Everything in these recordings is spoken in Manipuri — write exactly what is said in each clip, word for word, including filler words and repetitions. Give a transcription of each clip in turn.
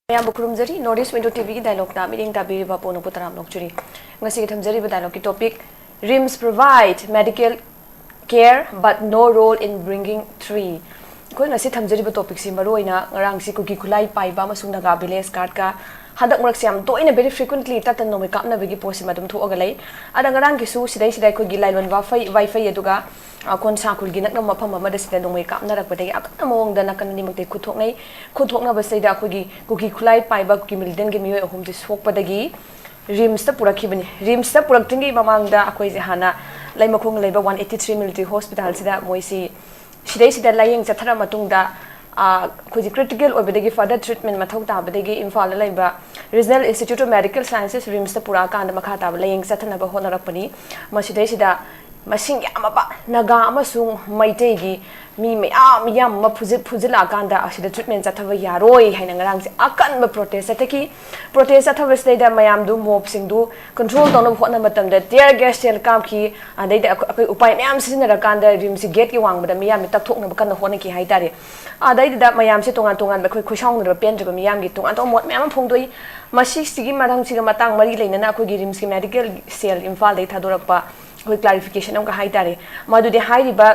ꯃꯌꯥꯝꯕꯨ ꯈꯨꯔꯨꯝꯖꯔꯤ꯫ North East Window ꯇꯤ ꯚꯤꯒꯤ ꯗꯥꯏꯂꯣꯛꯇ ꯃꯤꯠꯌꯦꯡ ꯇꯥꯕꯤꯔꯤꯕ ꯄꯣꯛꯅꯕꯨ ꯇꯔꯥꯝꯅ ꯑꯣꯛꯆꯔꯤ꯫ ꯉꯁꯤꯒꯤ ꯊꯝꯖꯔꯤꯕ ꯗꯥꯏꯂꯣꯛꯀꯤ topic: RIMS provide medical care but no role in bringing three꯫ ꯑꯩꯈꯣꯏ ꯉꯁꯤ ꯊꯝꯖꯔꯤꯕ ꯇꯣꯄꯤꯛꯁꯤ ꯃꯔꯨꯑꯣꯏꯅ ꯉꯔꯥꯡꯁꯤ ꯀꯨꯀꯤ ꯈꯨꯠꯂꯥꯏ ꯄꯥꯏꯕ ꯑꯃꯁꯨꯡ ꯅꯥꯒꯥ ꯚꯤꯂꯦꯖ ꯒꯥꯔꯗꯀ ꯍꯟꯗꯛ ꯃꯔꯛꯁꯦ ꯌꯥꯝ ꯇꯣꯏꯅ, very frequently ꯇꯠꯇꯅ ꯅꯣꯡꯃꯩ ꯀꯥꯞꯅꯕꯒꯤ ꯄꯣꯠꯁꯤꯃ ꯑꯗꯨꯝ ꯊꯣꯛꯑꯒ ꯂꯩ꯫ ꯑꯗ ꯉꯔꯥꯡꯒꯤꯁꯨ ꯁꯤꯗꯩꯁꯤꯗ ꯑꯩꯈꯣꯏꯒꯤ ꯂꯥꯏꯂꯣꯟ ꯋꯥꯐꯩ, ꯋꯥꯏꯐꯩ ꯑꯗꯨꯒ ꯑ, ꯈꯣꯟꯁꯥ ꯈꯨꯜꯒꯤ ꯅꯛꯅꯕ ꯃꯐꯝ ꯑꯃꯗ ꯁꯤꯗ ꯅꯣꯡꯃꯩ ꯀꯥꯞꯅꯔꯛꯄꯗꯒꯤ ꯑꯀꯟꯕ ꯃꯑꯣꯡꯗ ꯅꯥꯀꯟ ꯑꯅꯤꯃꯛꯇꯒꯤ ꯈꯨꯠ ꯊꯣꯛꯅꯩ꯫ ꯈꯨꯠ ꯊꯣꯛꯅꯕꯁꯤꯗꯩꯗ ꯑꯩꯈꯣꯏꯒꯤ ꯀꯨꯀꯤ ꯈꯨꯠꯂꯥꯏ ꯄꯥꯏꯕ ꯀꯨꯀꯤ ꯃꯤꯂꯤꯇꯦꯟꯒꯤ ꯃꯤꯑꯣꯏ ꯑꯍꯨꯝꯁꯤ ꯁꯣꯛꯄꯗꯒꯤ ꯔꯤꯝꯁꯇ ꯄꯨꯔꯛꯈꯤꯕꯅꯤ꯫ ꯔꯤꯝꯁꯇ ꯄꯨꯔꯛꯇ꯭ꯔꯤꯉꯩ ꯃꯃꯥꯡꯗ ꯑꯩꯈꯣꯏꯁꯦ ꯍꯥꯟꯅ ꯂꯩꯃꯈꯣꯡꯗ ꯂꯩꯕ ꯋꯥꯟ ꯑꯩꯠꯇꯤ ꯊ꯭ꯔꯤ ꯃꯤꯂꯤꯇꯔꯤ ꯍꯣꯁꯄꯤꯇꯥꯜꯁꯤꯗ ꯃꯣꯏꯁꯤ ꯁꯤꯗꯩꯁꯤꯗ ꯂꯥꯌꯦꯡ ꯆꯠꯊꯔ ꯃꯇꯨꯡꯗ, ꯑ, ꯑꯩꯈꯣꯏꯁꯤ ꯀ꯭ꯔꯤꯇꯤꯀꯦꯜ ꯑꯣꯏꯕꯗꯒꯤ ꯐꯔꯗꯔ ꯇ꯭ꯔꯤꯠꯃꯦꯟ ꯃꯊꯧ ꯇꯥꯕꯗꯒꯤ ꯏꯝꯐꯥꯜꯗ ꯂꯩꯕ regional institute of medical sciences, ꯔꯤꯝꯁꯇ ꯄꯨꯔꯛꯑꯀꯥꯟꯗ ꯃꯈꯥ ꯇꯥꯕ ꯂꯥꯌꯦꯡ ꯆꯠꯊꯅꯕ ꯍꯣꯠꯅꯔꯛꯄꯅꯤ꯫ ꯃꯁꯤꯗꯩꯁꯤꯗ ꯃꯁꯤꯡ ꯌꯥꯝꯃꯕ ꯅꯥꯒꯥ ꯑꯃꯁꯨꯡ ꯃꯩꯇꯩꯒꯤ ꯃꯤ ꯃꯌꯥꯝ, ꯃꯤꯌꯥꯝ ꯑꯃ ꯐꯨꯖꯤꯜ-, ꯐꯨꯖꯤꯜꯂꯛꯑꯀꯥꯟꯗ ꯑꯁꯤꯗ ꯇ꯭ꯔꯤꯠꯃꯦꯟ ꯆꯠꯊꯕ ꯌꯥꯔꯣꯏ ꯍꯥꯏꯅ ꯉꯔꯥꯡꯁꯦ ꯑꯀꯟꯕ ꯄ꯭ꯔꯣꯇꯦꯁ ꯆꯠꯊꯈꯤ꯫ ꯄ꯭ꯔꯣꯇꯦꯁ ꯆꯠꯊꯕꯁꯤꯗꯩꯗ ꯃꯌꯥꯝꯗꯨ, ꯃꯣꯞꯁꯤꯡꯗꯨ ꯀꯟꯇ꯭ꯔꯣꯜ ꯇꯧꯅꯕ ꯍꯣꯠꯅꯕ ꯃꯇꯝꯗ ꯇꯤꯌꯔ ꯒ꯭ꯌꯥꯁ ꯁꯦꯜ ꯀꯥꯞꯈꯤ꯫ ꯑꯗꯩꯗ ꯑꯩꯈꯣꯏ, ꯑꯩꯈꯣꯏ ꯎꯄꯥꯏ ꯃꯌꯥꯝ ꯁꯤꯖꯤꯟꯅꯔꯀꯥꯟꯗ ꯔꯤꯝꯁꯀꯤ ꯒꯦꯠꯀꯤ ꯋꯥꯡꯃꯗ ꯃꯤꯌꯥꯝꯁꯦ ꯇꯛꯊꯣꯛꯅꯕ ꯀꯟꯅ ꯍꯣꯠꯅꯈꯤ ꯍꯥꯏꯇꯥꯔꯦ꯫ ꯑꯗꯩꯗꯨꯗ ꯃꯌꯥꯝꯁꯦ ꯇꯣꯉꯥꯟ ꯇꯣꯉꯥꯟꯕ, ꯑꯩꯈꯣꯏ ꯈꯣꯏꯁꯥꯎꯅꯔꯕ ꯄꯦꯟꯗ꯭ꯔꯕ ꯃꯤꯌꯥꯝꯒꯤ ꯇꯣꯉꯥꯟ ꯇꯣꯉꯥꯟꯕ ꯃꯣꯠ ꯃꯌꯥꯝ ꯑꯃ ꯐꯣꯡꯗꯣꯛꯏ꯫ ꯃꯁꯤꯁꯤꯒꯤ ꯃꯔꯝꯁꯤꯒ ꯃꯇꯥꯡ ꯃꯔꯤ ꯂꯩꯅꯅ ꯑꯩꯈꯣꯏꯒꯤ ꯔꯤꯝꯁꯀꯤ ꯃꯦꯗꯤꯀꯦꯜ ꯁꯦꯜ ꯏꯝꯐꯥꯜꯗꯒꯤ ꯊꯥꯗꯣꯔꯛꯄ ꯑꯩꯈꯣꯏ ꯀ꯭ꯂꯥꯔꯤꯐꯤꯀꯦꯁꯟ ꯑꯃꯒ ꯍꯥꯏꯇꯥꯔꯦ꯫ ꯃꯗꯨꯗꯤ ꯍꯥꯏꯔꯤꯕ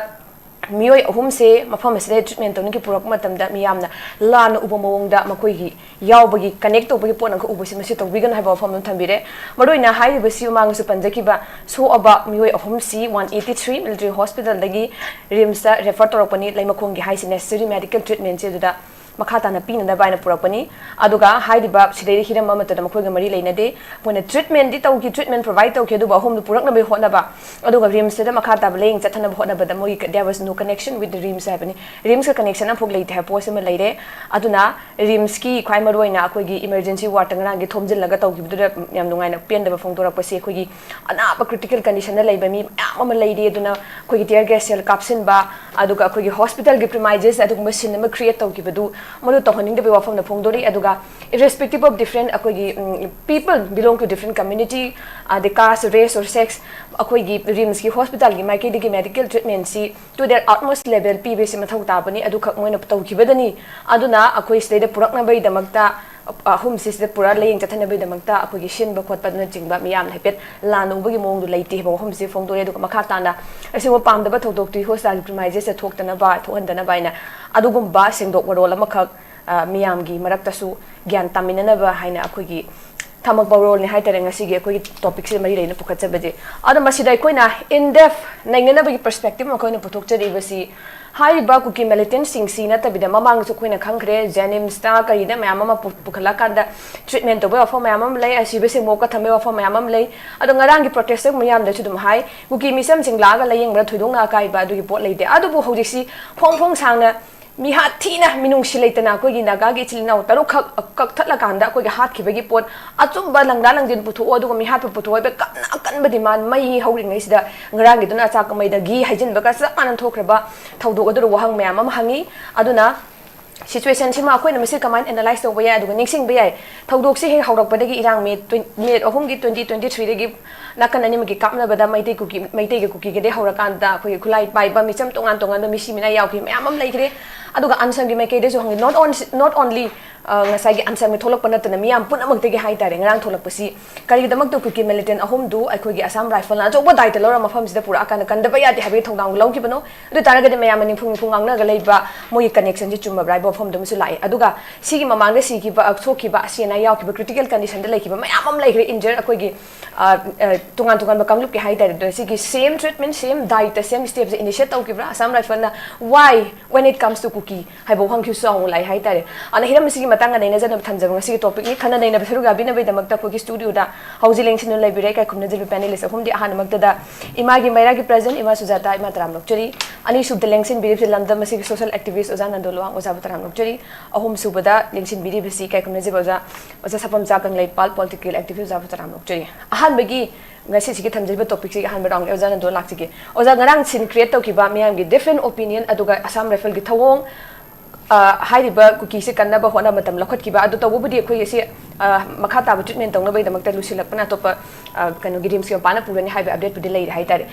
ꯃꯤꯑꯣꯏ ꯑꯍꯨꯝꯁꯦ ꯃꯐꯝ ꯑꯁꯤꯗ ꯇ꯭ꯔꯤꯠꯃꯦꯟ ꯇꯧꯅꯤꯡꯒꯤ ꯄꯨꯔꯛꯄ ꯃꯇꯝꯗ ꯃꯤꯌꯥꯝꯅ ꯂꯥꯟꯅ ꯎꯕ ꯃꯑꯣꯡꯗ ꯃꯈꯣꯏꯒꯤ ꯌꯥꯎꯕꯒꯤ, ꯀꯅꯦꯛ ꯇꯧꯕꯒꯤ ꯄꯣꯠ ꯑꯃꯈꯛ ꯎꯕꯁꯤ, ꯃꯁꯤ ꯇꯧꯕꯤꯒꯅꯨ ꯍꯥꯏꯕ ꯋꯥꯐꯝ ꯑꯃ ꯊꯝꯕꯤꯔꯦ꯫ ꯃꯔꯨꯑꯣꯏꯅ ꯍꯥꯏꯔꯤꯕꯁꯤ ꯃꯃꯥꯡꯗꯁꯨ ꯄꯟꯖꯈꯤꯕ ꯁꯣꯛꯑꯕ ꯃꯤꯑꯣꯏ ꯑꯍꯨꯝꯁꯤ ꯋꯥꯟ ꯑꯩꯠꯇꯤ ꯊ꯭ꯔꯤ ꯃꯤꯂꯤꯇꯔꯤ ꯍꯣꯁꯄꯤꯇꯥꯜꯗꯒꯤ ꯔꯤꯝꯁꯇ ꯔꯦꯐꯔ ꯇꯧꯔꯛꯄꯅꯤ, ꯂꯩꯃꯈꯣꯡꯒꯤ ꯍꯥꯏꯁꯤ ꯅꯦꯁꯦꯁꯔꯤ ꯃꯦꯗꯤꯀꯦꯜ ꯇ꯭ꯔꯤꯠꯃꯦꯟꯁꯤ ꯑꯗꯨꯗ ꯃꯈꯥ ꯇꯥꯅ ꯄꯤꯅꯅꯕ ꯍꯥꯏꯅ ꯄꯨꯔꯛꯄꯅꯤ꯫ ꯑꯗꯨꯒ ꯍꯥꯏꯔꯤꯕ ꯁꯤꯗꯩꯗ ꯍꯤꯔꯝ ꯑꯃꯠꯇꯗ ꯃꯈꯣꯏꯒ ꯃꯔꯤ ꯂꯩꯅꯗꯦ꯫ ꯃꯣꯏꯅ ꯇ꯭ꯔꯤꯠꯃꯦꯟꯗꯤ ꯇꯧꯈꯤ, ꯇ꯭ꯔꯤꯠꯃꯦꯟ ꯄ꯭ꯔꯣꯚꯥꯏꯗ ꯇꯧꯈꯤ, ꯑꯗꯨꯕꯨ ꯑꯍꯨꯝꯗꯨ ꯄꯨꯔꯛꯅꯕꯒꯤ ꯍꯣꯠꯅꯕ, ꯑꯗꯨꯒ ꯔꯤꯝꯁꯇꯗ ꯃꯈꯥ ꯇꯥꯕ ꯂꯥꯌꯦꯡ ꯆꯠꯊꯅꯕ ꯍꯣꯠꯅꯕꯗ ꯃꯣꯏꯒꯤ there was no connection with the RIMS ꯍꯥꯏꯕꯅꯤ꯫ ꯔꯤꯝꯁꯀ ꯀꯅꯦꯛꯁꯟ ꯑꯃꯐꯥꯎ ꯂꯩꯇꯦ ꯍꯥꯏꯕ ꯄꯣꯠꯁꯤ ꯑꯃ ꯂꯩꯔꯦ꯫ ꯑꯗꯨꯅ ꯔꯤꯝꯁꯀꯤ ꯈ꯭ꯋꯥꯏ ꯃꯔꯨꯑꯣꯏꯅ ꯑꯩꯈꯣꯏꯒꯤ ꯏꯃꯔꯖꯦꯟꯁꯤ ꯋꯥꯔꯗꯇ ꯉꯔꯥꯡꯒꯤ ꯊꯣꯝꯖꯤꯜꯂꯒ ꯇꯧꯈꯤꯕꯗꯨꯗ ꯌꯥꯝ ꯅꯨꯡꯉꯥꯏꯅ ꯄꯦꯟꯗꯕ ꯐꯣꯡꯗꯣꯔꯛꯄꯁꯤ, ꯑꯩꯈꯣꯏꯒꯤ ꯑꯅꯥꯕ ꯀ꯭ꯔꯤꯇꯤꯀꯦꯜ ꯀꯟꯗꯤꯁꯟꯗ ꯂꯩꯕ ꯃꯤ ꯃꯌꯥꯝ ꯑꯃ ꯂꯩꯔꯤ꯫ ꯑꯗꯨꯅ ꯑꯩꯈꯣꯏꯒꯤ ꯇꯤꯌꯔ ꯒ꯭ꯌꯥꯁ ꯁꯦꯜ ꯀꯥꯞꯁꯤꯟꯕ, ꯑꯗꯨꯒ ꯑꯩꯈꯣꯏꯒꯤ ꯍꯣꯁꯄꯤꯇꯥꯜꯒꯤ ꯄ꯭ꯔꯤꯃꯥꯏꯖꯦꯁ ꯑꯗꯨꯒꯨꯝꯕ ꯁꯤꯟ ꯑꯃ ꯀ꯭ꯔꯤꯌꯦꯠ ꯇꯧꯈꯤꯕꯗꯨ ꯃꯗꯨ ꯇꯧꯍꯟꯅꯤꯡꯗꯕꯒꯤ ꯋꯥꯐꯝꯗ ꯐꯣꯡꯗꯣꯔꯤ꯫ ꯑꯗꯨꯒ irrespective of different ꯑꯩꯈꯣꯏꯒꯤ ꯎꯝ, people belong to different community, ꯑꯗꯩ caste, race or sex, ꯑꯩꯈꯣꯏꯒꯤ ꯔꯤꯝꯁꯀꯤ ꯍꯣꯁꯄꯤꯇꯥꯜꯒꯤ ꯃꯥꯏꯀꯩꯗꯒꯤ medical treatmentꯁꯤ to their utmost level ꯄꯤꯕꯁꯤ ꯃꯊꯧ ꯇꯥꯕꯅꯤ꯫ ꯑꯗꯨꯈꯛ ꯃꯣꯏꯅ ꯇꯧꯈꯤꯕꯗꯅꯤ꯫ ꯑꯗꯨꯅ ꯑꯩꯈꯣꯏ ꯁꯤꯗꯩꯗ ꯄꯨꯔꯛꯅꯕꯒꯤꯗꯃꯛꯇ, ꯑ, ꯑꯍꯨꯝꯁꯤ ꯁꯤꯗ ꯄꯨꯔꯥ ꯂꯥꯏꯌꯦꯡ ꯆꯠꯊꯅꯕꯒꯤꯗꯃꯛꯇ ꯑꯩꯈꯣꯏꯒꯤ ꯁꯤꯟꯕ ꯈꯣꯠꯄ ꯑꯗꯨꯅꯆꯤꯡꯕ ꯃꯤꯌꯥꯝꯅ ꯍꯥꯏꯐꯦꯠ ꯂꯥꯟꯅ ꯎꯕꯒꯤ ꯃꯑꯣꯡꯗꯣ ꯂꯩꯇꯦ ꯍꯥꯏꯕ ꯋꯥꯐꯝꯁꯤ ꯐꯣꯡꯗꯣꯛꯑꯦ꯫ ꯑꯗꯨꯒ ꯃꯈꯥ ꯇꯥꯅ ꯑꯁꯤꯒꯨꯝꯕ ꯄꯥꯝꯗꯕ ꯊꯧꯗꯣꯛꯇꯨ ꯍꯣꯁꯄꯤꯇꯥꯜꯒꯤ premises ꯊꯣꯛꯇꯅꯕ, ꯊꯣꯛꯍꯟꯗꯅꯕ ꯍꯥꯏꯅ ꯑꯗꯨꯒꯨꯝꯕ ꯁꯦꯡꯗꯣꯛ ꯋꯥꯔꯣꯜ ꯑꯃꯈꯛ, ꯑ, ꯃꯤꯌꯥꯝꯒꯤ ꯃꯔꯛꯇꯁꯨ ꯒ꯭ꯌꯥꯟ ꯇꯥꯃꯤꯟꯅꯅꯕ ꯍꯥꯏꯅ ꯑꯩꯈꯣꯏꯒꯤ ꯊꯝꯃꯛꯄ ꯋꯥꯔꯣꯜꯅꯤ ꯍꯥꯏꯇꯥꯔꯦ ꯉꯁꯤꯒꯤ ꯑꯩꯈꯣꯏꯒꯤ ꯇꯣꯄꯤꯛꯁꯤꯗ ꯃꯔꯤ ꯂꯩꯅ ꯄꯨꯈꯠꯆꯕꯁꯦ꯫ ꯑꯗꯣ ꯃꯁꯤꯗ ꯑꯩꯈꯣꯏꯅ in depth ꯅꯩꯅꯅꯕꯒꯤ perspective ꯑꯃ ꯑꯩꯈꯣꯏꯅ ꯄꯨꯊꯣꯛꯆꯔꯤꯕꯁꯤ ꯍꯥꯏꯔꯤꯕ ꯀꯨꯀꯤ militantꯁꯤꯡꯁꯤ ꯅꯠꯇꯕꯤꯗ ꯃꯃꯥꯡꯗꯁꯨ ꯑꯩꯈꯣꯏꯅ ꯈꯪꯈ꯭ꯔꯦ, ꯖꯦꯅꯤꯝꯁꯇ ꯀꯔꯤꯗ ꯃꯌꯥꯝ ꯑꯃ ꯄꯨ-, ꯄꯨꯈꯠꯂꯛꯀꯥꯟꯗ treatment ꯇꯧꯕ ꯋꯥꯐꯝ ꯃꯌꯥꯝ ꯑꯃ ꯂꯩ, ꯑꯁꯤꯕꯁꯤꯡ ꯃꯣꯛꯀ ꯊꯝꯕꯒꯤ ꯋꯥꯐꯝ ꯃꯌꯥꯝ ꯑꯃ ꯂꯩ꯫ ꯑꯗꯣ ꯉꯔꯥꯡꯒꯤ protest ꯃꯌꯥꯝꯗꯁꯨ ꯑꯗꯨꯝ ꯍꯥꯏ, ꯀꯨꯀꯤ ꯃꯤꯆꯝꯁꯤꯡ ꯂꯥꯛꯑꯒ ꯂꯥꯏꯌꯦꯡꯕꯗ ꯊꯣꯏꯗꯣꯛꯅ ꯑꯀꯥꯏꯕ ꯑꯗꯨꯒꯤ ꯄꯣꯠ ꯂꯩꯇꯦ꯫ ꯑꯗꯨꯕꯨ ꯍꯧꯖꯤꯛꯁꯤ ꯐꯣꯡ ꯐꯣꯡ ꯁꯥꯡꯅ ꯃꯤꯍꯥꯠ ꯊꯤꯅ ꯃꯤꯅꯨꯡꯁꯤ ꯂꯩꯇꯅ ꯑꯩꯈꯣꯏꯒꯤ ꯅꯥꯒꯥꯒꯤ ꯏꯆꯤꯜ ꯏꯅꯥꯎ ꯇꯔꯨꯛꯈꯛ ꯀꯛꯊꯠꯂꯀꯥꯟꯗ ꯑꯩꯈꯣꯏꯒꯤ ꯍꯥꯠꯈꯤꯕꯒꯤ ꯄꯣꯠ ꯑꯆꯨꯝꯕ ꯂꯪꯗꯥ ꯂꯪꯖꯤꯟ ꯄꯨꯊꯣꯛꯑꯣ, ꯑꯗꯨꯒ ꯃꯤꯍꯥꯠꯄ ꯄꯨꯊꯣꯛꯑꯣ ꯍꯥꯏꯕ ꯀꯟꯅ ꯑꯀꯟꯕ demand ꯃꯩ ꯍꯧꯔꯤꯉꯩꯁꯤꯗ ꯉꯔꯥꯡꯒꯤꯗꯨꯅ ꯑꯆꯥꯛꯄ ꯃꯩꯗ ꯘꯤ ꯍꯩꯖꯤꯟꯕꯒ ꯆꯞ ꯃꯥꯟꯅ ꯊꯣꯛꯈ꯭ꯔꯕ ꯊꯧꯗꯣꯛ ꯑꯗꯨꯗ ꯋꯥꯍꯪ ꯃꯌꯥꯝ ꯑꯃ ꯍꯪꯉꯤ꯫ ꯑꯗꯨꯅ situationꯁꯤꯃ ꯑꯩꯈꯣꯏꯅ ꯃꯁꯤ ꯀꯃꯥꯏꯅ analyse ꯇꯧꯕ ꯌꯥꯏ? ꯑꯗꯨꯒ ꯅꯤꯡꯁꯤꯡꯕ ꯌꯥꯏ, ꯊꯧꯗꯣꯛꯁꯤ ꯍꯦꯛ ꯍꯧꯔꯛꯄꯗꯒꯤ ꯏꯔꯥꯡ May twen-, May ꯑꯍꯨꯝꯒꯤ twenty twenty threeꯗꯒꯤ ꯅꯥꯀꯟ ꯑꯅꯤꯃꯛꯀꯤ ꯀꯥꯞꯅꯕꯗ ꯃꯩꯇꯩ ꯀꯨꯀꯤ, ꯃꯩꯇꯩꯒ ꯀꯨꯀꯤꯒꯗꯤ ꯍꯧꯔꯀꯥꯟꯗ ꯑꯩꯈꯣꯏꯒꯤ ꯈꯨꯠꯂꯥꯏ ꯄꯥꯏꯕ ꯃꯤꯆꯝ ꯇꯣꯉꯥꯟ ꯇꯣꯉꯥꯟꯕ ꯃꯤꯁꯤ ꯃꯤꯅꯥ ꯌꯥꯎꯈꯤ ꯃꯌꯥꯝ ꯑꯃ ꯂꯩꯈ꯭ꯔꯦ꯫ ꯑꯗꯨꯒ ꯑꯟꯁꯝꯒꯤ ꯃꯥꯏꯀꯩꯗꯁꯨ ꯍꯪꯉꯤ, not on-, not only, ꯑ, ꯉꯁꯥꯏꯒꯤ ꯑꯟꯁꯝꯒꯤ ꯊꯣꯛꯂꯛꯄ ꯅꯠꯇꯅ ꯃꯤꯌꯥꯝ ꯄꯨꯝꯅꯃꯛꯇꯒꯤ ꯍꯥꯏꯇꯥꯔꯦ ꯉꯔꯥꯡ ꯊꯣꯛꯂꯛꯄꯁꯤ ꯀꯔꯤꯒꯤꯗꯃꯛꯇ ꯀꯨꯀꯤ militant ꯑꯍꯨꯝꯗꯨ ꯑꯩꯈꯣꯏꯒꯤ ꯑꯁꯥꯝ ꯔꯥꯏꯐꯜꯅ ꯑꯆꯧꯕ ꯗꯥꯏꯇ ꯂꯧꯔ ꯃꯐꯝꯁꯤꯗ ꯄꯨꯔꯛꯑꯀꯥꯟꯗ ꯀꯟꯗꯕ ꯌꯥꯗꯦ ꯍꯥꯏꯕꯒꯤ ꯊꯧꯗꯥꯡ ꯂꯧꯈꯤꯕꯅꯣ? ꯑꯗꯨ ꯑꯣꯏ ꯇꯥꯔꯒꯗꯤ ꯃꯌꯥꯝꯅ ꯅꯤꯡꯐꯨ ꯅꯤꯡꯐꯨ ꯉꯥꯡꯅꯔꯒ ꯂꯩꯕ ꯃꯣꯏꯒꯤ connectionꯁꯤ ꯆꯨꯝꯃꯕ꯭ꯔꯥ ꯍꯥꯏꯕ ꯋꯥꯐꯝꯗꯨ ꯑꯃꯁꯨ ꯂꯥꯛꯑꯦ꯫ ꯑꯗꯨꯒ ꯁꯤꯒꯤ ꯃꯃꯥꯡꯗ ꯁꯤꯈꯤꯕ, ꯑ, ꯁꯣꯛꯈꯤꯕ, ꯑꯁꯤ ꯑꯅꯥ ꯌꯥꯎꯈꯤꯕ, critical conditionꯗ ꯂꯩꯈꯤꯕ ꯃꯌꯥꯝ ꯑꯃ ꯂꯩꯈ꯭ꯔꯦ, injured ꯑꯩꯈꯣꯏꯒꯤ, ꯑ, ꯑ, ꯇꯣꯉꯥꯟ ꯇꯣꯉꯥꯟꯕ ꯀꯥꯡꯂꯨꯞꯀꯤ ꯍꯥꯏꯇꯥꯔꯦ꯫ ꯑꯗꯣ ꯁꯤꯒꯤ same treatment, same dietꯇ, same stepꯁꯦ initiate ꯇꯧꯈꯤꯕ꯭ꯔꯥ Assam ꯔꯥꯏꯐꯜꯅ? Why when it comes to ꯀꯨꯀꯤ ꯍꯥꯏꯕ ꯋꯥꯍꯪꯁꯤꯁꯨ ꯑꯃꯨꯛ ꯂꯥꯛꯑꯦ ꯍꯥꯏꯇꯥꯔꯦ꯫ ꯑꯗꯨꯅ ꯍꯤꯔꯝ ꯑꯁꯤꯒꯤ ꯃꯇꯥꯡꯗ ꯅꯩꯅꯖꯅꯕ ꯊꯝꯖꯕ ꯉꯁꯤꯒꯤ topicꯅꯤ꯫ ꯈꯟꯅ ꯅꯩꯅꯕ ꯁꯔꯨꯛ ꯌꯥꯕꯤꯅꯕꯒꯤꯗꯃꯛꯇ ꯑꯩꯈꯣꯏꯒꯤ studioꯗ ꯍꯧꯖꯤꯛ ꯂꯦꯡꯁꯤꯟꯗꯨꯅ ꯂꯩꯕꯤꯔꯦ ꯏꯀꯥꯏ ꯈꯨꯝꯅꯖꯔꯤꯕ panelist ꯑꯍꯨꯝꯗꯤ꯫ ꯑꯍꯥꯟꯕꯃꯛꯇꯗ ꯏꯃꯥꯒꯤ ꯃꯩꯔꯥꯒꯤ president ꯏꯃꯥ ꯁꯨꯖꯥꯇꯥ, ꯏꯃꯥ ꯇꯔꯥꯝ ꯂꯧꯖꯔꯤ꯫ ꯑꯅꯤꯁꯨꯕꯗ ꯂꯦꯡꯁꯤꯟꯕꯤꯔꯤꯕꯁꯤ ꯂꯝꯗꯝ ꯑꯁꯤꯒꯤ social activist ꯑꯣꯖꯥ ꯅꯟꯗꯣ ꯂꯨꯋꯥꯡ, ꯑꯣꯖꯥꯕꯨ ꯇꯔꯥꯝ ꯂꯧꯖꯔꯤ꯫ ꯑꯍꯨꯝꯁꯨꯕꯗ ꯂꯦꯡꯁꯤꯟꯕꯤꯔꯤꯕꯁꯤ ꯏꯀꯥꯏ ꯈꯨꯝꯅꯖꯕ ꯑꯣꯖꯥ, ꯑꯣꯖꯥ ꯁꯥꯄꯝꯆꯥ ꯀꯪꯂꯩꯄꯥꯜ, political activist, ꯑꯣꯖꯥꯕꯨ ꯇꯔꯥꯝ ꯂꯧꯖꯔꯤ꯫ ꯑꯍꯥꯟꯕꯒꯤ ꯉꯁꯤꯁꯤꯒꯤ ꯊꯝꯖꯔꯤꯕ topicꯁꯤꯒꯤ ꯑꯍꯥꯟꯕ roundꯒꯤ ꯑꯣꯖꯥ ꯅꯟꯗꯣ ꯂꯥꯛꯆꯒꯦ꯫ ꯑꯣꯖꯥ, ꯉꯔꯥꯡ scene create ꯇꯧꯈꯤꯕ ꯃꯤꯌꯥꯝꯒꯤ different opinion, ꯑꯗꯨꯒ ꯑꯁꯥꯝ ꯔꯥꯏꯐꯜꯒꯤ ꯊꯧꯑꯣꯡ, ꯑ, ꯍꯥꯏꯔꯤꯕ ꯀꯨꯀꯤꯁꯦ ꯀꯟꯅꯕ ꯍꯣꯠꯅꯕ ꯃꯇꯝ ꯂꯧꯈꯠꯈꯤꯕ ꯑꯗꯨ ꯇꯧꯕꯕꯨꯗꯤ ꯑꯩꯈꯣꯏ ꯑꯁꯤ, ꯑ, ꯃꯈꯥ ꯇꯥꯕ ꯇ꯭ꯔꯤꯠꯃꯦꯟ ꯇꯧꯅꯕꯒꯤꯗꯃꯛꯇ ꯂꯨꯁꯤꯜꯂꯛꯄꯅ ꯑꯇꯣꯞꯄ, ꯑ, ꯀꯩꯅꯣꯒꯤ ꯔꯤꯝꯁꯀꯤ ꯃꯄꯥꯟꯅ ꯄꯨꯔꯅꯤ ꯍꯥꯏꯕ ꯑꯞꯗꯦꯠꯄꯨꯗꯤ ꯂꯩꯔꯦ ꯍꯥꯏꯇꯥꯔꯦ꯫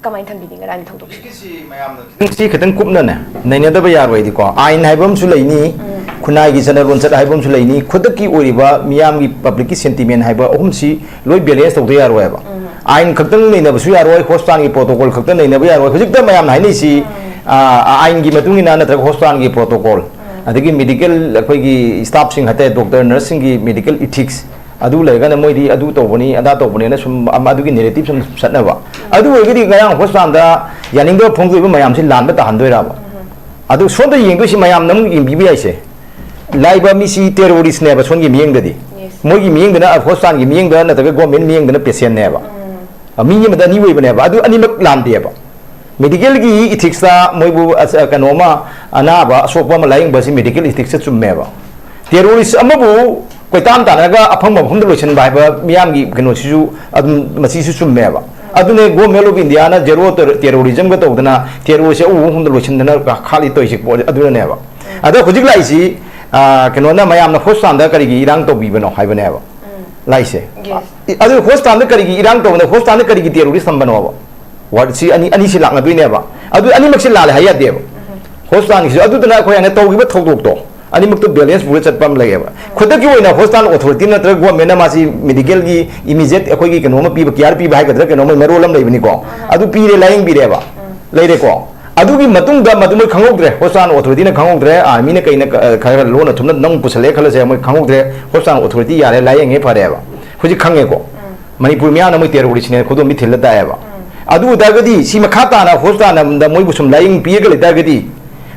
ꯀꯃꯥꯏꯅ ꯊꯝꯕꯤꯅꯤꯡꯉꯦ ꯔꯥꯅꯤ ꯊꯧꯗꯣꯛꯁꯦ? ꯁꯤ ꯃꯌꯥꯝꯅ ꯈꯤꯇꯪ, ꯁꯤ ꯈꯤꯇꯪ ꯀꯨꯞꯅꯅꯦ ꯅꯩꯅꯗꯕ ꯌꯥꯔꯣꯏꯗꯤꯀꯣ, ꯑꯥꯏꯟ ꯍꯥꯏꯕ ꯑꯃꯁꯨ ꯂꯩꯅꯤ, ꯈꯨꯟꯅꯥꯏꯒꯤ ꯆꯠꯅ ꯂꯣꯟꯆꯠ ꯍꯥꯏꯕ ꯑꯃꯁꯨ ꯂꯩꯅꯤ, ꯈꯨꯗꯛꯀꯤ ꯑꯣꯏꯔꯤꯕ ꯃꯤꯌꯥꯝꯒꯤ ꯄꯕ꯭ꯂꯤꯛꯀꯤ ꯁꯦꯟꯇꯤꯃꯦꯟ ꯍꯥꯏꯕ ꯑꯍꯨꯝꯁꯤ ꯂꯣꯏ ꯕꯦꯂꯦꯟꯁ ꯇꯧꯗ ꯌꯥꯔꯣꯏꯕ꯫ ꯑꯥꯏꯟ ꯈꯛꯇꯪ ꯅꯩꯅꯕꯁꯨ ꯌꯥꯔꯣꯏ, ꯍꯣꯁꯄꯤꯇꯥꯜꯒꯤ ꯄ꯭ꯔꯣꯇꯣꯀꯣꯜ ꯈꯛꯇꯪ ꯅꯩꯅꯕ ꯌꯥꯔꯣꯏ꯫ ꯍꯧꯖꯤꯛꯇ ꯃꯌꯥꯝꯅ ꯍꯥꯏꯅꯩꯁꯤ, ꯑꯥ, ꯑꯥꯏꯟꯒꯤ ꯃꯇꯨꯡ ꯏꯟꯅ ꯅꯠꯇ꯭ꯔꯒ ꯍꯣꯁꯄꯤꯇꯥꯜꯒꯤ ꯄ꯭ꯔꯣꯇꯣꯀꯣꯜ, ꯑꯗꯒꯤ ꯃꯦꯗꯤꯀꯦꯜ ꯑꯩꯈꯣꯏꯒꯤ ꯁ꯭ꯇꯥꯐꯁꯤꯡ ꯍꯥꯏꯇꯥꯔꯦ, ꯗꯣꯛꯇꯔ, ꯅꯔꯁꯁꯤꯡꯒꯤ ꯃꯦꯗꯤꯀꯦꯜ ꯏꯊꯤꯛꯁ, ꯑꯗꯨ ꯂꯩꯔꯒꯅ ꯃꯣꯏꯗꯤ ꯑꯗꯨ ꯇꯧꯕꯅꯤ, ꯑꯗꯥ ꯇꯧꯕꯅꯤꯅ ꯁꯨꯝ ꯑꯃ ꯑꯗꯨꯒꯤ ꯅꯦꯔꯦꯇꯤꯞ ꯁꯨꯝ ꯆꯠꯅꯕ꯫ ꯑꯗꯨ ꯑꯣꯏꯔꯒꯗꯤ ꯉꯔꯥꯡ ꯍꯣꯁꯄꯤꯇꯥꯜꯗ ꯌꯥꯅꯤꯡꯗꯕ ꯐꯣꯡꯗꯣꯛꯏꯕ ꯃꯌꯥꯝꯁꯤ ꯂꯥꯟꯕ ꯇꯥꯍꯟꯗꯣꯏꯔꯕ? ꯑꯗꯨ ꯁꯣꯝꯗ ꯌꯦꯡꯗꯣꯏꯁꯤ ꯃꯌꯥꯝꯅ ꯑꯃꯨꯛ ꯌꯦꯡꯕꯤꯕ ꯌꯥꯏꯁꯦ꯫ ꯂꯥꯛꯏꯕ ꯃꯤꯁꯤ ꯇꯦꯔꯣꯔꯤꯁꯅꯦꯕ ꯁꯣꯝꯒꯤ ꯃꯤꯠꯌꯦꯡꯗꯗꯤ꯫ ꯃꯣꯏꯒꯤ ꯃꯤꯠꯌꯦꯡꯗꯅ, ꯍꯣꯁꯄꯤꯇꯥꯜꯒꯤ ꯃꯤꯠꯌꯦꯡꯗ ꯅꯠꯇ꯭ꯔꯒ ꯒꯣꯔꯃꯦꯟ ꯃꯤꯠꯌꯦꯡꯗꯅ ꯄꯦꯁꯦꯟꯅꯦꯕ꯫ ꯃꯤ ꯑꯃꯗ ꯑꯅꯤ ꯑꯣꯏꯕꯅꯦꯕ꯫ ꯑꯗꯨ ꯑꯅꯤꯃꯛ ꯂꯥꯟꯗꯦꯕ꯫ ꯃꯦꯗꯤꯀꯦꯜꯒꯤ ꯏꯊꯤꯛꯁꯇ ꯃꯣꯏꯕꯨ ꯑꯁ, ꯀꯩꯅꯣ ꯑꯃ, ꯑꯅꯥꯕ ꯑꯁꯣꯛꯄ ꯑꯃ ꯂꯥꯌꯦꯡꯕ ꯑꯁꯤ ꯃꯦꯗꯤꯀꯦꯜ ꯏꯊꯤꯛꯁꯇ ꯆꯨꯝꯃꯦꯕ꯫ ꯇꯦꯔꯣꯔꯤꯁ ꯑꯃꯕꯨ ꯀꯣꯏꯇꯥꯟ ꯇꯥꯟꯅꯔꯒ ꯑꯐꯪꯕ ꯃꯐꯝꯗ ꯂꯣꯏꯁꯤꯟꯕ ꯍꯥꯏꯕ ꯃꯤꯌꯥꯝꯒꯤ ꯀꯩꯅꯣꯁꯤꯁꯨ ꯑꯗꯨꯝ ꯃꯁꯤꯁꯨ ꯆꯨꯝꯃꯦꯕ꯫ ꯑꯗꯨꯅꯦ ꯒꯣꯔꯃꯦꯟ ꯑꯣꯐ ꯏꯟꯗꯤꯌꯥꯅ ꯖꯦꯔꯣ ꯇꯦꯔꯣꯔꯤꯖꯝꯒ ꯇꯧꯗꯅ ꯇꯦꯔꯣꯔꯤꯁ ꯑꯎꯕ ꯃꯐꯝꯗ ꯂꯣꯏꯁꯤꯟꯗꯅ ꯈꯥꯂꯤ ꯇꯧꯔꯤꯁꯦ ꯄꯣꯠ ꯑꯗꯨꯅꯅꯦꯕ꯫ ꯑꯗꯣ ꯍꯧꯖꯤꯛ ꯂꯥꯛꯏꯁꯤ, ꯑ, ꯀꯩꯅꯣꯅ ꯃꯌꯥꯝꯅ ꯍꯣꯁꯄꯤꯇꯥꯜꯗ ꯀꯔꯤꯒꯤ ꯏꯔꯥꯡ ꯇꯧꯕꯤꯕꯅꯣ ꯍꯥꯏꯕꯅꯦꯕ ꯂꯥꯛꯏꯁꯦ꯫ ꯑꯗꯨ ꯍꯣꯁꯄꯤꯇꯥꯜꯗ ꯀꯔꯤꯒꯤ ꯏꯔꯥꯡ ꯇꯧꯕꯅꯣ? ꯍꯣꯁꯄꯤꯇꯥꯜꯗ ꯀꯔꯤꯒꯤ ꯇꯦꯔꯣꯔꯤꯁ ꯊꯝꯕꯅꯣꯕ? ꯋꯥꯔꯗꯁꯤ ꯑꯅꯤ, ꯑꯅꯤꯁꯤ ꯂꯥꯛꯅꯗꯣꯏꯅꯦꯕ꯫ ꯑꯗꯨ ꯑꯅꯤꯃꯛꯁꯤ ꯂꯥꯜꯂꯦ ꯍꯥꯏ ꯌꯥꯗꯦꯕ꯫ ꯍꯣꯁꯄꯤꯇꯥꯜꯒꯤꯁꯨ ꯑꯗꯨꯗꯨꯅ ꯑꯩꯈꯣꯏ ꯍꯥꯏꯅ ꯇꯧꯈꯤꯕ ꯊꯧꯗꯣꯛꯇꯣ ꯑꯅꯤꯃꯛꯇꯣ ꯕꯦꯂꯦꯟꯁ ꯄꯨꯔ ꯆꯠꯄ ꯑꯃ ꯂꯩꯌꯦꯕ꯫ ꯈꯨꯗꯛꯀꯤ ꯑꯣꯏꯅ ꯍꯣꯁꯄꯤꯇꯥꯜ ꯑꯣꯊꯣꯔꯤꯇꯤ ꯅꯠꯇ꯭ꯔꯒ ꯒꯣꯔꯃꯦꯟꯅ ꯃꯥꯁꯤ ꯃꯦꯗꯤꯀꯦꯜꯒꯤ ꯏꯃꯤꯖꯦꯠ ꯑꯩꯈꯣꯏꯒꯤ ꯀꯩꯅꯣ ꯑꯃ ꯄꯤꯕ, ꯀꯤꯌꯥꯔ ꯄꯤꯕ ꯍꯥꯏꯒꯗ꯭ꯔꯥ, ꯀꯩꯅꯣ ꯑꯃ ꯃꯔꯣꯜ ꯑꯃ ꯂꯩꯕꯅꯤꯀꯣ꯫ ꯑꯗꯨ ꯄꯤꯔꯦ, ꯂꯥꯌꯦꯡꯕꯤꯔꯦꯕ꯫ ꯂꯩꯔꯦꯀꯣ꯫ ꯑꯗꯨꯒꯤ ꯃꯇꯨꯡꯗ ꯃꯗꯨ ꯃꯣꯏ ꯈꯪꯍꯧꯗ꯭ꯔꯦ, ꯍꯣꯁꯄꯤꯇꯥꯜ ꯑꯣꯊꯣꯔꯤꯇꯤꯅ ꯈꯪꯍꯧꯗ꯭ꯔꯦ, ꯑꯥꯔꯃꯤꯅ ꯀꯩꯅ ꯈ-, ꯈꯔ ꯈꯔ ꯂꯣꯟꯅ ꯊꯨꯝꯅ ꯅꯪ ꯄꯨꯁꯜꯂꯛꯑꯦ ꯈꯜꯂꯁꯦ, ꯃꯣꯏ ꯈꯪꯍꯧꯗ꯭ꯔꯦ, ꯍꯣꯁꯄꯤꯇꯥꯜ ꯑꯣꯊꯣꯔꯤꯇꯤ ꯌꯥꯔꯦ, ꯂꯥꯌꯦꯡꯉꯦ, ꯐꯔꯦꯕ꯫ ꯍꯧꯖꯤꯛ ꯈꯪꯉꯦꯀꯣ꯫ ꯃꯅꯤꯄꯨꯔ ꯃꯤꯌꯥꯝꯅ ꯃꯣꯏ ꯇꯦꯔꯣꯔꯤꯁꯅꯦ ꯈꯨꯗꯣꯝꯕꯤ ꯊꯤꯜꯂ ꯇꯥꯛꯑꯦꯕ꯫ ꯑꯗꯨ ꯑꯣꯏꯇꯥꯔꯒꯗꯤ ꯁꯤ ꯃꯈꯥ ꯇꯥꯅ ꯍꯣꯁꯄꯤꯇꯥꯜꯗ ꯃꯣꯏꯕꯨ ꯁꯨꯝ ꯂꯥꯌꯦꯡ ꯄꯤꯔꯒ ꯂꯩꯇꯥꯔꯒꯗꯤ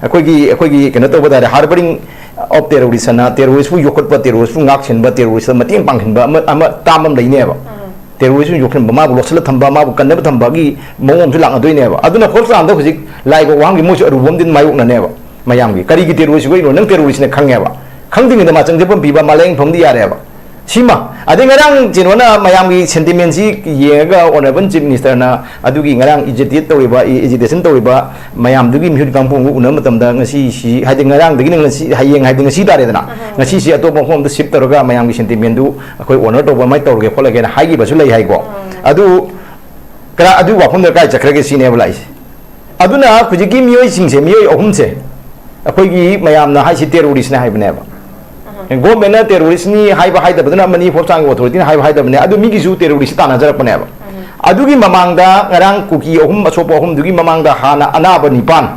ꯑꯩꯈꯣꯏꯒꯤ, ꯑꯩꯈꯣꯏꯒꯤ ꯀꯩꯅꯣ ꯇꯧꯕ ꯇꯥꯔꯦ, harboring of terrorist ꯑꯅ ꯇꯦꯔꯣꯔꯤꯁꯄꯨ ꯌꯣꯛꯈꯠꯄ, ꯇꯦꯔꯣꯔꯤꯁꯄꯨ ꯉꯥꯛ ꯁꯦꯟꯕ, ꯇꯦꯔꯣꯔꯤꯁꯇ ꯃꯇꯦꯡ ꯄꯥꯡꯁꯤꯟꯕ ꯑꯃ, ꯑꯃ ꯇꯥꯝ ꯑꯃ ꯂꯩꯅꯦꯕ꯫ ꯇꯦꯔꯣꯔꯤꯁꯄꯨ ꯌꯣꯛꯁꯤꯟꯕ, ꯃꯥꯕꯨ ꯂꯣꯠꯁꯤꯜꯂ ꯊꯝꯕ, ꯃꯥꯕꯨ ꯀꯟꯅꯕ ꯊꯝꯕꯒꯤ ꯃꯑꯣꯡ ꯑꯃꯁꯨ ꯂꯥꯛꯅꯗꯣꯏꯅꯦꯕ꯫ ꯑꯗꯨꯅ ꯍꯣꯁꯄꯤꯇꯥꯜꯗ ꯍꯧꯖꯤꯛ ꯂꯥꯛꯏꯕ ꯋꯥꯍꯪꯁꯤ ꯃꯣꯏꯁꯨ ꯑꯔꯨꯕ ꯑꯃꯗꯤ ꯃꯥꯌꯣꯛꯅꯅꯦꯕ ꯃꯌꯥꯝꯒꯤ꯫ ꯀꯔꯤꯒꯤ ꯇꯦꯔꯣꯔꯤꯁ ꯑꯣꯏꯔꯤꯅꯣ? ꯅꯪ ꯇꯦꯔꯣꯔꯤꯁꯅꯦ ꯈꯪꯉꯦꯕ꯫ ꯈꯪꯗ꯭ꯔꯤꯉꯩꯗ ꯃꯥ ꯆꯪꯖꯐꯝ ꯄꯤꯕ, ꯃꯥ ꯂꯥꯌꯦꯡꯐꯝꯗꯤ ꯌꯥꯔꯦꯕ꯫ ꯁꯤꯃ꯫ ꯑꯗꯩ ꯉꯔꯥꯡ ꯀꯩꯅꯣꯅ ꯃꯌꯥꯝꯒꯤ sentimentꯁꯤ ꯌꯦꯡꯉꯒ Honourable Chief Ministerꯅ ꯑꯗꯨꯒꯤ ꯉꯔꯥꯡ agitate ꯇꯧꯔꯤꯕ, agitation ꯇꯧꯔꯤꯕ ꯃꯌꯥꯝꯗꯨꯒꯤ ꯃꯤꯍꯨꯠ ꯀꯥꯡꯕꯨ ꯑꯃꯒ ꯎꯅꯕ ꯃꯇꯝꯗ ꯉꯁꯤꯁꯤ, ꯍꯥꯏꯗꯤ ꯉꯔꯥꯡꯗꯒꯤꯅ ꯉꯁꯤ, ꯍꯌꯦꯡ ꯍꯥꯏꯗꯤ ꯉꯁꯤ ꯇꯥꯔꯦꯗꯅ, ꯉꯁꯤꯁꯤ ꯑꯇꯣꯞꯄ ꯃꯐꯝ ꯑꯃꯗ shift ꯇꯧꯔꯒ ꯃꯌꯥꯝꯒꯤ sentimentꯗꯨ ꯑꯩꯈꯣꯏ honour ꯇꯧꯕ ꯑꯃꯥꯏꯅ ꯇꯧꯔꯒꯦ ꯈꯣꯠꯂꯒꯦꯅ ꯍꯥꯏꯈꯤꯕꯁꯨ ꯂꯩ ꯍꯥꯏꯀꯣ꯫ ꯑꯗꯨ ꯀꯔꯥ-, ꯑꯗꯨ ꯋꯥꯐꯝꯗ ꯀꯥꯏ ꯆꯠꯈ꯭ꯔꯒꯦ ꯁꯤꯅꯦꯕ ꯂꯥꯛꯏꯁꯦ꯫ ꯑꯗꯨꯅ ꯍꯧꯖꯤꯛꯀꯤ ꯃꯤꯑꯣꯏꯁꯤꯡꯁꯦ, ꯃꯤꯑꯣꯏ ꯑꯍꯨꯝꯁꯦ, ꯑꯩꯈꯣꯏꯒꯤ ꯃꯌꯥꯝꯅ ꯍꯥꯏꯁꯤ terroristꯅꯦ ꯍꯥꯏꯕꯅꯦꯕ꯫ Governmentꯅ terroristꯅꯤ ꯍꯥꯏꯕ ꯍꯥꯏꯗꯕꯗꯨꯅ ꯑꯃꯅꯤ, ꯍꯣꯞꯆꯥꯡꯒꯤ authorityꯅ ꯍꯥꯏꯕ ꯍꯥꯏꯗꯕꯅꯦ, ꯑꯗꯨ ꯃꯤꯒꯤꯁꯨ terrorist ꯇꯥꯟꯅꯖꯔꯛꯄꯅꯦꯕ꯫ ꯑꯗꯨꯒꯤ ꯃꯃꯥꯡꯗ ꯉꯔꯥꯡ ꯀꯨꯀꯤ ꯑꯍꯨꯝ, ꯑꯁꯣꯛꯄ ꯑꯍꯨꯝꯗꯨꯒꯤ ꯃꯃꯥꯡꯗ ꯍꯥꯟꯅ ꯑꯅꯥꯕ ꯅꯤꯄꯥꯟ,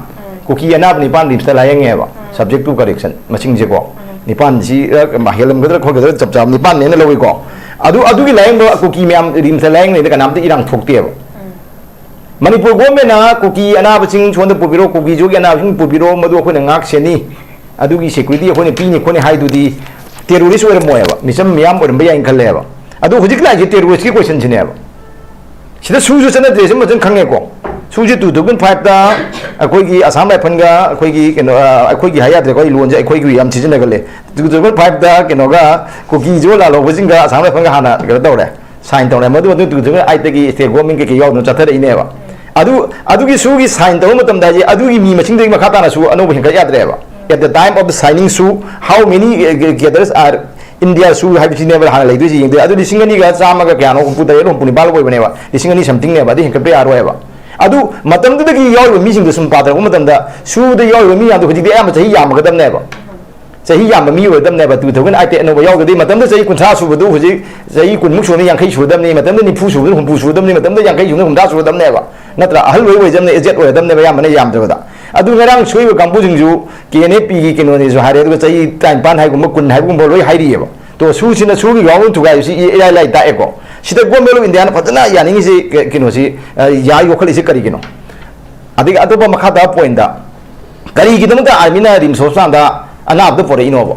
ꯀꯨꯀꯤ ꯑꯅꯥꯕ ꯅꯤꯄꯥꯟ ꯔꯤꯝꯁꯇ ꯂꯥꯌꯦꯡꯉꯦꯕ꯫ Subject to correction ꯃꯁꯤꯡꯁꯦꯀꯣ꯫ ꯅꯤꯄꯥꯟꯁꯤ, ꯑ, ꯍꯦꯜꯂꯝꯒꯗ꯭ꯔꯥ ꯈꯣꯠꯀꯗ꯭ꯔꯥ ꯆꯞ ꯆꯥꯕ ꯅꯤꯄꯥꯟꯅꯦꯅ ꯂꯧꯏꯀꯣ꯫ ꯑꯗꯨ, ꯑꯗꯨꯒꯤ ꯂꯥꯌꯦꯡꯕ ꯀꯨꯀꯤ ꯃꯌꯥꯝ ꯔꯤꯝꯁꯇ ꯂꯥꯌꯦꯡꯅꯩꯗ ꯀꯅꯥꯝꯇ ꯏꯔꯥꯡ ꯊꯣꯛꯇꯦꯕ꯫ ꯃꯅꯤꯄꯨꯔ governmentꯅ ꯀꯨꯀꯤ ꯑꯅꯥꯕꯁꯤꯡ ꯁꯣꯝꯗ ꯄꯨꯕꯤꯔꯣ, ꯀꯨꯀꯤ ꯖꯣꯒꯤ ꯑꯅꯥꯕꯁꯤꯡ ꯄꯨꯕꯤꯔꯣ, ꯃꯗꯨ ꯑꯩꯈꯣꯏꯅ ꯉꯥꯛ ꯁꯦꯟꯅꯤ, ꯑꯗꯨꯒꯤ security ꯑꯩꯈꯣꯏꯅ ꯄꯤꯅꯤ ꯈꯣꯠꯅꯤ ꯍꯥꯏꯗꯨꯗꯤ terrorist ꯑꯣꯏꯔꯝꯃꯣꯏꯕ, ꯃꯤꯆꯝ ꯃꯤꯌꯥꯝ ꯑꯣꯏꯔꯝꯕ ꯌꯥꯏꯅ ꯈꯜꯂꯦꯕ꯫ ꯑꯗꯣ ꯍꯧꯖꯤꯛ ꯂꯥꯛꯏꯁꯦ terroristꯀꯤ questionꯁꯤꯅꯦꯕ꯫ ꯁꯤꯗ ꯁꯨꯁꯨ ꯆꯠꯅꯗ꯭ꯔꯦ, ꯁꯤꯃ ꯐꯖꯅ ꯈꯪꯉꯦꯀꯣ꯫ ꯁꯨꯁꯦ two thousand fiveꯇ ꯑꯩꯈꯣꯏꯒꯤ Assam Rifleꯒ ꯑꯩꯈꯣꯏꯒꯤ ꯀꯩꯅꯣ, ꯑ, ꯑꯩꯈꯣꯏꯒꯤ ꯍꯥꯏ ꯌꯥꯗ꯭ꯔꯦꯀꯣ, ꯑꯩ ꯂꯣꯟꯁꯦ ꯑꯩꯈꯣꯏꯒꯤ ꯌꯥꯝ ꯁꯤꯖꯤꯟꯅꯒꯜꯂꯦ꯫ Two thousand fiveꯇ ꯀꯩꯅꯣꯒ ꯀꯨꯀꯤ ꯖꯣ ꯂꯥꯜꯍꯧꯕꯁꯤꯡꯒ Assam Rifleꯒ ꯍꯥꯟꯅ ꯀꯩꯅꯣ ꯇꯧꯔꯦ, sign ꯇꯧꯔꯦ꯫ ꯃꯗꯨ ꯃꯇꯨꯡ two thousand eightꯇꯒꯤ state government ꯀꯩꯀꯩ ꯌꯥꯎꯗꯅ ꯆꯠꯊꯔꯛꯏꯅꯦꯕ꯫ ꯑꯗꯨ, ꯑꯗꯨꯒꯤ ꯁꯨꯒꯤ sign ꯇꯧꯕ ꯃꯇꯝꯗ ꯍꯥꯏꯁꯦ ꯑꯗꯨꯒꯤ ꯃꯤ ꯃꯁꯤꯡꯗꯒꯤ ꯃꯈꯥ ꯇꯥꯅꯁꯨ ꯑꯅꯧꯕ ꯍꯦꯟꯒꯠ ꯌꯥꯗ꯭ꯔꯦꯕ꯫ At the time of the signing ꯁꯨ, how many, uh, cadres are India ꯁꯨ ꯍꯥꯏꯕꯁꯤꯅꯦꯕ ꯍꯥꯟꯅ ꯂꯩꯗꯣꯏꯁꯦ, ꯌꯦꯡꯗꯣꯏ꯫ ꯑꯗꯨ ꯂꯤꯁꯤꯡ ꯑꯅꯤꯒ ꯆꯥꯝꯃꯒ ꯀꯌꯥꯅꯣ, ꯍꯨꯝꯐꯨ ꯇꯔꯦꯠ, ꯍꯨꯝꯐꯨ ꯅꯤꯄꯥꯜ ꯑꯣꯏꯕꯅꯦꯕ, ꯂꯤꯁꯤꯡ ꯑꯅꯤ somethingꯅꯦꯕ, ꯑꯗꯨ ꯍꯦꯟꯒꯠꯄ ꯌꯥꯔꯣꯏꯕ꯫ ꯑꯗꯨ ꯃꯇꯝꯗꯨꯗꯒꯤ ꯌꯥꯎꯔꯤꯕ ꯃꯤꯁꯤꯡꯗꯣ ꯁꯨꯝ ꯄꯥꯊꯔꯛꯄ ꯃꯇꯝꯗ ꯁꯨꯗ ꯌꯥꯎꯔꯤꯕ ꯃꯤ ꯃꯌꯥꯝꯗꯣ ꯍꯧꯖꯤꯛꯇꯤ ꯑꯌꯥꯝꯕ ꯆꯍꯤ ꯌꯥꯝꯃꯒꯗꯕꯅꯦꯕ꯫ ꯆꯍꯤ ꯌꯥꯝꯕ ꯃꯤ ꯑꯣꯏꯒꯗꯕꯅꯦꯕ, two thousand eightꯇ ꯑꯅꯧꯕ ꯌꯥꯎꯗ꯭ꯔꯗꯤ꯫ ꯃꯇꯝꯗ ꯆꯍꯤ ꯀꯨꯟꯊ꯭ꯔꯥ ꯁꯨꯕꯗꯨ ꯍꯧꯖꯤꯛ ꯆꯍꯤ ꯀꯨꯟꯃꯨꯛ ꯁꯨꯔꯕꯅꯤ, ꯌꯥꯡꯈꯩ ꯁꯨꯔꯗꯕꯅꯤ, ꯃꯇꯝꯗ ꯅꯤꯐꯨ ꯁꯨꯕꯗꯨꯅ ꯍꯨꯝꯐꯨ ꯁꯨꯔꯗꯕꯅꯤ, ꯃꯇꯝꯗ ꯌꯥꯡꯈꯩ ꯁꯨꯕꯗꯨꯅ ꯍꯨꯝꯗ꯭ꯔꯥ ꯁꯨꯔꯗꯕꯅꯦꯕ, ꯅꯠꯇ꯭ꯔꯥ? ꯑꯍꯜ ꯂꯣꯏ ꯑꯣꯏꯖꯕꯅꯦ, aged ꯑꯣꯏꯔꯗꯕꯅꯦꯕ ꯑꯌꯥꯝꯕꯅ ꯌꯥꯝꯗ꯭ꯔꯕꯗ꯫ ꯑꯗꯨ ꯉꯔꯥꯡ ꯁꯣꯏꯕ ꯀꯥꯡꯕꯨꯁꯤꯡꯁꯨ ꯀꯦ ꯑꯦꯟ ꯑꯦꯐ ꯄꯤꯒꯤ ꯀꯩꯅꯣꯅꯦꯁꯨ ꯍꯥꯏꯔꯦ, ꯑꯗꯨꯒ ꯆꯍꯤ ꯇꯔꯥꯅꯤꯄꯥꯟ ꯍꯥꯏꯒꯨꯝꯕ, ꯀꯨꯟ ꯍꯥꯏꯕꯒꯨꯝꯕ ꯂꯣꯏ ꯍꯥꯏꯔꯤꯑꯕ꯫ ꯇꯣ ꯁꯨꯁꯤꯅ ꯁꯨꯒꯤ ꯌꯥꯎꯐꯝ ꯊꯨꯒꯥꯏꯕꯁꯤ ꯏ-, ꯏꯔꯥꯏ ꯂꯥꯏ ꯇꯥꯛꯑꯦꯀꯣ꯫ ꯁꯤꯗ Government of Indiaꯅ ꯐꯖꯅ ꯌꯥꯅꯤꯡꯉꯤꯁꯤ ꯀ-, ꯀꯩꯅꯣꯁꯤ, ꯑ, ꯌꯥ ꯌꯣꯛꯈꯠꯂꯤꯁꯤ ꯀꯔꯤꯒꯤꯅꯣ? ꯑꯗꯒꯤ ꯑꯇꯣꯞꯄ ꯃꯈꯥ ꯇꯥꯕ pointꯇ ꯀꯔꯤꯒꯤꯗꯃꯛꯇ armyꯅ RIMS hospitalꯗ ꯑꯅꯥꯕꯗ ꯄꯨꯔꯛꯏꯅꯣꯕ?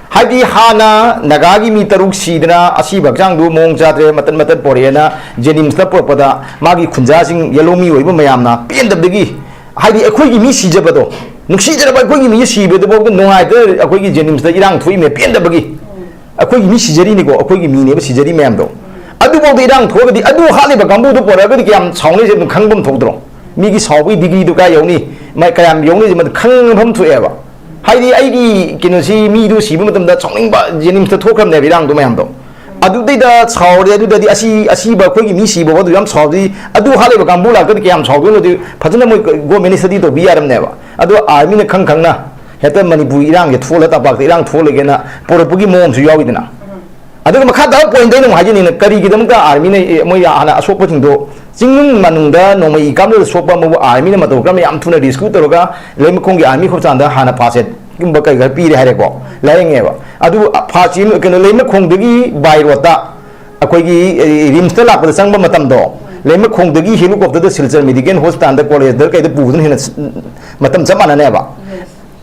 ꯍꯥꯏꯗꯤ ꯍꯥꯟꯅ ꯅꯥꯒꯥꯒꯤ ꯃꯤ ꯇꯔꯨꯛ ꯁꯤꯗꯅ ꯑꯁꯤꯕ ꯍꯛꯆꯥꯡꯗꯨ ꯃꯑꯣꯡ ꯆꯥꯗ꯭ꯔꯦ, ꯃꯇꯠ ꯃꯇꯠ ꯄꯣꯔꯛꯑꯦꯅ JNIMSꯇ ꯄꯨꯔꯛꯄꯗ ꯃꯥꯒꯤ ꯈꯨꯟꯖꯥꯁꯤꯡ, ꯌꯦꯜꯍꯧꯃꯤ ꯑꯣꯏꯕ ꯃꯌꯥꯝꯅ ꯄꯦꯟꯗꯕꯗꯒꯤ, ꯍꯥꯏꯗꯤ ꯑꯩꯈꯣꯏꯒꯤ ꯃꯤ ꯁꯤꯖꯕꯗꯣ, ꯅꯨꯡꯁꯤꯖꯔꯕ ꯑꯩꯈꯣꯏꯒꯤ ꯃꯤ ꯁꯤꯕꯗꯨꯐꯥꯎꯗ ꯅꯨꯡꯉꯥꯏꯇ ꯑꯩꯈꯣꯏꯒꯤ JNIMSꯇ ꯏꯔꯥꯡ ꯊꯣꯛꯏꯃꯦ ꯄꯦꯟꯗꯕꯒꯤ꯫ ꯑꯩꯈꯣꯏꯒꯤ ꯃꯤ ꯁꯤꯖꯔꯤꯅꯤꯀꯣ, ꯑꯩꯈꯣꯏꯒꯤ ꯃꯤꯅꯦꯕ ꯁꯤꯖꯔꯤ ꯃꯌꯥꯝꯗꯣ꯫ ꯑꯗꯨꯐꯥꯎꯗ ꯏꯔꯥꯡ ꯊꯣꯛꯑꯒꯗꯤ, ꯑꯗꯨ ꯍꯥꯠꯂꯤꯕ ꯀꯥꯡꯕꯨꯗꯨ ꯄꯣꯔꯛꯑꯒꯗꯤ ꯀꯌꯥꯝ ꯁꯥꯎꯅꯤꯁꯦ ꯑꯗꯨꯝ ꯈꯪꯕ ꯑꯃ ꯊꯣꯛꯇ꯭ꯔꯣ? ꯃꯤꯒꯤ ꯁꯥꯎꯕꯒꯤ ꯗꯤꯒ꯭ꯔꯤꯗꯨ ꯀꯥꯏ ꯌꯧꯅꯤ, ꯃꯥ ꯀꯌꯥꯝ ꯌꯧꯅꯤ, ꯃꯗꯨ ꯈꯪꯕ ꯑꯃ ꯊꯣꯛꯑꯦꯕ꯫ ꯍꯥꯏꯗꯤ ꯑꯩꯒꯤ ꯀꯩꯅꯣꯁꯤ, ꯃꯤꯗꯨ ꯁꯤꯕ ꯃꯇꯝꯗ ꯁꯥꯎꯅꯤꯡꯕ ꯖꯦꯅꯤꯝꯁꯇ ꯊꯣꯛꯈ꯭ꯔꯕꯅꯦꯕ ꯏꯔꯥꯡꯗꯣ ꯃꯌꯥꯝꯗꯣ꯫ ꯑꯗꯨꯗꯩꯗ ꯁꯥꯎꯔꯦ, ꯑꯗꯨꯗꯗꯤ ꯑꯁꯤ, ꯑꯁꯤꯕ ꯑꯩꯈꯣꯏꯒꯤ ꯃꯤ ꯁꯤꯕ ꯐꯥꯎꯗ ꯌꯥꯝ ꯁꯥꯎꯗꯤ, ꯑꯗꯨ ꯍꯥꯠꯂꯤꯕ ꯀꯥꯡꯕꯨ ꯂꯥꯛꯇꯗꯤ ꯀꯌꯥꯝ ꯁꯥꯎꯗꯣꯏꯅꯣꯗꯤ ꯐꯖꯅ ꯃꯣꯏ ꯒꯣꯔꯃꯦꯟꯅ ꯁ꯭ꯇꯗꯤ ꯇꯧꯕꯤ ꯌꯥꯔꯝꯅꯦꯕ꯫ ꯑꯗꯣ ꯑꯥꯔꯃꯤꯅ ꯈꯪ ꯈꯪꯅ ꯍꯦꯛꯇ ꯃꯅꯤꯄꯨꯔ ꯏꯔꯥꯡꯁꯦ ꯊꯣꯛꯍꯜꯂ, ꯇꯝꯄꯥꯛꯇ ꯏꯔꯥꯡ ꯊꯣꯛꯍꯜꯂꯒꯦꯅ ꯄꯣꯔꯛꯄꯒꯤ ꯃꯑꯣꯡꯁꯨ ꯌꯥꯎꯋꯤꯗꯅ꯫ ꯑꯗꯨꯒ ꯃꯈꯥ ꯇꯥꯕ ꯄꯣꯏꯟꯗ ꯑꯩꯅ ꯑꯃꯨꯛ ꯍꯥꯏꯖꯅꯤꯡꯉꯤꯅ, ꯀꯔꯤꯒꯤꯗꯃꯛꯇ ꯑꯥꯔꯃꯤꯅ, ꯑꯦ, ꯃꯣꯏ ꯍꯥꯟꯅ ꯑꯁꯣꯛꯄꯁꯤꯡꯗꯣ ꯆꯤꯡꯅꯨꯡ ꯃꯅꯨꯡꯗ ꯅꯣꯡꯃꯩ ꯀꯥꯞꯅꯕꯗ ꯁꯣꯛꯄ ꯑꯃꯕꯨ ꯑꯥꯔꯃꯤꯅ ꯃꯇꯧ ꯀꯔꯝꯅ ꯌꯥꯝ ꯊꯨꯅ ꯔꯦꯁꯀ꯭ꯌꯨ ꯇꯧꯔꯒ ꯂꯩꯃꯈꯣꯡꯒꯤ ꯑꯥꯔꯃꯤ ꯍꯣꯁꯄꯤꯇꯥꯜꯗ ꯍꯥꯟꯅ ꯐꯥꯔꯁ ꯑꯦꯗꯀꯨꯝꯕ ꯀꯩ ꯈꯔ ꯄꯤꯔꯦ ꯍꯥꯏꯔꯦꯀꯣ, ꯂꯥꯏꯌꯦꯡꯉꯦꯕ꯫ ꯑꯗꯨꯕꯨ ꯐꯥꯔꯁ ꯑꯦꯗ, ꯀꯩꯅꯣ, ꯂꯩꯃꯈꯣꯡꯗꯒꯤ ꯕꯥꯏ ꯔꯣꯗꯇ ꯑꯩꯈꯣꯏꯒꯤ, ꯑꯦ, ꯔꯤꯝꯁꯇ ꯂꯥꯛꯄꯗ ꯆꯪꯕ ꯃꯇꯝꯗꯣ, ꯂꯩꯃꯈꯣꯡꯗꯒꯤ ꯍꯦꯂꯤꯀꯣꯞꯇꯔꯗ ꯁꯤꯜꯆꯔ ꯃꯦꯗꯤꯀꯦꯜ ꯍꯣꯁꯄꯤꯇꯥꯜꯗ, ꯀꯣꯂꯦꯖꯇ ꯀꯩꯗ ꯄꯨꯕꯗꯨꯅ ꯍꯦꯟꯅ ꯁ-, ꯃꯇꯝ ꯆꯞ ꯃꯥꯟꯅꯅꯦꯕ꯫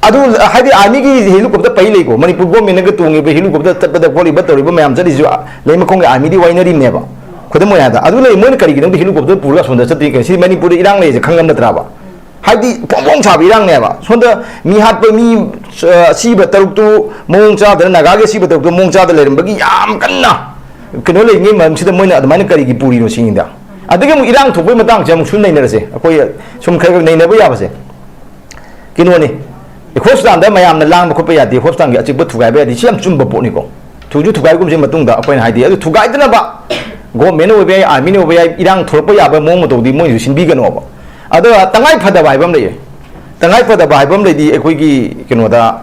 ꯑꯗꯨ ꯍꯥꯏꯗꯤ ꯑꯥꯔꯃꯤꯒꯤ ꯍꯦꯂꯤꯀꯣꯞꯇꯔ ꯄꯩ ꯂꯩꯀꯣ, ꯃꯅꯤꯄꯨꯔ ꯒꯣꯔꯃꯦꯟꯅꯒ ꯇꯣꯡꯉꯤꯕ ꯍꯦꯂꯤꯀꯣꯞꯇꯔ ꯆꯠꯄꯗ ꯈꯣꯠꯂꯤꯕ ꯇꯧꯔꯤꯕ ꯃꯌꯥꯝ ꯆꯠꯂꯤꯁꯨ, ꯂꯩꯃꯈꯣꯡꯒꯤ ꯑꯥꯔꯃꯤꯗꯤ ꯋꯥꯏꯅꯔꯤꯕꯅꯦꯕ꯫ ꯈꯨꯗꯝ ꯑꯣꯏꯅ ꯍꯥꯏꯔꯕꯗ, ꯑꯗꯨ ꯂꯩ, ꯃꯣꯏꯅ ꯀꯔꯤꯒꯤꯗꯃꯛꯇ ꯍꯦꯂꯤꯀꯣꯞꯇꯔ ꯄꯨꯔꯒ ꯑꯁꯣꯝꯗ ꯆꯠꯇ꯭ꯔꯤ? ꯀꯩ, ꯁꯤ ꯃꯅꯤꯄꯨꯔꯗ ꯏꯔꯥꯡ ꯂꯩꯔꯤꯁꯦ ꯈꯪꯉꯝ ꯅꯠꯇ꯭ꯔꯕ? ꯍꯥꯏꯕꯗꯤ ꯐꯣꯡ ꯐꯣꯡ ꯁꯥꯕ ꯏꯔꯥꯡꯅꯦꯕ꯫ ꯁꯣꯝꯗ ꯃꯤ ꯍꯥꯠꯄ, ꯃꯤ, ꯑ, ꯑꯁꯤꯕ ꯇꯔꯨꯛꯇꯨ ꯃꯑꯣꯡ ꯆꯥꯗꯅ, ꯅꯥꯒꯥꯒꯤ ꯑꯁꯤꯕ ꯇꯔꯨꯛꯇꯨ ꯃꯑꯣꯡ ꯆꯥꯗ ꯂꯩꯔꯝꯕꯒꯤ ꯌꯥꯝ ꯀꯟꯅ ꯀꯩꯅꯣ ꯂꯩꯔꯤꯉꯩ ꯃꯔꯝꯁꯤꯗ ꯃꯣꯏꯅ ꯑꯗꯨꯃꯥꯏꯅ ꯀꯔꯤꯒꯤ ꯄꯨꯔꯤꯅꯣ ꯁꯤꯅꯤꯗ꯫ ꯑꯗꯒꯤ ꯑꯃꯨꯛ ꯏꯔꯥꯡ ꯊꯣꯛꯄꯒꯤ ꯃꯇꯥꯡꯁꯦ ꯑꯃꯨꯛꯁꯨ ꯅꯩꯅꯔꯁꯦ, ꯑꯩꯈꯣꯏ ꯁꯨꯝ ꯈꯔ ꯈꯔ ꯅꯩꯅꯕ ꯌꯥꯕꯁꯦ꯫ ꯀꯩꯅꯣꯅꯤ, ꯍꯣꯁꯄꯤꯇꯥꯜꯗ ꯃꯌꯥꯝꯅ ꯂꯥꯡꯕ ꯈꯣꯠꯄ ꯌꯥꯗꯦ, ꯍꯣꯁꯄꯤꯇꯥꯜꯒꯤ ꯑꯆꯤꯛꯄ ꯊꯨꯒꯥꯏꯕ ꯌꯥꯗꯦ, ꯁꯤ ꯌꯥꯝ ꯆꯨꯝꯕ ꯄꯣꯠꯅꯤꯀꯣ꯫ ꯊꯨꯁꯨ ꯊꯨꯒꯥꯏꯒꯨꯝꯁꯤ ꯃꯇꯨꯡꯗ ꯑꯩꯈꯣꯏꯅ ꯍꯥꯏꯗꯤ, ꯑꯗꯨ ꯊꯨꯒꯥꯏꯗꯅꯕ ꯒꯣꯔꯃꯦꯟꯅ ꯑꯣꯏꯕ ꯌꯥꯏ, ꯑꯥꯔꯃꯤꯅ ꯑꯣꯏꯕ ꯌꯥꯏ, ꯏꯔꯥꯡ ꯊꯣꯛꯂꯛꯄ ꯌꯥꯕ ꯃꯑꯣꯡ ꯃꯇꯧꯗꯤ ꯃꯣꯏꯅꯁꯨ ꯁꯤꯟꯕꯤꯒꯅꯣꯕ꯫ ꯑꯗꯨꯒ ꯇꯉꯥꯏ ꯐꯗꯕ ꯍꯥꯏꯕ ꯑꯃ ꯂꯩꯌꯦ꯫ ꯇꯉꯥꯏ ꯐꯗꯕ ꯍꯥꯏꯕ ꯑꯃ ꯂꯩꯗꯤ, ꯑꯩꯈꯣꯏꯒꯤ ꯀꯩꯅꯣꯗ,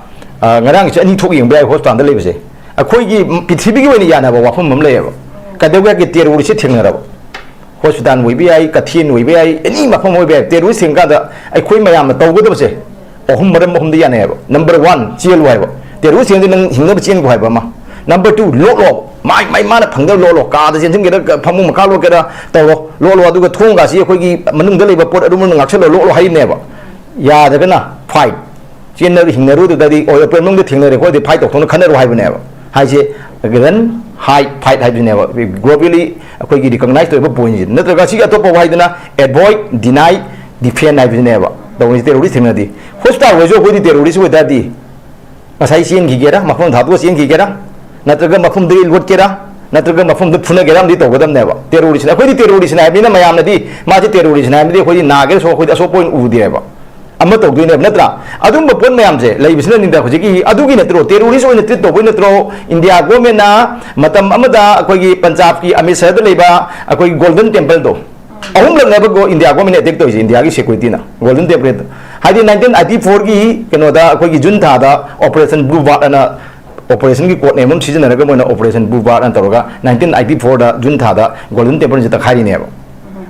ꯑ, ꯉꯔꯥꯡꯒꯤꯁꯦ ꯑꯅꯤ ꯊꯣꯛ ꯌꯦꯡꯕ ꯌꯥꯏ ꯍꯣꯁꯄꯤꯇꯥꯜꯗ ꯂꯩꯕꯁꯦ꯫ ꯑꯩꯈꯣꯏꯒꯤ ꯄ꯭ꯔꯤꯊꯤꯕꯤꯒꯤ ꯑꯣꯏꯅ ꯌꯥꯅꯕ ꯋꯥꯐꯝ ꯑꯃ ꯂꯩꯌꯦꯕ꯫ ꯀꯩꯗꯧꯒꯦ ꯍꯥꯏꯔꯗꯤ ꯇꯦꯔꯣꯔꯤꯁꯁꯦ ꯊꯦꯡꯅꯔꯕ, ꯍꯣꯁꯄꯤꯇꯥꯜ ꯑꯣꯏꯕ ꯌꯥꯏ, ꯀꯩꯊꯦꯜ ꯑꯣꯏꯕ ꯌꯥꯏ, ꯑꯦꯅꯤ ꯃꯐꯝ ꯑꯣꯏꯕ ꯌꯥꯏ, ꯇꯦꯔꯣꯔꯤꯁ ꯊꯦꯡꯉꯀꯥꯟꯗ ꯑꯩꯈꯣꯏ ꯃꯌꯥꯝꯅ ꯇꯧꯒꯗꯕꯁꯦ ꯑꯍꯨꯝ, ꯃꯔꯝ ꯑꯍꯨꯝꯗ ꯌꯥꯅꯩ ꯍꯥꯏꯕ꯫ ꯅꯝꯕꯔ ꯋꯥꯟ, ꯆꯦꯜꯂꯨ ꯍꯥꯏꯕ, ꯇꯦꯔꯣꯔꯤꯁ ꯊꯦꯡꯉꯗꯤ ꯅꯪ ꯍꯤꯡꯅꯕ ꯆꯦꯟꯈꯣ ꯍꯥꯏꯕ ꯑꯃ꯫ ꯅꯝꯕꯔ ꯇꯨ, ꯂꯣꯠꯂꯣ, ꯃꯥꯏ ꯃꯥꯏ ꯃꯥꯅ ꯐꯪꯗꯕ ꯂꯣꯠꯂꯣ, ꯀꯥꯗ ꯆꯦꯟꯁꯤꯟꯒꯦꯔꯥ, ꯐꯃꯨꯡ ꯃꯈꯥ ꯂꯣꯠꯀꯦꯔꯥ ꯇꯧꯔꯣ, ꯂꯣꯠꯂꯣ, ꯑꯗꯨꯒ ꯊꯣꯡꯒꯥꯁꯤ ꯑꯩꯈꯣꯏꯒꯤ ꯃꯅꯨꯡꯗ ꯂꯩꯕ ꯄꯣꯠ ꯑꯔꯨꯝꯕ ꯉꯥꯛꯁꯜꯂꯣ, ꯂꯣꯠꯂꯣ ꯍꯥꯏꯔꯤꯅꯦꯕ꯫ ꯌꯥꯗ꯭ꯔꯒꯅ ꯐꯥꯏꯠ, ꯆꯦꯟꯅꯔꯨ ꯍꯤꯡꯅꯔꯨꯗꯨꯗꯗꯤ, ꯑꯣ, ꯑꯦꯄ꯭ꯔꯤꯜ ꯃꯅꯨꯡꯗ ꯊꯦꯡꯅꯔꯦꯀꯣ, ꯑꯗꯨꯗꯤ ꯐꯥꯏꯠ ꯇꯧꯊꯣꯛꯅ ꯈꯟꯅꯔꯨ ꯍꯥꯏꯕꯅꯦꯕ꯫ ꯍꯥꯏꯁꯦ, ꯔꯟ, ꯍꯥꯏꯠ, ꯐꯥꯏꯠ ꯍꯥꯏꯕꯁꯤꯅꯦꯕ꯫ ꯒ꯭ꯂꯣꯕꯦꯜꯂꯤ ꯑꯩꯈꯣꯏꯒꯤ ꯔꯤꯀꯣꯒꯅꯥꯏꯁ ꯇꯧꯔꯤꯕ ꯄꯣꯏꯟꯁꯤꯗꯤ꯫ ꯅꯠꯇ꯭ꯔꯒ ꯁꯤꯒꯤ ꯑꯇꯣꯞꯄ ꯋꯥꯍꯩꯗꯨꯅ ꯑꯦꯚꯣꯏꯗ, ꯗꯤꯅꯥꯏ, ꯗꯤꯐꯦꯟ ꯍꯥꯏꯕꯁꯤꯅꯦꯕ꯫ ꯇꯧꯔꯤꯁꯦ ꯇꯦꯔꯣꯔꯤꯁ ꯊꯦꯡꯅꯗꯤ꯫ ꯍꯣꯁꯄꯤꯇꯥꯜ ꯑꯣꯏꯔꯁꯨ ꯑꯩꯈꯣꯏꯗꯤ ꯇꯦꯔꯣꯔꯤꯁ ꯑꯣꯏ ꯇꯥꯔꯗꯤ ꯉꯁꯥꯏ ꯆꯦꯟꯈꯤꯒꯦꯔꯥ, ꯃꯐꯝ ꯊꯥꯗꯣꯛꯑ ꯆꯦꯟꯈꯤꯒꯦꯔꯥ, ꯅꯠꯇ꯭ꯔꯒ ꯃꯐꯝꯗꯒꯤ ꯂꯣꯠꯀꯦꯔꯥ, ꯅꯠꯇ꯭ꯔꯒ ꯃꯐꯝꯗ ꯐꯨꯅꯒꯦꯔꯥ ꯑꯃꯗꯤ ꯇꯧꯒꯗꯕꯅꯦꯕ꯫ ꯇꯦꯔꯣꯔꯤꯁ, ꯑꯩꯈꯣꯏꯗꯤ ꯇꯦꯔꯣꯔꯤꯁ ꯍꯥꯏꯕꯅꯤꯅ, ꯃꯌꯥꯝꯅꯗꯤ ꯃꯥꯁꯦ ꯇꯦꯔꯣꯔꯤꯁ ꯍꯥꯏꯕꯗꯤ ꯑꯩꯈꯣꯏꯗꯤ ꯅꯥꯒꯦꯔꯁꯨ ꯑꯩꯈꯣꯏꯗꯤ ꯑꯁꯣꯛꯄ ꯑꯣꯏꯅ ꯎꯗꯦꯕ꯫ ꯑꯃ ꯇꯧꯗꯣꯏꯅꯦꯕ, ꯅꯠꯇ꯭ꯔꯥ? ꯑꯗꯨꯝꯕ ꯄꯣꯠ ꯃꯌꯥꯝꯁꯦ ꯂꯩꯕꯁꯤꯅꯅꯤꯗ ꯍꯧꯖꯤꯛꯀꯤ ꯑꯗꯨꯒꯤ ꯅꯠꯇ꯭ꯔꯣ, ꯇꯦꯔꯣꯔꯤꯁ ꯑꯣꯏꯅ ꯇ꯭ꯔꯤꯠ ꯇꯧꯕꯩ ꯅꯠꯇ꯭ꯔꯣ ꯏꯟꯗꯤꯌꯥ ꯒꯣꯔꯃꯦꯟꯅ ꯃꯇꯝ ꯑꯃꯗ ꯑꯩꯈꯣꯏꯒꯤ ꯄꯟꯖꯥꯕꯀꯤ ꯑꯃ꯭ꯔꯤꯠꯁꯔꯗ ꯂꯩꯕ ꯑꯩꯈꯣꯏꯒꯤ ꯒꯣꯜꯗꯟ ꯇꯦꯝꯄꯜꯗꯣ ꯑꯍꯨꯝꯂꯛꯅꯦꯕ ꯒꯣ-, ꯏꯟꯗꯤꯌꯥ ꯒꯣꯔꯃꯦꯟꯅ ꯑꯦꯇꯦꯛ ꯇꯧꯔꯤꯁꯦ, ꯏꯟꯗꯤꯌꯥꯒꯤ ꯁꯦꯀ꯭ꯌꯨꯔꯤꯇꯤꯅ ꯒꯣꯜꯗꯟ ꯇꯦꯝꯄꯜ꯫ ꯍꯥꯏꯗꯤ ꯅꯥꯏꯟꯇꯤꯟ ꯑꯥꯏꯇꯤ ꯐꯣꯔꯒꯤ ꯀꯩꯅꯣꯗ ꯑꯩꯈꯣꯏꯒꯤ ꯖꯨꯟ ꯊꯥꯗ ꯑꯣꯄꯔꯦꯁꯟ ꯕ꯭ꯂꯨ ꯕꯥꯔꯠ ꯑꯅ ꯑꯣꯄꯔꯦꯁꯟꯒꯤ ꯀꯣꯗ ꯅꯦꯝ ꯑꯃ ꯁꯤꯖꯤꯟꯅꯔꯒ ꯃꯣꯏꯅ ꯑꯣꯄꯔꯦꯁꯟ ꯕ꯭ꯂꯨ ꯕꯥꯔꯠ ꯑꯅ ꯇꯧꯔꯒ ꯅꯥꯏꯟꯇꯤꯟ ꯑꯥꯏꯇꯤ ꯐꯣꯔꯗ ꯖꯨꯟ ꯊꯥꯗ ꯒꯣꯜꯗꯟ ꯇꯦꯝꯄꯜꯁꯦ ꯇꯛꯈꯥꯏꯔꯤꯅꯦꯕ꯫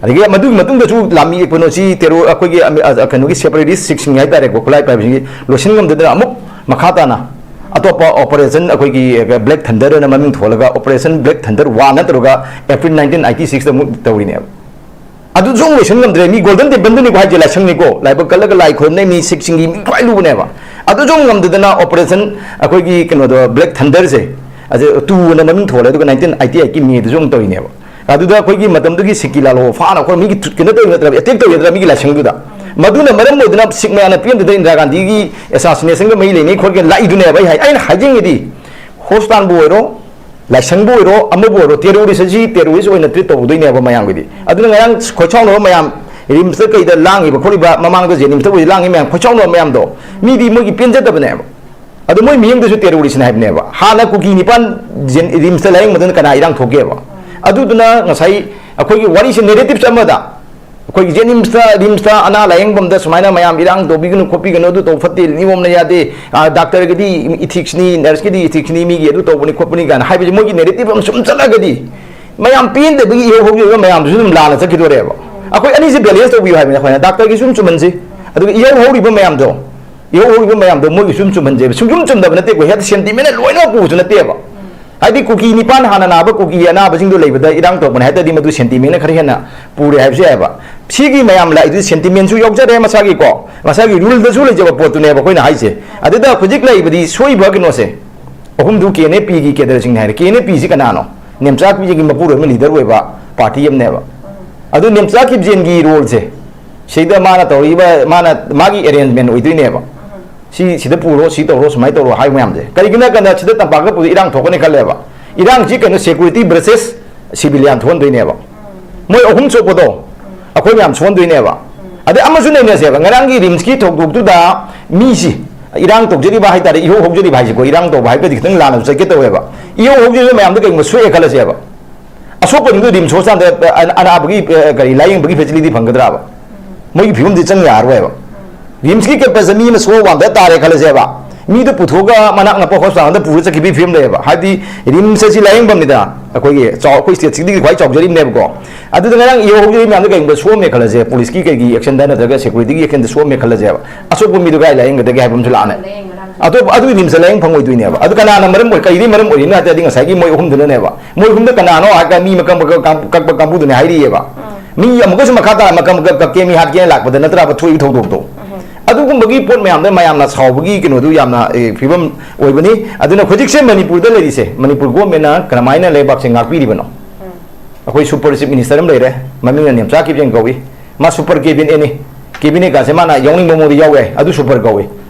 ꯑꯗꯒꯤ ꯃꯗꯨꯒꯤ ꯃꯇꯨꯡꯗꯁꯨ ꯂꯥꯟꯃꯤ ꯀꯩꯅꯣꯁꯤ ꯇꯦꯔꯣ-, ꯑꯩꯈꯣꯏꯒꯤ ꯑꯃꯤ-, ꯑ, ꯀꯩꯅꯣꯒꯤ ꯁꯦꯄꯔꯦꯇꯤꯁ ꯁꯤꯛꯁꯤꯡ ꯍꯥꯏꯇꯥꯔꯦꯀꯣ, ꯈꯨꯠꯂꯥꯏ ꯄꯥꯏꯕꯁꯤꯡꯒꯤ ꯂꯣꯏꯁꯤꯟ ꯉꯝꯗꯗꯅ ꯑꯃꯨꯛ ꯃꯈꯥ ꯇꯥꯅ ꯑꯇꯣꯞꯄ ꯑꯣꯄꯔꯦꯁꯟ ꯑꯩꯈꯣꯏꯒꯤ ꯕ꯭ꯂꯦꯛ ꯊꯟꯗꯔ ꯑꯅ ꯃꯃꯤꯡ ꯊꯣꯜꯂꯒ ꯑꯣꯄꯔꯦꯁꯟ ꯕ꯭ꯂꯦꯛ ꯊꯟꯗꯔ ꯋꯥꯟ ꯅꯠꯇ꯭ꯔꯒ ꯑꯦꯄ꯭ꯔꯤꯜ ꯅꯥꯏꯟꯇꯤꯟ ꯑꯥꯏꯇꯤ ꯁꯤꯛꯁꯇ ꯑꯃꯨꯛ ꯇꯧꯔꯤꯅꯦꯕ꯫ ꯑꯗꯨꯁꯨ ꯑꯃꯨꯛ ꯂꯣꯏꯁꯤꯟ ꯉꯝꯗ꯭ꯔꯦ꯫ ꯃꯤ ꯒꯣꯜꯗꯟ ꯇꯦꯝꯄꯜꯗꯨꯅꯤꯀꯣ ꯍꯥꯏꯁꯦ, ꯂꯥꯏꯁꯪꯅꯤꯀꯣ, ꯂꯥꯏꯕꯛ ꯀꯠꯂꯒ ꯂꯥꯏ ꯈꯨꯔꯨꯝꯅꯩ ꯃꯤ ꯁꯤꯛꯁꯤꯡꯒꯤ ꯃꯤ ꯈ꯭ꯋꯥꯏ ꯂꯨꯕꯅꯦꯕ꯫ ꯑꯗꯨꯁꯨ ꯑꯃꯨꯛ ꯉꯝꯗꯗꯅ ꯑꯣꯄꯔꯦꯁꯟ ꯑꯩꯈꯣꯏꯒꯤ ꯀꯩꯅꯣꯗꯣ ꯕ꯭ꯂꯦꯛ ꯊꯟꯗꯔꯁꯦ, ꯑꯁꯦ ꯇꯨ ꯑꯅ ꯃꯃꯤꯡ ꯊꯣꯜꯂꯦ, ꯑꯗꯨꯒ ꯅꯥꯏꯟꯇꯤꯟ ꯑꯥꯏꯇꯤ ꯑꯥꯏꯠꯀꯤ ꯃꯦꯗꯁꯨ ꯑꯃꯨꯛ ꯇꯧꯔꯤꯅꯦꯕ꯫ ꯑꯗꯨꯗ ꯑꯩꯈꯣꯏꯒꯤ ꯃꯇꯝꯗꯨꯒꯤ ꯁꯤꯛꯀꯤ ꯂꯥꯜꯍꯧꯕ ꯐꯥꯅ ꯑꯩꯈꯣꯏ ꯃꯤꯒꯤ ꯊꯨ-, ꯀꯩꯅꯣ ꯇꯧꯔꯤ ꯅꯠꯇ꯭ꯔꯥ, ꯑꯦꯇꯦꯛ ꯇꯧꯔꯤ ꯅꯠꯇ꯭ꯔꯥ ꯃꯤꯒꯤ ꯂꯥꯏꯁꯪꯗꯨꯗ꯫ ꯃꯗꯨꯅ ꯃꯔꯝ ꯑꯣꯏꯗꯨꯅ ꯁꯤꯛ ꯃꯌꯥꯝꯅ ꯄꯦꯟꯗꯗꯅ ꯏꯟꯗꯤꯔꯥ ꯒꯥꯟꯙꯤꯒꯤ ꯑꯦꯁꯥꯁꯤꯅꯦꯁꯟꯒ ꯃꯔꯤ ꯂꯩꯅꯩ ꯈꯣꯠꯀꯦꯅ ꯂꯥꯛꯏꯗꯨꯅꯦꯕ꯫ ꯑꯩ ꯍꯥꯏ-, ꯑꯩꯅ ꯍꯥꯏꯖꯅꯤꯡꯉꯤꯗꯤ ꯍꯣꯁꯄꯤꯇꯥꯜꯕꯨ ꯑꯣꯏꯔꯣ, ꯂꯥꯏꯁꯪꯕꯨ ꯑꯣꯏꯔꯣ, ꯑꯃꯕꯨ ꯑꯣꯏꯔꯣ, ꯇꯦꯔꯣꯔꯤꯁ ꯑꯁꯤ ꯇꯦꯔꯣꯔꯤꯁ ꯑꯣꯏꯅ ꯇ꯭ꯔꯤꯠ ꯇꯧꯗꯣꯏꯅꯦꯕ ꯃꯌꯥꯝꯒꯤꯗꯤ꯫ ꯑꯗꯨꯅ ꯉꯔꯥꯡ ꯈꯣꯏꯁꯥꯎꯅꯕ ꯃꯌꯥꯝ ꯔꯤꯝꯁꯇ ꯀꯩꯗ ꯂꯥꯡꯉꯤꯕ ꯈꯣꯠꯂꯤꯕ, ꯃꯃꯥꯡꯗ ꯖꯦꯅꯤꯝꯁꯇ ꯑꯣꯏ ꯂꯥꯡꯉꯤ ꯃꯌꯥꯝ, ꯈꯣꯏꯁꯥꯎꯅꯕ ꯃꯌꯥꯝꯗꯣ ꯃꯤꯗꯤ ꯃꯣꯏꯒꯤ ꯄꯦꯟꯖꯗꯕꯅꯦꯕ꯫ ꯑꯗꯣ ꯃꯣꯏ ꯃꯤꯌꯦꯡꯗꯁꯨ ꯇꯦꯔꯣꯔꯤꯁꯅꯦ ꯍꯥꯏꯕꯅꯦꯕ꯫ ꯍꯥꯟꯅ ꯀꯨꯀꯤ ꯅꯤꯄꯥꯟ ꯖꯦꯟ-, ꯔꯤꯝꯁꯇ ꯂꯥꯌꯦꯡꯕꯗꯨꯅ ꯀꯅꯥ ꯏꯔꯥꯡ ꯊꯣꯛꯀꯦꯕ? ꯑꯗꯨꯗꯨꯅ ꯉꯁꯥꯏ ꯑꯩꯈꯣꯏꯒꯤ ꯋꯥꯔꯤꯁꯦ ꯅꯦꯔꯦꯇꯤꯞꯁ ꯑꯃꯗ ꯑꯩꯈꯣꯏꯒꯤ ꯖꯦꯅꯤꯝꯁꯇ, ꯔꯤꯝꯁꯇ ꯑꯅꯥ ꯂꯥꯌꯦꯡꯐꯝꯗ ꯁꯨꯃꯥꯏꯅ ꯃꯌꯥꯝ ꯏꯔꯥꯡ ꯇꯧꯕꯤꯒꯅꯨ ꯈꯣꯠꯄꯤꯒꯅꯨ, ꯑꯗꯨ ꯇꯧꯕ ꯐꯠꯇꯦ, ꯅꯤꯌꯣꯝꯅ ꯌꯥꯗꯦ, ꯑ, ꯗꯥꯛꯇꯔꯒꯤꯗꯤ ꯏꯊꯤꯛꯁꯅꯤ, ꯅꯔꯁꯀꯤꯗꯤ ꯏꯊꯤꯛꯁꯅꯤ, ꯃꯤꯒꯤ ꯑꯗꯨ ꯇꯧꯕꯅꯤ ꯈꯣꯠꯄꯅꯤ ꯀꯥꯏꯅ ꯍꯥꯏꯕꯁꯦ ꯃꯣꯏꯒꯤ ꯅꯦꯔꯦꯇꯤꯞ ꯑꯃ ꯁꯨꯝ ꯆꯠꯂꯒꯗꯤ ꯃꯌꯥꯝ ꯄꯦꯟꯗꯕꯒꯤ ꯏꯍꯧ ꯍꯧꯈꯤꯕ ꯃꯌꯥꯝꯗꯨꯁꯨ ꯑꯗꯨꯝ ꯂꯥꯟꯅ ꯆꯠꯈꯤꯗꯣꯔꯦꯕ꯫ ꯑꯩꯈꯣꯏ ꯑꯅꯤꯁꯦ ꯕꯦꯂꯦꯟꯁ ꯇꯧꯕꯤꯌꯨ ꯍꯥꯏꯕꯅꯤ ꯑꯩꯈꯣꯏꯅ꯫ ꯗꯥꯛꯇꯔꯒꯤꯁꯨ ꯑꯗꯨꯝ ꯆꯨꯝꯍꯟꯁꯤ, ꯑꯗꯨꯒ ꯏꯍꯧ ꯍꯧꯔꯤꯕ ꯃꯌꯥꯝꯗꯣ, ꯏꯍꯧ ꯍꯧꯔꯤꯕ ꯃꯌꯥꯝꯗꯣ ꯃꯣꯏꯒꯤ ꯁꯨꯝ ꯆꯨꯝꯍꯟꯖꯦꯕ꯫ ꯁꯨꯝ ꯆꯨꯝ ꯆꯨꯝꯗꯕ ꯅꯠꯇꯦꯀꯣ, ꯍꯦꯛꯇ ꯁꯦꯟꯇꯤꯃꯦꯟꯅ ꯂꯣꯏꯅꯃꯛ ꯄꯨꯕꯁꯨ ꯅꯠꯇꯦꯕ꯫ ꯍꯥꯏꯗꯤ ꯀꯨꯀꯤ ꯅꯤꯄꯥꯟ ꯍꯥꯟꯅ ꯅꯥꯕ ꯀꯨꯀꯤ ꯑꯅꯥꯕꯁꯤꯡꯗꯣ ꯂꯩꯕꯗ ꯏꯔꯥꯡ ꯇꯧꯕꯅꯦ ꯍꯥꯏ ꯇꯥꯔꯗꯤ ꯃꯗꯨ ꯁꯦꯟꯇꯤꯃꯦꯟꯅ ꯈꯔ ꯍꯦꯟꯅ ꯄꯨꯔꯦ ꯍꯥꯏꯕꯁꯨ ꯌꯥꯏꯑꯕ꯫ ꯁꯤꯒꯤ ꯃꯌꯥꯝ ꯂꯥꯛꯏꯗꯨ ꯁꯦꯟꯇꯤꯃꯦꯟꯁꯨ ꯌꯥꯎꯖꯔꯦ, ꯃꯁꯥꯒꯤꯀꯣ, ꯃꯁꯥꯒꯤ ꯔꯨꯜꯗꯁꯨ ꯂꯩꯖꯕ ꯄꯣꯠꯇꯨꯅꯦꯕ ꯑꯩꯈꯣꯏꯅ ꯍꯥꯏꯁꯦ꯫ ꯑꯗꯨꯗ ꯍꯧꯖꯤꯛ ꯂꯩꯕꯗꯤ ꯁꯣꯏꯕ ꯀꯩꯅꯣꯁꯦ, ꯑꯍꯨꯝꯗꯨ ꯀꯦ ꯑꯦꯟ ꯑꯦ ꯄꯤꯒꯤ ꯀꯦꯗꯔꯁꯤꯡꯅꯦ ꯍꯥꯏꯔꯦ꯫ ꯀꯦ ꯑꯦꯟ ꯑꯦ ꯄꯤꯁꯤ ꯀꯅꯥꯅꯣ? ꯅꯦꯝꯆꯥꯛꯄꯤꯁꯤꯒꯤ ꯃꯄꯨꯔꯣꯏꯕ ꯂꯤꯗꯔ ꯑꯣꯏꯕ ꯄꯥꯔꯇꯤ ꯑꯃꯅꯦꯕ꯫ ꯑꯗꯨ ꯅꯦꯝꯆꯥꯛ ꯀꯤꯞꯖꯦꯟꯒꯤ ꯔꯣꯜꯁꯦ ꯁꯤꯗ ꯃꯥꯅ ꯇꯧꯔꯤꯕ, ꯃꯥꯅ, ꯃꯥꯒꯤ ꯑꯦꯔꯦꯟꯖꯃꯦꯟ ꯑꯣꯏꯗꯣꯏꯅꯦꯕ꯫ ꯁꯤ ꯁꯤꯗ ꯄꯨꯔꯣ, ꯁꯤ ꯇꯧꯔꯣ, ꯁꯨꯃꯥꯏꯅ ꯇꯧꯔꯣ ꯍꯥꯏꯕ ꯃꯌꯥꯝꯁꯦ꯫ ꯀꯔꯤꯒꯤꯅꯣ ꯍꯥꯏ ꯀꯥꯟꯗ ꯁꯤꯗ ꯇꯝꯄꯥꯛꯇ ꯄꯨꯔꯗꯤ ꯏꯔꯥꯡ ꯊꯣꯛꯀꯅꯤ ꯈꯜꯂꯦꯕ꯫ ꯏꯔꯥꯡꯁꯤ ꯀꯩꯅꯣ, security versus civilian ꯊꯣꯛꯍꯟꯗꯣꯏꯅꯦꯕ꯫ ꯃꯣꯏ ꯑꯍꯨꯝ ꯁꯣꯛꯄꯗꯣ ꯑꯩꯈꯣꯏ ꯃꯌꯥꯝ ꯁꯣꯛꯍꯟꯗꯣꯏꯅꯦꯕ꯫ ꯑꯗꯩ ꯑꯃꯁꯨ ꯅꯩꯅꯁꯦꯕ, ꯉꯔꯥꯡꯒꯤ ꯔꯤꯝꯁꯀꯤ ꯊꯧꯗꯣꯛꯇꯨꯗ ꯃꯤꯁꯤ, ꯏꯔꯥꯡ ꯇꯧꯖꯔꯤꯕ ꯍꯥꯏꯇꯥꯔꯦ, ꯏꯍꯧ ꯍꯧꯖꯔꯤꯕ ꯍꯥꯏꯁꯤꯀꯣ, ꯏꯔꯥꯡ ꯇꯧꯕ ꯍꯥꯏꯔꯒꯗꯤ ꯈꯤꯇꯪ ꯂꯥꯟꯅꯁꯨ ꯆꯠꯀꯦ ꯇꯧꯋꯦꯕ꯫ ꯏꯍꯧ ꯍꯧꯖꯔꯤꯕ ꯃꯌꯥꯝꯗꯣ ꯀꯩꯒꯨꯝꯕ ꯁꯣꯛꯑꯦ ꯈꯜꯂꯁꯦꯕ, ꯑꯁꯣꯛꯄꯁꯤꯡꯗꯨ ꯔꯤꯝꯁ ꯍꯣꯁꯄꯤꯇꯥꯜꯗ ꯑ-, ꯑꯅꯥꯕꯒꯤ, ꯑ, ꯀꯔꯤ, ꯂꯥꯏꯌꯦꯡꯕꯒꯤ facility ꯐꯪꯒꯗ꯭ꯔꯥꯕ? ꯃꯣꯏꯒꯤ ꯐꯤꯕꯝꯗꯤ ꯆꯪ ꯌꯥꯔꯔꯣꯏꯕ꯫ ꯔꯤꯝꯁꯀꯤ campus ꯃꯤ ꯑꯃ ꯁꯣꯛꯑ ꯋꯥꯟꯗ ꯇꯥꯔꯦ ꯈꯜꯂꯁꯦꯕ, ꯃꯤꯗꯨ ꯄꯨꯊꯣꯛꯑꯒ ꯃꯅꯥꯛ ꯅꯛꯄ ꯍꯣꯁꯄꯤꯇꯥꯜ ꯑꯃꯗ ꯄꯨꯔ ꯆꯠꯈꯤꯕꯒꯤ ꯐꯤꯕꯝ ꯂꯩꯌꯦꯕ꯫ ꯍꯥꯏꯕꯗꯤ ꯔꯤꯝꯁ ꯑꯁꯤ ꯂꯥꯏꯌꯦꯡꯐꯝꯅꯤꯗꯅ, ꯑꯩꯈꯣꯏꯒꯤ ꯆꯥꯎ-, ꯑꯩꯈꯣꯏ stateꯁꯤꯗꯒꯤ ꯈ꯭ꯋꯥꯏ ꯆꯥꯎꯖꯔꯤꯕꯅꯦꯕꯀꯣ꯫ ꯑꯗꯨꯗ ꯉꯔꯥꯡ ꯏꯍꯧ ꯍꯧꯖꯔꯤꯕ ꯃꯌꯥꯝꯗꯣ ꯀꯩꯒꯨꯝꯕ ꯁꯣꯛꯑꯝꯃꯦ ꯈꯜꯂꯁꯦ, ꯄꯨꯂꯤꯁꯀꯤ ꯀꯩꯒꯤ actionꯗ ꯅꯠꯇ꯭ꯔꯒ securityꯒꯤ actionꯗ ꯁꯣꯛꯑꯝꯃꯦ ꯈꯜꯂꯁꯦꯕ, ꯑꯁꯣꯛꯄ ꯃꯤꯗꯨ ꯀꯥꯏ ꯂꯥꯏꯌꯦꯡꯒꯗꯒꯦ ꯍꯥꯏꯕ ꯑꯃꯁꯨ ꯂꯥꯛꯑꯅꯤ꯫ ꯑꯇꯣꯞꯄ ꯑꯗꯨꯒꯤ ꯔꯤꯝꯁꯇ ꯂꯥꯏꯌꯦꯡ ꯐꯪꯉꯣꯏꯗꯣꯏꯅꯦꯕ꯫ ꯑꯗꯨ ꯀꯅꯥꯅ ꯃꯔꯝ ꯑꯣꯏ, ꯀꯩꯗꯤ ꯃꯔꯝ ꯑꯣꯏꯔꯤꯅꯣ ꯍꯥꯏ ꯇꯥꯔꯗꯤ ꯉꯁꯥꯏꯒꯤ ꯃꯣꯏ ꯑꯍꯨꯝꯗꯨꯅꯅꯦꯕ꯫ ꯃꯣꯏ ꯑꯍꯨꯝꯗ ꯀꯅꯥꯅꯣ ꯍꯥꯏꯔꯒ ꯃꯤ ꯃꯀꯛ ꯃꯀꯛ ꯀꯛ-, ꯀꯛꯄ ꯀꯥꯡꯕꯨꯗꯨꯅꯦ ꯍꯥꯏꯔꯤꯑꯕ꯫ ꯃꯤ ꯑꯃꯨꯛꯀꯁꯨ ꯃꯈꯥ ꯇꯥꯅ ꯃꯀꯛ ꯃꯀꯛ ꯀꯛꯀꯦ, ꯃꯤ ꯍꯥꯠꯀꯦꯅ ꯂꯥꯛꯄꯗ ꯅꯠꯇ꯭ꯔꯕ ꯊꯣꯛꯏꯕ ꯊꯧꯗꯣꯛꯇꯣ꯫ ꯑꯗꯨꯒꯨꯝꯕꯒꯤ ꯄꯣꯠ ꯃꯌꯥꯝꯗ ꯃꯌꯥꯝꯅ ꯁꯥꯎꯕꯒꯤ ꯀꯩꯅꯣꯗꯨ ꯌꯥꯝꯅ, ꯑꯦ, ꯐꯤꯕꯝ ꯑꯣꯏꯕꯅꯤ꯫ ꯑꯗꯨꯅ ꯍꯧꯖꯤꯛꯁꯦ ꯃꯅꯤꯄꯨꯔꯗ ꯂꯩꯔꯤꯁꯦ, ꯃꯅꯤꯄꯨꯔ ꯒꯣꯔꯃꯦꯟꯅ ꯀꯔꯝꯍꯥꯏꯅ ꯂꯩꯕꯥꯛꯁꯦ ꯉꯥꯛꯄꯤꯔꯤꯕꯅꯣ? ꯑꯩꯈꯣꯏ super chief minister ꯑꯃ ꯂꯩꯔꯦ, ꯃꯃꯤꯡꯅ ꯅꯦꯝꯆꯥ ꯀꯤꯞꯖꯦꯡ ꯀꯧꯏ꯫ ꯃꯥ super cabinet ꯅꯤ꯫ Cabinet ꯀꯥꯁꯦ ꯃꯥꯅ ꯌꯥꯎꯅꯤꯡꯕ ꯃꯑꯣꯡꯗ ꯌꯥꯎ ꯌꯥꯏ, ꯑꯗꯨ super ꯀꯧꯏ꯫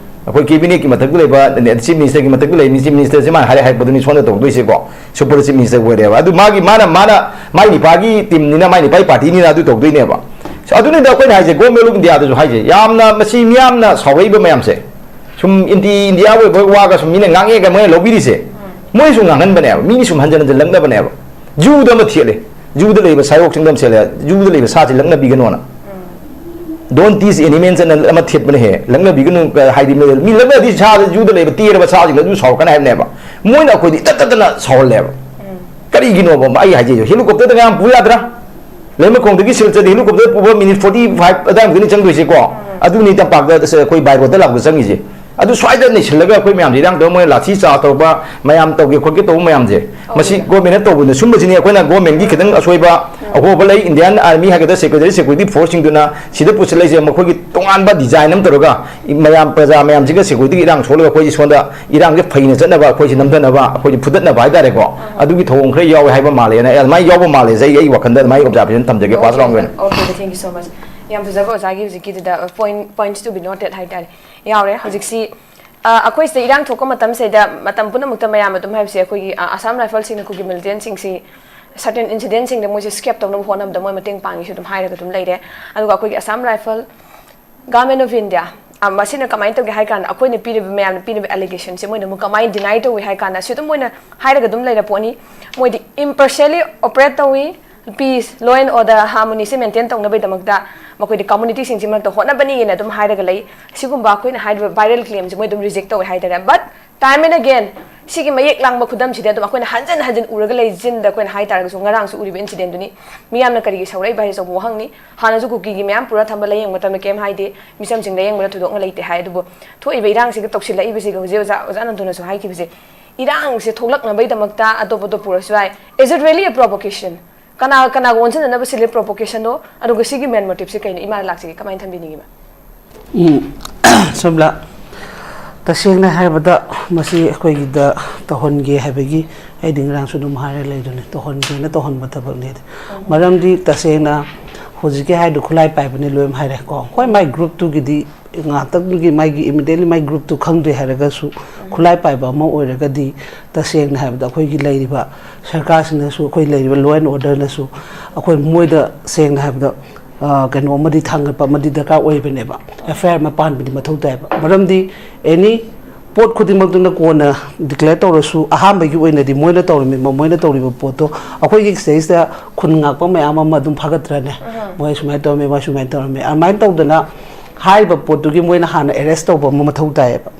ꯑꯩꯈꯣꯏ cabinet ꯀꯤ ꯃꯊꯛꯇ ꯂꯩꯕ, chief minister ꯒꯤ ꯃꯊꯛꯇ ꯂꯩꯕ chief minister ꯁꯦ ꯃꯥꯅ ꯍꯥꯏꯔꯦ ꯍꯥꯏꯔꯛꯄꯗꯨꯅꯤ ꯁꯣꯝꯗ ꯇꯧꯗꯣꯏꯁꯦꯀꯣ꯫ Super chief minister ꯑꯣꯏꯔꯦꯕ꯫ ꯑꯗꯨ ꯃꯥꯒꯤ, ꯃꯥꯅ, ꯃꯥꯅ, ꯃꯥꯏ ꯅꯤꯄꯥꯒꯤ team ꯅꯤꯅ, ꯃꯥꯏ ꯅꯤꯄꯥꯒꯤ party ꯅꯤꯅ ꯑꯗꯨ ꯇꯧꯗꯣꯏꯅꯦꯕ꯫ So ꯑꯗꯨꯅꯤꯗ ꯑꯩꯈꯣꯏꯅ ꯍꯥꯏꯁꯦ, Government of India ꯗꯁꯨ ꯍꯥꯏꯁꯦ, ꯌꯥꯝꯅ ꯃꯁꯤ ꯃꯤꯌꯥꯝꯅ ꯁꯥꯎꯔꯛꯏꯕ ꯃꯌꯥꯝꯁꯦ꯫ ꯁꯨꯝ anti India ꯑꯣꯏꯕ ꯋꯥꯒ ꯁꯨꯝ ꯃꯤꯅ ꯉꯥꯡꯉꯦꯒ ꯃꯣꯏꯅ ꯂꯧꯕꯤꯔꯤꯁꯦ, ꯃꯣꯏꯁꯨ ꯉꯥꯡꯍꯟꯕꯅꯦꯕ, ꯃꯤꯅꯤ ꯁꯨꯝ ꯍꯟꯖꯟ ꯍꯟꯖꯟ ꯂꯛꯅꯕꯅꯦꯕ꯫ Zoo ꯗ ꯑꯃ ꯊꯦꯠꯂꯦ, zoo ꯗ ꯂꯩꯕ ꯁꯥꯏꯑꯣꯛꯁꯤꯡꯗ ꯑꯃ ꯊꯦꯠꯂꯦ, zoo ꯗ ꯂꯩꯕ ꯁꯥꯁꯤ ꯂꯛꯅꯕꯤꯒꯅꯣꯅ꯫ Don't tease animals ꯑꯅ ꯑꯃ ꯊꯦꯠꯄꯅꯦꯍꯦ, ꯂꯛꯅꯕꯤꯒꯅꯨ, ꯍꯥꯏꯗꯤ ꯃꯤ, ꯃꯤ ꯂꯛꯅꯗꯤ ꯁꯥ, zoo ꯗ ꯂꯩꯕ ꯇꯦꯔꯕ ꯁꯥꯁꯤꯡꯗꯣ ꯑꯗꯨꯝ ꯁꯥꯎꯔꯛꯀꯅꯤ ꯍꯥꯏꯕꯅꯦꯕ꯫ ꯃꯣꯏꯅ ꯑꯩꯈꯣꯏꯗꯤ ꯇꯠ ꯇꯠꯇꯅ ꯁꯥꯎꯍꯜꯂꯦꯕ꯫ ꯀꯔꯤꯒꯤꯅꯣꯕ ꯑꯩ ꯍꯥꯏꯖꯩꯗꯣ? Helicopter ꯗ ꯉꯔꯥꯡ ꯄꯨ ꯌꯥꯗ꯭ꯔꯥ? ꯂꯩꯃꯈꯣꯡꯗꯒꯤ ꯁꯤꯜꯆꯔꯗ helicopter ꯗ ꯄꯨꯕ minute forty five ꯑꯗꯥꯏꯃꯨꯛꯇꯅꯤ ꯆꯪꯗꯣꯏꯁꯦꯀꯣ꯫ ꯑꯗꯨꯅꯤ ꯇꯝꯄꯥꯛꯇ ꯑꯩꯈꯣꯏ by road ꯇ ꯂꯥꯛꯄꯗ ꯆꯪꯉꯤꯁꯦ꯫ ꯑꯗꯨ ꯁ꯭ꯋꯥꯏꯗ ꯅꯩꯁꯤꯜꯂꯒ ꯑꯩꯈꯣꯏ ꯃꯌꯥꯝꯁꯦ ꯏꯔꯥꯡ ꯇꯧꯔ ꯃꯣꯏꯅ ꯂꯥꯊꯤ ꯆꯥꯔꯖ ꯇꯧꯔꯛꯄ, ꯃꯌꯥꯝ ꯇꯧꯒꯦ ꯈꯣꯠꯀꯦ ꯇꯧꯕ ꯃꯌꯥꯝꯁꯦ, ꯃꯁꯤ government ꯅ ꯇꯧꯕꯅ ꯁꯨꯝꯕꯁꯤꯅꯤ꯫ ꯑꯩꯈꯣꯏꯅ government ꯒꯤ ꯈꯤꯇꯪ ꯑꯁꯣꯏꯕ, ꯑꯍꯣꯕ ꯂꯩ, Indian Army ꯍꯥꯏꯒꯗ꯭ꯔꯥ, security, security force ꯁꯤꯡꯗꯨꯅ ꯁꯤꯗ ꯄꯨꯁꯤꯜꯂꯛꯏꯁꯦ, ꯃꯈꯣꯏꯒꯤ ꯇꯣꯉꯥꯟꯕ design ꯑꯃ ꯇꯧꯔꯒ ꯃꯌꯥꯝ, ꯄ꯭ꯔꯖꯥ ꯃꯌꯥꯝꯁꯤꯒ security ꯒꯤ ꯏꯔꯥꯡ ꯁꯣꯛꯂꯒ ꯑꯩꯈꯣꯏꯁꯦ ꯁꯣꯝꯗ ꯏꯔꯥꯡꯁꯦ ꯐꯩꯅ ꯆꯠꯅꯕ, ꯑꯩꯈꯣꯏꯁꯦ ꯅꯝꯊꯅꯕ, ꯑꯩꯈꯣꯏꯁꯦ ꯐꯨꯗꯠꯅꯕ ꯍꯥꯏꯇꯥꯔꯦꯀꯣ, ꯑꯗꯨꯒꯤ ꯊꯧꯑꯣꯡ ꯈꯔ ꯌꯥꯎꯋꯦ ꯍꯥꯏꯕ ꯃꯥꯜꯂꯦꯅ, ꯑꯦ, ꯑꯗꯨꯃꯥꯏꯅ ꯌꯥꯎꯕ ꯃꯥꯜꯂꯦ꯫ ꯑꯩ, ꯑꯩ ꯋꯥꯈꯜꯗ ꯑꯗꯨꯃꯥꯏꯅ observation ꯊꯝꯖꯒꯦ, first round ꯑꯣꯏꯅ꯫ Okay, thank you so much. ꯌꯥꯝ ꯐꯖꯕ ꯑꯣꯖꯥꯒꯤ ꯍꯧꯖꯤꯛꯀꯤꯗꯨꯗ, point, points to be noted ꯍꯥꯏꯇꯥꯔꯦ꯫ ꯌꯥꯎꯔꯦ꯫ ꯍꯧꯖꯤꯛꯁꯤ ꯑ, ꯑꯩꯈꯣꯏ ꯁꯤꯗ ꯏꯔꯥꯡ ꯊꯣꯛꯄ ꯃꯇꯝꯁꯤꯗ, ꯃꯇꯝ ꯄꯨꯝꯅꯃꯛꯇ ꯃꯌꯥꯝ ꯑꯗꯨꯝ ꯍꯥꯏꯕꯁꯦ, ꯑꯩꯈꯣꯏꯒꯤ ꯑ, ꯑꯁꯥꯝ ꯔꯥꯏꯐꯜꯁꯤꯡꯅ ꯀꯨꯀꯤ ꯃꯤꯂꯤꯇꯦꯟꯁꯤꯡꯁꯤ ꯁꯔꯇꯦꯟ ꯏꯟꯁꯤꯗꯦꯟꯁꯤꯡꯗ ꯃꯣꯏꯁꯦ ꯁ꯭ꯀꯦꯞ ꯇꯧꯅꯕ ꯍꯣꯠꯅꯕꯗ ꯃꯣꯏ ꯃꯇꯦꯡ ꯄꯥꯡꯉꯤꯁꯨ ꯑꯗꯨꯝ ꯍꯥꯏꯔꯒ ꯑꯗꯨꯝ ꯂꯩꯔꯦ꯫ ꯑꯗꯨꯒ ꯑꯩꯈꯣꯏꯒꯤ Assam rifle, government of India, ꯑ, ꯃꯁꯤꯅ ꯀꯃꯥꯏꯅ ꯇꯧꯒꯦ ꯍꯥꯏ ꯀꯥꯟꯗ, ꯑꯩꯈꯣꯏꯅ ꯄꯤꯔꯤꯕ, ꯃꯌꯥꯝꯅ ꯄꯤꯔꯤꯕ ꯑꯦꯂꯤꯒꯦꯁꯟꯁꯦ ꯃꯣꯏꯅ ꯑꯃꯨꯛ ꯀꯃꯥꯏꯅ ꯗꯤꯅꯥꯏ ꯇꯧꯏ ꯍꯥꯏ ꯀꯥꯟꯗ, ꯁꯤ ꯑꯗꯨꯝ ꯃꯣꯏꯅ ꯍꯥꯏꯔꯒ ꯑꯗꯨꯝ ꯂꯩꯔ ꯄꯣꯠꯅꯤ꯫ ꯃꯣꯏꯗꯤ ꯏꯝꯄꯥꯔꯁꯤꯌꯦꯜꯂꯤ ꯑꯣꯄꯔꯦꯠ ꯇꯧꯏ, ꯄꯤꯁ, ꯂꯣ ꯑꯦꯟ ꯑꯣꯔꯗꯔ, ꯍꯥꯔꯃꯣꯅꯤꯁꯦ ꯃꯦꯟꯇꯦꯟ ꯇꯧꯅꯕꯒꯤꯗꯃꯛꯇ ꯃꯈꯣꯏꯗꯤ ꯀꯝꯃꯨꯅꯤꯇꯤꯁꯤꯡꯁꯤ ꯃꯔꯛꯇ ꯍꯣꯠꯅꯕꯅꯤꯅ ꯑꯗꯨꯝ ꯍꯥꯏꯔꯒ ꯂꯩ꯫ ꯁꯤꯒꯨꯝꯕ ꯑꯩꯈꯣꯏꯅ ꯍꯥꯏꯔꯤꯕ ꯚꯥꯏꯔꯦꯜ ꯀ꯭ꯂꯦꯝꯁꯦ ꯃꯣꯏ ꯑꯗꯨꯝ ꯔꯤꯖꯦꯛ ꯇꯧꯋꯦ ꯍꯥꯏꯇꯥꯔꯦ꯫ But time and again, ꯁꯤꯒꯤ ꯃꯌꯦꯛ ꯂꯥꯡꯕ ꯈꯨꯗꯝꯁꯤꯗꯤ ꯑꯗꯨꯝ ꯑꯩꯈꯣꯏꯅ ꯍꯟꯖꯤꯟ ꯍꯟꯖꯤꯟ ꯎꯔꯒ ꯂꯩ, ꯆꯤꯟꯗ ꯑꯩꯈꯣꯏꯅ ꯍꯥꯏ ꯇꯥꯔꯒꯁꯨ꯫ ꯉꯔꯥꯡꯁꯨ ꯎꯔꯤꯕ ꯏꯟꯁꯤꯗꯦꯟꯗꯨꯅꯤ꯫ ꯃꯤꯌꯥꯝꯅ ꯀꯔꯤꯒꯤ ꯁꯧꯔꯛꯏꯕ ꯍꯥꯏꯁꯦ ꯑꯆꯧꯕ ꯋꯥꯍꯪꯅꯤ꯫ ꯍꯥꯟꯅꯁꯨ ꯀꯨꯀꯤꯒꯤ ꯃꯌꯥꯝ ꯄꯨꯔ ꯊꯝꯕ ꯂꯥꯏꯌꯦꯡꯕ ꯃꯇꯝꯗ ꯀꯩꯝ ꯍꯥꯏꯗꯦ, ꯃꯤꯆꯝꯁꯤꯡ ꯂꯥꯏꯌꯦꯡꯕꯗ ꯊꯣꯏꯗꯣꯛꯅ ꯂꯩꯇꯦ ꯍꯥꯏ꯫ ꯑꯗꯨꯕꯨ ꯊꯣꯛꯏꯕ ꯏꯔꯥꯡꯁꯤꯒ ꯇꯧꯁꯤꯜꯂꯛꯏꯕꯁꯤꯒ, ꯍꯧꯖꯤꯛ ꯑꯣꯖꯥ, ꯑꯣꯖꯥ ꯅꯟꯗꯨꯅꯁꯨ ꯍꯥꯏꯈꯤꯕꯁꯦ, ꯏꯔꯥꯡꯁꯦ ꯊꯣꯛꯂꯛꯅꯕꯒꯤꯗꯃꯛꯇ ꯑꯇꯣꯞ ꯑꯇꯣꯞꯄ ꯄꯨꯔꯁꯨ ꯌꯥꯏ꯫ Is it really a provocation? ꯀꯅꯥ ꯀꯅꯥꯒ ꯑꯣꯟꯁꯤꯟꯅꯅꯕ ꯁꯤꯜꯂꯤ ꯄ꯭ꯔꯣꯄꯣꯀꯦꯁꯟꯗꯣ? ꯑꯗꯨꯒ ꯁꯤꯒꯤ ꯃꯦꯟ ꯃꯣꯇꯤꯞꯁꯦ ꯀꯩꯅꯣ? ꯏꯃꯥꯅ ꯂꯥꯛꯁꯤꯒꯦ, ꯀꯃꯥꯏꯅ ꯊꯝꯕꯤꯅꯤꯡꯉꯤ, ꯏꯃꯥ? ꯎꯝ, ꯁꯣꯝꯂꯥ, ꯇꯁꯦꯡꯅ ꯍꯥꯏꯔꯕꯗ, ꯃꯁꯤ ꯑꯩꯈꯣꯏꯒꯤꯗ ꯇꯧꯍꯟꯒꯦ ꯍꯥꯏꯕꯒꯤ ꯑꯩꯗꯤ ꯉꯔꯥꯡꯁꯨ ꯑꯗꯨꯝ ꯍꯥꯏꯔ ꯂꯩꯗꯨꯅꯤ, ꯇꯧꯍꯟꯒꯦꯅ ꯇꯧꯍꯟꯕ ꯊꯕꯛꯅꯦ꯫ ꯃꯔꯝꯗꯤ ꯇꯁꯦꯡꯅ ꯍꯧꯖꯤꯛꯀꯤ ꯍꯥꯏꯗꯣ ꯈꯨꯠꯂꯥꯏ ꯄꯥꯏꯕꯅꯤ ꯂꯣꯏ ꯍꯥꯏꯔꯦꯀꯣ꯫ ꯍꯣꯏ, ꯃꯥꯏ ꯒ꯭ꯔꯨꯞꯇꯨꯒꯤꯗꯤ ꯉꯥꯛꯇꯪꯗꯨꯒꯤ ꯃꯥꯒꯤ ꯏꯃꯤꯗꯤꯌꯦꯠꯂꯤ ꯃꯥꯏ ꯒ꯭ꯔꯨꯞꯇꯨ ꯈꯪꯗ꯭ꯔꯦ ꯍꯥꯏꯔꯒꯁꯨ, ꯈꯨꯠꯂꯥꯏ ꯄꯥꯏꯕ ꯑꯃ ꯑꯣꯏꯔꯒꯗꯤ, ꯇꯁꯦꯡꯅ ꯍꯥꯏꯕꯗ ꯑꯩꯈꯣꯏꯒꯤ ꯂꯩꯔꯤꯕ ꯁꯔꯀꯥꯔꯁꯤꯅꯁꯨ, ꯑꯩꯈꯣꯏ ꯂꯩꯔꯤꯕ ꯂꯣ ꯑꯦꯟ ꯑꯣꯔꯗꯔꯅꯁꯨ ꯑꯩꯈꯣꯏ ꯃꯣꯏꯗ ꯁꯦꯡꯅ ꯍꯥꯏꯕꯗ, ꯑ, ꯀꯩꯅꯣ ꯑꯃꯗꯤ ꯊꯥꯡꯒꯠꯄ ꯑꯃꯗꯤ ꯗꯔꯀꯥꯔ ꯑꯣꯏꯕꯅꯦꯕ꯫ ꯑꯦꯐ ꯑꯥꯏ ꯑꯥꯔ ꯑꯃ ꯄꯥꯟꯕꯗꯤ ꯃꯊꯧ ꯇꯥꯏꯕ꯫ ꯃꯔꯝꯗꯤ ꯑꯦꯅꯤ ꯄꯣꯠ ꯈꯨꯗꯤꯡꯃꯛꯇꯨꯅ ꯀꯣꯟꯅ ꯗꯤꯀ꯭ꯂꯦꯌꯔ ꯇꯧꯔꯁꯨ, ꯑꯍꯥꯟꯕꯒꯤ ꯑꯣꯏꯅꯗꯤ ꯃꯣꯏꯅ ꯇꯧꯔꯝꯃꯤ, ꯃꯣꯏꯅ ꯇꯧꯔꯤꯕ ꯄꯣꯠꯇꯣ ꯑꯩꯈꯣꯏꯒꯤ ꯁꯤꯗꯩꯁꯤꯗ ꯈꯨꯟ ꯉꯥꯛꯄ ꯃꯌꯥꯝ ꯑꯃ ꯑꯗꯨꯝ ꯐꯥꯒꯠꯇ꯭ꯔꯅꯦ? ꯃꯣꯏ ꯁꯨꯃꯥꯏꯅ ꯇꯧꯔꯝꯃꯤ, ꯃꯣꯏ ꯁꯨꯃꯥꯏꯅ ꯇꯧꯔꯝꯃꯤ, ꯑꯗꯨꯃꯥꯏꯅ ꯇꯧꯗꯅ ꯍꯥꯏꯔꯤꯕ ꯄꯣꯠꯇꯨꯒꯤ ꯃꯣꯏꯅ ꯍꯥꯟꯅ ꯑꯦꯔꯦꯁ ꯇꯧꯕ ꯑꯃ ꯃꯊꯧ ꯇꯥꯏꯌꯦꯕ꯫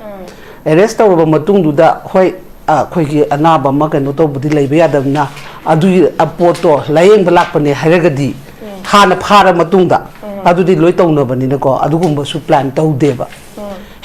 ꯑꯦꯔꯦꯁ ꯇꯧꯔꯕ ꯃꯇꯨꯡꯗꯨꯗ, ꯍꯣꯏ, ꯑ, ꯑꯩꯈꯣꯏꯒꯤ ꯑꯅꯥꯕ ꯑꯃ ꯀꯩꯅꯣ ꯇꯧꯕꯗꯤ ꯂꯩꯕ ꯌꯥꯗꯕꯅꯤꯅ, ꯑꯗꯨꯒꯤ, ꯑ, ꯄꯣꯠꯇꯣ ꯂꯥꯏꯌꯦꯡꯕ ꯂꯥꯛꯄꯅꯦ ꯍꯥꯏꯔꯒꯗꯤ, ꯍꯥꯟꯅ ꯐꯥꯔ ꯃꯇꯨꯡꯗ, ꯑꯗꯨꯗꯤ ꯂꯣꯏ ꯇꯧꯅꯕꯅꯤꯅꯀꯣ, ꯑꯗꯨꯒꯨꯝꯕꯁꯨ ꯄ꯭ꯂꯥꯟ ꯇꯧꯗꯦꯕ꯫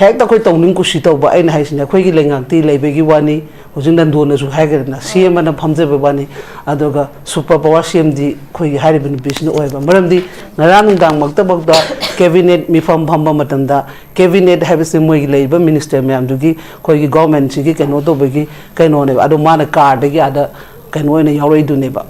ꯍꯦꯛꯇ ꯑꯩꯈꯣꯏ ꯇꯧꯅꯤꯡ ꯀꯨꯁꯤ ꯇꯧꯕ꯫ ꯑꯩꯅ ꯍꯥꯏꯁꯤꯅꯦ, ꯑꯩꯈꯣꯏꯒꯤ ꯂꯩꯉꯥꯛꯇꯤ ꯂꯩꯕꯒꯤ ꯋꯥꯅꯤ, ꯍꯧꯖꯤꯛ ꯅꯟꯗꯣꯟꯅꯁꯨ ꯍꯥꯏꯈ꯭ꯔꯦꯗꯅ, ꯁꯤ ꯑꯦꯝ ꯑꯅ ꯐꯝꯖꯕ ꯋꯥꯅꯤ꯫ ꯑꯗꯨꯒ ꯁꯨꯄꯔ ꯄꯋꯥꯔ ꯁꯤ ꯑꯦꯝꯗꯤ ꯑꯩꯈꯣꯏꯒꯤ ꯍꯥꯏꯔꯤꯕ ꯅꯨꯄꯤꯁꯤꯅ ꯑꯣꯏꯕ꯫ ꯃꯔꯝꯗꯤ ꯉꯔꯥꯡ ꯅꯨꯡꯗꯥꯡꯃꯛꯇꯃꯛꯇ ꯀꯦꯕꯤꯅꯦꯠ ꯃꯤꯐꯝ ꯐꯝꯕ ꯃꯇꯝꯗ, ꯀꯦꯕꯤꯅꯦꯠ ꯍꯥꯏꯕꯁꯤ ꯃꯣꯏꯒꯤ ꯂꯩꯔꯤꯕ ꯃꯤꯅꯤꯁꯇꯔ ꯃꯌꯥꯝꯗꯨꯒꯤ, ꯑꯩꯈꯣꯏꯒꯤ ꯒꯣꯔꯃꯦꯟꯁꯤꯒꯤ ꯀꯩꯅꯣ ꯇꯧꯕꯒꯤ ꯀꯩꯅꯣꯅꯦꯕ꯫ ꯑꯗꯣ ꯃꯥꯅ ꯀꯥꯔꯗꯒꯤ ꯑꯥꯗ ꯀꯩꯅꯣ ꯑꯣꯏꯅ ꯌꯥꯎꯔꯛꯏꯗꯨꯅꯦꯕ,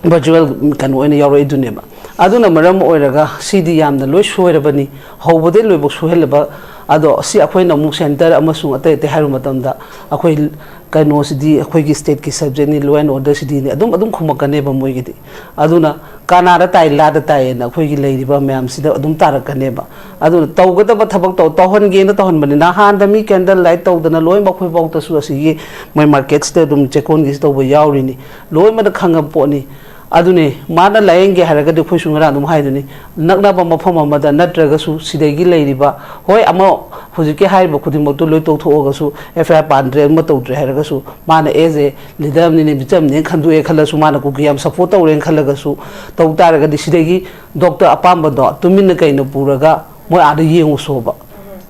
ꯚꯔꯆꯨꯋꯦꯜ ꯀꯩꯅꯣ ꯑꯣꯏꯅ ꯌꯥꯎꯔꯛꯏꯗꯨꯅꯦꯕ꯫ ꯑꯗꯨꯅ ꯃꯔꯝ ꯑꯣꯏꯔꯒ ꯁꯤꯗꯤ ꯌꯥꯝꯅ ꯂꯣꯏ ꯁꯣꯏꯔꯕꯅꯤ, ꯍꯧꯕꯗꯩ ꯂꯣꯏꯕꯧ ꯁꯣꯏꯍꯜꯂꯕ ꯑꯗꯣ ꯁꯤ ꯑꯩꯈꯣꯏꯅ ꯑꯃꯨꯛ ꯁꯦꯟꯇꯔ ꯑꯃꯁꯨꯡ ꯑꯇꯩ ꯑꯇꯩ ꯍꯥꯏꯔꯨ ꯃꯇꯝꯗ, ꯑꯩꯈꯣꯏ ꯀꯩꯅꯣꯁꯤꯗꯤ ꯑꯩꯈꯣꯏꯒꯤ ꯁ꯭ꯇꯦꯠꯀꯤ ꯁꯕꯖꯦꯛꯅꯤ, ꯂꯣ ꯑꯦꯟ ꯑꯣꯔꯗꯔꯁꯤꯗꯤꯅꯤ, ꯑꯗꯨꯝ ꯑꯗꯨꯝ ꯈꯨꯝꯃꯛꯀꯅꯦꯕ ꯃꯣꯏꯒꯤꯗꯤ꯫ ꯑꯗꯨꯅ ꯀꯅꯥꯗ ꯇꯥꯏ, ꯂꯥꯗ ꯇꯥꯏꯌꯦꯅ ꯑꯩꯈꯣꯏꯒꯤ ꯂꯩꯔꯤꯕ ꯃꯌꯥꯝꯁꯤꯗ ꯑꯗꯨꯝ ꯇꯥꯔꯛꯀꯅꯦꯕ꯫ ꯑꯗꯨꯅ ꯇꯧꯒꯗꯕ ꯊꯕꯛ ꯇꯧ ꯇꯧꯍꯟꯒꯦꯅ ꯇꯧꯍꯟꯕꯅꯤ꯫ ꯅꯍꯥꯟꯗ ꯃꯤ ꯀꯦꯟꯗꯜ ꯂꯥꯏꯠ ꯇꯧꯗꯅ ꯂꯣꯏꯅꯃꯛ ꯑꯩꯈꯣꯏꯐꯥꯎꯗꯁꯨ ꯑꯁꯤꯒꯤ ꯃꯣꯏ ꯃꯥꯔꯀꯦꯠꯁꯤꯗ ꯑꯗꯨꯝ ꯆꯦꯛꯀꯣꯟꯒꯤꯁꯤ ꯇꯧꯕ ꯌꯥꯎꯔꯤꯅꯤ꯫ ꯂꯣꯏꯅꯃꯛ ꯈꯪꯉꯕ ꯄꯣꯠꯅꯤ꯫ ꯑꯗꯨꯅꯤ ꯃꯥꯅ ꯂꯥꯏꯌꯦꯡꯒꯦ ꯍꯥꯏꯔꯒꯗꯤ ꯑꯩꯈꯣꯏꯁꯨ ꯉꯔꯥꯡ ꯑꯗꯨꯝ ꯍꯥꯏꯗꯨꯅꯤ, ꯅꯛꯅꯕ ꯃꯐꯝ ꯑꯃꯗ ꯅꯠꯇ꯭ꯔꯒꯁꯨ ꯁꯤꯗꯒꯤ ꯂꯩꯔꯤꯕ, ꯍꯣꯏ, ꯑꯃ ꯍꯧꯖꯤꯛꯀꯤ ꯍꯥꯏꯔꯤꯕ ꯈꯨꯗꯤꯡꯃꯛꯇꯨ ꯂꯣꯏ ꯇꯣꯛꯊꯣꯛꯑꯒꯁꯨ, ꯑꯦꯐ ꯑꯥꯏ ꯑꯥꯔ ꯄꯥꯟꯗ꯭ꯔꯦ, ꯑꯃ ꯇꯧꯗ꯭ꯔꯦ ꯍꯥꯏꯔꯒꯁꯨ, ꯃꯥꯅ ꯑꯦꯁ ꯑꯦ ꯂꯤꯗꯔ ꯑꯃꯅꯤꯅꯦ, ꯃꯤꯆꯝꯅꯦꯅ ꯈꯟꯗꯣꯛꯑꯦ ꯈꯜꯂꯁꯨ, ꯃꯥꯅ ꯀꯨꯀꯤ ꯌꯥꯝ ꯁꯞꯄꯣꯔꯠ ꯇꯧꯔꯦꯅ ꯈꯜꯂꯒꯁꯨ, ꯇꯧ ꯇꯥꯔꯒꯗꯤ ꯁꯤꯗꯒꯤ ꯗꯣꯛꯇꯔ ꯑꯄꯥꯝꯕꯗꯣ ꯇꯨꯃꯤꯟꯅ ꯀꯩꯅꯣ ꯄꯨꯔꯒ ꯃꯣꯏ ꯑꯥꯗ ꯌꯦꯡꯉꯨꯁꯣꯕ꯫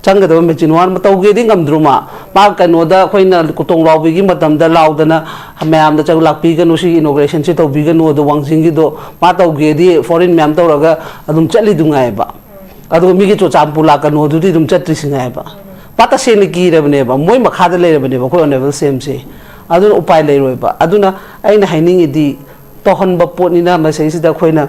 ꯆꯪꯒꯗꯕ ꯃꯦꯆꯤꯟ ꯋꯥꯟ ꯑꯃ ꯇꯧꯒꯦꯗꯤ ꯉꯝꯗ꯭ꯔꯣ ꯃꯥ? ꯃꯥ ꯀꯩꯅꯣꯗ ꯑꯩꯈꯣꯏꯅ ꯀꯣꯇꯣꯡ ꯂꯥꯎꯕꯤꯒꯤ ꯃꯇꯝꯗ ꯂꯥꯎꯗꯅ ꯃꯌꯥꯝꯗ ꯆꯪ ꯂꯥꯛꯄꯤꯒꯅꯨ, ꯁꯤꯒꯤ ꯏꯅꯣꯒ꯭ꯔꯦꯁꯟꯁꯤ ꯇꯧꯕꯤꯒꯅꯨ, ꯑꯗꯣ ꯋꯥꯡꯖꯤꯡꯒꯤꯗꯣ ꯃꯥ ꯇꯧꯒꯦꯗꯤ ꯐꯣꯔꯤꯟ ꯃꯌꯥꯝ ꯇꯧꯔꯒ ꯑꯗꯨꯝ ꯆꯠꯂꯤꯗꯨ ꯉꯥꯏꯕ꯫ ꯑꯗꯨꯒ ꯃꯤꯒꯤ ꯆꯨꯔꯆꯥꯟꯄꯨꯔ ꯂꯥꯛꯀꯅꯨ ꯑꯗꯨꯗꯤ ꯑꯗꯨꯝ ꯆꯠꯇ꯭ꯔꯤꯁꯤ ꯉꯥꯏꯕ꯫ ꯃꯥ ꯇꯁꯦꯡꯅ ꯀꯤꯔꯕꯅꯦꯕ, ꯃꯣꯏ ꯃꯈꯥꯗ ꯂꯩꯔꯕꯅꯦꯕ ꯑꯩꯈꯣꯏ ꯑꯣꯅꯦꯕꯜ ꯁꯤ ꯑꯦꯝꯁꯦ꯫ ꯑꯗꯨꯅ ꯎꯄꯥꯏ ꯂꯩꯔꯣꯏꯕ꯫ ꯑꯗꯨꯅ ꯑꯩꯅ ꯍꯥꯏꯅꯤꯡꯉꯤꯗꯤ, ꯇꯧꯍꯟꯕ ꯄꯣꯠꯅꯤꯅ ꯃꯁꯤꯁꯤꯗ ꯑꯩꯈꯣꯏꯅ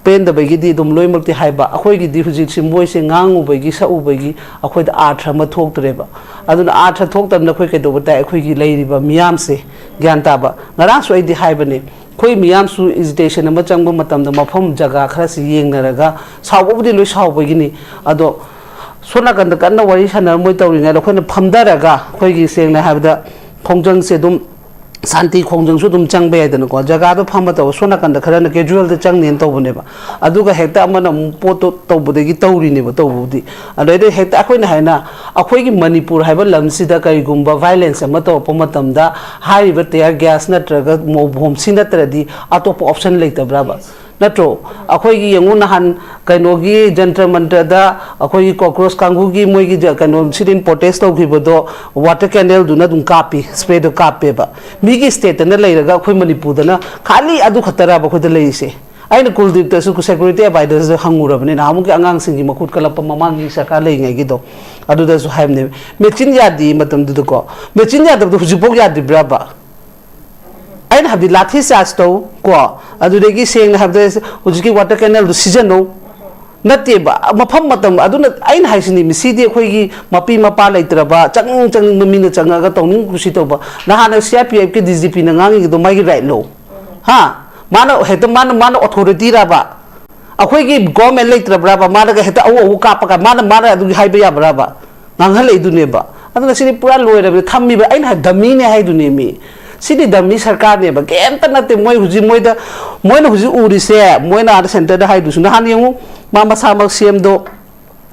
ꯄꯦꯟꯗꯕꯒꯤꯗꯤ ꯑꯗꯨꯝ ꯂꯣꯏꯅꯃꯛꯇꯤ ꯍꯥꯏꯕ, ꯑꯩꯈꯣꯏꯒꯤꯗꯤ ꯍꯧꯖꯤꯛꯁꯤ ꯃꯣꯏꯁꯦ ꯉꯥꯡꯉꯨꯕꯒꯤ ꯁꯛꯎꯕꯒꯤ ꯑꯩꯈꯣꯏꯗ ꯑꯥꯔꯊ ꯑꯃ ꯊꯣꯛꯇ꯭ꯔꯦꯕ꯫ ꯑꯗꯨꯅ ꯑꯥꯔꯊ ꯊꯣꯛꯇꯕꯅ ꯑꯩꯈꯣꯏ ꯀꯩꯗꯧꯕ ꯇꯥꯏ? ꯑꯩꯈꯣꯏꯒꯤ ꯂꯩꯔꯤꯕ ꯃꯤꯌꯥꯝꯁꯦ ꯒ꯭ꯌꯥꯟ ꯇꯥꯕ꯫ ꯉꯔꯥꯡꯁꯨ ꯑꯩꯗꯤ ꯍꯥꯏꯕꯅꯦ, ꯑꯩꯈꯣꯏ ꯃꯤꯌꯥꯝꯁꯨ ꯑꯦꯖꯤꯇꯦꯁꯟ ꯑꯃ ꯆꯪꯕ ꯃꯇꯝꯗ ꯃꯐꯝ ꯖꯒꯥ ꯈꯔꯁꯤ ꯌꯦꯡꯅꯔꯒ, ꯁꯥꯎꯕꯕꯨꯗꯤ ꯂꯣꯏ ꯁꯥꯎꯕꯒꯤꯅꯤ, ꯑꯗꯣ ꯁꯣꯝ ꯅꯥꯀꯟꯗ ꯀꯟꯅ ꯋꯥꯔꯤ ꯁꯥꯟꯅꯔꯝꯃꯣꯏ ꯇꯧꯔꯤꯉꯩꯗ ꯑꯩꯈꯣꯏꯅ ꯐꯝꯊꯔꯒ, ꯑꯩꯈꯣꯏꯒꯤ ꯁꯦꯡꯅ ꯍꯥꯏꯕꯗ ꯈꯣꯡꯖꯪꯁꯦ ꯑꯗꯨꯝ ꯁꯥꯟꯇꯤ ꯈꯣꯡꯖꯪꯁꯨ ꯑꯗꯨꯝ ꯆꯪꯕ ꯌꯥꯏꯗꯅꯀꯣ꯫ ꯖꯒꯥꯗꯣ ꯐꯝꯕ ꯇꯧꯕ, ꯁꯣꯝ ꯅꯥꯀꯟꯗ ꯈꯔꯅ ꯀꯦꯖꯨꯋꯦꯜꯗ ꯆꯪꯅꯦꯅ ꯇꯧꯕꯅꯦꯕ꯫ ꯑꯗꯨꯒ ꯍꯦꯛꯇ ꯑꯃꯅ ꯑꯃꯨꯛ ꯄꯣꯠꯇꯣ ꯇꯧꯕꯗꯒꯤ ꯇꯧꯔꯤꯅꯦꯕ ꯇꯧꯕꯕꯨꯗꯤ꯫ ꯑꯗꯩꯗ ꯍꯦꯛꯇ ꯑꯩꯈꯣꯏꯅ ꯍꯥꯏꯅ, ꯑꯩꯈꯣꯏꯒꯤ ꯃꯅꯤꯄꯨꯔ ꯍꯥꯏꯕ ꯂꯝꯁꯤꯗ ꯀꯔꯤꯒꯨꯝꯕ ꯚꯥꯏꯂꯦꯟꯁ ꯑꯃ ꯇꯧꯔꯛꯄ ꯃꯇꯝꯗ, ꯍꯥꯏꯔꯤꯕ ꯇꯤꯌꯔ ꯒ꯭ꯌꯥꯁ ꯅꯠꯇ꯭ꯔꯒ ꯃꯣ ꯕꯣꯝꯁꯤ ꯅꯠꯇ꯭ꯔꯗꯤ ꯑꯇꯣꯞꯄ ꯑꯣꯞꯁꯟ ꯂꯩꯇꯕ꯭ꯔꯕ? ꯅꯠꯇ꯭ꯔꯣ? ꯑꯩꯈꯣꯏꯒꯤ ꯌꯦꯡꯉꯨ, ꯅꯍꯥꯟ ꯀꯩꯅꯣꯒꯤ ꯖꯟꯇ꯭ꯔ ꯃꯟꯇ꯭ꯔꯗ ꯑꯩꯈꯣꯏꯒꯤ ꯀꯣꯀ꯭ꯔꯣꯁ ꯀꯥꯡꯕꯨꯒꯤ ꯃꯣꯏꯒꯤ ꯖ-, ꯀꯩꯅꯣ sit-in protest ꯇꯧꯈꯤꯕꯗꯣ, ꯋꯥꯇꯔ ꯀꯦꯅꯦꯜꯗꯨꯅ ꯑꯗꯨꯝ ꯀꯥꯞꯄꯤ, ꯁ꯭ꯄ꯭ꯔꯦꯗꯣ ꯀꯥꯞꯄꯦꯕ꯫ ꯃꯤꯒꯤ ꯁ꯭ꯇꯦꯠꯇꯅ ꯂꯩꯔꯒ ꯑꯩꯈꯣꯏ ꯃꯅꯤꯄꯨꯔꯗꯅ ꯈꯥꯂꯤ ꯑꯗꯨ ꯈꯛꯇꯔꯕ ꯑꯩꯈꯣꯏꯗ ꯂꯩꯔꯤꯁꯦ? ꯑꯩꯅ ꯀꯨꯜꯗꯤꯞꯇꯁꯨ ꯁꯦꯀ꯭ꯌꯨꯔꯤꯇꯤ ꯑꯦꯗꯚꯥꯏꯖꯔꯗ ꯍꯪꯉꯨꯔꯕꯅꯤ, ꯅꯍꯥꯟꯃꯨꯛꯀꯤ ꯑꯉꯥꯡꯁꯤꯡꯒꯤ ꯃꯈꯨꯠ ꯀꯜꯂꯛꯄ ꯃꯃꯥꯡꯒꯤ ꯁꯔꯀꯥꯔ ꯂꯩꯔꯤꯉꯩꯒꯤꯗꯣ, ꯑꯗꯨꯗꯁꯨ ꯍꯥꯏꯕꯅꯦꯕ, ꯃꯦꯆꯤꯟ ꯌꯥꯗꯦ ꯃꯇꯝꯗꯨꯗꯀꯣ꯫ ꯃꯦꯆꯤꯟ ꯌꯥꯗꯕꯗꯣ ꯍꯧꯖꯤꯛꯐꯥꯎ ꯌꯥꯗ꯭ꯔꯤꯕ꯭ꯔꯕ? ꯑꯩꯅ ꯍꯥꯏꯕꯗꯤ ꯂꯥꯊꯤ ꯆꯥꯔꯖ ꯇꯧ ꯀꯣ, ꯑꯗꯨꯗꯒꯤ ꯁꯦꯡꯅ ꯍꯥꯏꯕꯗ ꯍꯧꯖꯤꯛꯀꯤ ꯋꯥꯇꯔ ꯀꯦꯅꯦꯜꯗꯨ ꯁꯤꯖꯤꯟꯅꯧ꯫ ꯅꯠꯇꯦꯕ, ꯃꯐꯝ ꯃꯇꯝ ꯑꯗꯨꯅ ꯑꯩꯅ ꯍꯥꯏꯁꯤꯅꯤ, ꯃꯁꯤꯗꯤ ꯑꯩꯈꯣꯏꯒꯤ ꯃꯄꯤ ꯃꯄꯥ ꯂꯩꯇ꯭ꯔꯕ, ꯆꯪꯅꯤꯡ ꯆꯪꯅꯤꯡꯕ ꯃꯤꯅ ꯆꯪꯉꯒ ꯇꯧꯅꯤꯡ ꯀꯨꯁꯤ ꯇꯧꯕ꯫ ꯅꯍꯥꯟꯅ C R P F ꯀꯤ D G P ꯅ ꯉꯥꯡꯉꯤꯗꯣ ꯃꯥꯒꯤ right ꯂꯣ? ꯍꯥ? ꯃꯥꯅ ꯍꯦꯛꯇ, ꯃꯥꯅ, ꯃꯥꯅ authority ꯔꯕ? ꯑꯩꯈꯣꯏꯒꯤ government ꯂꯩꯇ꯭ꯔꯕ꯭ꯔꯕ? ꯃꯥꯅꯒ ꯍꯦꯛꯇ ꯑꯎ ꯑꯎ ꯀꯥꯞꯄꯒ ꯃꯥꯅ, ꯃꯥꯅ ꯑꯗꯨꯒꯤ ꯍꯥꯏꯕ ꯌꯥꯕ꯭ꯔꯕ? ꯉꯥꯡꯍꯜꯂꯛꯏꯗꯨꯅꯦꯕ꯫ ꯑꯗꯨꯅ ꯁꯤꯗꯤ ꯄꯨꯔꯥ ꯂꯣꯏꯔꯕꯅꯤ, ꯊꯝꯃꯤꯕ ꯑꯩꯅ ꯍꯥꯏ ꯗꯃꯤꯅꯦ ꯍꯥꯏꯗꯨꯅꯦ ꯃꯤ꯫ ꯁꯤꯗꯤ ꯗꯃꯤ ꯁꯔꯀꯥꯔꯅꯦꯕ, ꯀꯩꯝꯇ ꯅꯠꯇꯦ꯫ ꯃꯣꯏ ꯍꯧꯖꯤꯛ ꯃꯣꯏꯗ, ꯃꯣꯏꯅ ꯍꯧꯖꯤꯛ ꯎꯔꯤꯁꯦ, ꯃꯣꯏꯅ ꯑꯥꯗ centre ꯗ ꯍꯥꯏꯗꯨꯁꯨ, ꯅꯍꯥꯟ ꯌꯦꯡꯉꯨ, ꯃꯥ ꯃꯁꯥꯃꯛ C M ꯗꯣ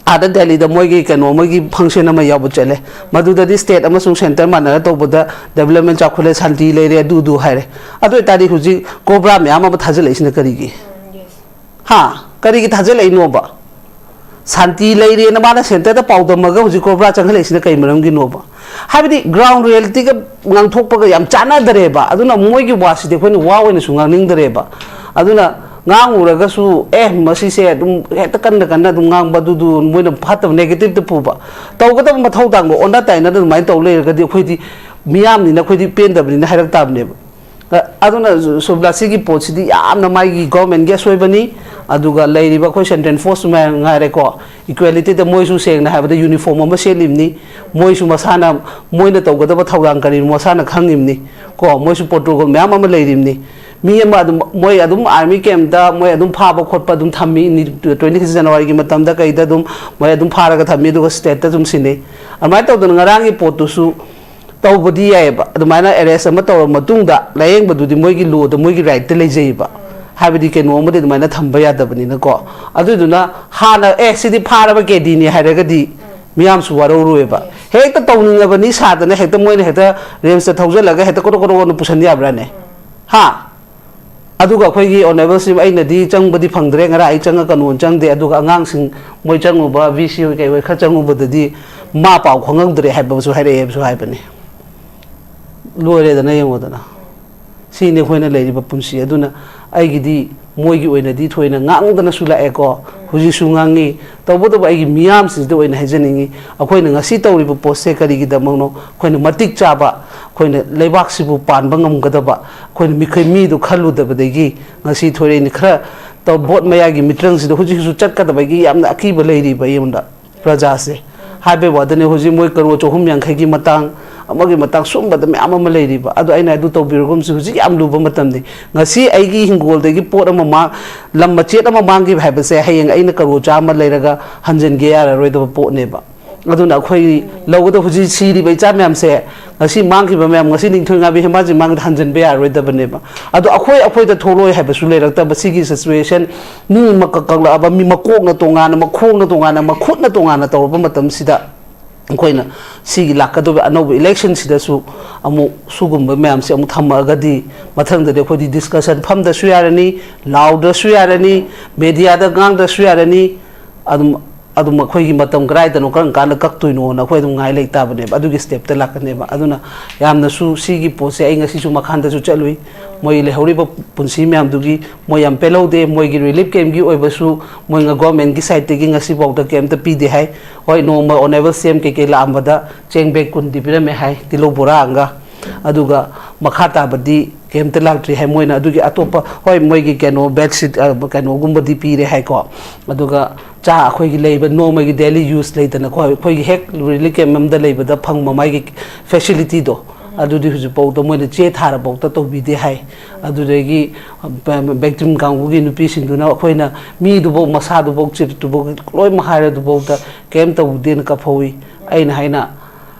ꯑꯥꯗ ꯗꯦꯜꯂꯤꯗ ꯃꯣꯏꯒꯤ ꯀꯩꯅꯣ, ꯃꯣꯏꯒꯤ function ꯑꯃ ꯌꯥꯎꯕ ꯆꯠꯂꯦ꯫ ꯃꯗꯨꯗꯗꯤ state ꯑꯃꯁꯨꯡ centre ꯃꯥꯟꯅꯔ ꯇꯧꯕꯗ development ꯆꯥꯎꯈꯠꯂꯦ, ꯁꯥꯟꯇꯤ ꯂꯩꯔꯦ, ꯑꯗꯨ ꯑꯗꯨ ꯍꯥꯏꯔꯦ꯫ ꯑꯗꯨ ꯑꯣꯏꯇꯥꯔꯗꯤ ꯍꯧꯖꯤꯛ COBRA ꯃꯌꯥꯝ ꯑꯃ ꯊꯥꯖꯤꯜꯂꯛꯏꯁꯤꯅ ꯀꯔꯤꯒꯤ? ꯍꯥ? ꯀꯔꯤꯒꯤ ꯊꯥꯖꯤꯜꯂꯛꯏꯅꯣꯕ? ꯁꯥꯟꯇꯤ ꯂꯩꯔꯦꯅ ꯃꯥꯅ centre ꯗ ꯄꯥꯎꯗꯝꯃꯒ ꯍꯧꯖꯤꯛ COBRA ꯆꯪꯍꯜꯂꯛꯏꯁꯤꯅ ꯀꯩ ꯃꯔꯝꯒꯤꯅꯣꯕ? ꯍꯥꯏꯕꯗꯤ ground reality ꯒ ꯉꯥꯡꯊꯣꯛꯄꯒ ꯌꯥꯝ ꯆꯥꯟꯅꯗꯔꯦꯕ꯫ ꯑꯗꯨꯅ ꯃꯣꯏꯒꯤ ꯋꯥꯁꯤꯗꯤ ꯑꯩꯈꯣꯏꯅ ꯋꯥ ꯑꯣꯏꯅꯁꯨ ꯉꯥꯡꯅꯤꯡꯗꯔꯦꯕ꯫ ꯑꯗꯨꯅ ꯉꯥꯡꯉꯨꯔꯒꯁꯨ, "ꯑꯦ, ꯃꯁꯤꯁꯦ ꯑꯗꯨꯝ ꯍꯦꯛꯇ ꯀꯟꯅ ꯀꯟꯅ ꯑꯗꯨꯝ ꯉꯥꯡꯕ, ꯑꯗꯨꯗꯨ ꯃꯣꯏꯅ ꯐꯠꯇꯕ negative ꯇ ꯄꯨꯕ"꯫ ꯇꯧꯒꯗꯕ ꯃꯊꯧ ꯇꯥꯡꯗꯣ ꯑꯣꯟꯅ ꯇꯥꯏꯅꯗ ꯑꯗꯨꯃꯥꯏꯅ ꯇꯧ ꯂꯩꯔꯒꯗꯤ ꯑꯩꯈꯣꯏꯗꯤ ꯃꯤꯌꯥꯝꯅꯤꯅ ꯑꯩꯈꯣꯏꯗꯤ ꯄꯦꯟꯗꯕꯅꯤꯅ ꯍꯥꯏꯔꯛ ꯇꯥꯕꯅꯦꯕ꯫ ꯑ-, ꯑꯗꯨꯅ ꯁꯨ-, ꯁꯨꯕ꯭ꯂꯥ, ꯁꯤꯒꯤ ꯄꯣꯠꯁꯤꯗꯤ ꯌꯥꯝꯅ ꯃꯥꯒꯤ government ꯒꯤ ꯑꯁꯣꯏꯕꯅꯤ꯫ ꯑꯗꯨꯒ ꯂꯩꯔꯤꯕ ꯑꯩꯈꯣꯏ central force ꯃꯌꯥꯝ ꯉꯥꯏꯔꯦꯀꯣ, equality ꯗ ꯃꯣꯏꯁꯨ ꯁꯦꯡꯅ ꯍꯥꯏꯕꯗ uniform ꯑꯃ ꯁꯦꯠꯂꯤꯕꯅꯤ, ꯃꯣꯏꯁꯨ ꯃꯁꯥꯅ, ꯃꯣꯏꯅ ꯇꯧꯒꯗꯕ ꯊꯧꯗꯥꯡ ꯀꯔꯤꯅꯣ ꯃꯁꯥꯅ ꯈꯪꯉꯤꯕꯅꯤ ꯀꯣ, ꯃꯣꯏꯁꯨ protocol ꯃꯌꯥꯝ ꯑꯃ ꯂꯩꯔꯤꯕꯅꯤ꯫ ꯃꯤ ꯑꯃ ꯑꯗꯨꯝ, ꯃꯣꯏ ꯑꯗꯨꯝ army camp ꯇ ꯃꯣꯏ ꯑꯗꯨꯝ ꯐꯥꯕ ꯈꯣꯠꯄ ꯑꯗꯨꯝ ꯊꯝꯃꯤ, twenty six January ꯒꯤ ꯃꯇꯝꯗ ꯀꯩꯗ ꯑꯗꯨꯝ ꯃꯣꯏ ꯑꯗꯨꯝ ꯐꯥꯔꯒ ꯊꯝꯃꯤ, ꯑꯗꯨꯒ state ꯇ ꯑꯗꯨꯝ ꯁꯤꯟꯅꯩ꯫ ꯑꯗꯨꯃꯥꯏꯅ ꯇꯧꯗꯅ ꯉꯔꯥꯡꯒꯤ ꯄꯣꯠꯇꯨꯁꯨ ꯇꯧꯕꯗꯤ ꯌꯥꯏꯑꯕ꯫ ꯑꯗꯨꯃꯥꯏꯅ arrest ꯑꯃ ꯇꯧꯔꯕ ꯃꯇꯨꯡꯗ ꯂꯥꯌꯦꯡꯕꯗꯨꯗꯤ ꯃꯣꯏꯒꯤ law ꯗ, ꯃꯣꯏꯒꯤ right ꯇ ꯂꯩꯖꯩꯑꯕ꯫ ꯍꯥꯏꯕꯗꯤ ꯀꯩꯅꯣ ꯑꯃꯗꯤ ꯑꯗꯨꯃꯥꯏꯅ ꯊꯝꯕ ꯌꯥꯗꯕꯅꯤꯅꯀꯣ꯫ ꯑꯗꯨꯗꯨꯅ ꯍꯥꯟꯅ, "ꯑꯦ, ꯁꯤꯗꯤ ꯐꯥꯔꯕ ꯀꯦꯗꯤꯅꯤ" ꯍꯥꯏꯔꯒꯗꯤ ꯃꯤꯌꯥꯝꯁꯨ ꯋꯥꯔꯧꯔꯣꯏꯕ꯫ ꯍꯦꯛꯇ ꯇꯧꯅꯤꯡꯉꯕꯅꯤ ꯁꯥꯗꯅ ꯍꯦꯛꯇ ꯃꯣꯏꯅ ꯍꯦꯛꯇ ꯔꯤꯝꯁꯇ ꯊꯧꯖꯤꯜꯂꯒ ꯍꯦꯛꯇ ꯀꯣꯔꯣ ꯀꯣꯔꯣ ꯀꯣꯔꯣ ꯄꯨꯁꯟ ꯌꯥꯕ꯭ꯔꯥꯅꯦ? ꯍꯥ? ꯑꯗꯨꯒ ꯑꯩꯈꯣꯏꯒꯤ honourable ꯁꯤ ꯑꯩꯅꯗꯤ ꯆꯪꯕꯗꯤ ꯐꯪꯗ꯭ꯔꯦ, ꯉꯔꯥꯡ ꯑꯩ ꯆꯪꯉ ꯀꯩꯅꯣ ꯆꯪꯗꯦ, ꯑꯗꯨꯒ ꯑꯉꯥꯡꯁꯤꯡ ꯃꯣꯏ ꯆꯪꯉꯨꯕ, V C ꯍꯣꯏ ꯀꯩ ꯍꯣꯏ ꯈꯔ ꯆꯪꯉꯨꯕꯗꯁꯨ ꯃꯥ ꯄꯥꯎ ꯈꯪꯉꯝꯗ꯭ꯔꯦ ꯍꯥꯏꯕꯁꯨ ꯍꯥꯏꯔꯛꯑꯦꯕꯁꯨ ꯍꯥꯏꯕꯅꯤ꯫ ꯂꯣꯏꯔꯦꯗꯅ, ꯌꯦꯡꯉꯣꯗꯅ꯫ ꯁꯤꯅꯤ ꯑꯩꯈꯣꯏꯅ ꯂꯩꯔꯤꯕ ꯄꯨꯟꯁꯤ꯫ ꯑꯗꯨꯅ ꯑꯩꯒꯤꯗꯤ ꯃꯣꯏꯒꯤ ꯑꯣꯏꯅꯗꯤ ꯊꯣꯏꯅ ꯉꯥꯡꯗꯅꯁꯨ ꯂꯥꯛꯑꯦꯀꯣ, ꯍꯧꯖꯤꯛꯁꯨ ꯉꯥꯡꯉꯤ꯫ ꯇꯧꯕꯇꯕꯨ ꯑꯩꯒꯤ ꯃꯤꯌꯥꯝꯁꯤꯗ ꯑꯣꯏꯅ ꯍꯥꯏꯖꯅꯤꯡꯉꯤ, ꯑꯩꯈꯣꯏꯅ ꯉꯁꯤ ꯇꯧꯔꯤꯕ ꯄꯣꯠꯁꯦ ꯀꯔꯤꯒꯤꯗꯃꯛꯅꯣ? ꯑꯩꯈꯣꯏꯅ ꯃꯇꯤꯛ ꯆꯥꯕ, ꯑꯩꯈꯣꯏꯅ ꯂꯩꯕꯥꯛꯁꯤꯕꯨ ꯄꯥꯟꯕ ꯉꯝꯒꯗꯕ, ꯑꯩꯈꯣꯏꯅ ꯃꯤꯈꯩ ꯃꯤꯗꯨ ꯈꯜꯂꯨꯗꯕꯗꯒꯤ ꯉꯁꯤ ꯊꯣꯏꯔꯛꯏꯅꯤ꯫ ꯈꯔ ꯇꯧ-, ꯚꯣꯠ ꯃꯌꯥꯒꯤ ꯃꯤꯇ꯭ꯔꯪꯁꯤꯗ ꯍꯧꯖꯤꯛꯁꯨ ꯆꯠꯀꯗꯕꯒꯤ ꯌꯥꯝꯅ ꯑꯀꯤꯕ ꯂꯩꯔꯤꯕ ꯑꯩꯉꯣꯟꯗ ꯄ꯭ꯔꯖꯥꯁꯦ꯫ ꯍꯥꯏꯕꯩ ꯋꯥꯗꯅꯤ, ꯍꯧꯖꯤꯛ ꯃꯣꯏ ꯀꯔꯣꯔ ꯆꯍꯨꯝ ꯌꯥꯡꯈꯩꯒꯤ ꯃꯇꯥꯡ, ꯑꯃꯒꯤ ꯃꯇꯥꯡ, ꯁꯨꯝꯕꯗ ꯃꯌꯥꯝ ꯑꯃ ꯂꯩꯔꯤꯕ꯫ ꯑꯗꯣ ꯑꯩꯅ ꯑꯗꯨ ꯇꯧꯕꯤꯔꯒꯨꯝꯁꯤ, ꯍꯧꯖꯤꯛ ꯌꯥꯝ ꯂꯨꯕ ꯃꯇꯝꯅꯤ꯫ ꯉꯁꯤ ꯑꯩꯒꯤ ꯍꯤꯡꯒꯣꯜꯗꯒꯤ ꯄꯣꯠ ꯑꯃ ꯃꯥꯡ-, ꯂꯝ ꯃꯆꯦꯠ ꯑꯃ ꯃꯥꯡꯈꯤꯕ ꯍꯥꯏꯕꯁꯦ ꯍꯌꯦꯡ ꯑꯩꯅ ꯀꯔꯣꯔ ꯆꯥꯝꯃ ꯂꯩꯔꯒ ꯍꯟꯖꯤꯟꯒꯦ ꯌꯥꯔꯔꯣꯏꯗꯕ ꯄꯣꯠꯅꯦꯕ꯫ ꯑꯗꯨꯅ ꯑꯩꯈꯣꯏ ꯂꯧꯒꯗꯕ ꯍꯧꯖꯤꯛ ꯁꯤꯔꯤꯕ ꯏꯆꯥ ꯃꯌꯥꯝꯁꯦ, ꯉꯁꯤ ꯃꯥꯡꯈꯤꯕ ꯃꯌꯥꯝ, ꯉꯁꯤ ꯅꯤꯡꯊꯣꯏ ꯉꯥꯕꯤ ꯍꯦꯃꯥꯖꯤ ꯃꯥꯡꯗ ꯍꯟꯖꯤꯟꯕ ꯌꯥꯔꯔꯣꯏꯗꯕꯅꯦꯕ꯫ ꯑꯗꯣ ꯑꯩꯈꯣꯏ, ꯑꯩꯈꯣꯏꯗ ꯊꯣꯛꯂꯛꯑꯣꯏ ꯍꯥꯏꯕꯁꯨ ꯂꯩꯔꯛꯇꯕ꯫ ꯁꯤꯒꯤ ꯁꯤꯆꯨꯋꯦꯁꯟ, ꯃꯤ ꯃꯀꯛ ꯀꯛꯂꯛꯑꯕ, ꯃꯤ ꯃꯀꯣꯛꯅ ꯇꯣꯉꯥꯟꯅ, ꯃꯈꯣꯡꯅ ꯇꯣꯉꯥꯟꯅ, ꯃꯈꯨꯠꯅ ꯇꯣꯉꯥꯟꯅ ꯇꯧꯔꯕ ꯃꯇꯝꯁꯤꯗ, ꯑꯩꯈꯣꯏꯅ ꯁꯤꯒꯤ ꯂꯥꯛꯀꯗꯧꯔꯤꯕ ꯑꯅꯧꯕ ꯏꯂꯦꯛꯁꯟꯁꯤꯗꯁꯨ ꯑꯃꯨꯛ ꯁꯤꯒꯨꯝꯕ ꯃꯌꯥꯝꯁꯦ ꯑꯃꯨꯛ ꯊꯝꯃꯛꯑꯒꯗꯤ, ꯃꯊꯪꯗꯗꯤ ꯑꯩꯈꯣꯏꯗꯤ ꯗꯤꯁꯀꯁꯟ ꯐꯝꯗ꯭ꯔꯁꯨ ꯌꯥꯔꯅꯤ, ꯂꯥꯎꯗ꯭ꯔꯁꯨ ꯌꯥꯔꯅꯤ, ꯃꯦꯗꯤꯌꯥꯗ ꯉꯥꯡꯗ꯭ꯔꯁꯨ ꯌꯥꯔꯅꯤ꯫ ꯑꯗꯨꯝ, ꯑꯗꯨꯝ ꯑꯩꯈꯣꯏꯒꯤ ꯃꯇꯝ ꯀꯗꯥꯏꯗꯅꯣ, ꯀꯔꯝ ꯀꯥꯟꯗ ꯀꯛꯇꯣꯏꯅꯣꯅ ꯑꯩꯈꯣꯏ ꯑꯗꯨꯝ ꯉꯥꯏ ꯂꯩ ꯇꯥꯕꯅꯦꯕ꯫ ꯑꯗꯨꯒꯤ ꯁ꯭ꯇꯦꯞꯇ ꯂꯥꯛꯀꯅꯦꯕ꯫ ꯑꯗꯨꯅ ꯌꯥꯝꯅꯁꯨ ꯁꯤꯒꯤ ꯄꯣꯠꯁꯦ ꯑꯩ ꯉꯁꯤꯁꯨ ꯃꯈꯥꯗꯁꯨ ꯆꯠꯂꯨꯏ꯫ ꯃꯣꯏ ꯂꯩꯍꯧꯔꯤꯕ ꯄꯨꯟꯁꯤ ꯃꯌꯥꯝꯗꯨꯒꯤ ꯃꯣꯏ ꯌꯥꯝ ꯄꯦꯜꯍꯧꯗꯦ꯫ ꯃꯣꯏꯒꯤ ꯔꯤꯂꯤꯐ ꯀꯦꯝꯞꯀꯤ ꯑꯣꯏꯕꯁꯨ ꯃꯣꯏ ꯒꯣꯔꯃꯦꯟꯒꯤ ꯁꯥꯏꯠꯇꯒꯤ ꯉꯁꯤꯐꯥꯎꯗ ꯀꯩꯝꯇ ꯄꯤꯗꯦ ꯍꯥꯏ꯫ ꯍꯣꯏ, ꯅꯣꯡꯃ ꯑꯣꯅꯔꯦꯕꯜ ꯁꯤ ꯑꯦꯝ ꯀꯩꯀꯩ ꯂꯥꯛꯑꯝꯕꯗ ꯆꯦꯡ ꯕꯦꯒ ꯀꯨꯟꯗꯤ ꯄꯤꯔꯝꯃꯦ ꯍꯥꯏ, ꯇꯤꯜꯍꯧ ꯕꯣꯔꯥ ꯑꯃꯒ꯫ ꯑꯗꯨꯒ ꯃꯈꯥ ꯇꯥꯕꯗꯤ ꯀꯩꯝꯇ ꯂꯥꯛꯇ꯭ꯔꯤ ꯍꯥꯏ꯫ ꯃꯣꯏꯅ ꯑꯗꯨꯒꯤ ꯑꯇꯣꯞꯄ, ꯍꯣꯏ, ꯃꯣꯏꯒꯤ ꯀꯩꯅꯣ, ꯕꯦꯗꯁꯤꯠ, ꯑ, ꯀꯩꯅꯣꯒꯨꯝꯕꯗꯤ ꯄꯤꯔꯦ ꯍꯥꯏꯀꯣ꯫ ꯑꯗꯨꯒ ꯆꯥ, ꯑꯩꯈꯣꯏꯒꯤ ꯂꯩꯕ ꯅꯣꯡꯃꯒꯤ ꯗꯦꯂꯤ ꯌꯨꯁ ꯂꯩꯗꯅꯀꯣ, ꯑꯩꯈꯣꯏꯒꯤ ꯍꯦꯛ ꯔꯤꯂꯤꯐ ꯀꯦꯝꯞ ꯑꯃꯗ ꯂꯩꯕꯗ ꯐꯪꯕ ꯃꯥꯒꯤ ꯐꯦꯁꯤꯂꯤꯇꯤꯗꯣ, ꯑꯗꯨꯗꯤ ꯍꯧꯖꯤꯛꯐꯥꯎꯗ ꯃꯣꯏꯅ ꯆꯦ ꯊꯥꯔꯐꯥꯎꯗ ꯇꯧꯕꯤꯗꯦ ꯍꯥꯏ꯫ ꯑꯗꯨꯗꯒꯤ, ꯑ, ꯕꯦꯛꯇꯤꯝ ꯀꯥꯡꯕꯨꯒꯤ ꯅꯨꯄꯤꯁꯤꯡꯗꯨꯅ ꯑꯩꯈꯣꯏꯅ ꯃꯤꯗꯨꯐꯥꯎ, ꯃꯁꯥꯗꯨꯐꯥꯎ, ꯆꯤꯞꯇꯨꯐꯥꯎ ꯂꯣꯏꯅꯃꯛ ꯍꯥꯏꯔꯗꯨꯐꯥꯎꯗ ꯀꯩꯝ ꯇꯧꯗꯦꯅ ꯀꯞꯍꯧꯏ꯫ ꯑꯩꯅ ꯍꯥꯏꯅ,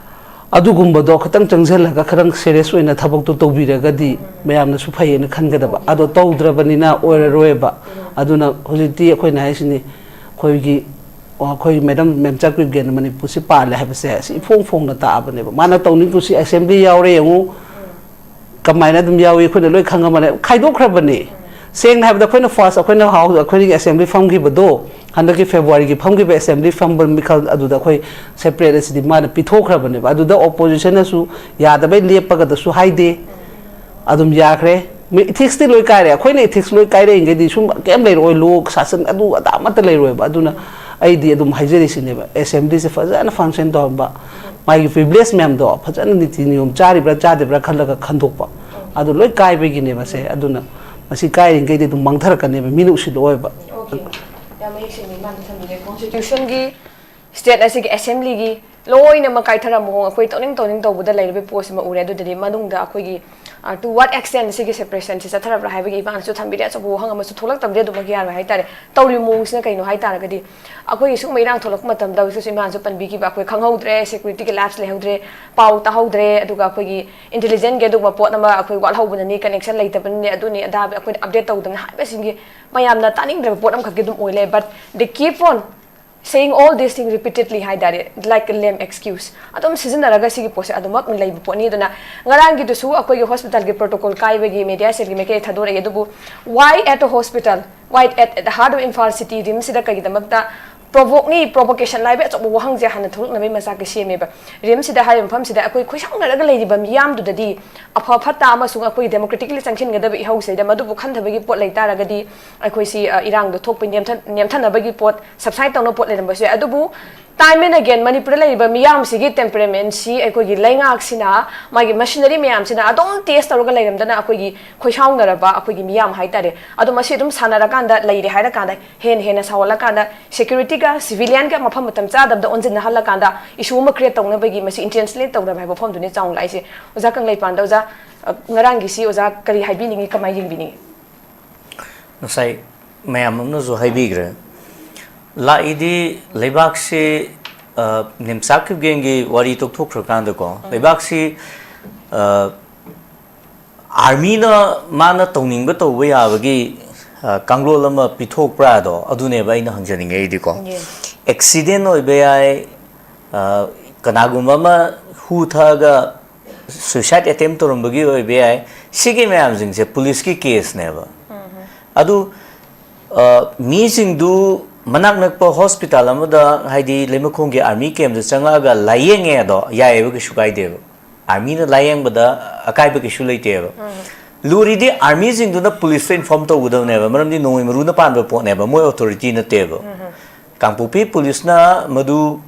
ꯑꯗꯨꯒꯨꯝꯕꯗꯣ ꯈꯤꯇꯪ ꯆꯪꯁꯤꯜꯂꯒ ꯈꯤꯇꯪ ꯁꯦꯔꯤꯌꯁ ꯑꯣꯏꯅ ꯊꯕꯛꯇꯣ ꯇꯧꯕꯤꯔꯒꯗꯤ ꯃꯌꯥꯝꯅꯁꯨ ꯐꯩꯌꯦꯅ ꯈꯟꯒꯗꯕ꯫ ꯑꯗꯣ ꯇꯧꯗ꯭ꯔꯕꯅꯤꯅ ꯑꯣꯏꯔꯔꯣꯏꯕ꯫ ꯑꯗꯨꯅ ꯍꯧꯖꯤꯛꯇꯤ ꯑꯩꯈꯣꯏꯅ ꯍꯥꯏꯁꯤꯅꯤ, ꯑꯩꯈꯣꯏꯒꯤ, ꯑꯩꯈꯣꯏ ꯃꯦꯗꯥꯝ ꯃꯦꯝꯆꯥ ꯀꯨꯏꯕꯒꯦꯟꯅ ꯃꯅꯤꯄꯨꯔꯁꯤ ꯄꯥꯜꯂꯦ ꯍꯥꯏꯕꯁꯦ ꯑꯁꯤ ꯏꯐꯣꯡ ꯐꯣꯡꯅ ꯇꯥꯛꯑꯕꯅꯦꯕ꯫ ꯃꯥꯅ ꯇꯧꯅꯤꯡ ꯀꯨꯁꯤ ꯑꯦꯁꯦꯝꯕ꯭ꯂꯤ ꯌꯥꯎꯔꯦ ꯌꯦꯡꯉꯨ, ꯀꯃꯥꯏꯅ ꯑꯗꯨꯝ ꯌꯥꯎꯏ, ꯑꯩꯈꯣꯏꯅ ꯂꯣꯏ ꯈꯪꯉꯕꯅꯦ꯫ ꯈꯥꯏꯗꯣꯛꯈ꯭ꯔꯕꯅꯦ꯫ ꯁꯦꯡꯅ ꯍꯥꯏꯕꯗ ꯑꯩꯈꯣꯏꯅ ꯐꯥꯔꯁ, ꯑꯩꯈꯣꯏꯅ ꯍꯥꯎ-, ꯑꯩꯈꯣꯏꯒꯤ ꯑꯦꯁꯦꯝꯕ꯭ꯂꯤ ꯐꯝꯈꯤꯕꯗꯣ, ꯍꯟꯗꯛꯀꯤ ꯐꯦꯕ꯭ꯔꯨꯋꯥꯔꯤꯒꯤ ꯐꯝꯈꯤꯕ ꯑꯦꯁꯦꯝꯕ꯭ꯂꯤ ꯐꯝꯕ ꯃꯤꯈꯜ ꯑꯗꯨꯗ ꯑꯩꯈꯣꯏ ꯁꯦꯄꯔꯦꯠ ꯑꯁꯤꯗꯤ ꯃꯥꯅ ꯄꯤꯊꯣꯛꯈ꯭ꯔꯕꯅꯦꯕ꯫ ꯑꯗꯨꯗ ꯑꯣꯄꯣꯖꯤꯁꯟꯅꯁꯨ ꯌꯥꯗꯕꯩ ꯂꯦꯞꯄꯒꯗꯁꯨ ꯍꯥꯏꯗꯦ, ꯑꯗꯨꯝ ꯌꯥꯈ꯭ꯔꯦ꯫ ꯃꯤ ꯏꯊꯤꯛꯁꯇꯤ ꯂꯣꯏ ꯀꯥꯏꯔꯦ꯫ ꯑꯩꯈꯣꯏꯅ ꯏꯊꯤꯛꯁ ꯂꯣꯏ ꯀꯥꯏꯔꯛꯏꯉꯩꯗꯤ ꯁꯨꯝ ꯀꯩꯝ ꯂꯩꯔꯛꯑꯣꯏ, ꯂꯣ ꯁꯥꯁꯟ ꯑꯗꯨ ꯑꯗꯥ ꯑꯃꯠꯇ ꯂꯩꯔꯣꯏꯕ꯫ ꯑꯗꯨꯅ ꯑꯩꯗꯤ ꯑꯗꯨꯝ ꯍꯥꯏꯖꯔꯤꯁꯤꯅꯦꯕ, ꯑꯦꯁꯦꯝꯕ꯭ꯂꯤꯁꯦ ꯐꯖꯅ ꯐꯪꯁꯟ ꯇꯧꯔꯝꯕ, ꯃꯥꯒꯤ ꯄ꯭ꯔꯤꯚꯤꯂꯦꯖ ꯃꯌꯥꯝꯗꯣ ꯐꯖꯅ ꯅꯤꯇꯤ ꯅꯤꯌꯣꯝ ꯆꯥꯔꯤꯕ꯭ꯔꯥ ꯆꯥꯗꯕ꯭ꯔꯥ ꯈꯜꯂꯒ ꯈꯟꯗꯣꯛꯄ, ꯑꯗꯨ ꯂꯣꯏ ꯀꯥꯏꯕꯒꯤꯅꯦꯕ ꯁꯦ꯫ ꯑꯗꯨꯅ ꯃꯁꯤ ꯀꯥꯏꯔꯤꯈꯩꯗꯤ ꯑꯗꯨꯝ ꯃꯥꯡꯊꯔꯛꯀꯅꯦꯕ, ꯃꯤꯅ ꯎꯁꯤꯜꯂꯛꯑꯣꯏꯕ꯫ Okay. ꯌꯥꯝ ꯃꯌꯦꯛ ꯁꯦꯡꯅ ꯏꯃꯥꯅ ꯊꯝꯕꯤꯔꯦ꯫ Constitutionꯒꯤ, state ꯑꯁꯤꯒꯤ assemblyꯒꯤ ꯂꯣꯏꯅꯃꯛ ꯀꯥꯏꯊꯔꯝꯕ ꯃꯑꯣꯡ, ꯑꯩꯈꯣꯏ ꯇꯧꯅꯤꯡ ꯇꯧꯅꯤꯡ ꯇꯧꯕꯗ ꯂꯩꯔꯤꯕ ꯄꯣꯠꯁꯤꯃ ꯎꯔꯦ꯫ ꯑꯗꯨꯗꯗꯤ ꯃꯅꯨꯡꯗ ꯑꯩꯈꯣꯏꯒꯤ, ꯑ, to what extent ꯁꯤꯒꯤ separationꯁꯤ ꯆꯠꯊꯔꯕ꯭ꯔꯥ ꯍꯥꯏꯕꯒꯤ ꯏꯃꯥꯅꯁꯨ ꯊꯝꯕꯤꯔꯦ꯫ ꯑꯆꯧꯕ ꯋꯥꯍꯪ ꯑꯃꯁꯨ ꯊꯣꯛꯂꯛꯇꯕꯗꯤ ꯑꯗꯨꯃꯛ ꯌꯥꯔꯣꯏ ꯍꯥꯏꯇꯥꯔꯦ꯫ ꯇꯧꯔꯤꯕ ꯃꯑꯣꯡꯁꯤꯅ ꯀꯩꯅꯣ ꯍꯥꯏ ꯇꯥꯔꯒꯗꯤ, ꯑꯩꯈꯣꯏꯒꯤ ꯁꯤꯒꯨꯝꯕ ꯏꯔꯥꯡ ꯊꯣꯛꯂꯛꯄ ꯃꯇꯝꯗ ꯍꯧꯖꯤꯛꯁꯨ ꯏꯃꯥꯅꯁꯨ ꯄꯟꯕꯤꯈꯤꯕ, ꯑꯩꯈꯣꯏ ꯈꯪꯍꯧꯗ꯭ꯔꯦ, securityꯒꯤ lapse ꯂꯩꯍꯧꯗ꯭ꯔꯦ, ꯄꯥꯎ ꯇꯥꯍꯧꯗ꯭ꯔꯦ, ꯑꯗꯨꯒ ꯑꯩꯈꯣꯏꯒꯤ intelligenceꯒꯤ ꯑꯗꯨꯒꯨꯝꯕ ꯄꯣꯠ ꯑꯃ ꯑꯩꯈꯣꯏ ꯋꯥꯠꯍꯧꯕꯅꯅꯤ, connection ꯂꯩꯇꯕꯅꯅꯤ, ꯑꯗꯨꯅꯤ ꯑꯗꯥ ꯑꯩꯈꯣꯏꯅ update ꯇꯧꯗꯕꯅꯤ ꯍꯥꯏꯕꯁꯤꯡꯒꯤ ꯃꯌꯥꯝꯅ ꯇꯥꯅꯤꯡꯗ꯭ꯔꯕ ꯄꯣꯠ ꯑꯃꯈꯛꯀꯤ ꯑꯗꯨꯝ ꯑꯣꯏ ꯂꯩ꯫ But they keep on saying all these things repeatedly ꯍꯥꯏ ꯇꯥꯔꯦ, like a lame excuse꯫ ꯑꯗꯨꯝ ꯁꯤꯖꯤꯟꯅꯔꯒ ꯁꯤꯒꯤ ꯄꯣꯠꯁꯦ ꯑꯗꯨꯃꯛ ꯂꯩꯕ ꯄꯣꯠꯅꯤ꯫ ꯑꯗꯨꯅ ꯉꯔꯥꯡꯒꯤꯗꯨꯁꯨ ꯑꯩꯈꯣꯏꯒꯤ hospitalꯒꯤ protocolꯒꯤ ꯀꯥꯏꯕꯒꯤ media cellꯒꯤ ꯃꯥꯏꯀꯩ ꯊꯥꯗꯣꯔꯛꯑꯦ꯫ ꯑꯗꯨꯕꯨ why at a hospital, why at, at the heart of Imphal city RIMSꯁꯤꯗ ꯀꯩꯒꯤꯗꯃꯛꯇ provokeꯅꯤ, provocation ꯍꯥꯏꯕ ꯑꯆꯧꯕ ꯋꯥꯍꯪꯁꯦ ꯍꯥꯟꯅ ꯊꯣꯛꯂꯛꯅꯕꯒꯤ ꯃꯆꯥꯛꯁꯦ ꯁꯦꯝꯃꯦꯕ꯫ RIMSꯁꯤꯗ ꯍꯥꯏꯔꯤꯕ ꯃꯐꯝꯁꯤꯗ ꯑꯩꯈꯣꯏ ꯈꯣꯏꯁꯥꯎꯅꯔꯒ ꯂꯩꯔꯤꯕ ꯃꯤꯌꯥꯝꯗꯨꯗꯗꯤ ꯑꯐ ꯐꯠꯇ ꯑꯃꯁꯨꯡ ꯑꯩꯈꯣꯏꯒꯤ democratically ꯆꯪꯁꯤꯟꯒꯗꯕ ꯏꯍꯧꯁꯤꯗ ꯃꯗꯨꯕꯨ ꯈꯟꯊꯕꯒꯤ ꯄꯣꯠ ꯂꯩ ꯇꯥꯔꯒꯗꯤ ꯑꯩꯈꯣꯏꯁꯤ, ꯑ, ꯏꯔꯥꯡꯗꯣ ꯊꯣꯛꯄ ꯅꯦꯝꯊ-, ꯅꯦꯝꯊꯅꯕꯒꯤ ꯄꯣꯠ, subside ꯇꯧꯅꯕ ꯄꯣꯠ ꯂꯩꯔꯝꯕꯁꯨ ꯌꯥꯏ꯫ ꯑꯗꯨꯕꯨ time and again ꯃꯅꯤꯄꯨꯔꯗ ꯂꯩꯔꯤꯕ ꯃꯤꯌꯥꯝꯁꯤꯒꯤ temperamentꯁꯤ ꯑꯩꯈꯣꯏꯒꯤ ꯂꯩꯉꯥꯛꯁꯤꯅ, ꯃꯥꯒꯤ machinery ꯃꯌꯥꯝꯁꯤꯅ ꯑꯗꯨꯝ test ꯇꯧꯔꯒ ꯂꯩꯔꯝꯗꯅ ꯑꯩꯈꯣꯏꯒꯤ ꯈꯣꯏꯁꯥꯎꯅꯔꯕ ꯑꯩꯈꯣꯏꯒꯤ ꯃꯤꯌꯥꯝ ꯍꯥꯏ ꯇꯥꯔꯦ꯫ ꯑꯗꯣ ꯃꯁꯤ ꯑꯗꯨꯝ ꯁꯥꯟꯅꯔꯀꯥꯟꯗ, ꯂꯩꯔꯦ ꯍꯥꯏꯔꯀꯥꯟꯗ, ꯍꯦꯟꯅ ꯍꯦꯟꯅ ꯁꯥꯎꯍꯜꯂꯀꯥꯟꯗ securityꯒ civilianꯒ ꯃꯐꯝ ꯃꯇꯝ ꯆꯥꯗꯕꯗ ꯑꯣꯟꯁꯤꯟꯅꯍꯜꯂꯀꯥꯟꯗ issue ꯑꯃ create ꯇꯧꯅꯕꯒꯤ ꯃꯁꯤ intentionally ꯇꯧꯔꯕ ꯍꯥꯏꯕ ꯋꯥꯐꯝꯗꯨꯅꯤ ꯆꯥꯎꯅ ꯂꯥꯛꯏꯁꯦ꯫ ꯑꯣꯖꯥ ꯀꯪꯂꯩꯄꯥꯟꯗ, ꯑꯣꯖꯥ, ꯑ, ꯉꯔꯥꯡꯒꯤꯁꯤ ꯑꯣꯖꯥ ꯀꯔꯤ ꯍꯥꯏꯕꯤꯅꯤꯡꯉꯤ, ꯀꯃꯥꯏꯅ ꯌꯦꯡꯕꯤꯅꯤꯡꯉꯤ? ꯉꯁꯥꯏ ꯃꯌꯥꯝ ꯑꯃꯅꯁꯨ ꯍꯥꯏꯕꯤꯈ꯭ꯔꯦ꯫ ꯂꯥꯛꯏꯗꯤ ꯂꯩꯕꯥꯛꯁꯤ, ꯑ, ꯅꯤꯝꯆꯥꯛ ꯀꯤꯞꯒꯦꯟꯒꯤ ꯋꯥꯔꯤ ꯇꯣꯛꯊꯣꯛꯈ꯭ꯔꯀꯥꯟꯗꯀꯣ, ꯂꯩꯕꯥꯛꯁꯤ, ꯑ, armyꯅ ꯃꯥꯅ ꯇꯧꯅꯤꯡꯕ ꯇꯧꯕ ꯌꯥꯕꯒꯤ, ꯑ, ꯀꯥꯡꯂꯣꯟ ꯑꯃ ꯄꯤꯊꯣꯛꯄ꯭ꯔꯥꯗꯣ, ꯑꯗꯨꯅꯦꯕ ꯑꯩꯅ ꯍꯪꯖꯅꯤꯡꯉꯛꯏꯗꯤꯀꯣ꯫ ꯌꯦ꯫ Accident ꯑꯣꯏꯕ ꯌꯥꯏ, ꯑ, ꯀꯅꯥꯒꯨꯝꯕ ꯑꯃ ꯍꯨ ꯊꯛꯑꯒ suicide attempt ꯇꯧꯔꯝꯕꯒꯤ ꯑꯣꯏꯕ ꯌꯥꯏ꯫ ꯁꯤꯒꯤ ꯃꯌꯥꯝꯁꯤꯡꯁꯦ ꯄꯨꯂꯤꯁꯀꯤ caseꯅꯦꯕ꯫ ꯑꯗꯨ, ꯑ, ꯃꯤꯁꯤꯡꯗꯨ ꯃꯅꯥꯛ ꯅꯛꯄ hospital ꯑꯃꯗ, ꯍꯥꯏꯗꯤ ꯂꯩꯃꯈꯣꯡꯒꯤ army campꯇ ꯆꯪꯉꯛꯑꯒ ꯂꯥꯏꯌꯦꯡꯉꯦ ꯑꯗꯣ ꯌꯥꯏꯑꯕ, ꯀꯩꯁꯨ ꯀꯥꯏꯗꯦꯕ꯫ Armyꯅ ꯂꯥꯏꯌꯦꯡꯕꯗ ꯑꯀꯥꯏꯕ ꯀꯩꯁꯨ ꯂꯩꯇꯦꯕ꯫ ꯂꯨꯔꯤꯗꯤ armyꯁꯤꯡꯗꯨꯅ ꯄꯨꯂꯤꯁꯇ inform ꯇꯧꯒꯗꯕꯅꯦꯕ, ꯃꯔꯝꯗꯤ ꯅꯣꯡꯃꯩ ꯃꯔꯨꯅ ꯄꯥꯟꯕ ꯄꯣꯠꯅꯦꯕ, ꯃꯣꯏ authority ꯅꯠꯇꯦꯕ꯫ ꯀꯥꯡꯄꯣꯛꯄꯤ ꯄꯨꯂꯤꯁꯅ ꯃꯗꯨ,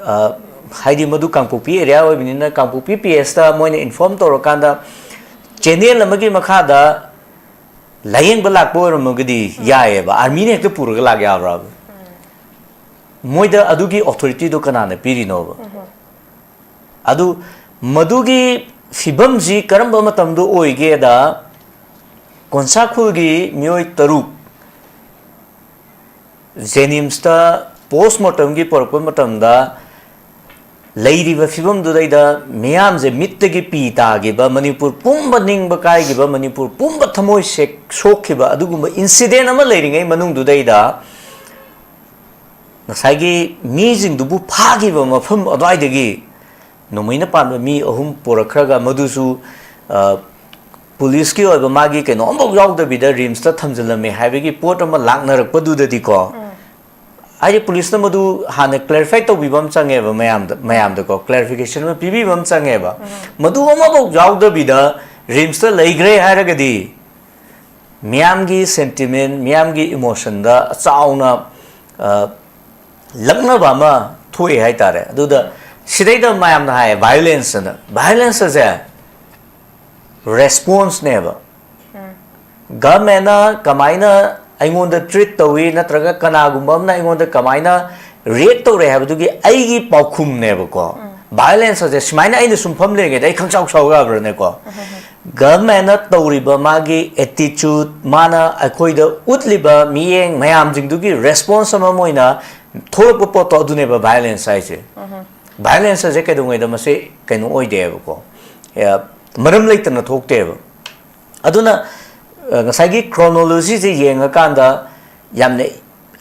ꯑ, ꯍꯥꯏꯗꯤ ꯃꯗꯨ ꯀꯥꯡꯄꯣꯛꯄꯤ area ꯑꯣꯏꯕꯅꯤꯅ, ꯀꯥꯡꯄꯣꯛꯄꯤ PSꯇ ꯃꯣꯏꯅ inform ꯇꯧꯔꯀꯥꯟꯗ channel ꯑꯃꯒꯤ ꯃꯈꯥꯗ ꯂꯥꯌꯦꯡꯕ ꯂꯥꯛꯄ ꯑꯣꯏꯔꯝꯃꯒꯗꯤ ꯌꯥꯏꯑꯕ, ꯑꯥꯔꯃꯤꯅ ꯍꯦꯛꯇ ꯄꯨꯔꯒ ꯂꯥꯛ ꯌꯥꯕ꯭ꯔꯥꯕ? ꯃꯣꯏꯗ ꯑꯗꯨꯒꯤ ꯑꯣꯊꯣꯔꯤꯇꯤꯗꯣ ꯀꯅꯥꯅ ꯄꯤꯔꯤꯅꯣꯕ? ꯑꯗꯨ ꯃꯗꯨꯒꯤ ꯐꯤꯕꯝꯁꯤ ꯀꯔꯝꯕ ꯃꯇꯝꯗ ꯑꯣꯏꯒꯦꯗ, ꯀꯣꯟꯁꯥꯈꯨꯜꯒꯤ ꯃꯤꯑꯣꯏ ꯇꯔꯨꯛ ꯖꯦꯅꯤꯝꯁꯇ ꯄꯣꯁꯃꯣꯔꯇꯝꯒꯤ ꯄꯨꯔꯛꯄ ꯃꯇꯝꯗ ꯂꯩꯔꯤꯕ ꯐꯤꯕꯝꯗꯨꯗꯩꯗ ꯃꯤꯌꯥꯝꯁꯦ ꯃꯤꯠꯇꯒꯤ ꯄꯤ ꯇꯥꯈꯤꯕ, ꯃꯅꯤꯄꯨꯔ ꯄꯨꯝꯕ ꯅꯤꯡꯕ ꯀꯥꯏꯈꯤꯕ, ꯃꯅꯤꯄꯨꯔ ꯄꯨꯝꯕ ꯊꯃꯣꯏ ꯁꯦꯛ-, ꯁꯣꯛꯈꯤꯕ ꯑꯗꯨꯒꯨꯝꯕ ꯏꯟꯁꯤꯗꯦꯟ ꯑꯃ ꯂꯩꯔꯤꯉꯩ ꯃꯅꯨꯡꯗꯨꯗꯩꯗ ꯉꯁꯥꯏꯒꯤ ꯃꯤꯁꯤꯡꯗꯨꯕꯨ ꯐꯥꯈꯤꯕ ꯃꯐꯝ ꯑꯗꯨꯋꯥꯏꯗꯒꯤ ꯅꯣꯡꯃꯩꯅ ꯄꯥꯟꯕ ꯃꯤ ꯑꯍꯨꯝ ꯄꯨꯔꯛꯈ꯭ꯔꯒ, ꯃꯗꯨꯁꯨ, ꯑ, ꯄꯨꯂꯤꯁꯀꯤ ꯑꯣꯏꯕ ꯃꯥꯒꯤ ꯀꯩꯅꯣ ꯑꯃꯐꯥꯎ ꯌꯥꯎꯗꯕꯤꯗ ꯔꯤꯝꯁꯇ ꯊꯝꯖꯤꯜꯂꯝꯃꯦ ꯍꯥꯏꯕꯒꯤ ꯄꯣꯠ ꯑꯃ ꯂꯥꯛꯅꯔꯛꯄꯗꯨꯗꯗꯤꯀꯣ, ꯍꯥꯏꯗꯤ ꯄꯨꯂꯤꯁꯅ ꯃꯗꯨ ꯍꯥꯟꯅ ꯀ꯭ꯂꯦꯔꯤꯐꯥꯏ ꯇꯧꯕꯤꯕ ꯑꯃ ꯆꯪꯉꯦꯕ, ꯃꯌꯥꯝꯗ, ꯃꯌꯥꯝꯗꯀꯣ ꯀ꯭ꯂꯦꯔꯤꯐꯤꯀꯦꯁꯟ ꯑꯃ ꯄꯤꯕꯤꯕ ꯑꯃ ꯆꯪꯉꯦꯕ꯫ ꯃꯗꯨ ꯑꯃꯐꯥꯎ ꯌꯥꯎꯗꯕꯤꯗ ꯔꯤꯝꯁꯇ ꯂꯩꯈ꯭ꯔꯦ ꯍꯥꯏꯔꯒꯗꯤ ꯃꯤꯌꯥꯝꯒꯤ ꯁꯦꯟꯇꯤꯃꯦꯟ, ꯃꯤꯌꯥꯝꯒꯤ ꯏꯃꯣꯁꯟꯗ ꯆꯥꯎꯅ, ꯑ, ꯂꯛꯅꯕ ꯑꯃ ꯊꯣꯛꯑꯦ ꯍꯥꯏꯇꯥꯔꯦ꯫ ꯑꯗꯨꯗ ꯁꯤꯗꯩꯗ ꯃꯌꯥꯝꯅ ꯍꯥꯏꯌꯦ, ꯚꯥꯏꯑꯣꯂꯦꯟꯁ ꯑꯅ꯫ ꯚꯥꯏꯑꯣꯂꯦꯟꯁ ꯑꯁꯦ ꯔꯦꯁꯄꯣꯟꯁꯅꯦꯕ꯫ ꯒꯚꯔꯟꯃꯦꯟꯅ ꯀꯃꯥꯏꯅ ꯑꯩꯉꯣꯟꯗ ꯇ꯭ꯔꯤꯠ ꯇꯧꯏ, ꯅꯠꯇ꯭ꯔꯒ ꯀꯅꯥꯒꯨꯝꯕ ꯑꯃꯅ ꯑꯩꯉꯣꯟꯗ ꯀꯃꯥꯏꯅ ꯔꯤꯌꯦꯛ ꯇꯧꯔꯦ ꯍꯥꯏꯕꯗꯨꯒꯤ ꯑꯩꯒꯤ ꯄꯥꯎꯈꯨꯝꯅꯦꯕꯀꯣ꯫ ꯚꯥꯏꯑꯣꯂꯦꯟꯁ ꯑꯁꯦ ꯁꯨꯃꯥꯏꯅ ꯑꯩꯅ ꯁꯨꯝ ꯐꯝ ꯂꯩꯔꯤꯉꯩꯗ ꯑꯩ ꯈꯪꯁꯥꯎ ꯁꯥꯎ ꯌꯥꯕ꯭ꯔꯥꯅꯦꯀꯣ? ꯒꯚꯔꯟꯃꯦꯟꯅ ꯇꯧꯔꯤꯕ ꯃꯥꯒꯤ ꯑꯦꯇꯤꯆꯨꯠ, ꯃꯥꯅ ꯑꯩꯈꯣꯏꯗ ꯎꯠꯂꯤꯕ ꯃꯤꯠꯌꯦꯡ ꯃꯌꯥꯝꯁꯤꯡꯗꯨꯒꯤ ꯔꯦꯁꯄꯣꯟꯁ ꯑꯃ ꯑꯣꯏꯅ ꯊꯣꯛꯂꯛꯄ ꯄꯣꯠꯇꯣ ꯑꯗꯨꯅꯦꯕ ꯚꯥꯏꯑꯣꯂꯦꯟꯁ ꯍꯥꯏꯁꯦ꯫ ꯚꯥꯏꯑꯣꯂꯦꯟꯁ ꯑꯁꯦ ꯀꯩꯗꯧꯉꯩꯗ ꯃꯁꯤ ꯀꯩꯅꯣ ꯑꯣꯏꯗꯦꯕꯀꯣ, ꯑꯦ, ꯃꯔꯝ ꯂꯩꯇꯅ ꯊꯣꯛꯇꯦꯕ꯫ ꯑꯗꯨꯅ, ꯑ, ꯉꯁꯥꯏꯒꯤ ꯀ꯭ꯔꯣꯅꯣꯂꯣꯖꯤꯁꯦ ꯌꯦꯡꯉꯀꯥꯟꯗ ꯌꯥꯝꯅ,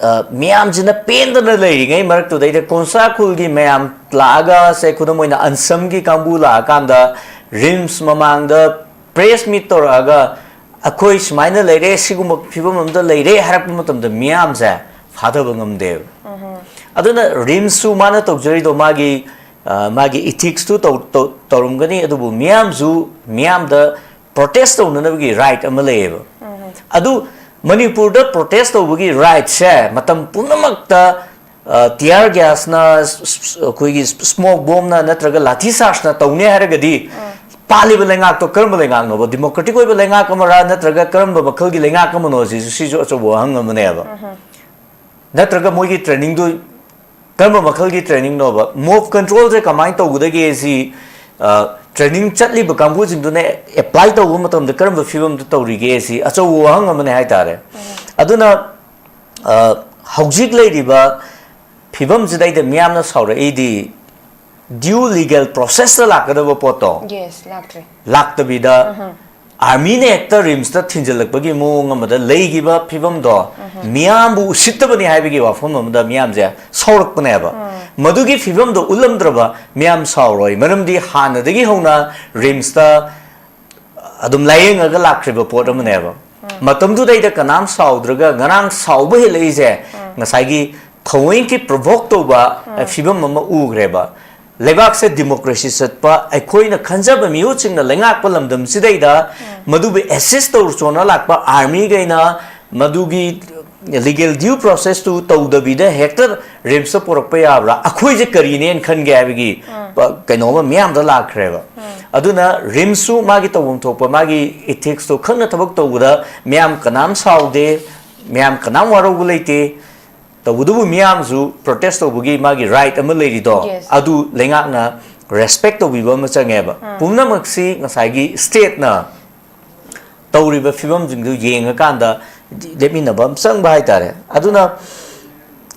ꯑ, ꯃꯤꯌꯥꯝꯁꯤꯅ ꯄꯦꯟꯗꯅ ꯂꯩꯔꯤꯉꯩ ꯃꯔꯛꯇꯨꯗꯩꯗ ꯀꯣꯟꯁꯥ ꯈꯨꯜꯒꯤ ꯃꯌꯥꯝ ꯂꯥꯛꯑꯒ, ꯁꯦ, ꯈꯨꯗꯝ ꯑꯣꯏꯅ ꯑꯟꯁꯝꯒꯤ ꯀꯥꯡꯕꯨ ꯂꯥꯛꯑꯀꯥꯟꯗ ꯔꯤꯝꯁ ꯃꯃꯥꯡꯗ ꯄ꯭ꯔꯦꯁ ꯃꯤꯠ ꯇꯧꯔꯛꯑꯒ, "ꯑꯩꯈꯣꯏ ꯁꯨꯃꯥꯏꯅ ꯂꯩꯔꯦ, ꯁꯤꯒꯨꯝꯕ ꯐꯤꯕꯝ ꯑꯃꯗ ꯂꯩꯔꯦ" ꯍꯥꯏꯔꯛꯄ ꯃꯇꯝꯗ ꯃꯤꯌꯥꯝꯁꯦ ꯐꯥꯊꯕ ꯉꯝꯗꯦꯕ꯫ ꯑꯗꯨꯅ ꯔꯤꯝꯁꯁꯨ ꯃꯥꯅ ꯇꯧꯖꯔꯤꯗꯣ ꯃꯥꯒꯤ, ꯑ, ꯃꯥꯒꯤ ꯏꯊꯤꯛꯁꯇꯨ ꯇꯧ-, ꯇꯧ-, ꯇꯧꯔꯝꯒꯅꯤ, ꯑꯗꯨꯕꯨ ꯃꯤꯌꯥꯝꯁꯨ, ꯃꯤꯌꯥꯝꯗ ꯄ꯭ꯔꯣꯇꯦꯁ ꯇꯧꯅꯅꯕꯒꯤ ꯔꯥꯏꯠ ꯑꯃ ꯂꯩꯌꯦꯕ꯫ ꯑꯗꯨ ꯃꯅꯤꯄꯨꯔꯗ ꯄ꯭ꯔꯣꯇꯦꯁ ꯇꯧꯕꯒꯤ ꯔꯥꯏꯠꯁꯦ ꯃꯇꯝ ꯄꯨꯝꯅꯃꯛꯇ, ꯑ, ꯇꯤꯌꯥꯔ ꯒ꯭ꯌꯥꯁꯅ, ꯁ-, ꯁ-, ꯑꯩꯈꯣꯏꯒꯤ ꯁ꯭ꯃꯣꯛ ꯕꯣꯝꯅ ꯅꯠꯇ꯭ꯔꯒ ꯂꯥꯊꯤ ꯆꯥꯔꯖꯅ ꯇꯧꯅꯤ ꯍꯥꯏꯔꯒꯗꯤ, ꯄꯥꯜꯂꯤꯕ ꯂꯩꯉꯥꯛꯇꯣ ꯀꯔꯝꯕ ꯂꯩꯉꯥꯛꯅꯣꯕ? ꯗꯤꯃꯣꯀ꯭ꯔꯦꯇꯤꯛ ꯑꯣꯏꯕ ꯂꯩꯉꯥꯛ ꯑꯃꯔꯥ, ꯅꯠꯇ꯭ꯔꯒ ꯀꯔꯝꯕ ꯃꯈꯜꯒꯤ ꯂꯩꯉꯥꯛ ꯑꯃꯅꯣ? ꯁꯤꯁꯨ, ꯁꯤꯁꯨ ꯑꯆꯧꯕ ꯋꯥꯍꯪ ꯑꯃꯅꯦꯕ꯫ ꯅꯠꯇ꯭ꯔꯒ ꯃꯣꯏꯒꯤ ꯇ꯭ꯔꯦꯅꯤꯡꯗꯨ ꯀꯔꯝꯕ ꯃꯈꯜꯒꯤ ꯇ꯭ꯔꯦꯅꯤꯡꯅꯣꯕ? ꯃꯣꯞ ꯀꯟꯇ꯭ꯔꯣꯜꯁꯦ ꯀꯃꯥꯏꯅ ꯇꯧꯒꯗꯒꯦ ꯁꯤ, ꯑ, ꯇ꯭ꯔꯦꯅꯤꯡ ꯆꯠꯂꯤꯕ ꯀꯥꯡꯕꯨꯁꯤꯡꯗꯨꯅ ꯑꯦꯄ꯭ꯂꯥꯏ ꯇꯧꯕ ꯃꯇꯝꯗ ꯀꯔꯝꯕ ꯐꯤꯕꯝꯗ ꯇꯧꯔꯤꯒꯦ ꯁꯤ ꯑꯆꯧꯕ ꯋꯥꯍꯪ ꯑꯃꯅꯦ ꯍꯥꯏꯇꯥꯔꯦ꯫ ꯑꯗꯨꯅ, ꯑ, ꯍꯧꯖꯤꯛ ꯂꯩꯔꯤꯕ ꯐꯤꯕꯝꯁꯤꯗꯩꯗ ꯃꯤꯌꯥꯝꯅ ꯁꯥꯎꯔꯛꯏꯗꯤ, ꯗ꯭ꯌꯨ ꯂꯤꯒꯦꯜ ꯄ꯭ꯔꯣꯁꯦꯁꯇ ꯂꯥꯛꯀꯗꯕ ꯄꯣꯠꯇꯣ ꯌꯦꯁ, ꯂꯥꯛꯇ꯭ꯔꯦ꯫ ꯂꯥꯛꯇꯕꯤꯗ, ꯑꯥꯔꯃꯤꯅ ꯍꯦꯛꯇ ꯔꯤꯝꯁꯇ ꯊꯤꯟꯖꯤꯜꯂꯛꯄꯒꯤ ꯃꯑꯣꯡ ꯑꯃꯗ ꯂꯩꯈꯤꯕ ꯐꯤꯕꯝꯗꯣ ꯃꯤꯌꯥꯝꯕꯨ ꯎꯁꯤꯠꯇꯕꯅꯤ ꯍꯥꯏꯕꯒꯤ ꯋꯥꯐꯝ ꯑꯃꯗ ꯃꯤꯌꯥꯝꯁꯦ ꯁꯥꯎꯔꯛꯄꯅꯦꯕ꯫ ꯃꯗꯨꯒꯤ ꯐꯤꯕꯝꯗꯣ ꯎꯠꯂꯝꯗ꯭ꯔꯕ ꯃꯤꯌꯥꯝ ꯁꯥꯎꯔꯣꯏ, ꯃꯔꯝꯗꯤ ꯍꯥꯟꯅꯗꯒꯤ ꯍꯧꯅ ꯔꯤꯝꯁꯇ ꯑꯗꯨꯝ ꯂꯥꯏꯌꯦꯡꯉꯒ ꯂꯥꯛꯈ꯭ꯔꯤꯕ ꯄꯣꯠ ꯑꯃꯅꯦꯕ꯫ ꯃꯇꯝꯗꯨꯗꯩꯗ ꯀꯅꯥꯝ ꯁꯥꯎꯗ꯭ꯔꯒ ꯉꯔꯥꯡ ꯁꯥꯎꯕ ꯍꯦꯜꯂꯛꯏꯁꯦ ꯉꯁꯥꯏꯒꯤ ꯊꯑꯣꯏꯒꯤ ꯄ꯭ꯔꯣꯚꯣꯛ ꯇꯧꯕ, ꯑ, ꯐꯤꯕꯝ ꯑꯃ ꯎꯈ꯭ꯔꯦꯕ꯫ ꯂꯩꯕꯥꯛꯁꯦ ꯗꯤꯃꯣꯀ꯭ꯔꯦꯁꯤ ꯆꯠꯄ, ꯑꯩꯈꯣꯏꯅ ꯈꯟꯖꯕ ꯃꯤꯍꯨꯠꯁꯤꯡꯅ ꯂꯩꯉꯥꯛꯄ ꯂꯝꯗꯝꯁꯤꯗꯩꯗ ꯃꯗꯨꯕꯨ ꯑꯦꯁꯤꯁ ꯇꯧꯔꯨꯆꯣꯅ ꯂꯥꯛꯄ ꯑꯥꯔꯃꯤꯈꯩꯅ ꯃꯗꯨꯒꯤ ꯂꯤꯒꯦꯜ ꯗ꯭ꯌꯨ ꯄ꯭ꯔꯣꯁꯦꯁꯇꯨ ꯇꯧꯗꯕꯤꯗ ꯍꯦꯛꯇ ꯔꯤꯝꯁꯇ ꯄꯨꯔꯛꯄ ꯌꯥꯕ꯭ꯔꯥ? ꯑꯩꯈꯣꯏꯁꯦ ꯀꯔꯤꯅꯦꯅ ꯈꯟꯒꯦ ꯍꯥꯏꯕꯒꯤ ꯄ-, ꯀꯩꯅꯣꯝꯃ ꯃꯤꯌꯥꯝꯗ ꯂꯥꯛꯈ꯭ꯔꯦꯕ꯫ ꯑꯗꯨꯅ ꯔꯤꯝꯁꯁꯨ ꯃꯥꯒꯤ ꯇꯧꯐꯝ ꯊꯣꯛꯄ, ꯃꯥꯒꯤ ꯏꯊꯤꯛꯁꯇꯣ ꯈꯪꯅ ꯊꯕꯛ ꯇꯧꯕꯗ ꯃꯤꯌꯥꯝ ꯀꯅꯥꯝ ꯁꯥꯎꯗꯦ, ꯃꯤꯌꯥꯝ ꯀꯅꯥꯝ ꯋꯥꯔꯧꯕ ꯂꯩꯇꯦ꯫ ꯇꯧꯕꯇꯕꯨ ꯃꯤꯌꯥꯝꯁꯨ ꯄ꯭ꯔꯣꯇꯦꯁ ꯇꯧꯕꯒꯤ ꯃꯥꯒꯤ ꯔꯥꯏꯠ ꯑꯃ ꯂꯩꯔꯤꯗꯣ, Yes. ꯑꯗꯨ ꯂꯩꯉꯥꯛꯅ ꯔꯦꯁꯄꯦꯛ ꯇꯧꯕꯤꯕ ꯑꯃ ꯆꯪꯉꯦꯕ꯫ ꯄꯨꯝꯅꯃꯛꯁꯤ ꯉꯁꯥꯏꯒꯤ ꯁ꯭ꯇꯦꯠꯅ ꯇꯧꯔꯤꯕ ꯐꯤꯕꯝꯁꯤꯡꯗꯨ ꯌꯦꯡꯉꯀꯥꯟꯗ ꯂꯦꯞꯃꯤꯟꯅꯕ ꯑꯃ ꯆꯪꯕ ꯍꯥꯏꯇꯥꯔꯦ꯫ ꯑꯗꯨꯅ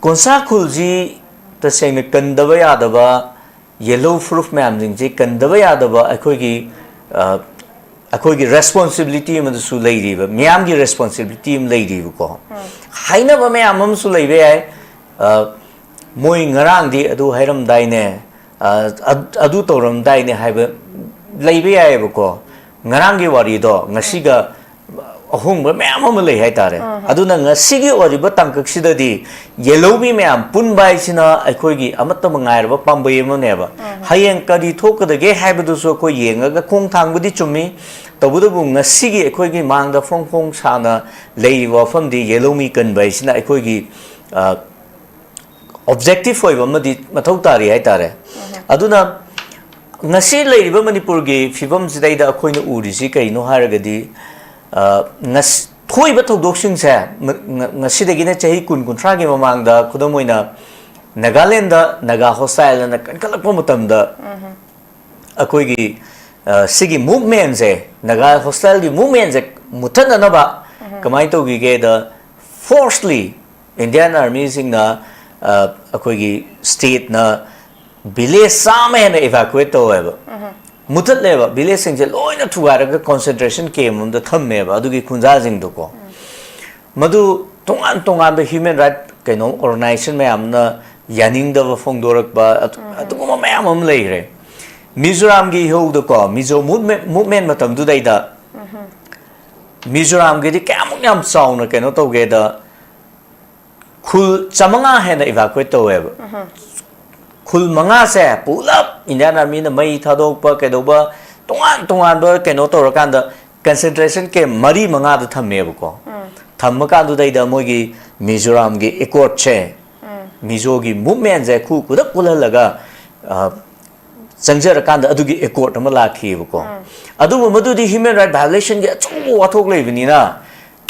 ꯀꯣꯟꯁꯥ ꯈꯨꯜꯁꯤ ꯇꯁꯦꯡꯅ ꯀꯟꯗꯕ ꯌꯥꯗꯕ, ꯌꯦꯜꯂꯣ ꯐ꯭ꯔꯨꯐ ꯃꯌꯥꯝꯁꯤꯡꯁꯤ ꯀꯟꯗꯕ ꯌꯥꯗꯕ ꯑꯩꯈꯣꯏꯒꯤ, ꯑ, ꯑꯩꯈꯣꯏꯒꯤ ꯔꯦꯁꯄꯣꯟꯁꯤꯕꯤꯂꯤꯇꯤ ꯑꯃꯗꯁꯨ ꯂꯩꯔꯤꯕ, ꯃꯤꯌꯥꯝꯒꯤ ꯔꯦꯁꯄꯣꯟꯁꯤꯕꯤꯂꯤꯇꯤ ꯑꯃ ꯂꯩꯔꯤꯕꯀꯣ꯫ ꯍꯥꯏꯅꯕ ꯃꯌꯥꯝ ꯑꯃꯁꯨ ꯂꯩꯕ ꯌꯥꯏ꯫ ꯑ, ꯃꯣꯏ ꯉꯔꯥꯡꯗꯤ ꯑꯗꯨ ꯍꯥꯏꯔꯝꯗꯥꯏꯅꯦ, ꯑ, ꯑꯗ-, ꯑꯗꯨ ꯇꯧꯔꯝꯗꯥꯏꯅꯦ ꯍꯥꯏꯕ ꯂꯩꯕ ꯌꯥꯏꯑꯕꯀꯣ꯫ ꯉꯔꯥꯡꯒꯤ ꯋꯥꯔꯤꯗꯣ ꯉꯁꯤꯒ ꯑꯍꯣꯡꯕ ꯃꯌꯥꯝ ꯑꯃ ꯂꯩ ꯍꯥꯏꯇꯥꯔꯦ꯫ ꯑꯗꯨꯅ ꯉꯁꯤꯒꯤ ꯑꯣꯏꯔꯤꯕ ꯇꯥꯡꯀꯛꯁꯤꯗꯗꯤ ꯌꯦꯜꯍꯧꯃꯤ ꯃꯌꯥꯝ ꯄꯨꯟꯕ ꯍꯥꯏꯁꯤꯅ ꯑꯩꯈꯣꯏꯒꯤ ꯑꯃꯠꯇ ꯉꯥꯏꯔꯕ ꯄꯥꯝꯕꯩ ꯑꯃꯅꯦꯕ꯫ ꯍꯌꯦꯡ ꯀꯔꯤ ꯊꯣꯛꯀꯗꯒꯦ ꯍꯥꯏꯕꯗꯨꯁꯨ ꯑꯩꯈꯣꯏ ꯌꯦꯡꯉꯒ ꯈꯣꯡ ꯊꯥꯡꯕꯗꯤ ꯆꯨꯝꯃꯤ꯫ ꯇꯧꯕꯇꯕꯨ ꯉꯁꯤꯒꯤ ꯑꯩꯈꯣꯏꯒꯤ ꯃꯥꯡꯗ ꯐꯣꯡ ꯐꯣꯡ ꯁꯥꯅ ꯂꯩꯔꯤꯕ ꯋꯥꯐꯝꯗꯤ ꯌꯦꯜꯍꯧꯃꯤ ꯀꯟꯕ ꯍꯥꯏꯁꯤꯅ ꯑꯩꯈꯣꯏꯒꯤ, ꯑ, ꯑꯣꯕꯖꯦꯛꯇꯤꯚ ꯑꯣꯏꯕ ꯑꯃꯗꯤ ꯃꯊꯧ ꯇꯥꯔꯤ ꯍꯥꯏꯇꯥꯔꯦ꯫ ꯑꯗꯨꯅ ꯉꯁꯤ ꯂꯩꯔꯤꯕ ꯃꯅꯤꯄꯨꯔꯒꯤ ꯐꯤꯕꯝꯁꯤꯗꯩꯗ ꯑꯩꯈꯣꯏꯅ ꯎꯔꯤꯁꯤ ꯀꯩꯅꯣ ꯍꯥꯏꯔꯒꯗꯤ, ꯑ, ꯉꯁ-, ꯊꯣꯛꯏꯕ ꯊꯧꯗꯣꯛꯁꯤꯡꯁꯦ, ꯃ-, ꯉ-, ꯉꯁꯤꯗꯒꯤꯅ ꯆꯍꯤ ꯀꯨꯟ ꯀꯨꯟꯊ꯭ꯔꯥꯒꯤ ꯃꯃꯥꯡꯗ, ꯈꯨꯗꯝ ꯑꯣꯏꯅ, ꯅꯥꯒꯥꯂꯦꯟꯗ ꯅꯥꯒꯥ ꯍꯣꯁꯇꯥꯏꯜ ꯑꯅ ꯀꯟꯈꯠꯂꯛꯄ ꯃꯇꯝꯗ, ꯑꯩꯈꯣꯏꯒꯤ, ꯑ, ꯁꯤꯒꯤ movementꯁꯦ, ꯅꯥꯒꯥ ꯍꯣꯁꯇꯥꯏꯜꯒꯤ movementꯁꯦ ꯃꯨꯠꯊꯠꯅꯅꯕ ꯀꯃꯥꯏꯅ ꯇꯧꯈꯤꯒꯦꯗ, forcefully Indian Armyꯁꯤꯡꯅ, ꯑ, ꯑꯩꯈꯣꯏꯒꯤ stateꯅ village ꯆꯥꯝꯃ ꯍꯦꯟꯅ evacuate ꯇꯧꯋꯦꯕ꯫ ꯃꯨꯠꯊꯠꯂꯦꯕ, villageꯁꯤꯡꯁꯦ ꯂꯣꯏꯅ ꯊꯨꯒꯥꯏꯔꯒ concentration camp ꯑꯃꯗ ꯊꯝꯃꯦꯕ, ꯑꯗꯨꯒꯤ ꯈꯨꯟꯖꯥꯁꯤꯡꯗꯣꯀꯣ꯫ ꯃꯗꯨ ꯇꯣꯉꯥꯟ ꯇꯣꯉꯥꯟꯕ human right ꯀꯩꯅꯣ organization ꯃꯌꯥꯝꯅ ꯌꯥꯅꯤꯡꯗꯕ ꯐꯣꯡꯗꯣꯔꯛꯄ, ꯑꯗꯨ-, ꯑꯗꯨꯒꯨꯝꯕ ꯃꯌꯥꯝ ꯑꯃ ꯂꯩꯈ꯭ꯔꯦ꯫ ꯃꯤꯖꯣꯔꯥꯝꯒꯤ ꯏꯍꯧꯗꯀꯣ, ꯃꯤꯖꯣ movement, movement ꯃꯇꯝꯗꯨꯗꯩꯗ ꯃꯤꯖꯣꯔꯥꯝꯒꯤꯗꯤ ꯀꯌꯥꯃꯨꯛ ꯌꯥꯝ ꯆꯥꯎꯅ ꯀꯩꯅꯣ ꯇꯧꯒꯦꯗ, ꯈꯨꯜ ꯆꯥꯃꯉꯥ ꯍꯦꯟꯅ evacuate ꯇꯧꯋꯦꯕ꯫ ꯈꯨꯜ ꯃꯉꯥꯁꯦ ꯄꯨꯂꯞ Indian Armyꯅ ꯃꯩ ꯊꯥꯗꯣꯛꯄ, ꯀꯩꯗꯧꯕ, ꯇꯣꯉꯥꯟ ꯇꯣꯉꯥꯟꯕ ꯀꯩꯅꯣ ꯇꯧꯔꯀꯥꯟꯗ concentration camp ꯃꯔꯤ ꯃꯉꯥꯗ ꯊꯝꯃꯦꯕꯀꯣ꯫ ꯊꯝꯃꯀꯥꯟꯗꯨꯗꯩꯗ ꯃꯣꯏꯒꯤ ꯃꯤꯖꯣꯔꯥꯝꯒꯤ accordꯁꯦ, ꯃꯤꯖꯣꯒꯤ movementꯁꯦ ꯈꯨ ꯈꯨꯗꯛ ꯄꯨꯜꯍꯜꯂꯒ, ꯑ, ꯆꯪꯖꯔꯀꯥꯟꯗ ꯑꯗꯨꯒꯤ accord ꯑꯃ ꯂꯥꯛꯈꯤꯑꯕꯀꯣ꯫ ꯑꯗꯨꯕꯨ ꯃꯗꯨꯗꯤ human right violationꯒꯤ ꯑꯆꯧꯕ ꯋꯥꯊꯣꯛ ꯂꯩꯕꯅꯤꯅ,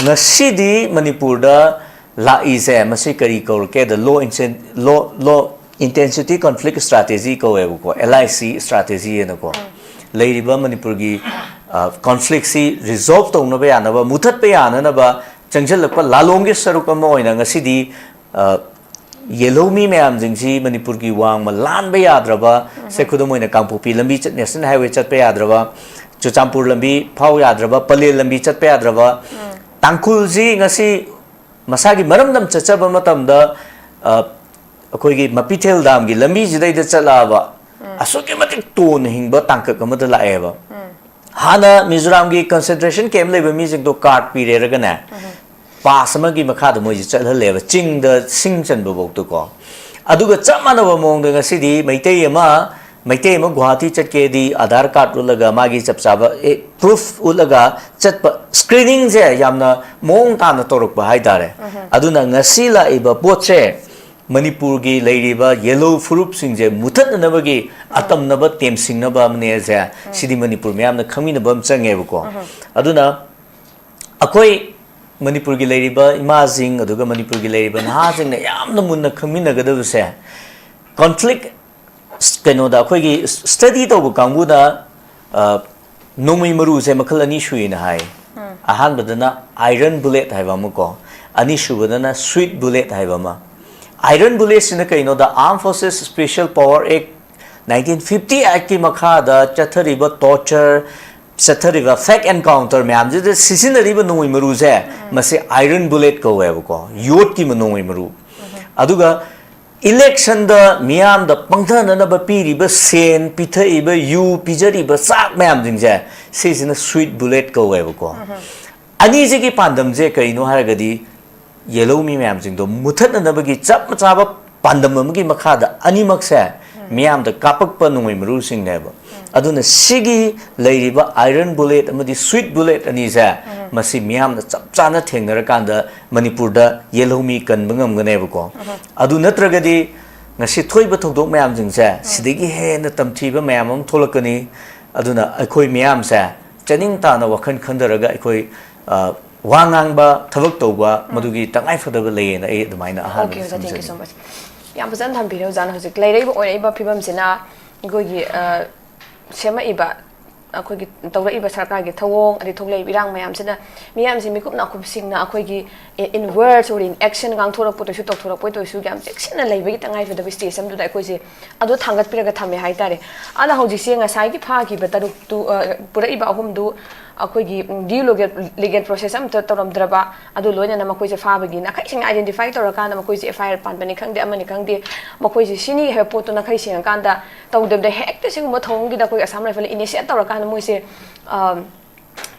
ꯉꯁꯤꯗꯤ ꯃꯅꯤꯄꯨꯔꯗ ꯂꯥꯛꯏꯁꯦ, ꯃꯁꯤ ꯀꯔꯤ ꯀꯧꯔꯛꯀꯦꯗ, low inten-, low, low intensity conflict strategy ꯀꯧꯋꯦꯕꯀꯣ, L I C strategy ꯍꯥꯏꯅꯀꯣ꯫ ꯂꯩꯔꯤꯕ ꯃꯅꯤꯄꯨꯔꯒꯤ, ꯑ, conflictꯁꯤ resolve ꯇꯧꯅꯕ ꯌꯥꯅꯕ, ꯃꯨꯊꯠꯄ ꯌꯥꯅꯅꯕ ꯆꯪꯁꯤꯜꯂꯛꯄ ꯂꯥꯂꯣꯡꯒꯤ ꯁꯔꯨꯛ ꯑꯃ ꯑꯣꯏꯅ ꯉꯁꯤꯗꯤ, ꯑ, ꯌꯦꯜꯍꯧꯃꯤ ꯃꯌꯥꯝꯁꯤꯡꯁꯤ ꯃꯅꯤꯄꯨꯔꯒꯤ ꯋꯥꯡꯃ ꯂꯥꯟꯕ ꯌꯥꯗ꯭ꯔꯕ, ꯁꯦ, ꯈꯨꯗꯝ ꯑꯣꯏꯅ ꯀꯥꯡꯄꯣꯛꯄꯤ ꯂꯝꯕꯤ ꯆꯠ-, national highway ꯆꯠꯄ ꯌꯥꯗ꯭ꯔꯕ, ꯆꯨꯔꯆꯥꯟꯄꯨꯔ ꯂꯝꯕꯤ ꯐꯥꯎ ꯌꯥꯗ꯭ꯔꯕ, ꯄꯂꯦꯜ ꯂꯝꯕꯤ ꯆꯠꯄ ꯌꯥꯗ꯭ꯔꯕ, ꯇꯥꯡꯈꯨꯜꯁꯤ ꯉꯁꯤ ꯃꯁꯥꯒꯤ ꯃꯔꯝꯗꯝ ꯆꯠꯆꯕ ꯃꯇꯝꯗ, ꯑ, ꯑꯩꯈꯣꯏꯒꯤ ꯃꯄꯤꯊꯦꯜ ꯗꯥꯝꯒꯤ ꯂꯝꯕꯤꯁꯤꯗꯩꯗ ꯆꯠꯂꯛꯑꯕ, ꯑꯁꯨꯛꯀꯤ ꯃꯇꯤꯛ ꯇꯣꯟꯅ ꯍꯤꯡꯕ ꯇꯥꯡꯀꯛ ꯑꯃꯗ ꯂꯥꯛꯑꯦꯕ꯫ ꯍꯥꯟꯅ ꯃꯤꯖꯣꯔꯥꯝꯒꯤ concentration camp ꯂꯩꯕ ꯃꯤꯁꯤꯡꯗꯣ card ꯄꯤꯔꯦꯔꯒꯅꯦ, pass ꯑꯃꯒꯤ ꯃꯈꯥꯗ ꯃꯣꯏꯁꯦ ꯆꯠꯍꯜꯂꯦꯕ, ꯆꯤꯡꯗ ꯁꯤꯡ ꯆꯟꯕꯐꯧꯗꯀꯣ꯫ ꯑꯗꯨꯒ ꯆꯞ ꯃꯥꯟꯅꯕ ꯃꯑꯣꯡꯗ ꯉꯁꯤꯗꯤ ꯃꯩꯇꯩ ꯑꯃ, ꯃꯩꯇꯩ ꯑꯃ ꯒꯨꯋꯥꯍꯥꯇꯤ ꯆꯠꯀꯦꯗꯤ ꯑꯙꯥꯔ card ꯎꯠꯂꯒ, ꯃꯥꯒꯤ ꯆꯞ ꯆꯥꯕ, ꯑꯦ, proof ꯎꯠꯂꯒ ꯆꯠꯄ, screeningꯁꯦ ꯌꯥꯝꯅ ꯃꯑꯣꯡ ꯇꯥꯅ ꯇꯧꯔꯛꯄ ꯍꯥꯏꯇꯥꯔꯦ꯫ ꯑꯗꯨꯅ ꯉꯁꯤ ꯂꯥꯛꯏꯕ ꯄꯣꯠꯁꯦ, ꯃꯅꯤꯄꯨꯔꯒꯤ ꯂꯩꯔꯤꯕ ꯌꯦꯜꯍꯧ ꯐꯨꯔꯨꯞꯁꯤꯡꯁꯦ ꯃꯨꯊꯠꯅꯅꯕꯒꯤ ꯑꯇꯝꯅꯕ ꯇꯦꯝꯁꯤꯡꯅꯕ ꯑꯃꯅꯦꯁꯦ, ꯁꯤꯗꯤ ꯃꯅꯤꯄꯨꯔ ꯃꯌꯥꯝꯅ ꯈꯪꯃꯤꯟꯅꯕ ꯑꯃ ꯆꯪꯉꯦꯕꯀꯣ꯫ ꯑꯗꯨꯅ ꯑꯩꯈꯣꯏ ꯃꯅꯤꯄꯨꯔꯒꯤ ꯂꯩꯔꯤꯕ ꯏꯃꯥꯁꯤꯡ ꯑꯗꯨꯒ ꯃꯅꯤꯄꯨꯔꯒꯤ ꯂꯩꯔꯤꯕ ꯅꯍꯥꯁꯤꯡꯅ ꯌꯥꯝꯅ ꯃꯨꯟꯅ ꯈꯪꯃꯤꯟꯅꯒꯗꯕꯁꯦ, ꯀꯣꯟꯐ꯭ꯂꯤꯛ ꯀꯩꯅꯣꯗ ꯑꯩꯈꯣꯏꯒꯤ ꯁ꯭ꯇꯗꯤ ꯇꯧꯕ ꯀꯥꯡꯕꯨꯅ, ꯑ, ꯅꯣꯡꯃꯩ ꯃꯔꯨꯁꯦ ꯃꯈꯜ ꯑꯅꯤ ꯁꯨꯏꯅ ꯍꯥꯏ꯫ ꯑꯍꯥꯟꯕꯗꯅ ꯑꯥꯏꯔꯟ ꯕꯨꯂꯦꯠ ꯍꯥꯏꯕ ꯑꯃ ꯀꯣ, ꯑꯅꯤꯁꯨꯕꯗꯅ ꯁ꯭ꯋꯤꯠ ꯕꯨꯂꯦꯠ ꯍꯥꯏꯕ ꯑꯃ꯫ ꯑꯥꯏꯔꯟ ꯕꯨꯂꯦꯠꯁꯤꯅ ꯀꯩꯅꯣꯗ, Armed Forces Special Power Act nineteen fifty Actꯀꯤ ꯃꯈꯥꯗ ꯆꯠꯊꯔꯤꯕ ꯇꯣꯔꯆꯔ, ꯆꯠꯊꯔꯤꯕ ꯐꯦꯛ ꯑꯦꯟꯀꯥꯎꯟꯇꯔ ꯃꯌꯥꯝꯁꯤꯗ ꯁꯤꯖꯤꯟꯅꯔꯤꯕ ꯅꯣꯡꯃꯩ ꯃꯔꯨꯁꯦ, ꯃꯁꯤ ꯑꯥꯏꯔꯟ ꯕꯨꯂꯦꯠ ꯀꯧꯋꯦꯕꯀꯣ, ꯌꯣꯠꯀꯤ ꯅꯣꯡꯃꯩ ꯃꯔꯨ꯫ ꯑꯗꯨꯒ ꯏꯂꯦꯛꯁꯟꯗ ꯃꯤꯌꯥꯝꯗ ꯄꯪꯊꯅꯅꯕ ꯄꯤꯔꯤꯕ ꯁꯦꯟ, ꯄꯤꯊꯛꯏꯕ ꯌꯨ, ꯄꯤꯖꯔꯤꯕ ꯆꯥꯛ ꯃꯌꯥꯝꯁꯤꯡꯁꯦ, ꯁꯤꯁꯤꯅ ꯁ꯭ꯋꯤꯠ ꯕꯨꯂꯦꯠ ꯀꯧꯋꯦꯕꯀꯣ꯫ ꯑꯅꯤꯁꯤꯒꯤ ꯄꯥꯟꯗꯝꯁꯦ ꯀꯩꯅꯣ ꯍꯥꯏꯔꯒꯗꯤ, ꯌꯦꯜꯍꯧꯃꯤ ꯃꯌꯥꯝꯁꯤꯡꯗꯣ ꯃꯨꯊꯠꯅꯅꯕꯒꯤ ꯆꯞ ꯆꯥꯕ ꯄꯥꯟꯗꯝ ꯑꯃꯒꯤ ꯃꯈꯥꯗ ꯑꯅꯤꯃꯛꯁꯦ ꯃꯤꯌꯥꯝꯗ ꯀꯥꯞꯄꯛꯄ ꯅꯣꯡꯃꯩ ꯃꯔꯨꯁꯤꯡꯅꯦꯕ꯫ ꯑꯗꯨꯅ ꯁꯤꯒꯤ ꯂꯩꯔꯤꯕ ꯑꯥꯏꯔꯟ ꯕꯨꯂꯦꯠ ꯑꯃꯗꯤ ꯁ꯭ꯋꯤꯠ ꯕꯨꯂꯦꯠ ꯑꯅꯤꯁꯦ, ꯃꯁꯤ ꯃꯤꯌꯥꯝꯅ ꯆꯞ ꯆꯥꯅ ꯊꯦꯡꯅꯔꯀꯥꯟꯗ ꯃꯅꯤꯄꯨꯔꯗ ꯌꯦꯜꯍꯧꯃꯤ ꯀꯟꯕ ꯉꯝꯒꯅꯦꯕꯀꯣ꯫ ꯑꯗꯨ ꯅꯠꯇ꯭ꯔꯒꯗꯤ ꯉꯁꯤ ꯊꯣꯛꯏꯕ ꯊꯧꯗꯣꯛ ꯃꯌꯥꯝꯁꯤꯡꯁꯦ, ꯁꯤꯗꯒꯤ ꯍꯦꯟꯅ ꯇꯝꯊꯤꯕ ꯃꯌꯥꯝ ꯑꯃ ꯊꯣꯛꯂꯛꯀꯅꯤ꯫ ꯑꯗꯨꯅ ꯑꯩꯈꯣꯏ ꯃꯤꯌꯥꯝꯁꯦ ꯆꯅꯤꯡ ꯇꯥꯅ ꯋꯥꯈꯜ ꯈꯟꯊꯔꯒ ꯑꯩꯈꯣꯏ, ꯑ, ꯋꯥ ꯉꯥꯡꯕ, ꯊꯕꯛ ꯇꯧꯕ, ꯃꯗꯨꯒꯤ ꯇꯉꯥꯏ ꯐꯗꯕ ꯂꯩꯌꯦꯅ ꯑꯩ ꯑꯗꯨꯃꯥꯏꯅ ꯑꯍꯥꯟꯕꯗ ꯊꯝꯖꯅꯤꯡꯉꯤ꯫ ꯌꯥꯝ ꯐꯖꯅ ꯊꯝꯕꯤꯔꯦ ꯑꯣꯖꯥꯅ꯫ ꯍꯧꯖꯤꯛ ꯂꯩꯔꯛꯏꯕ ꯑꯣꯏꯔꯛꯏꯕ ꯐꯤꯕꯝꯁꯤꯅ ꯑꯩꯈꯣꯏꯒꯤ, ꯑ, ꯁꯦꯝꯃꯛꯏꯕ, ꯑꯩꯈꯣꯏꯒꯤ ꯇꯧꯔꯛꯏꯕ ꯁꯔꯀꯥꯔꯒꯤ ꯊꯧꯑꯣꯡ, ꯑꯗꯩ ꯊꯣꯛꯂꯛꯏꯕ ꯏꯔꯥꯡ ꯃꯌꯥꯝꯁꯤꯅ ꯃꯤꯌꯥꯝꯁꯦ ꯃꯤꯀꯨꯞ ꯅꯥꯀꯨꯞꯁꯤꯡꯅ ꯑꯩꯈꯣꯏꯒꯤ in words or in action ꯉꯥꯡꯊꯣꯔꯛꯄꯗꯁꯨ, ꯇꯧꯊꯣꯔꯛꯄꯗꯁꯨ ꯌꯥꯝ ꯆꯦꯛꯁꯤꯟꯅ ꯂꯩꯕꯒꯤ ꯇꯉꯥꯏꯐꯗꯕ stage ꯑꯃꯗꯨꯗ ꯑꯩꯈꯣꯏꯁꯦ ꯑꯗꯨ ꯊꯥꯡꯒꯠꯄꯤꯔꯒ ꯊꯝꯃꯦ ꯍꯥꯏꯇꯥꯔꯦ꯫ ꯑꯗꯣ ꯍꯧꯖꯤꯛꯁꯦ ꯉꯁꯥꯏꯒꯤ ꯐꯥꯈꯤꯕ ꯇꯔꯨꯛꯇꯨ, ꯑ, ꯄꯨꯔꯛꯏꯕ ꯑꯍꯨꯝꯗꯨ ꯑꯩꯈꯣꯏꯒꯤ, ꯎꯝ, due legal, legal process ꯑꯃꯠꯇ ꯇꯧꯔꯝꯗ꯭ꯔꯕ, ꯑꯗꯨ ꯂꯣꯏꯅꯅ ꯃꯈꯣꯏꯁꯦ ꯐꯥꯕꯒꯤ ꯅꯥꯈꯩꯁꯤꯡꯅ identify ꯇꯧꯔꯀꯥꯟꯗ ꯃꯈꯣꯏꯁꯦ F I R ꯄꯥꯟꯕꯅꯤ ꯈꯪꯗꯦ, ꯑꯃꯅꯤ ꯈꯪꯗꯦ, ꯃꯈꯣꯏꯁꯦ ꯁꯤꯅꯤ ꯍꯥꯏꯕ ꯄꯣꯠꯇꯨ ꯅꯥꯈꯩ ꯁꯦꯡꯉꯀꯥꯟꯗ ꯇꯧꯗꯕꯗ ꯍꯦꯛꯇ ꯁꯤꯒꯨꯝꯕ ꯊꯧꯑꯣꯡꯒꯤꯗ ꯑꯩꯈꯣꯏ Assam Rifle initiate ꯇꯧꯔꯀꯥꯟꯗ ꯃꯣꯏꯁꯦ, ꯑ,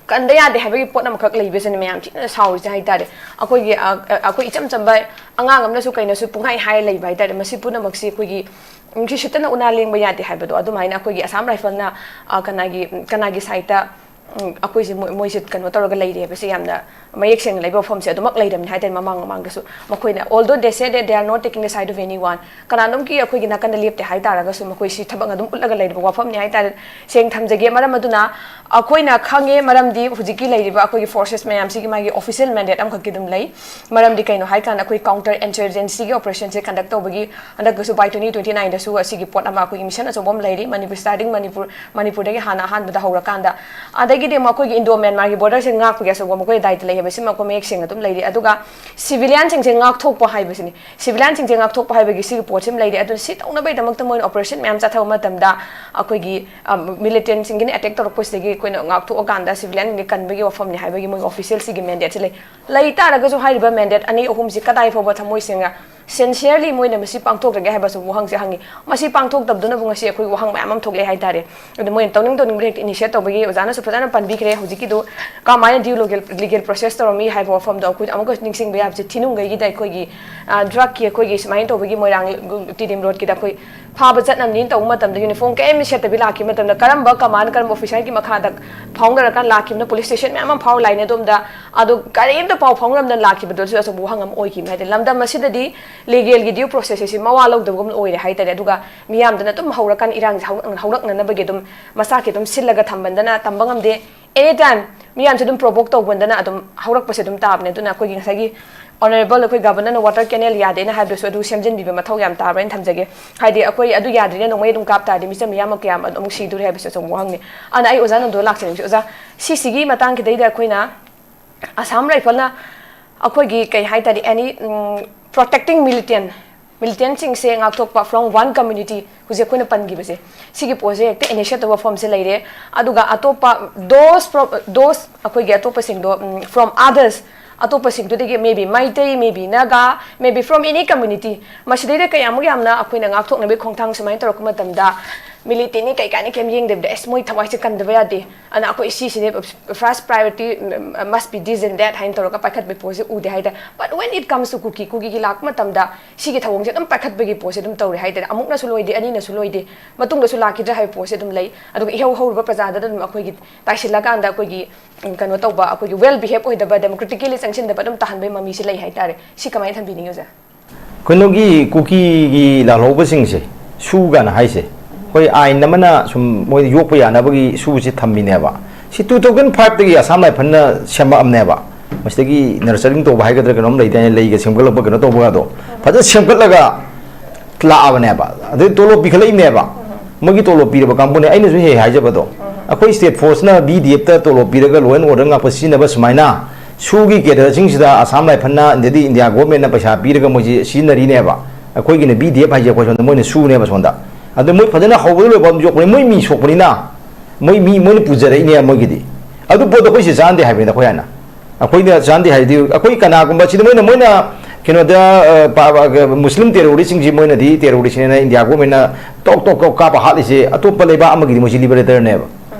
ꯀꯟꯗ ꯌꯥꯗꯦ ꯍꯥꯏꯕꯒꯤ ꯄꯣꯠ ꯑꯃꯈꯛ ꯂꯩꯕꯁꯤꯅ ꯃꯌꯥꯝ ꯊꯤꯅ ꯁꯥꯎꯔꯤꯁꯦ ꯍꯥꯏꯇꯥꯔꯦ꯫ ꯑꯩꯈꯣꯏꯒꯤ, ꯑ, ꯑ, ꯑꯩꯈꯣꯏ ꯏꯆꯝ ꯆꯝꯕ ꯑꯉꯥꯡ ꯑꯃꯅꯁꯨ ꯀꯩꯅꯁꯨ ꯄꯨꯡꯍꯥꯏ ꯍꯥꯏꯔ ꯂꯩꯕ ꯍꯥꯏꯇꯥꯔꯦ꯫ ꯃꯁꯤ ꯄꯨꯝꯅꯃꯛꯁꯤ ꯑꯩꯈꯣꯏꯒꯤ ꯅꯨꯡꯁꯤꯠ ꯁꯤꯠꯇꯅ ꯎꯅꯥ ꯂꯦꯡꯕ ꯌꯥꯗꯦ ꯍꯥꯏꯕꯗꯣ, ꯑꯗꯨꯃꯥꯏꯅ ꯑꯩꯈꯣꯏꯒꯤ Assam Rifleꯅ, ꯑ, ꯀꯅꯥꯒꯤ, ꯀꯅꯥꯒꯤ sideꯇ ꯎꯝ, ꯑꯩꯈꯣꯏꯁꯦ ꯃꯣꯏ- ꯃꯣꯏꯁꯦ ꯀꯩꯅꯣ ꯇꯧꯔꯒ ꯂꯩꯔꯦ ꯍꯥꯏꯕꯁꯦ ꯌꯥꯝꯅ ꯃꯌꯦꯛ ꯁꯦꯡꯅ ꯂꯩꯕ ꯋꯥꯐꯝꯁꯦ ꯑꯗꯨꯃꯛ ꯂꯩꯔꯕꯅꯤ ꯍꯥꯏꯇꯥꯔꯦ꯫ ꯃꯃꯥꯡ ꯃꯃꯥꯡꯗꯁꯨ ꯃꯈꯣꯏꯅ, although they say that they are not taking the side of anyone, ꯀꯅꯥꯅꯣꯝꯒꯤ ꯑꯩꯈꯣꯏꯒꯤ ꯅꯥꯀꯟꯗ ꯂꯦꯞꯇꯦ ꯍꯥꯏꯇꯥꯔꯒꯁꯨ, ꯃꯈꯣꯏꯁꯤ ꯊꯕꯛ ꯑꯗꯨꯝ ꯎꯠꯂꯒ ꯂꯩꯔꯤꯕ ꯋꯥꯐꯝꯅꯤ ꯍꯥꯏꯇꯥꯔꯦ꯫ ꯁꯦꯡ ꯊꯝꯖꯒꯦ꯫ ꯃꯔꯝ ꯑꯗꯨꯅ ꯑꯩꯈꯣꯏꯅ ꯈꯪꯉꯦ, ꯃꯔꯝꯗꯤ ꯍꯧꯖꯤꯛꯀꯤ ꯂꯩꯔꯤꯕ ꯑꯩꯈꯣꯏꯒꯤ forces ꯃꯌꯥꯝꯁꯤꯒꯤ ꯃꯥꯒꯤ official mandate ꯑꯃꯈꯛꯀꯤ ꯑꯗꯨꯝ ꯂꯩ꯫ ꯃꯔꯝꯗꯤ ꯀꯩꯅꯣ ꯍꯥꯏꯀꯥꯟꯗ, ꯑꯩꯈꯣꯏ counter insurgencyꯒꯤ operationꯁꯦ conduct ꯇꯧꯕꯒꯤ ꯍꯟꯗꯛꯇꯁꯨ by twenty twenty nineꯗꯁꯨ ꯑꯁꯤꯒꯤ ꯄꯣꯠ ꯑꯃ ꯑꯩꯈꯣꯏꯒꯤ mission ꯑꯆꯧꯕ ꯑꯃ ꯂꯩꯔꯤ꯫ ꯃꯅꯤꯄꯨꯔ, starting ꯃꯅꯤꯄꯨꯔ, ꯃꯅꯤꯄꯨꯔꯗꯒꯤ ꯍꯥꯟꯅ ꯑꯍꯥꯟꯕꯗ ꯍꯧꯔꯀꯥꯟꯗ, ꯑꯗꯒꯤꯗꯤ ꯑꯃꯨꯛ ꯑꯩꯈꯣꯏꯒꯤ Indo Myanmarꯒꯤ borderꯁꯦ ꯉꯥꯛꯄꯒꯤ ꯑꯆꯧꯕ ꯃꯈꯣꯏ ꯗꯥꯏꯇ ꯂꯩ ꯍꯥꯏꯕꯁꯤꯃ ꯑꯩꯈꯣꯏ ꯃꯌꯦꯛ ꯁꯦꯡꯅ ꯑꯗꯨꯝ ꯂꯩꯔꯤ꯫ ꯑꯗꯨꯒ civilianꯁꯤꯡꯁꯦ ꯉꯥꯛꯊꯣꯛꯄ ꯍꯥꯏꯕꯁꯤꯅꯤ꯫ Civilianꯁꯤꯡꯁꯦ ꯉꯥꯛꯊꯣꯛꯄ ꯍꯥꯏꯕꯒꯤ ꯁꯤꯒꯤ ꯄꯣꯠꯁꯤꯃ ꯂꯩꯔꯤ꯫ ꯑꯗꯨꯅ ꯁꯤ ꯇꯧꯅꯕꯒꯤꯗꯃꯛꯇ ꯃꯣꯏꯅ operation ꯃꯌꯥꯝ ꯆꯠꯊꯕ ꯃꯇꯝꯗ ꯑꯩꯈꯣꯏꯒꯤ, ꯑ, militantꯁꯤꯡꯒꯤꯅ attack ꯇꯧꯔꯛꯄꯁꯤꯗꯒꯤ ꯑꯩꯈꯣꯏꯅ ꯉꯥꯛꯊꯣꯛꯑꯀꯥꯟꯗ civilianꯁꯤꯡꯁꯦ ꯀꯟꯕꯒꯤ ꯋꯥꯐꯝꯅꯤ ꯍꯥꯏꯕꯒꯤ ꯃꯣꯏꯒꯤ officialꯁꯤꯒꯤ mandateꯁꯦ ꯂꯩ꯫ ꯂꯩ ꯇꯥꯔꯒꯁꯨ ꯍꯥꯏꯔꯤꯕ mandate ꯑꯅꯤ ꯑꯍꯨꯝꯁꯤ ꯀꯗꯥꯏ ꯐꯥꯎꯕ ꯊꯃꯣꯏ ꯁꯦꯡꯅ, sincerely ꯃꯣꯏꯅ ꯃꯁꯤ ꯄꯥꯡꯊꯣꯛꯇ꯭ꯔꯒꯦ ꯍꯥꯏꯕꯁꯨ ꯋꯥꯍꯪꯁꯦ ꯍꯪꯉꯤ꯫ ꯃꯁꯤ ꯄꯥꯡꯊꯣꯛꯇꯕꯗꯨꯅꯕꯨ ꯉꯁꯤ ꯑꯩꯈꯣꯏ ꯋꯥꯍꯪ ꯃꯌꯥꯝ ꯑꯃ ꯊꯣꯛꯂꯛꯑꯦ ꯍꯥꯏꯇꯥꯔꯦ꯫ ꯑꯗꯨ ꯃꯣꯏꯅ ꯇꯧꯅꯤꯡ ꯇꯧꯅꯤꯡꯕꯗ ꯍꯦꯛꯇ initiate ꯇꯧꯕꯒꯤ ꯑꯣꯖꯥꯅꯁꯨ ꯐꯖꯅ ꯄꯟꯕꯤꯈ꯭ꯔꯦ꯫ ꯍꯧꯖꯤꯛꯀꯤꯗꯨ ꯀꯃꯥꯏꯅ due legal, legal process ꯇꯧꯔꯝꯃꯤ ꯍꯥꯏꯕ ꯋꯥꯐꯝꯗꯣ ꯑꯩꯈꯣꯏ ꯑꯃꯨꯛꯀ ꯅꯤꯡꯁꯤꯡꯕ ꯌꯥꯕꯁꯦ, ꯊꯤꯅꯨꯡꯒꯩꯒꯤꯗ ꯑꯩꯈꯣꯏꯒꯤ, ꯑ, drugꯀꯤ ꯑꯩꯈꯣꯏꯒꯤ ꯁꯨꯃꯥꯏꯅ ꯇꯧꯕꯒꯤ ꯃꯣꯏꯔꯥꯡ, ꯎꯝ, ꯇꯤꯗꯤꯝ roadꯀꯤꯗ ꯑꯩꯈꯣꯏ ꯐꯥꯕ ꯆꯠꯅꯕꯅꯤꯅ ꯇꯧꯕ ꯃꯇꯝꯗ uniform ꯀꯔꯤꯝ ꯁꯦꯠꯇꯕꯤ ꯂꯥꯛꯈꯤꯕ ꯃꯇꯝꯗ ꯀꯔꯝꯕ command, ꯀꯔꯝꯕ officerꯒꯤ ꯃꯈꯥꯗ ꯐꯥꯎꯅꯔꯀꯥꯟꯗ ꯂꯥꯛꯈꯤꯕꯅꯣ, police station ꯃꯌꯥꯝ ꯑꯃ ꯐꯥꯎꯔ ꯂꯥꯛꯏꯅꯦ꯫ ꯑꯗꯣꯝꯗ ꯑꯗꯣ ꯀꯔꯤꯝꯇ ꯄꯥꯎ ꯐꯥꯎꯅꯔꯝꯗꯅ ꯂꯥꯛꯈꯤꯕꯗꯨꯁꯨ ꯑꯆꯧꯕ ꯋꯥꯍꯪ ꯑꯃ ꯑꯣꯏꯈꯤꯕꯅꯤ꯫ ꯍꯥꯏꯗꯤ ꯂꯝꯗꯝ ꯑꯁꯤꯗꯗꯤ legalꯒꯤ due process ꯑꯁꯤ ꯃꯋꯥ ꯂꯧꯗꯕꯒꯨꯝꯅ ꯑꯣꯏꯔꯦ ꯍꯥꯏꯇꯥꯔꯦ꯫ ꯑꯗꯨꯒ ꯃꯤꯌꯥꯝꯗꯅ ꯑꯗꯨꯝ ꯍꯧꯔꯀꯥꯟ ꯏꯔꯥꯡꯁꯦ ꯍꯧꯔꯛ-, ꯍꯧꯔꯛꯅꯅꯕꯒꯤ ꯑꯗꯨꯝ ꯃꯁꯥꯒꯤ ꯑꯗꯨꯝ ꯁꯤꯜꯂꯒ ꯊꯝꯕꯗꯅ ꯇꯝꯕ ꯉꯝꯗꯦ꯫ Any time ꯃꯤꯌꯥꯝꯁꯦ ꯑꯗꯨꯝ provoke ꯇꯧꯕꯗꯅ ꯑꯗꯨꯝ ꯍꯧꯔꯛꯄꯁꯦ ꯑꯗꯨꯝ ꯇꯥꯕꯅꯦ꯫ ꯑꯗꯨꯅ ꯑꯩꯈꯣꯏꯒꯤ ꯉꯁꯥꯏꯒꯤ honourable ꯑꯩꯈꯣꯏ governorꯅ water canal ꯌꯥꯗꯦꯅ ꯍꯥꯏꯕꯗꯨꯁꯨ ꯑꯗꯨ ꯁꯦꯝꯖꯤꯟꯕꯤꯕ ꯃꯊꯧ ꯌꯥꯝ ꯇꯥꯕ꯭ꯔꯥ ꯍꯥꯏꯅ ꯊꯝꯖꯒꯦ꯫ ꯍꯥꯏꯗꯤ ꯑꯩꯈꯣꯏ ꯑꯗꯨ ꯌꯥꯗ꯭ꯔꯤꯅ ꯅꯣꯡꯃꯩ ꯑꯗꯨꯝ ꯀꯥꯞ ꯇꯥꯔꯗꯤ ꯃꯤꯆꯝ ꯃꯤꯌꯥꯝ ꯑꯃ ꯀꯌꯥꯝ ꯑꯃꯨꯛ ꯁꯤꯗꯣꯔꯤ ꯍꯥꯏꯕꯁꯨ ꯑꯆꯧꯕ ꯋꯥꯍꯪꯅꯤ꯫ ꯑꯗꯨꯅ ꯑꯩ ꯑꯣꯖꯥ ꯅꯟꯗꯨꯗ ꯂꯥꯛꯆꯅꯤꯡꯕꯁꯦ, ꯑꯣꯖꯥ, ꯁꯤꯁꯤꯒꯤ ꯃꯇꯥꯡꯁꯤꯗꯩꯗ ꯑꯩꯈꯣꯏꯅ Assam Rifleꯅ ꯑꯩꯈꯣꯏꯒꯤ ꯀꯩ ꯍꯥꯏꯇꯥꯔꯦ, any, ꯎꯝ, protecting militant, militantꯁꯤꯡꯁꯦ ꯉꯥꯛꯊꯣꯛꯄ from one community, ꯍꯧꯖꯤꯛ ꯑꯩꯈꯣꯏꯅ ꯄꯟꯈꯤꯕꯁꯦ, ꯁꯤꯒꯤ ꯄꯣꯠꯁꯦ ꯍꯦꯛꯇ initiate ꯇꯧꯕ ꯐꯣꯝꯁꯦ ꯂꯩꯔꯦ꯫ ꯑꯗꯨꯒ ꯑꯇꯣꯞꯄ those from, those ꯑꯩꯈꯣꯏꯒꯤ ꯑꯇꯣꯞꯄꯁꯤꯡꯗꯣ, ꯎꯝ, from others, ꯑꯇꯣꯞꯄꯁꯤꯡꯗꯨꯗꯒꯤ maybe Meitei, maybe Naga, maybe from any community, ꯃꯁꯤꯗꯩꯗ ꯀꯌꯥꯃꯨꯛ ꯌꯥꯝꯅ ꯑꯩꯈꯣꯏꯅ ꯉꯥꯛꯊꯣꯛꯅꯕꯒꯤ ꯈꯣꯡꯊꯥꯡ ꯁꯨꯃꯥꯏꯅ ꯇꯧꯔꯛꯄ ꯃꯇꯝꯗ ꯃꯤꯂꯤꯇꯦꯟꯅꯤ ꯀꯩ ꯀꯥꯏꯅ ꯀꯩꯝ ꯌꯦꯡꯗꯕꯤꯗ, ꯑꯁ, ꯃꯣꯏ ꯊꯋꯥꯏꯁꯦ ꯀꯟꯗꯕ ꯌꯥꯗꯦ, ꯑꯗꯨꯅ ꯑꯩꯈꯣꯏ ꯁꯤꯁꯤꯅꯦ, first priority must be this and that ꯍꯥꯏꯅ ꯇꯧꯔꯒ ꯄꯥꯏꯈꯠꯄꯒꯤ ꯄꯣꯠꯁꯦ ꯎꯗꯦ ꯍꯥꯏꯇꯥꯔꯦ꯫ But when it comes to ꯀꯨꯀꯤ, ꯀꯨꯀꯤꯒꯤ ꯂꯥꯛꯄ ꯃꯇꯝꯗ ꯁꯤꯒꯤ ꯊꯧꯑꯣꯡꯁꯦ ꯑꯗꯨꯝ ꯄꯥꯏꯈꯠꯄꯒꯤ ꯄꯣꯠꯁꯦ ꯑꯗꯨꯝ ꯇꯧꯔꯦ ꯍꯥꯏꯇꯥꯔꯦ꯫ ꯑꯃꯨꯛꯅꯁꯨ ꯂꯣꯏꯗꯦ, ꯑꯅꯤꯅꯁꯨ ꯂꯣꯏꯗꯦ, ꯃꯇꯨꯡꯗꯁꯨ ꯂꯥꯛꯈꯤꯗ꯭ꯔꯥ ꯍꯥꯏꯕ ꯄꯣꯠꯁꯦ ꯑꯗꯨꯝ ꯂꯩ꯫ ꯑꯗꯨꯒ ꯏꯍꯧ ꯍꯧꯔꯨꯕ ꯄ꯭ꯔꯖꯥꯗ ꯑꯗꯨꯝ ꯑꯩꯈꯣꯏꯒꯤ ꯇꯥꯏꯁꯤꯜꯂꯀꯥꯟꯗ ꯑꯩꯈꯣꯏꯒꯤ, ꯎꯝ, ꯀꯩꯅꯣ ꯇꯧꯕ, ꯑꯩꯈꯣꯏꯒꯤ well behave ꯑꯣꯏꯗꯕ, democratically ꯆꯪꯁꯤꯟꯗꯕ ꯑꯗꯨꯝ ꯇꯥꯍꯟꯕꯒꯤ ꯃꯃꯤꯁꯦ ꯂꯩ ꯍꯥꯏꯇꯥꯔꯦ꯫ ꯁꯤ ꯀꯃꯥꯏꯅ ꯊꯝꯕꯤꯅꯤꯡꯉꯤ, ꯑꯣꯖꯥ? ꯀꯩꯅꯣꯒꯤ ꯀꯨꯀꯤꯒꯤ ꯂꯥꯜꯍꯧꯕꯁꯤꯡꯁꯦ, ꯁꯨ ꯀꯥꯏꯅ ꯍꯥꯏꯁꯦ, ꯑꯩꯈꯣꯏ ꯑꯥꯏꯟ ꯑꯃꯅ ꯁꯨꯝ ꯃꯣꯏꯗ ꯌꯣꯛꯄ ꯌꯥꯅꯕꯒꯤ ꯁꯨꯁꯦ ꯊꯝꯃꯤꯅꯦꯕ꯫ ꯁꯤ two thousand five ꯇꯒꯤ ꯑꯁꯥꯝ ꯔꯥꯏꯐꯜꯅ ꯁꯦꯝꯃꯛꯑꯕꯅꯦꯕ꯫ ꯃꯁꯤꯗꯒꯤ nurturing ꯇꯧꯕ ꯍꯥꯏꯒꯗ꯭ꯔꯥ, ꯀꯩꯅꯣꯝ ꯂꯩꯗꯥꯏꯅꯦ, ꯂꯩꯒ ꯁꯦꯝꯒꯠꯂꯛꯄ, ꯀꯩꯅꯣ ꯇꯧꯕꯒꯗꯣ ꯐꯖꯅ ꯁꯦꯝꯒꯠꯂꯒ ꯂꯥꯛꯑꯕꯅꯦꯕ꯫ ꯑꯗꯩ ꯇꯣꯂꯣꯞ ꯄꯤꯈꯠꯂꯛꯏꯅꯦꯕ꯫ ꯃꯣꯏꯒꯤ ꯇꯣꯂꯣꯞ ꯄꯤꯔꯕ ꯀꯥꯡꯕꯨꯅꯦ꯫ ꯑꯩꯅꯁꯨ ꯍꯦꯛ ꯍꯥꯏꯖꯕꯗꯣ, ꯑꯩꯈꯣꯏ state force ꯅ B D F ꯇ ꯇꯣꯂꯣꯞ ꯄꯤꯔꯒ law and order ꯉꯥꯛꯄ ꯁꯤꯖꯤꯟꯅꯕ ꯁꯨꯃꯥꯏꯅ ꯁꯨꯒꯤ cadre ꯁꯤꯡꯁꯤꯗ ꯑꯁꯥꯝ ꯔꯥꯏꯐꯜꯅ, ꯑꯗꯩꯗꯤ ꯏꯟꯗꯤꯌꯥ ꯒꯣꯔꯃꯦꯟꯅ ꯄꯩꯁꯥ ꯄꯤꯔꯒ ꯃꯣꯏꯁꯤ ꯁꯤꯖꯤꯟꯅꯔꯤꯅꯦꯕ꯫ ꯑꯩꯈꯣꯏꯒꯤꯅ B D F ꯍꯥꯏꯁꯦ ꯑꯩꯈꯣꯏ ꯁꯣꯝꯗ, ꯃꯣꯏꯅ ꯁꯨꯅꯦꯕ ꯁꯣꯝꯗ꯫ ꯑꯗꯨ ꯃꯣꯏ ꯐꯖꯅ ꯍꯧꯕꯗ ꯂꯣꯏꯕ ꯑꯃ ꯌꯣꯛꯄꯅꯤ, ꯃꯣꯏ ꯃꯤ ꯁꯣꯛꯄꯅꯤꯅ, ꯃꯣꯏ ꯃꯤ, ꯃꯣꯏꯅ ꯄꯨꯖꯔꯛꯏꯅꯦ ꯃꯣꯏꯒꯤꯗꯤ꯫ ꯑꯗꯨ ꯄꯣꯠꯇꯣ ꯑꯩꯈꯣꯏ ꯁꯤ ꯆꯥꯟꯗꯦ ꯍꯥꯏꯕꯅꯤꯗ ꯑꯩꯈꯣꯏ ꯍꯥꯏꯅ꯫ ꯑꯩꯈꯣꯏꯅ ꯆꯥꯟꯗꯦ ꯍꯥꯏꯔꯗꯤ, ꯑꯩꯈꯣꯏ ꯀꯅꯥꯒꯨꯝꯕ ꯁꯤꯗ ꯃꯣꯏꯅ, ꯃꯣꯏꯅ ꯀꯩꯅꯣꯗ, ꯑ, ꯄꯥ-, ꯄꯥ-, ꯃꯨꯁꯂꯤꯝ terrorist ꯁꯤꯡꯁꯤ ꯃꯣꯏꯅꯗꯤ terrorist ꯅꯦꯅ ꯏꯟꯗꯤꯌꯥ ꯒꯣꯔꯃꯦꯟꯅ ꯇꯣꯛ ꯇꯣꯛ ꯇꯣꯛ ꯀꯥꯞꯄ ꯍꯥꯠꯂꯤꯁꯦ, ꯑꯇꯣꯞꯄ ꯂꯩꯕꯥꯛ ꯑꯃꯒꯤꯗꯤ ꯃꯣꯏꯁꯤ liberator ꯅꯦꯕ꯫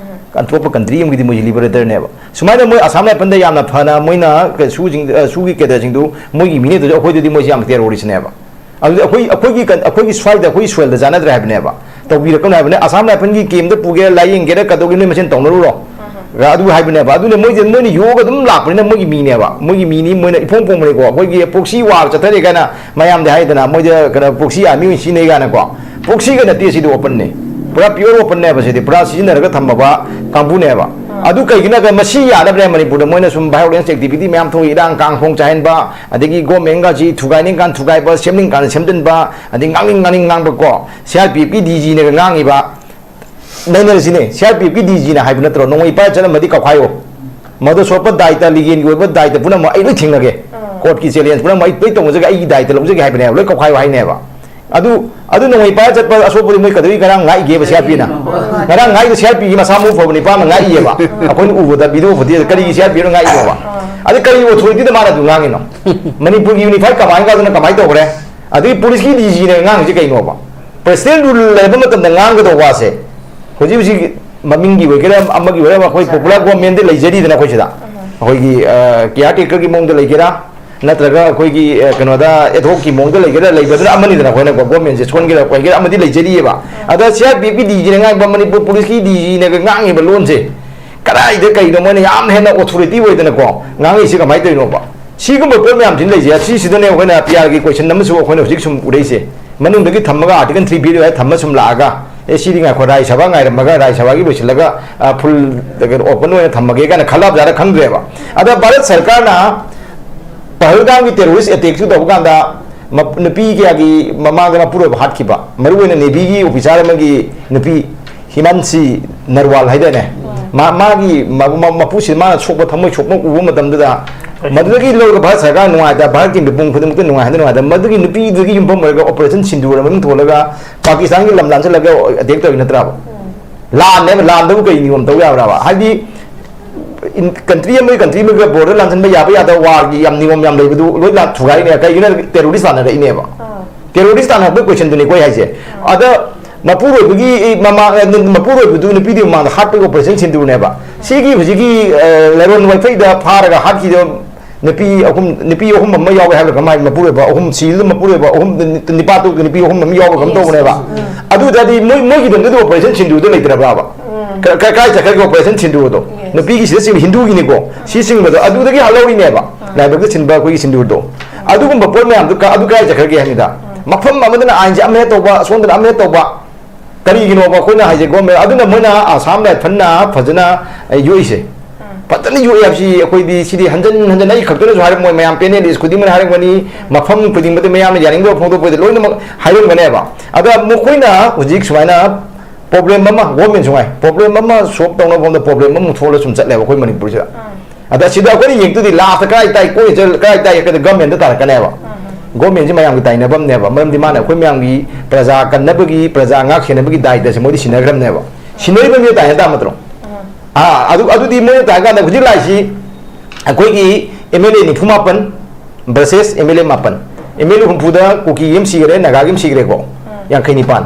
ꯑꯇꯣꯞꯄ country ꯑꯃꯒꯤꯗꯤ ꯃꯣꯏꯁꯤ liberator ꯅꯦꯕ꯫ ꯁꯨꯃꯥꯏꯅ ꯃꯣꯏ ꯑꯁꯥꯝ ꯔꯥꯏꯐꯜꯗ ꯌꯥꯝꯅ ꯐꯅ ꯃꯣꯏꯅ ꯁꯨꯁꯤꯡ-, ꯑ, ꯁꯨꯒꯤ cadre ꯁꯤꯡꯗꯨ ꯃꯣꯏꯒꯤ ꯃꯤꯅꯦ ꯇꯧꯔꯤꯁꯦ, ꯑꯩꯈꯣꯏꯗꯗꯤ ꯃꯣꯏꯁꯤ ꯌꯥꯝ terrorist ꯅꯦꯕ꯫ ꯑꯗꯨꯗꯤ ꯑꯩꯈꯣꯏ, ꯑꯩꯈꯣꯏꯒꯤ ꯀꯟ-, ꯑꯩꯈꯣꯏꯒꯤ ꯁ꯭ꯋꯥꯏꯗ, ꯑꯩꯈꯣꯏꯒꯤ soil ꯗ ꯆꯥꯟꯅꯗ꯭ꯔꯦ ꯍꯥꯏꯕꯅꯦꯕ, ꯇꯧꯕꯤꯔꯛꯀꯅꯨ ꯍꯥꯏꯕꯅꯦ꯫ ꯑꯁꯥꯝ ꯔꯥꯏꯐꯜꯒꯤ camp ꯇ ꯄꯨꯒꯦꯔꯥ, ꯂꯥꯏꯌꯦꯡꯒꯦꯔꯥ, ꯀꯩꯗꯧꯒꯦ, ꯅꯣꯏ ꯃꯁꯦꯟ ꯇꯧꯅꯔꯨꯔꯣ꯫ ꯑꯗꯨ ꯍꯥꯏꯕꯅꯦꯕ꯫ ꯑꯗꯨꯅ ꯃꯣꯏꯁꯦ ꯅꯣꯏꯅ ꯌꯣꯛꯑꯒ ꯑꯗꯨꯝ ꯂꯥꯛꯄꯅꯤꯅ ꯃꯣꯏꯒꯤ ꯃꯤꯅꯦꯕ, ꯃꯣꯏꯒꯤ ꯃꯤꯅꯤ꯫ ꯃꯣꯏꯅ ꯏꯐꯣꯡ ꯐꯣꯡꯕꯅꯤꯀꯣ, ꯑꯩꯈꯣꯏꯒꯤ proxy war ꯆꯠꯊꯔꯦ ꯀꯥꯏꯅ ꯃꯌꯥꯝꯗꯤ ꯍꯥꯏꯗꯅ, ꯃꯣꯏꯗ ꯀꯩꯅꯣ proxy army ꯑꯣꯏꯅ ꯁꯤꯖꯤꯟꯅꯩ ꯀꯥꯏꯅꯀꯣ꯫ Proxy ꯒ ꯅꯠꯇꯦ, ꯁꯤꯗꯤ open ꯅꯦ, ꯄꯨꯔꯥ pure open ꯅꯦꯕ꯫ ꯁꯤꯗꯤ ꯄꯨꯔꯥ ꯁꯤꯖꯤꯟꯅꯔꯒ ꯊꯝꯃꯕ ꯀꯥꯡꯕꯨꯅꯦꯕ꯫ ꯑꯗꯨ ꯀꯩꯒꯤꯅꯣ ꯍꯥꯏꯕꯗ ꯃꯁꯤ ꯌꯥꯅꯕꯅꯦ ꯃꯅꯤꯄꯨꯔꯗ ꯃꯣꯏꯅ ꯁꯨꯝ violence activity ꯃꯌꯥꯝ ꯊꯣꯛꯏ, ꯏꯔꯥꯡ ꯀꯥꯡ ꯈꯣꯡ ꯆꯥꯏꯍꯟꯕ, ꯑꯗꯒꯤ government ꯀꯥꯁꯤ ꯊꯨꯒꯥꯏꯅꯤꯡꯀꯥꯟ ꯊꯨꯒꯥꯏꯕ, ꯁꯦꯝꯅꯤꯡꯀꯥꯟ ꯁꯦꯝꯖꯤꯟꯕ, ꯑꯗꯩ ꯉꯥꯡꯅꯤꯡ ꯉꯥꯡꯅꯤꯡ ꯉꯥꯡꯕꯀꯣ꯫ C R P F ꯀꯤ D G ꯅꯒ ꯉꯥꯡꯉꯤꯕ, ꯅꯩꯅꯔꯁꯤꯅꯦ, C R P F ꯀꯤ D G ꯅ ꯍꯥꯏꯕ ꯅꯠꯇ꯭ꯔꯣ, "ꯅꯣꯡꯃꯩ ꯄꯥꯏꯔ ꯆꯠꯂꯝꯃꯗꯤ ꯀꯧꯈꯥꯏꯌꯣ, ꯃꯗꯨ ꯁꯣꯛꯄ ꯗꯥꯏꯇ, ꯂꯤꯒꯦꯟꯒꯤ ꯑꯣꯏꯕ ꯗꯥꯏꯇ ꯄꯨꯝꯅꯃꯛ ꯑꯩ ꯂꯣꯏ ꯊꯦꯡꯅꯒꯦ, court ꯀꯤ challenge ꯄꯨꯝꯅꯃꯛ ꯑꯩ ꯂꯣꯏ ꯇꯧꯅꯖꯒꯦ, ꯑꯩꯒꯤ ꯗꯥꯏꯇ ꯂꯧꯖꯒꯦ" ꯍꯥꯏꯕꯅꯦꯕ, ꯂꯣꯏ ꯀꯧꯈꯥꯏꯌꯣ ꯍꯥꯏꯅꯦꯕ꯫ ꯑꯗꯨ, ꯑꯗꯨ ꯅꯣꯡꯃꯩ ꯄꯥꯏꯔ ꯆꯠꯄ ꯑꯁꯣꯛꯄꯗꯤ ꯃꯣꯏ ꯀꯩꯗꯧꯏ? ꯉꯔꯥꯡ ꯉꯥꯛꯏꯒꯦꯕ C R P ꯅ꯫ ꯉꯔꯥꯡ ꯉꯥꯛꯏꯗꯣ C R P ꯒꯤ ꯃꯁꯥ ꯃꯎ ꯐꯕ ꯅꯤꯄꯥ ꯑꯃ ꯉꯥꯛꯏꯌꯦꯕ꯫ ꯑꯩꯈꯣꯏꯅ ꯎꯕꯗ video footage ꯀꯔꯤꯒꯤ C R P ꯅ ꯉꯥꯛꯏꯅꯣꯕ? ꯑꯗꯩ ꯀꯔꯤ authority ꯗ ꯃꯥꯅ ꯑꯗꯨ ꯉꯥꯡꯉꯤꯅꯣ? ꯃꯅꯤꯄꯨꯔꯒꯤ unified command ꯒꯥꯗꯨꯅ ꯀꯃꯥꯏꯅ ꯇꯧꯈ꯭ꯔꯦ? ꯑꯗꯒꯤ police ꯀꯤ D G ꯅ ꯉꯥꯡꯉꯤꯁꯦ ꯀꯩꯅꯣꯕ? President rule ꯂꯩꯕ ꯃꯇꯝꯗ ꯉꯥꯡꯒꯗꯧꯕ ꯋꯥꯁꯦ, ꯍꯧꯖꯤꯛ ꯍꯧꯖꯤꯛ ꯃꯃꯤꯡꯒꯤ ꯑꯣꯏꯒꯦꯔꯥ, ꯑꯃꯒꯤ ꯑꯣꯏꯒꯦꯔꯥ, ꯑꯩꯈꯣꯏ popular government ꯗꯤ ꯂꯩꯖꯔꯤꯗꯅ ꯑꯩꯈꯣꯏ ꯁꯤꯗ꯫ ꯑꯩꯈꯣꯏꯒꯤ, ꯑ, caretaker ꯒꯤ ꯃꯑꯣꯡꯗ ꯂꯩꯒꯦꯔꯥ, ꯅꯠꯇ꯭ꯔꯒ ꯑꯩꯈꯣꯏꯒꯤ, ꯑ, ꯀꯩꯅꯣꯗ, ad hoc ꯀꯤ ꯃꯑꯣꯡꯗ ꯂꯩꯒꯦꯔꯥ, ꯂꯩꯕꯗꯨꯅ ꯑꯃꯅꯤꯗꯅ, ꯑꯩꯈꯣꯏꯅ government ꯁꯦ ꯁꯣꯟꯒꯦꯔꯥ, ꯈꯣꯏꯒꯦꯔꯥ, ꯑꯃꯗꯤ ꯂꯩꯖꯔꯤꯑꯕ꯫ ꯑꯗ C R P F ꯀꯤ D G ꯅ ꯉꯥꯡꯕ, ꯃꯅꯤꯄꯨꯔ police ꯀꯤ D G ꯅꯒ ꯉꯥꯡꯉꯤꯕ ꯂꯣꯟꯁꯦ, ꯀꯗꯥꯏꯗ ꯀꯩꯅꯣ ꯃꯣꯏꯅ ꯌꯥꯝ ꯍꯦꯟꯅ authority ꯑꯣꯏꯗꯅꯀꯣ ꯉꯥꯡꯉꯤꯁꯤ ꯀꯃꯥꯏꯅ ꯇꯧꯔꯤꯅꯣꯕ? ꯁꯤꯒꯨꯝꯕ ꯄꯣꯠ ꯃꯌꯥꯝꯁꯤ ꯂꯩꯁꯦ, ꯁꯤꯁꯤꯗꯅꯦ ꯑꯩꯈꯣꯏꯅ P R ꯒꯤ question ꯑꯃꯁꯨ ꯑꯩꯈꯣꯏꯅ ꯍꯧꯖꯤꯛ ꯁꯨꯝ ꯎꯔꯛꯏꯁꯦ꯫ ꯃꯅꯨꯡꯗꯒꯤ ꯊꯝꯃꯒ Article three B ꯗꯨ ꯊꯝꯃ ꯁꯨꯝ ꯂꯥꯛꯑꯒ, "ꯑꯦ, ꯁꯤꯗꯤ ꯉꯥꯏꯈꯣ, ꯔꯥꯖ꯭ꯌ ꯁꯚꯥ ꯉꯥꯏꯔꯝꯃꯒ, ꯔꯥꯖ꯭ꯌ ꯁꯚꯥꯒꯤ ꯂꯣꯏꯁꯤꯜꯂꯒ, ꯑ, full open ꯑꯣꯏꯅ ꯊꯝꯃꯒꯦ" ꯀꯥꯏꯅ ꯈꯜꯂꯕꯖꯥꯠꯂ ꯈꯪꯗ꯭ꯔꯦꯕ꯫ ꯑꯗ ꯚꯥꯔꯠ ꯁꯔꯀꯥꯔꯅ ꯄꯍꯜꯒꯥꯝꯒꯤ terrorist attack ꯇꯨ ꯇꯧꯕ ꯀꯥꯟꯗ ꯃ-, ꯅꯨꯄꯤ ꯀꯌꯥꯒꯤ ꯃꯃꯥꯡꯗ ꯃꯄꯨꯔꯣꯏꯕ ꯍꯥꯠꯈꯤꯕ, ꯃꯔꯨꯑꯣꯏꯅ Navy ꯒꯤ officer ꯑꯃꯒꯤ ꯅꯨꯄꯤ ꯍꯤꯃꯥꯟꯁꯤ ꯅꯔꯋꯥꯜ ꯍꯥꯏꯗꯥꯏꯅꯦ? ꯃꯥ-, ꯃꯥꯒꯤ ꯃ-, ꯃ-, ꯃꯄꯨꯁꯤ ꯃꯥꯅ ꯁꯣꯛꯄ, ꯊꯃꯣꯏ ꯁꯣꯛꯄ ꯎꯕ ꯃꯇꯝꯗꯨꯗ, ꯃꯗꯨꯗꯒꯤ ꯂꯧꯔꯒ ꯚꯥꯔꯠ ꯁꯔꯀꯥꯔ ꯅꯨꯡꯉꯥꯏꯇ, ꯚꯥꯔꯠꯀꯤ ꯃꯤꯄꯨꯝ ꯈꯨꯗꯤꯡꯃꯛꯇ ꯅꯨꯡꯉꯥꯏꯍꯟꯗ ꯅꯨꯡꯉꯥꯏꯇ, ꯃꯗꯨꯒꯤ ꯅꯨꯄꯤꯗꯨꯒꯤ ꯌꯨꯝꯐꯝ ꯑꯣꯏꯔꯒ operation ꯁꯤꯟꯗꯨꯔ ꯃꯃꯤꯡ ꯊꯣꯜꯂꯒ ꯄꯥꯀꯤꯁꯇꯥꯟꯒꯤ ꯂꯝ ꯂꯥꯟꯁꯤꯜꯂꯒ attack ꯇꯧꯔꯤ ꯅꯠꯇ꯭ꯔꯕ? ꯂꯥꯟꯅꯦꯕ, ꯂꯥꯟꯗꯕꯨ ꯀꯩ ꯅꯤꯌꯣꯝ ꯇꯧ ꯌꯥꯕ꯭ꯔꯕ? ꯍꯥꯏꯗꯤ, in-, country ꯑꯃꯒꯤ country ꯑꯃꯒ border ꯂꯥꯟꯁꯤꯟꯕ ꯌꯥꯕ ꯌꯥꯗꯕ war ꯒꯤ ꯌꯥꯝ ꯅꯤꯌꯣꯝ ꯌꯥꯝ ꯂꯩꯕꯗꯨ ꯂꯣꯏ ꯂꯥꯟ ꯊꯨꯒꯥꯏꯔꯤꯅꯦ꯫ ꯀꯩꯒꯤꯅꯣ ꯍꯥꯏꯔꯗꯤ terrorist ꯇꯥꯟꯅꯔꯛꯏꯅꯦꯕ꯫ ꯑꯥ꯫ Terrorist ꯇꯥꯟꯅꯔꯛꯄꯒꯤ question ꯗꯨꯅꯤꯀꯣ ꯑꯩ ꯍꯥꯏꯁꯦ꯫ ꯑꯥ꯫ ꯑꯗ ꯃꯄꯨꯔꯣꯏꯕꯒꯤ ꯃꯃꯥ-, ꯃꯄꯨꯔꯣꯏꯕꯗꯨ ꯅꯨꯄꯤꯗꯨꯒꯤ ꯃꯃꯥꯡꯗ ꯍꯥꯠꯄꯒꯤ operation ꯁꯤꯟꯗꯨꯅꯦꯕ꯫ ꯁꯤꯒꯤ ꯍꯧꯖꯤꯛꯀꯤ, ꯑ, ꯂꯥꯏꯔꯣꯟ ꯋꯥꯏꯐꯩꯗ ꯐꯥꯔꯒ ꯍꯥꯠꯈꯤꯕ ꯅꯨꯄꯤ ꯑꯍꯨꯝ, ꯅꯨꯄꯤ ꯑꯍꯨꯝ ꯑꯃ ꯌꯥꯎꯋꯦ ꯍꯥꯏꯕ꯭ꯔꯥ ꯀꯃꯥꯏ? ꯃꯄꯨꯔꯣꯏꯕ ꯑꯍꯨꯝ, ꯁꯤꯗ ꯃꯄꯨꯔꯣꯏꯕ ꯑꯍꯨꯝ, ꯅꯨꯄꯥ ꯇꯔꯨꯛꯇ ꯅꯨꯄꯤ ꯑꯍꯨꯝ ꯑꯃ ꯌꯥꯎꯕ ꯀꯩꯅꯣꯝ ꯇꯧꯕꯅꯦꯕ꯫ ꯑꯗꯨꯗꯗꯤ ꯃꯣꯏ, ꯃꯣꯏꯒꯤꯗꯃꯛꯇꯗꯤ operation ꯁꯤꯟꯗꯨꯔꯗꯣ ꯂꯩꯇ꯭ꯔꯕ꯭ꯔꯕ? ꯀ-, ꯀ-, ꯀꯥꯏ ꯆꯠꯈ꯭ꯔꯒꯦ operation ꯁꯤꯟꯗꯨꯔꯗꯣ? ꯅꯨꯄꯤꯒꯤ ꯁꯤꯗ ꯆꯤꯡꯕ ꯍꯤꯟꯗꯨꯒꯤꯅꯤꯀꯣ꯫ ꯁꯤ ꯆꯤꯡꯕꯗꯣ ꯑꯗꯨꯗꯒꯤ ꯍꯥꯠꯍꯧꯔꯤꯅꯦꯕ꯫ ꯂꯥꯏꯕꯛꯇ ꯁꯤꯟꯕ ꯑꯩꯈꯣꯏꯒꯤ ꯁꯤꯟꯗꯨꯔꯗꯣ꯫ ꯑꯗꯨꯒꯨꯝꯕ ꯄꯣꯠ ꯃꯌꯥꯝꯗꯣ ꯀ-, ꯑꯗꯨ ꯀꯥꯏ ꯆꯠꯈ꯭ꯔꯒꯦ ꯍꯥꯏꯕꯅꯤꯗ꯫ ꯃꯐꯝ ꯑꯃꯗꯅ ꯑꯥꯏꯟꯁꯦ ꯑꯃ ꯍꯦꯛ ꯇꯧꯕ, ꯑꯁꯣꯝꯗꯅ ꯑꯃ ꯍꯦꯛ ꯇꯧꯕ꯫ ꯀꯔꯤꯒꯤꯅꯣꯕ ꯑꯩꯈꯣꯏꯅ ꯍꯥꯏꯁꯦ government? ꯑꯗꯨꯅ ꯃꯣꯏꯅ Assam Rifle ꯅ ꯐꯖꯅ ꯌꯣꯛꯏꯁꯦ꯫ ꯐꯖꯅ ꯌꯣꯛꯑꯦ ꯍꯥꯏꯕꯁꯤ ꯑꯩꯈꯣꯏꯗꯤ ꯁꯤꯗꯤ ꯍꯟꯖꯟ ꯍꯟꯖꯟ ꯑꯩ ꯈꯛꯇꯅꯁꯨ ꯍꯥꯏꯔꯝꯃꯣꯏ, ꯃꯌꯥꯝ panelist ꯈꯨꯗꯤꯡꯃꯛꯅ ꯍꯥꯏꯔꯝꯒꯅꯤ, ꯃꯐꯝ ꯈꯨꯗꯤꯡꯃꯛꯇ ꯃꯌꯥꯝꯅ ꯌꯥꯅꯤꯡꯗꯕ ꯐꯣꯡꯗꯣꯛꯄꯗ ꯂꯣꯏꯅꯃꯛ ꯍꯥꯏꯔꯝꯒꯅꯦꯕ꯫ ꯑꯗ ꯃꯈꯣꯏꯅ ꯍꯧꯖꯤꯛ ꯁꯨꯃꯥꯏꯅ problem ꯑꯃ, government ꯁꯨꯃꯥꯏ problem ꯑꯃ solve ꯇꯧꯅꯕ ꯍꯣꯠꯅꯕꯗ problem ꯑꯃ ꯊꯣꯛꯂ ꯁꯨꯝ ꯆꯠꯂꯦꯕ ꯑꯩꯈꯣꯏ ꯃꯅꯤꯄꯨꯔꯁꯤꯗ꯫ ꯑꯗ ꯁꯤꯗ ꯑꯩꯈꯣꯏꯅ ꯌꯦꯡꯗꯣꯏꯗꯤ last ꯀꯥꯏ ꯇꯥꯏ, ꯀꯣꯏ ꯆꯠ-, ꯀꯥꯏ ꯇꯥꯏ ꯍꯥꯏꯔꯀꯥꯟꯗ government ꯇ ꯇꯥꯔꯛꯀꯅꯦꯕ꯫ Government ꯁꯤ ꯃꯌꯥꯝꯒꯤ ꯇꯥꯏꯅꯐꯝꯅꯦꯕ, ꯃꯔꯝꯗꯤ ꯃꯥꯅ ꯑꯩꯈꯣꯏ ꯃꯌꯥꯝꯒꯤ ꯄ꯭ꯔꯖꯥ ꯀꯟꯅꯕꯒꯤ, ꯄ꯭ꯔꯖꯥ ꯉꯥꯛ ꯁꯦꯟꯅꯕꯒꯤ ꯗꯥꯏꯇꯁꯦ ꯃꯣꯏꯗꯤ ꯁꯤꯟꯅꯈ꯭ꯔꯕꯅꯦꯕ꯫ ꯁꯤꯟꯅꯔꯤꯕ ꯃꯤꯗꯣ ꯇꯥꯏꯅ ꯇꯥꯕ ꯅꯠꯇ꯭ꯔꯣ? ꯑꯥ, ꯑꯗꯨ, ꯑꯗꯨꯗꯤ ꯃꯣꯏꯅ ꯇꯥꯏ ꯀꯥꯟꯗ ꯍꯧꯖꯤꯛ ꯂꯥꯛꯏꯁꯤ ꯑꯩꯈꯣꯏꯒꯤ M L A ꯅꯤꯐꯨ ꯃꯥꯄꯟ versus M L A ꯃꯥꯄꯟ꯫ M L A ꯍꯨꯝꯐꯨꯗ ꯀꯨꯀꯤ ꯑꯃ ꯁꯤꯈ꯭ꯔꯦ, ꯅꯥꯒꯥꯒꯤ ꯑꯃ ꯁꯤꯈ꯭ꯔꯦꯀꯣ꯫ ꯌꯥꯡꯈꯩ ꯅꯤꯄꯥꯟ꯫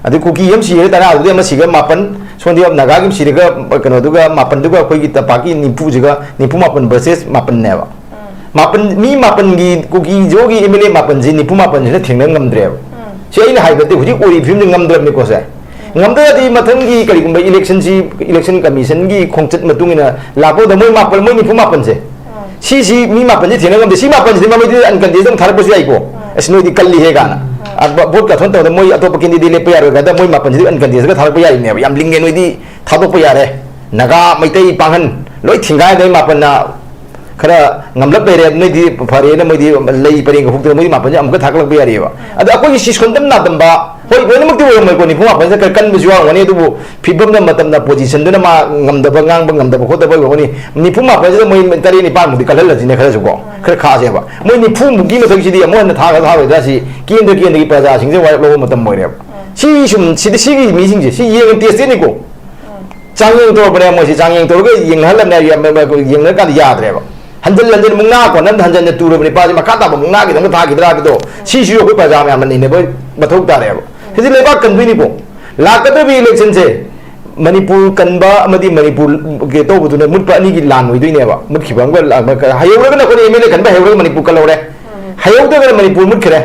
ꯑꯗꯩ ꯀꯨꯀꯤ ꯑꯃ ꯁꯤꯔꯒ ꯇꯔꯥꯗꯨꯗꯤ ꯑꯃ ꯁꯤꯔꯒ ꯃꯥꯄꯟ, ꯁꯣꯝꯗ ꯅꯥꯒꯥꯒꯤ ꯑꯃ ꯁꯤꯔꯒ, ꯀꯩꯅꯣꯗꯨꯒ ꯃꯥꯄꯟꯗꯨꯒ ꯑꯩꯈꯣꯏꯒꯤ ꯇꯝꯄꯥꯛꯀꯤ ꯅꯤꯐꯨꯁꯤꯒ, ꯅꯤꯐꯨ ꯃꯥꯄꯟ versus ꯃꯥꯄꯟꯅꯦꯕ꯫ ꯃꯥꯄꯟ, ꯃꯤ ꯃꯥꯄꯟꯒꯤ, ꯀꯨꯀꯤ ꯖꯣꯒꯤ M L A ꯃꯥꯄꯟꯁꯤ, ꯅꯤꯐꯨ ꯃꯥꯄꯟꯁꯤꯅ ꯊꯦꯡꯅ ꯉꯝꯗ꯭ꯔꯦꯕ꯫ ꯁꯤ ꯑꯩꯅ ꯍꯥꯏꯕ ꯅꯠꯇꯦ, ꯍꯧꯖꯤꯛ ꯑꯣꯏꯔꯤꯕ ꯐꯤꯕꯝꯁꯤ ꯉꯝꯗ꯭ꯔꯕꯅꯤꯀꯣ ꯁꯦ꯫ ꯉꯝꯗ꯭ꯔꯗꯤ ꯃꯊꯪꯒꯤ ꯀꯔꯤꯒꯨꯝꯕ election ꯁꯤ, election commission ꯒꯤ ꯈꯣꯡꯆꯠ ꯃꯇꯨꯡ ꯏꯟꯅ ꯂꯥꯛꯄꯗ ꯃꯣꯏ ꯃꯥꯄꯟ, ꯃꯣꯏ ꯅꯤꯐꯨ ꯃꯥꯄꯟꯁꯦ, ꯁꯤꯁꯤ ꯃꯤ ꯃꯥꯄꯟꯁꯦ ꯊꯦꯡꯅ ꯉꯝꯗꯦ꯫ ꯁꯤ ꯃꯥꯄꯟꯁꯤꯗꯤ ꯃꯃꯩꯗꯤ uncontest ꯑꯃꯨꯛ ꯊꯥꯔꯛꯄꯁꯨ ꯌꯥꯏꯀꯣ꯫ ꯑꯁ, ꯅꯣꯏꯗꯤ ꯀꯜꯂꯤꯍꯦ ꯀꯥꯏꯅ꯫ ꯑ, ꯚ-, vote ꯀꯥꯊꯣꯛ ꯇꯧꯗ ꯃꯣꯏ ꯑꯇꯣꯞꯄ candidate ꯂꯦꯞꯄ ꯌꯥꯔꯣꯏ ꯀꯥꯏꯗ ꯃꯣꯏ ꯃꯥꯄꯟꯁꯤꯗꯤ uncontest ꯀ ꯊꯥꯔꯛꯄ ꯌꯥꯔꯤꯅꯦꯕ꯫ ꯌꯥꯝ ꯂꯤꯡꯉꯦ ꯅꯣꯏꯗꯤ, ꯊꯥꯗꯣꯛꯄ ꯌꯥꯔꯦ꯫ ꯅꯥꯒꯥ, ꯃꯩꯇꯩ, ꯄꯥꯡꯒꯟ ꯂꯣꯏ ꯊꯤꯡꯒꯥꯏꯗ ꯃꯥꯄꯟꯅ ꯈꯔ ꯉꯝꯂꯞ ꯂꯩꯔꯦ, ꯅꯣꯏꯗꯤ ꯐꯔꯦꯅ ꯃꯣꯏꯗꯤ ꯂꯩ ꯄꯔꯦꯡꯒ ꯍꯨꯛꯇꯅ ꯃꯣꯏꯗꯤ ꯃꯥꯄꯟꯁꯦ ꯑꯃꯨꯛꯀ ꯊꯥꯒꯠꯂꯛꯄ ꯌꯥꯔꯤꯑꯕ꯫ ꯑꯗ ꯑꯩꯈꯣꯏꯒꯤ ꯁꯤ ꯁꯣꯟꯗꯝ ꯅꯥꯗꯝꯕ, ꯍꯣꯏ, ꯂꯣꯏꯅꯃꯛꯇꯤ ꯑꯣꯏꯔꯝꯃꯣꯏꯀꯣ, ꯅꯤꯐꯨ ꯃꯥꯄꯟꯁꯦ ꯈꯔ ꯀꯟꯕꯁꯨ ꯌꯥꯎꯔꯝꯒꯅꯤ, ꯑꯗꯨꯕꯨ ꯐꯤꯕꯝꯅ ꯃꯇꯝꯅ position ꯗꯨꯅ ꯃꯥ ꯉꯝꯗꯕ, ꯉꯥꯡꯕ ꯉꯝꯗꯕ ꯈꯣꯠꯇꯕ ꯑꯣꯏꯔꯝꯒꯅꯤ꯫ ꯅꯤꯐꯨ ꯃꯥꯄꯟꯁꯤꯗ ꯃꯣꯏ ꯇꯔꯦꯠ ꯅꯤꯄꯥꯟꯃꯨꯛꯇꯤ ꯀꯜꯍꯜꯂꯁꯤꯅꯦ ꯈꯔꯁꯨꯀꯣ, ꯈꯔ ꯈꯥꯛꯑꯁꯦꯕ꯫ ꯃꯣꯏ ꯅꯤꯐꯨꯃꯨꯛꯀꯤ ꯃꯊꯛꯁꯤꯗꯤ ꯑꯃꯨꯛ ꯍꯟꯅ ꯊꯥꯒ ꯊꯥꯔꯣꯏꯗ꯭ꯔꯥ ꯁꯤ ꯀꯦꯟꯗ꯭ꯔ ꯀꯦꯟꯗ꯭ꯔꯒꯤ ꯄ꯭ꯔꯖꯥꯁꯤꯡꯁꯦ ꯋꯥꯔꯦꯞ ꯂꯧꯕ ꯃꯇꯝ ꯑꯣꯏꯔꯦꯕ꯫ ꯁꯤ ꯁꯨꯝ, ꯁꯤꯗꯤ ꯁꯤꯒꯤ ꯃꯤꯁꯤꯡꯁꯦ, ꯁꯤ ꯌꯦꯡꯉ test ꯅꯤꯀꯣ꯫ ꯆꯥꯡꯌꯦꯡ ꯇꯧꯔꯕꯅꯦ ꯃꯣꯏꯁꯦ, ꯆꯥꯡꯌꯦꯡ ꯇꯧꯔꯒ ꯌꯦꯡꯅꯍꯜꯂꯕꯅꯦ, ꯌꯦꯡ-, ꯌꯦꯡꯅꯔꯀꯥꯟꯗ ꯌꯥꯗ꯭ꯔꯦꯕ꯫ ꯍꯟꯖꯤꯟ ꯍꯟꯖꯤꯟ ꯃꯨꯛꯅꯥ ꯀꯣꯟꯅ ꯍꯟꯖꯤꯟ ꯍꯟꯖꯤꯟ ꯇꯨꯔꯕꯅꯦ, ꯄꯥꯁꯦ ꯃꯈꯥ ꯇꯥꯕ ꯃꯨꯛꯅꯥꯒꯤꯗꯃꯛ ꯊꯥꯈꯤꯗ꯭ꯔꯥ ꯍꯥꯏꯕꯗꯣ, ꯁꯤꯁꯨ ꯑꯩꯈꯣꯏ ꯄ꯭ꯔꯖꯥ ꯃꯌꯥꯝꯅ ꯅꯩꯅꯕ ꯃꯊꯧ ꯇꯥꯔꯦꯕ꯫ ꯁꯤꯗꯤ ꯂꯩꯕꯥꯛ ꯀꯟꯗꯣꯏꯅꯤꯀꯣ꯫ ꯂꯥꯛꯀꯗꯧꯔꯤꯕ election ꯁꯦ ꯃꯅꯤꯄꯨꯔ ꯀꯟꯕ ꯑꯃꯗꯤ ꯃꯅꯤꯄꯨꯔ ꯀꯩꯅꯣ ꯇꯧꯕꯗꯨꯅ ꯃꯨꯠꯄ ꯑꯅꯤꯒꯤ ꯂꯥꯟ ꯑꯣꯏꯗꯣꯏꯅꯦꯕ꯫ ꯃꯨꯠꯈꯤꯕ ꯑꯃꯒ ꯂꯥꯟ ꯑꯃꯒ, ꯍꯩꯍꯧꯔꯒꯅ ꯑꯩꯈꯣꯏꯅ M L A ꯀꯟꯕ ꯍꯩꯍꯧꯔꯒ ꯃꯅꯤꯄꯨꯔ ꯀꯜꯍꯧꯔꯦ꯫ ꯍꯩꯍꯧꯗ꯭ꯔꯒꯅ ꯃꯅꯤꯄꯨꯔ ꯃꯨꯠꯈ꯭ꯔꯦ꯫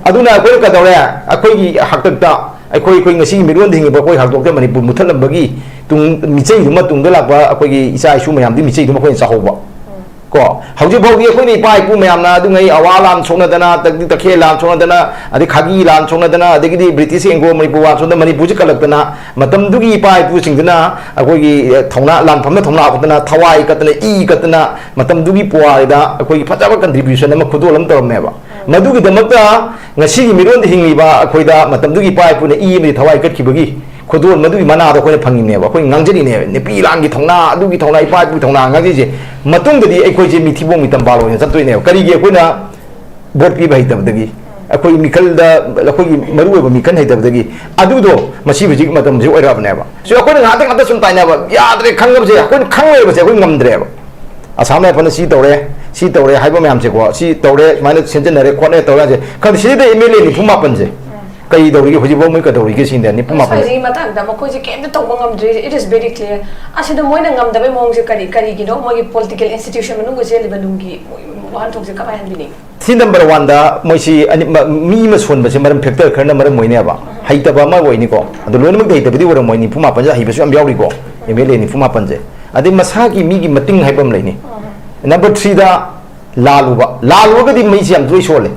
ꯑꯗꯨꯅ ꯑꯩꯈꯣꯏꯅ ꯀꯩꯗꯧꯔꯦ? ꯑꯩꯈꯣꯏꯒꯤ ꯍꯥꯛꯇꯛꯇ ꯑꯩꯈꯣꯏ, ꯑꯩꯈꯣꯏ ꯉꯁꯤꯒꯤ ꯃꯤꯔꯣꯟꯗ ꯍꯤꯡꯉꯤꯕ ꯑꯩꯈꯣꯏ ꯍꯥꯛꯇꯛꯇ ꯃꯅꯤꯄꯨꯔ ꯃꯨꯠꯊꯠꯂꯝꯕꯒꯤ ꯇꯨꯡ, ꯃꯤꯆꯩꯗꯨꯃ ꯇꯨꯡꯗ ꯂꯥꯛꯄ ꯑꯩꯈꯣꯏꯒꯤ ꯏꯆꯥ ꯏꯁꯨ ꯃꯌꯥꯝꯗꯤ ꯃꯤꯆꯩꯗꯨꯃ ꯑꯩꯈꯣꯏꯅ ꯆꯥꯍꯧꯕ꯫ ꯀꯣ, ꯍꯧꯖꯤꯛ ꯐꯥꯎꯗꯤ ꯑꯩꯈꯣꯏꯅ ꯏꯄꯥ ꯏꯄꯨ ꯃꯌꯥꯝꯅ ꯑꯗꯨꯉꯩ ꯑꯋꯥ ꯂꯥꯟ ꯁꯣꯛꯅꯗꯅ, ꯇꯛ-, ꯇꯈꯦꯜ ꯂꯥꯟ ꯁꯣꯛꯅꯗꯅ, ꯑꯗꯩ ꯈꯥꯒꯤ ꯂꯥꯟ ꯁꯣꯛꯅꯗꯅ, ꯑꯗꯒꯤꯗꯤ British Anglo ꯃꯅꯤꯄꯨꯔ ꯂꯥꯟ ꯁꯣꯛꯅꯗꯅ, ꯃꯅꯤꯄꯨꯔꯁꯤ ꯀꯜꯂꯛꯇꯅ, ꯃꯇꯝꯗꯨꯒꯤ ꯏꯄꯥ ꯏꯄꯨꯁꯤꯡꯗꯨꯅ ꯑꯩꯈꯣꯏꯒꯤ, ꯑꯦ, ꯊꯧꯅꯥ, ꯂꯥꯟꯐꯝꯗ ꯊꯧꯅꯥ ꯍꯥꯞꯇꯅ, ꯊꯋꯥꯏ ꯀꯠꯇꯅ, ꯏ ꯀꯠꯇꯅ, ꯃꯇꯝꯗꯨꯒꯤ ꯄꯨꯋꯥꯔꯤꯗ ꯑꯩꯈꯣꯏꯒꯤ ꯐꯖꯕ contribution ꯑꯃ, ꯈꯨꯗꯣꯜ ꯑꯃ ꯇꯧꯔꯝꯃꯦꯕ꯫ ꯃꯗꯨꯒꯤꯗꯃꯛꯇ ꯉꯁꯤꯒꯤ ꯃꯤꯔꯣꯟꯗ ꯍꯤꯡꯂꯤꯕ ꯑꯩꯈꯣꯏꯗ ꯃꯇꯝꯗꯨꯒꯤ ꯏꯄꯥ ꯏꯄꯨꯅ ꯏ ꯑꯃꯗꯤ ꯊꯋꯥꯏ ꯀꯠꯈꯤꯕꯒꯤ ꯈꯨꯗꯣꯜ ꯃꯗꯨꯒꯤ ꯃꯅꯥꯗꯣ ꯑꯩꯈꯣꯏꯅ ꯐꯪꯉꯤꯅꯦꯕ꯫ ꯑꯩꯈꯣꯏ ꯉꯥꯡꯖꯔꯤꯅꯦꯕ꯫ ꯅꯨꯄꯤ ꯂꯥꯟꯒꯤ ꯊꯧꯅꯥ, ꯑꯗꯨꯒꯤ ꯊꯧꯅꯥ, ꯏꯄꯥ ꯏꯄꯨꯒꯤ ꯊꯧꯅꯥ ꯉꯥꯡꯖꯔꯤꯁꯦ꯫ ꯃꯇꯨꯡꯗꯗꯤ ꯑꯩꯈꯣꯏꯁꯦ ꯃꯤꯊꯤꯕꯣꯡ ꯃꯤꯇꯝꯄꯥꯜ ꯑꯣꯏꯅ ꯆꯠꯇꯣꯏꯅꯦꯕ꯫ ꯀꯔꯤꯒꯤ? ꯑꯩꯈꯣꯏꯅ vote ꯄꯤꯕ ꯍꯩꯇꯕꯗꯒꯤ, ꯑꯩꯈꯣꯏ ꯃꯤꯈꯜꯗ, ꯑꯩꯈꯣꯏꯒꯤ ꯃꯔꯨꯑꯣꯏꯕ ꯃꯤꯈꯜ ꯍꯩꯇꯕꯗꯒꯤ꯫ ꯑꯗꯨꯗꯣ ꯃꯁꯤ ꯍꯧꯖꯤꯛ ꯃꯇꯝꯁꯤ ꯑꯣꯏꯔꯛꯑꯕꯅꯦꯕ꯫ ꯁꯤ ꯑꯩꯈꯣꯏꯅ ꯉꯥꯛꯇ ꯉꯥꯛꯇ ꯁꯨꯝ ꯇꯥꯏꯅꯕ ꯌꯥꯗ꯭ꯔꯦ ꯈꯪꯉꯕꯁꯦ, ꯑꯩꯈꯣꯏꯅ ꯈꯪ ꯂꯩꯔꯕꯁꯦ ꯑꯩꯈꯣꯏ ꯉꯝꯗ꯭ꯔꯦꯕ꯫ ꯑꯁꯥꯝ ꯔꯥꯏꯐꯜꯅ ꯁꯤ ꯇꯧꯔꯦ, ꯁꯤ ꯇꯧꯔꯦ ꯍꯥꯏꯕ ꯃꯌꯥꯝꯁꯦꯀꯣ, ꯁꯤ ꯇꯧꯔꯦ, ꯁꯨꯃꯥꯏꯅ ꯁꯦꯝꯖꯤꯟꯅꯔꯦ ꯈꯣꯠꯅꯔꯦ ꯇꯧꯔꯦ ꯍꯥꯏꯁꯦ꯫ ꯈꯪꯗꯦ, ꯁꯤꯗꯩꯗ M L A ꯅꯤꯐꯨ ꯃꯥꯄꯟꯁꯦ, ꯀꯩꯗꯧꯔꯤꯒꯦ ꯍꯧꯖꯤꯛꯐꯥꯎ ꯃꯣꯏ ꯀꯩꯗꯧꯔꯤꯒꯦ ꯁꯤꯅꯤꯗ ꯅꯤꯐꯨ ꯃꯥꯄꯟ꯫ ꯁ꯭ꯋꯥꯏꯁꯤꯒꯤ ꯃꯇꯥꯡꯗ ꯃꯈꯣꯏꯁꯦ ꯀꯩꯝꯇ ꯇꯧꯕ ꯉꯝꯗ꯭ꯔꯤ, it is very clear꯫ ꯑꯁꯤꯗ ꯃꯣꯏꯅ ꯉꯝꯗꯕꯩ ꯃꯑꯣꯡꯁꯦ ꯀꯔꯤ ꯀꯔꯤꯒꯤꯅꯣ? ꯃꯣꯏꯒꯤ ꯄꯣꯂꯤꯇꯤꯀꯦꯜ ꯏꯟꯁꯇꯤꯇ꯭ꯌꯨꯁꯟ ꯃꯅꯨꯡꯗ ꯆꯦꯜꯂꯤꯕ ꯅꯨꯡꯒꯤ ꯃꯣꯏ ꯋꯥꯍꯟꯊꯣꯛꯁꯦ ꯀꯃꯥꯏꯅ ꯍꯟꯕꯤꯅꯤꯡꯉꯤ? ꯁꯤ ꯅꯝꯕꯔ ꯋꯥꯟꯗ ꯃꯣꯏꯁꯤ ꯑꯅꯤ, ꯃ- ꯃꯤ ꯑꯃ ꯁꯣꯟꯕꯁꯦ ꯃꯔꯝ ꯐꯦꯛꯇꯔ ꯈꯔꯅ ꯃꯔꯝ ꯑꯣꯏꯅꯦꯕ꯫ ꯍꯩꯇꯕ ꯑꯃ ꯑꯣꯏꯅꯤꯀꯣ꯫ ꯑꯗꯣ ꯂꯣꯏꯅꯃꯛꯇꯤ ꯍꯩꯇꯕꯗꯤ ꯑꯣꯏꯔꯝꯃꯣꯏ, ꯅꯤꯐꯨ ꯃꯥꯄꯟꯁꯦ ꯍꯩꯕꯁꯨ ꯌꯥꯝ ꯌꯥꯎꯔꯤꯀꯣ꯫ ꯑꯦꯝ ꯑꯦꯜ ꯑꯦ ꯅꯤꯐꯨ ꯃꯥꯄꯟꯁꯦ꯫ ꯑꯗꯩ ꯃꯁꯥꯒꯤ ꯃꯤꯒꯤ ꯃꯇꯤꯡ ꯍꯥꯏꯕ ꯑꯃ ꯂꯩꯅꯤ꯫ ꯅꯝꯕꯔ ꯊ꯭ꯔꯤꯗ ꯂꯥꯜꯂꯨꯕ꯫ ꯂꯥꯜꯂꯨꯔꯒꯗꯤ ꯃꯩꯁꯤ ꯌꯥꯝ ꯂꯣꯏ ꯁꯣꯜꯂꯦ꯫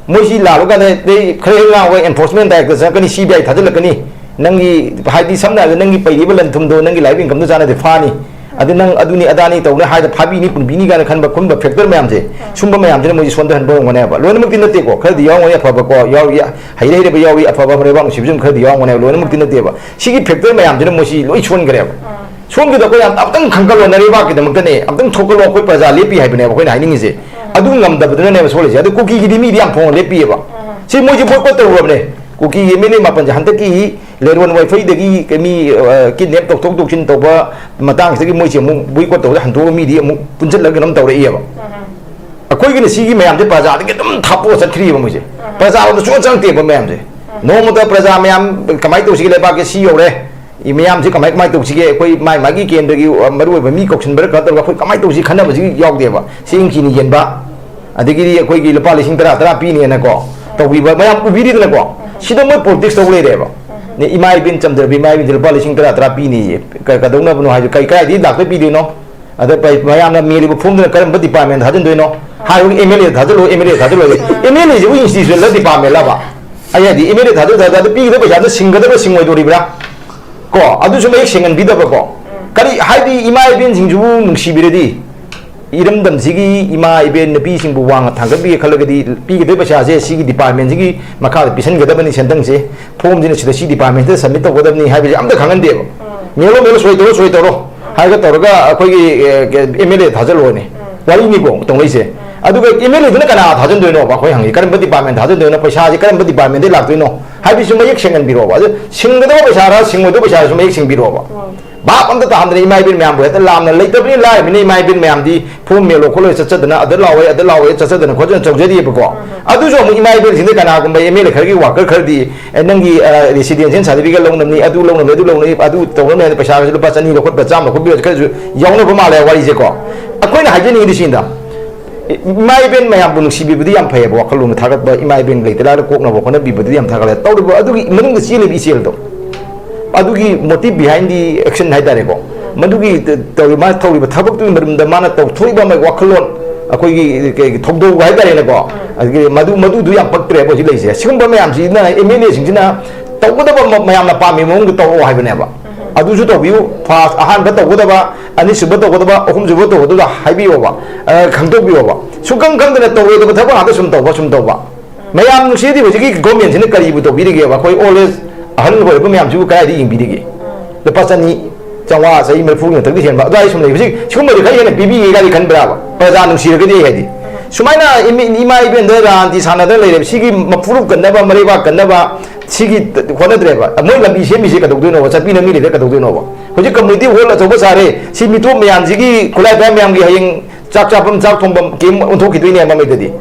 ꯃꯣꯏꯁꯤ ꯂꯥꯜꯂꯨꯀꯥꯟꯗ ꯑꯇꯩ ꯈꯔ ꯍꯦꯛ ꯉꯥꯡꯕ ꯑꯦꯟꯐꯣꯔꯁꯃꯦꯟ ꯗꯥꯏꯔꯦꯛꯇꯔ ꯆꯪꯉꯛꯀꯅꯤ, ꯁꯤ ꯕꯤ ꯑꯥꯏ ꯊꯥꯖꯤꯜꯂꯛꯀꯅꯤ꯫ ꯅꯪꯒꯤ ꯍꯥꯏꯗꯤ ꯁꯝꯅ ꯍꯥꯏꯔꯕꯗ ꯅꯪꯒꯤ ꯄꯩꯔꯤꯕ ꯂꯟ ꯊꯨꯝꯗꯣ ꯅꯪꯒꯤ ꯂꯥꯏꯐ ꯏꯟꯀꯝꯗꯣ ꯆꯥꯟꯅꯗꯦ ꯐꯥꯅꯤ꯫ ꯑꯗꯨ ꯅꯪ ꯑꯗꯨꯅꯤ ꯑꯗꯥꯅꯤ ꯇꯧꯅ ꯍꯥꯏꯗ ꯐꯥꯕꯤꯅꯤ ꯄꯨꯟꯕꯤꯅꯤ ꯀꯥꯏꯅ ꯈꯟꯕ ꯈꯨꯝꯕ ꯐꯦꯛꯇꯔ ꯃꯌꯥꯝꯁꯦ, ꯁꯨꯝꯕ ꯃꯌꯥꯝꯁꯤꯅ ꯃꯣꯏꯁꯤ ꯁꯣꯟꯊꯍꯟꯕ ꯑꯣꯏꯔꯝꯒꯅꯦꯕ꯫ ꯂꯣꯏꯅꯃꯛꯇꯤ ꯅꯠꯇꯦꯀꯣ, ꯈꯔꯗꯤ ꯌꯥꯎꯔꯝꯒꯅꯤ ꯑꯐꯕꯀꯣ, ꯌꯥꯎꯔꯤ, ꯍꯩꯔ ꯍꯩꯔꯕ ꯌꯥꯎꯔꯤ, ꯑꯐꯕ ꯃꯔꯩꯕꯥꯛ ꯅꯨꯡꯁꯤꯕꯁꯨ ꯈꯔꯗꯤ ꯌꯥꯎꯔꯝꯒꯅꯦꯕ꯫ ꯂꯣꯏꯅꯃꯛꯇꯤ ꯅꯠꯇꯦꯕ꯫ ꯁꯤꯒꯤ ꯐꯦꯛꯇꯔ ꯃꯌꯥꯝꯁꯤꯅ ꯃꯣꯏꯁꯤ ꯂꯣꯏ ꯁꯣꯟꯈ꯭ꯔꯦꯕ꯫ ꯁꯣꯝꯒꯤꯗ ꯑꯩꯈꯣꯏ ꯌꯥꯝ ꯑꯝꯇꯪ ꯈꯟꯒꯠꯂꯣ, ꯅꯔꯩꯕꯥꯛꯀꯤꯗꯃꯛꯇꯅꯦ ꯑꯝꯇꯪ ꯊꯣꯛꯀꯠꯂꯣ, ꯑꯩꯈꯣꯏ ꯄ꯭ꯔꯖꯥ ꯂꯦꯞꯄꯤ ꯍꯥꯏꯕꯅꯦꯕ ꯑꯩꯈꯣꯏꯅ ꯍꯥꯏꯅꯤꯡꯉꯤꯁꯦ꯫ ꯑꯗꯨ ꯉꯝꯗꯕꯗꯨꯅꯅꯦꯕ ꯁꯣꯜꯂꯤꯁꯦ꯫ ꯑꯗꯨ ꯀꯨꯀꯤꯒꯤꯗꯤ ꯃꯤꯗꯤ ꯌꯥꯝ ꯐꯣꯡꯅ ꯂꯦꯞꯄꯤꯑꯕ꯫ ꯁꯤ ꯃꯣꯏꯁꯦ ꯕꯣꯏꯀꯣꯠ ꯇꯧꯔꯨꯔꯕꯅꯦ꯫ ꯀꯨꯀꯤꯒꯤ ꯑꯦꯝ ꯑꯦꯜ ꯑꯦ ꯃꯥꯄꯟꯁꯦ ꯍꯟꯗꯛꯀꯤ ꯂꯩꯔꯣꯟ ꯋꯥꯏꯐꯩꯗꯒꯤ ꯃꯤ ꯀꯤꯗꯅꯦꯞ ꯇꯧꯊꯣꯛ ꯇꯧꯁꯤꯟ ꯇꯧꯕ ꯃꯇꯥꯡꯁꯤꯗꯒꯤ ꯃꯣꯏꯁꯦ ꯑꯃꯨꯛ ꯕꯣꯏꯀꯣꯠ ꯇꯧꯕꯗ ꯍꯟꯗꯣꯛꯑꯒ ꯃꯤꯗꯤ ꯑꯃꯨꯛ ꯄꯨꯟꯁꯤꯜꯂꯒ ꯀꯩꯅꯣꯝ ꯇꯧꯔꯛꯏꯑꯕ꯫ ꯑꯩꯈꯣꯏꯒꯤꯅ ꯁꯤꯒꯤ ꯃꯌꯥꯝꯁꯦ ꯄ꯭ꯔꯖꯥꯗꯒꯤ ꯑꯗꯨꯝ ꯊꯥꯞꯄꯣꯛꯑ ꯆꯠꯈ꯭ꯔꯤꯑꯕ ꯃꯣꯏꯁꯦ꯫ ꯄ꯭ꯔꯖꯥꯔꯣꯝꯗ ꯁꯨꯡꯆꯪ ꯆꯪꯉꯛꯇꯦꯕ ꯃꯌꯥꯝꯁꯦ꯫ ꯅꯣꯡꯃꯇ ꯄ꯭ꯔꯖꯥ ꯃꯌꯥꯝ ꯀꯃꯥꯏꯅ ꯇꯧꯁꯤꯒꯦ, ꯂꯩꯕꯥꯛꯀꯤ ꯁꯤ ꯌꯧꯔꯦ, ꯃꯌꯥꯝꯁꯦ ꯀꯃꯥꯏ ꯀꯃꯥꯏꯅ ꯇꯧꯁꯤꯒꯦ, ꯑꯩꯈꯣꯏ ꯃꯥꯏ ꯃꯥꯒꯤ ꯀꯦꯟꯗ꯭ꯔꯒꯤ ꯃꯔꯨꯑꯣꯏꯕ ꯃꯤ ꯀꯧꯁꯤꯟꯕꯔ ꯀꯩꯅꯣ ꯇꯧꯔꯒ ꯑꯩꯈꯣꯏ ꯀꯃꯥꯏꯅ ꯇꯧꯁꯤ ꯈꯟꯅꯕꯁꯤ ꯌꯥꯎꯗꯦꯕ꯫ ꯆꯦꯡ ꯆꯤꯅꯤ ꯌꯦꯟꯕ, ꯑꯗꯒꯤꯗꯤ ꯑꯩꯈꯣꯏꯒꯤ ꯂꯨꯄꯥ ꯂꯤꯁꯤꯡ ꯇꯔꯥ ꯇꯔꯥ ꯄꯤꯅꯦꯅꯀꯣ ꯇꯧꯕꯤꯕ ꯃꯌꯥꯝ ꯎꯕꯤꯔꯤꯗꯅꯀꯣ꯫ ꯁꯤꯗ ꯃꯣꯏ ꯄꯣꯂꯤꯇꯤꯛꯁ ꯇꯧ ꯂꯩꯔꯦꯕ꯫ ꯏꯃꯥ ꯏꯕꯦꯟ ꯆꯝꯗ꯭ꯔꯕꯤ ꯏꯃꯥ ꯏꯕꯦꯟꯁꯦ ꯂꯨꯄꯥ ꯂꯤꯁꯤꯡ ꯇꯔꯥ ꯇꯔꯥ ꯄꯤꯅꯦꯌꯦ꯫ ꯀ- ꯀꯩꯗꯧꯅꯕꯅꯣ ꯍꯥꯏꯁꯦ? ꯀꯩ ꯀꯥꯏꯗꯒꯤ ꯂꯥꯛꯇ ꯄꯤꯗꯣꯏꯅꯣ? ꯑꯗ ꯄꯩ- ꯃꯌꯥꯝꯅ ꯃꯦꯜꯂꯤꯕ ꯐꯣꯝꯗꯨꯅ ꯀꯔꯝꯕ ꯗꯤꯄꯥꯔꯠꯃꯦꯟꯗ ꯊꯥꯖꯤꯟꯗꯣꯏꯅꯣ? ꯍꯥꯏꯕꯒꯤ ꯑꯦꯝ ꯑꯦꯜ ꯑꯦ ꯊꯥꯖꯤꯜꯂꯣ, ꯑꯦꯝ ꯑꯦꯜ ꯑꯦ ꯊꯥꯖꯤꯜꯂꯣ꯫ ꯑꯦꯝ ꯑꯦꯜ ꯑꯦꯁꯤꯕꯨ ꯏꯟꯁꯇꯤꯇ꯭ꯌꯨꯁꯟꯂ ꯗꯤꯄꯥꯔꯠꯃꯦꯟꯂꯕ? ꯑꯩ ꯍꯥꯏꯗꯤ ꯑꯦꯝ ꯑꯦꯜ ꯑꯦ ꯊꯥꯖꯤꯜ ꯊꯥꯖꯤꯜ ꯑꯗꯨ ꯄꯤꯒꯗꯕ ꯄꯩꯁꯥꯗꯨ ꯁꯤꯡꯒꯗꯕ ꯁꯤꯡꯉꯣꯏꯗꯣꯔꯤꯕ꯭ꯔꯥ? ꯀꯣ, ꯑꯗꯨꯁꯨ ꯃꯌꯦꯛ ꯁꯦꯡꯍꯟꯕꯤꯗꯕꯀꯣ꯫ ꯀꯔꯤ ꯍꯥꯏꯗꯤ ꯏꯃꯥ ꯏꯕꯦꯟꯁꯤꯡꯁꯤꯕꯨ ꯅꯨꯡꯁꯤꯕꯤꯔꯗꯤ ꯏꯔꯝꯗꯝꯁꯤꯒꯤ ꯏꯃꯥ ꯏꯕꯦꯟ ꯅꯨꯄꯤꯁꯤꯡꯕꯨ ꯋꯥꯡꯅ ꯊꯥꯡꯒꯠꯄꯤꯒꯦ ꯈꯜꯂꯒꯗꯤ ꯄꯤꯒꯗꯕ ꯄꯩꯁꯥꯁꯦ ꯁꯤꯒꯤ ꯗꯤꯄꯥꯔꯠꯃꯦꯟꯁꯤꯒꯤ ꯃꯈꯥꯗ ꯄꯤꯁꯤꯟꯒꯗꯕꯅꯤ ꯁꯦꯟꯇꯪꯁꯦ, ꯐꯣꯝꯁꯤꯅ ꯁꯤꯗ ꯁꯤ ꯗꯤꯄꯥꯔꯠꯃꯦꯟꯁꯤꯗ ꯁꯕꯃꯤꯠ ꯇꯧꯒꯗꯕꯅꯤ ꯍꯥꯏꯕꯁꯦ ꯑꯝꯇ ꯈꯪꯍꯟꯗꯦꯕ꯫ ꯃꯦꯜꯂꯣ ꯃꯦꯜꯂꯣ ꯁꯣꯏ ꯇꯧꯔꯣ ꯁꯣꯏ ꯇꯧꯔꯣ ꯍꯥꯏꯔꯒ ꯇꯧꯔꯒ ꯑꯩꯈꯣꯏꯒꯤ ꯑꯦꯝ ꯑꯦꯜ ꯑꯦ ꯊꯥꯖꯤꯜꯂꯣꯅꯦ꯫ ꯋꯥꯔꯤꯅꯤꯀꯣ ꯇꯧꯅꯩꯁꯦ꯫ ꯑꯗꯨꯒ ꯑꯦꯝ ꯑꯦꯜ ꯑꯦꯗꯨꯅ ꯀꯅꯥ ꯊꯥꯖꯤꯟꯗꯣꯏꯅꯣꯕ ꯑꯩꯈꯣꯏ ꯍꯪꯉꯤ? ꯀꯔꯝꯕ ꯗꯤꯄꯥꯔꯠꯃꯦꯟ ꯊꯥꯖꯤꯟꯗꯣꯏꯅꯣ? ꯄꯩꯁꯥꯁꯦ ꯀꯔꯝꯕ ꯗꯤꯄꯥꯔꯠꯃꯦꯟꯗꯒꯤ ꯂꯥꯛꯇꯣꯏꯅꯣ? ꯍꯥꯏꯕꯁꯨ ꯃꯌꯦꯛ ꯁꯦꯡꯍꯟꯕꯤꯔꯣꯕ꯫ ꯑꯗꯨ ꯁꯤꯡꯒꯗꯕ ꯄꯩꯁꯥꯔ ꯁꯤꯡꯉꯣꯏꯗꯕ ꯄꯩꯁꯥꯔꯁꯨ ꯃꯌꯦꯛ ꯁꯦꯡꯕꯤꯔꯣꯕ꯫ ꯚꯥꯞ ꯑꯝꯇ ꯇꯥꯍꯟꯗꯅ ꯏꯃꯥ ꯏꯕꯦꯟ ꯃꯌꯥꯝꯕꯨ ꯍꯦꯛꯇ ꯂꯥꯝꯅ ꯂꯩꯇꯕꯅꯤ, ꯂꯥꯏꯔꯕꯅꯤ, ꯏꯃꯥ ꯏꯕꯦꯟ ꯃꯌꯥꯝꯗꯤ ꯐꯣꯝ ꯃꯦꯜꯂꯣ ꯈꯣꯠꯂꯣ ꯆꯠꯆꯗꯅ ꯑꯗ ꯂꯥꯎꯋꯦ ꯑꯗ ꯂꯥꯎꯋꯦ ꯆꯠꯆꯗꯅ ꯈꯣꯠꯆꯗꯅ ꯇꯧꯖꯔꯤꯕꯀꯣ꯫ ꯑꯗꯨꯁꯨ ꯑꯃꯨꯛ ꯏꯃꯥ ꯏꯕꯦꯟꯁꯤꯡꯗ ꯀꯅꯥꯒꯨꯝꯕ ꯑꯦꯝ ꯑꯦꯜ ꯑꯦ ꯈꯔꯒꯤ ꯋꯥꯀꯔ ꯈꯔꯗꯤ, "ꯑꯦ, ꯅꯪꯒꯤ ꯔꯦꯁꯤꯗꯦꯟꯁꯤꯌꯦꯜ ꯁꯥꯔꯇꯤꯐꯤꯀꯦꯠ ꯂꯧꯅꯕꯅꯤ, ꯑꯗꯨ ꯂꯧꯅꯕꯅꯤ, ꯑꯗꯨ ꯂꯧꯅꯕꯅꯤ, ꯑꯗꯨ ꯇꯧꯅꯕꯅꯤ" ꯍꯥꯏꯅ ꯄꯩꯁꯥꯒꯁꯦ ꯂꯨꯄꯥ ꯆꯅꯤ ꯂꯧꯈꯠꯄ, ꯆꯥꯝꯃ ꯂꯧꯈꯠꯄꯤꯕ ꯈꯔꯁꯨ ꯌꯥꯎꯅꯕ ꯃꯥꯜꯂꯦ ꯋꯥꯔꯤꯁꯦꯀꯣ꯫ ꯑꯩꯈꯣꯏꯅ ꯍꯥꯏꯖꯅꯤꯡꯉꯤꯗꯤ ꯁꯤꯗ, ꯏꯃꯥ ꯏꯕꯦꯟ ꯃꯌꯥꯝꯕꯨ ꯅꯨꯡꯁꯤꯕꯤꯕꯗꯤ ꯌꯥꯝ ꯐꯩꯌꯦꯕ, ꯋꯥꯈꯜꯂꯣꯟꯗ ꯊꯥꯒꯠꯄ, ꯏꯃꯥ ꯏꯕꯦꯟ ꯂꯩꯇ ꯂꯥꯏꯔ ꯀꯣꯛꯅꯕ ꯍꯣꯠꯅꯕꯤꯕꯗꯤ ꯌꯥꯝ ꯊꯥꯒꯠꯂꯦ꯫ ꯇꯧꯔꯤꯕ ꯑꯗꯨꯒꯤ ꯃꯅꯨꯡꯗ ꯆꯦꯜꯂꯤꯕ ꯏꯆꯦꯜꯗꯣ, ꯑꯗꯨꯒꯤ motive behind the action ꯍꯥꯏꯇꯥꯔꯦꯀꯣ, ꯃꯗꯨꯒꯤ ꯇꯧꯔꯤ-, ꯃꯥꯅ ꯇꯧꯔꯤꯕ ꯊꯕꯛꯇꯨꯒꯤ ꯃꯔꯨꯝꯗ ꯃꯥꯅ ꯇꯧꯊꯣꯛꯏꯕ ꯑꯃ ꯋꯥꯈꯜꯂꯣꯟ, ꯑꯩꯈꯣꯏꯒꯤ ꯀꯩ, ꯊꯧꯗꯧ ꯍꯥꯏꯇꯥꯔꯦꯅꯦꯀꯣ, ꯑꯗꯒꯤ ꯃꯗꯨ, ꯃꯗꯨꯗꯨ ꯌꯥꯝ ꯄꯛꯇ꯭ꯔꯦꯕ ꯍꯧꯖꯤꯛ ꯂꯩꯔꯤꯁꯦ꯫ ꯁꯤꯒꯨꯝꯕ ꯃꯌꯥꯝꯁꯤꯅ ꯑꯦꯝ ꯑꯦꯜ ꯑꯦꯁꯤꯡꯁꯤꯅ ꯇꯧꯒꯗꯕ ꯃ-, ꯃꯌꯥꯝꯅ ꯄꯥꯝꯃꯤ ꯃꯑꯣꯡꯗ ꯇꯧꯔꯛꯑꯣ ꯍꯥꯏꯕꯅꯦꯕ꯫ ꯑꯗꯨꯁꯨ ꯇꯧꯕꯤꯌꯨ, ꯐꯥꯁ ꯑꯍꯥꯟꯕ ꯇꯧꯒꯗꯕ, ꯑꯅꯤꯁꯨꯕ ꯇꯧꯒꯗꯕ, ꯑꯍꯨꯝꯁꯨꯕ ꯇꯧꯒꯗꯕ ꯍꯥꯏꯕꯤꯌꯣꯕ, ꯑ, ꯈꯪꯗꯣꯛꯄꯤꯌꯣꯕ꯫ ꯁꯨꯡꯈꯪ ꯈꯪꯗꯅ ꯇꯧꯔꯣꯏꯗꯕ ꯊꯕꯛ ꯉꯥꯛꯇ ꯁꯨꯝ ꯇꯧꯕ, ꯁꯨꯝ ꯇꯧꯕ꯫ ꯃꯌꯥꯝ ꯅꯨꯡꯁꯤꯔꯗꯤ ꯍꯧꯖꯤꯛꯀꯤ ꯒꯣꯔꯃꯦꯟꯁꯤꯅ ꯀꯔꯤꯕꯨ ꯇꯧꯕꯤꯔꯤꯒꯦꯕ? ꯑꯩꯈꯣꯏ ꯑꯣꯜ ꯑꯦꯖ, ꯑꯍꯜ ꯑꯣꯏꯔꯕ ꯃꯌꯥꯝꯁꯤꯕꯨ ꯀꯗꯥꯏꯗ ꯌꯦꯡꯕꯤꯔꯤꯒꯦ? ꯂꯨꯄꯥ ꯆꯅꯤ, ꯆꯥꯝꯃꯉꯥ, ꯆꯍꯤ ꯃꯔꯤꯐꯨꯒꯤ ꯃꯊꯛꯇ ꯍꯦꯟꯕ ꯑꯗꯨꯋꯥꯏ ꯁꯨꯝ ꯂꯩ꯫ ꯍꯧꯖꯤꯛ ꯁꯤꯒꯨꯝꯕꯗꯤ ꯈꯔ ꯍꯦꯟꯅ ꯄꯤꯕꯤꯒꯦꯒꯗꯤ ꯈꯟꯕ꯭ꯔꯥꯕ? ꯄ꯭ꯔꯖꯥ ꯅꯨꯡꯁꯤꯔꯒꯗꯤ ꯑꯩ ꯍꯥꯏꯗꯤ꯫ ꯁꯨꯃꯥꯏꯅ ꯏꯃꯤ-, ꯏꯃꯥ ꯏꯕꯦꯟꯗ ꯔꯥꯟꯗꯤ ꯁꯥꯟꯅꯗꯅ ꯂꯩꯔꯦꯕ꯫ ꯁꯤꯒꯤ ꯃꯐꯨꯔꯨꯞ ꯀꯟꯅꯕ, ꯃꯔꯩꯕꯥꯛ ꯀꯟꯅꯕ, ꯁꯤꯒꯤ ꯍꯣꯠꯅꯗ꯭ꯔꯦꯕ꯫ ꯃꯣꯏ ꯂꯝꯕꯤ ꯁꯦꯝꯃꯤꯁꯦ ꯀꯩꯗꯧꯗꯣꯏꯅꯣꯕ? ꯆꯠꯄꯤ ꯂꯝꯕꯤ ꯂꯩꯔ ꯀꯩꯗꯧꯗꯣꯏꯅꯣꯕ? ꯍꯧꯖꯤꯛ ꯀꯝꯃꯨꯅꯤꯇꯤ ꯍꯣꯜ ꯑꯆꯧꯕ ꯁꯥꯔꯦ꯫ ꯁꯤ ꯃꯤꯇꯣꯞ ꯃꯌꯥꯝꯁꯤꯒꯤ, ꯈꯨꯠꯂꯥꯏ ꯄꯥꯏꯕ ꯃꯌꯥꯝꯒꯤ ꯍꯌꯦꯡ ꯆꯥꯛ ꯆꯥꯐꯝ, ꯆꯥꯛ ꯊꯣꯡꯐꯝ ꯀꯦꯝ ꯑꯣꯟꯊꯣꯛꯈꯤꯗꯣꯏꯅꯦ ꯃꯃꯩꯗꯗꯤ꯫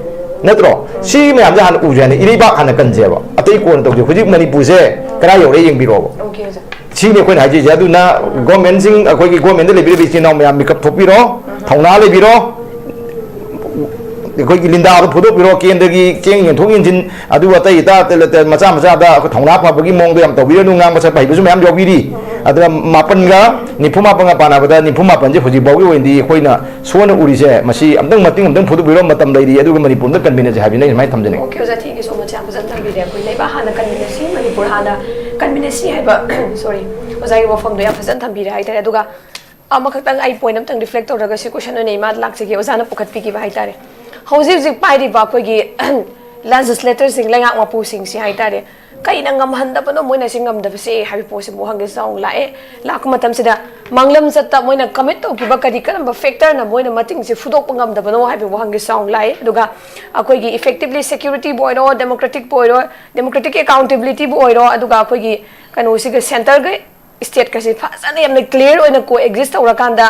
ꯅꯠꯇ꯭ꯔꯣ? ꯁꯤ ꯃꯌꯥꯝꯁꯦ ꯍꯥꯟꯅ ꯎꯁꯦ ꯍꯥꯏꯅ, ꯏꯔꯩꯕꯥꯛ ꯍꯥꯟꯅ ꯀꯟꯁꯦꯕ꯫ ꯑꯇꯩ ꯀꯣꯟꯅ ꯇꯧꯁꯦ꯫ ꯍꯧꯖꯤꯛ ꯃꯅꯤꯄꯨꯔꯁꯦ ꯀꯗꯥꯏ ꯌꯧꯔꯦ ꯌꯦꯡꯕꯤꯔꯣꯕ꯫ ꯑꯣꯀꯦ ꯑꯣꯖꯥ꯫ ꯁꯤꯅꯤ ꯑꯩꯈꯣꯏꯅ ꯍꯥꯏꯖꯔꯤꯁꯦ꯫ ꯑꯗꯨꯅ ꯒꯣꯔꯃꯦꯟꯁꯤꯡ, ꯑꯩꯈꯣꯏꯒꯤ ꯒꯣꯔꯃꯦꯟꯗ ꯂꯩꯕꯤꯔꯤꯕ ꯏꯆꯤꯟ ꯏꯅꯥꯎ ꯃꯌꯥꯝ, ꯃꯤꯀꯞ ꯊꯣꯛꯄꯤꯔꯣ, ꯊꯧꯅꯥ ꯂꯩꯕꯤꯔꯣ꯫ ꯑꯩꯈꯣꯏꯒꯤ ꯂꯤꯟꯗꯥꯗꯣ ꯐꯨꯗꯣꯛꯄꯤꯔꯣ꯫ ꯀꯦꯟꯗ꯭ꯔꯒꯤ ꯆꯦꯡ ꯌꯦꯟꯊꯣꯛ ꯌꯦꯟꯁꯤꯟ, ꯑꯗꯨ ꯑꯇꯩ ꯑꯇꯥ ꯑꯇꯩ ꯑꯇꯩ ꯃꯆꯥ ꯃꯆꯥꯗ ꯑꯩꯈꯣꯏ ꯊꯧꯅꯥ ꯐꯕꯒꯤ ꯃꯑꯣꯡꯗ ꯌꯥꯝ ꯇꯧꯕꯤꯔꯅꯨ꯫ ꯉꯥꯡꯕ ꯁꯛꯄ ꯍꯩꯕꯁꯨ ꯃꯌꯥꯝ ꯌꯥꯎꯕꯤꯔꯤ꯫ ꯑꯗꯨꯅ ꯃꯥꯄꯟꯒ ꯅꯤꯐꯨ ꯃꯥꯄꯟꯒ ꯄꯥꯟꯅꯕꯗ ꯅꯤꯐꯨ ꯃꯥꯄꯟꯁꯦ ꯍꯧꯖꯤꯛ ꯐꯥꯎꯒꯤ ꯑꯣꯏꯅꯗꯤ ꯑꯩꯈꯣꯏꯅ ꯁꯣꯟꯅ ꯎꯔꯤꯁꯦ꯫ ꯃꯁꯤ ꯑꯝꯇꯪ ꯃꯇꯦꯡ ꯑꯝꯇꯪ ꯐꯨꯗꯣꯛꯄꯤꯔꯣ, ꯃꯇꯝ ꯂꯩꯔꯤ꯫ ꯑꯗꯨꯒ ꯃꯅꯤꯄꯨꯔꯗ ꯀꯟꯕꯤꯅꯁꯦ ꯍꯥꯏꯕꯅꯤ, ꯑꯩ ꯁꯨꯃꯥꯏꯅ ꯊꯝꯖꯅꯤꯡꯉꯤ꯫ ꯑꯣꯀꯦ ꯑꯣꯖꯥ, thank you so much, ꯌꯥꯝ ꯐꯖꯅ ꯊꯝꯕꯤꯔꯦ꯫ ꯑꯩꯈꯣꯏ ꯂꯩꯕꯥꯛ ꯍꯥꯟꯅ ꯀꯟꯃꯤꯟꯅꯁꯤ, ꯃꯅꯤꯄꯨꯔ ꯍꯥꯟꯅ ꯀꯟꯃꯤꯟꯅꯁꯤ ꯍꯥꯏꯕ, ꯁꯣꯔꯤ, ꯑꯣꯖꯥꯒꯤ ꯋꯥꯐꯝꯗꯣ ꯌꯥꯝ ꯐꯖꯅ ꯊꯝꯕꯤꯔꯦ ꯍꯥꯏꯇꯥꯔꯦ꯫ ꯑꯗꯨꯒ ꯑꯃꯈꯛꯇꯪ ꯑꯩ ꯄꯣꯏꯟ ꯑꯃꯇꯪ ꯔꯤꯐ꯭ꯂꯦꯛ ꯇꯧꯔꯒ ꯁꯤ ꯀꯣꯏꯁꯟ ꯑꯣꯏꯅ ꯏꯃꯥꯗ ꯂꯥꯛꯆꯒꯦ꯫ ꯑꯣꯖꯥꯅ ꯄꯨꯈꯠꯄꯤꯈꯤꯕ ꯍꯥꯏꯇꯥꯔꯦ, ꯍꯧꯖꯤꯛ ꯍꯧꯖꯤꯛ ꯄꯥꯏꯔꯤꯕ ꯑꯩꯈꯣꯏꯒꯤ ꯂꯦꯖꯤꯁꯂꯦꯇꯔꯁꯤꯡ, ꯂꯩꯉꯥꯛ ꯃꯄꯨꯁꯤꯡꯁꯤ ꯍꯥꯏꯇꯥꯔꯦ, ꯀꯩꯅ ꯉꯝꯍꯟꯗꯕꯅꯣ ꯃꯣꯏꯅ ꯁꯤ ꯉꯝꯗꯕꯁꯦ ꯍꯥꯏꯕ ꯄꯣꯠꯁꯤꯕꯨ ꯋꯥꯍꯪꯁꯦ ꯆꯥꯎꯅ ꯂꯥꯛꯑꯦ꯫ ꯂꯥꯛꯄ ꯃꯇꯝꯁꯤꯗ ꯃꯥꯡꯂꯝ ꯆꯠꯇ ꯃꯣꯏꯅ ꯀꯃꯤꯠ ꯇꯧꯈꯤꯕ ꯀꯔꯤ ꯀꯔꯝꯕ ꯐꯦꯛꯇꯔꯅ ꯃꯣꯏꯅ ꯃꯇꯤꯡꯁꯦ ꯐꯨꯗꯣꯛꯄ ꯉꯝꯗꯕꯅꯣ ꯍꯥꯏꯕ ꯋꯥꯍꯪꯁꯦ ꯆꯥꯎꯅ ꯂꯥꯛꯑꯦ꯫ ꯑꯗꯨꯒ ꯑꯩꯈꯣꯏꯒꯤ ꯏꯐꯦꯛꯇꯤꯕꯂꯤ ꯁꯦꯀ꯭ꯌꯨꯔꯤꯇꯤꯕꯨ ꯑꯣꯏꯔꯣ, ꯗꯦꯃꯣꯀ꯭ꯔꯦꯇꯤꯛꯄꯨ ꯑꯣꯏꯔꯣ, ꯗꯦꯃꯣꯀ꯭ꯔꯦꯇꯤꯛ ꯑꯦꯀꯥꯎꯟꯇꯦꯕꯤꯂꯤꯇꯤꯕꯨ ꯑꯣꯏꯔꯣ, ꯑꯗꯨꯒ ꯑꯩꯈꯣꯏꯒꯤ ꯀꯩꯅꯣꯁꯤꯒ ꯁꯦꯟꯇꯔꯒ ꯁ꯭ꯇꯦꯠꯀꯁꯦ ꯐꯖꯅ ꯌꯥꯝꯅ ꯀ꯭ꯂꯤꯌꯥꯔ ꯑꯣꯏꯅ ꯀꯣ ꯑꯦꯛꯖꯤꯁ ꯇꯧꯔꯀꯥꯟꯗ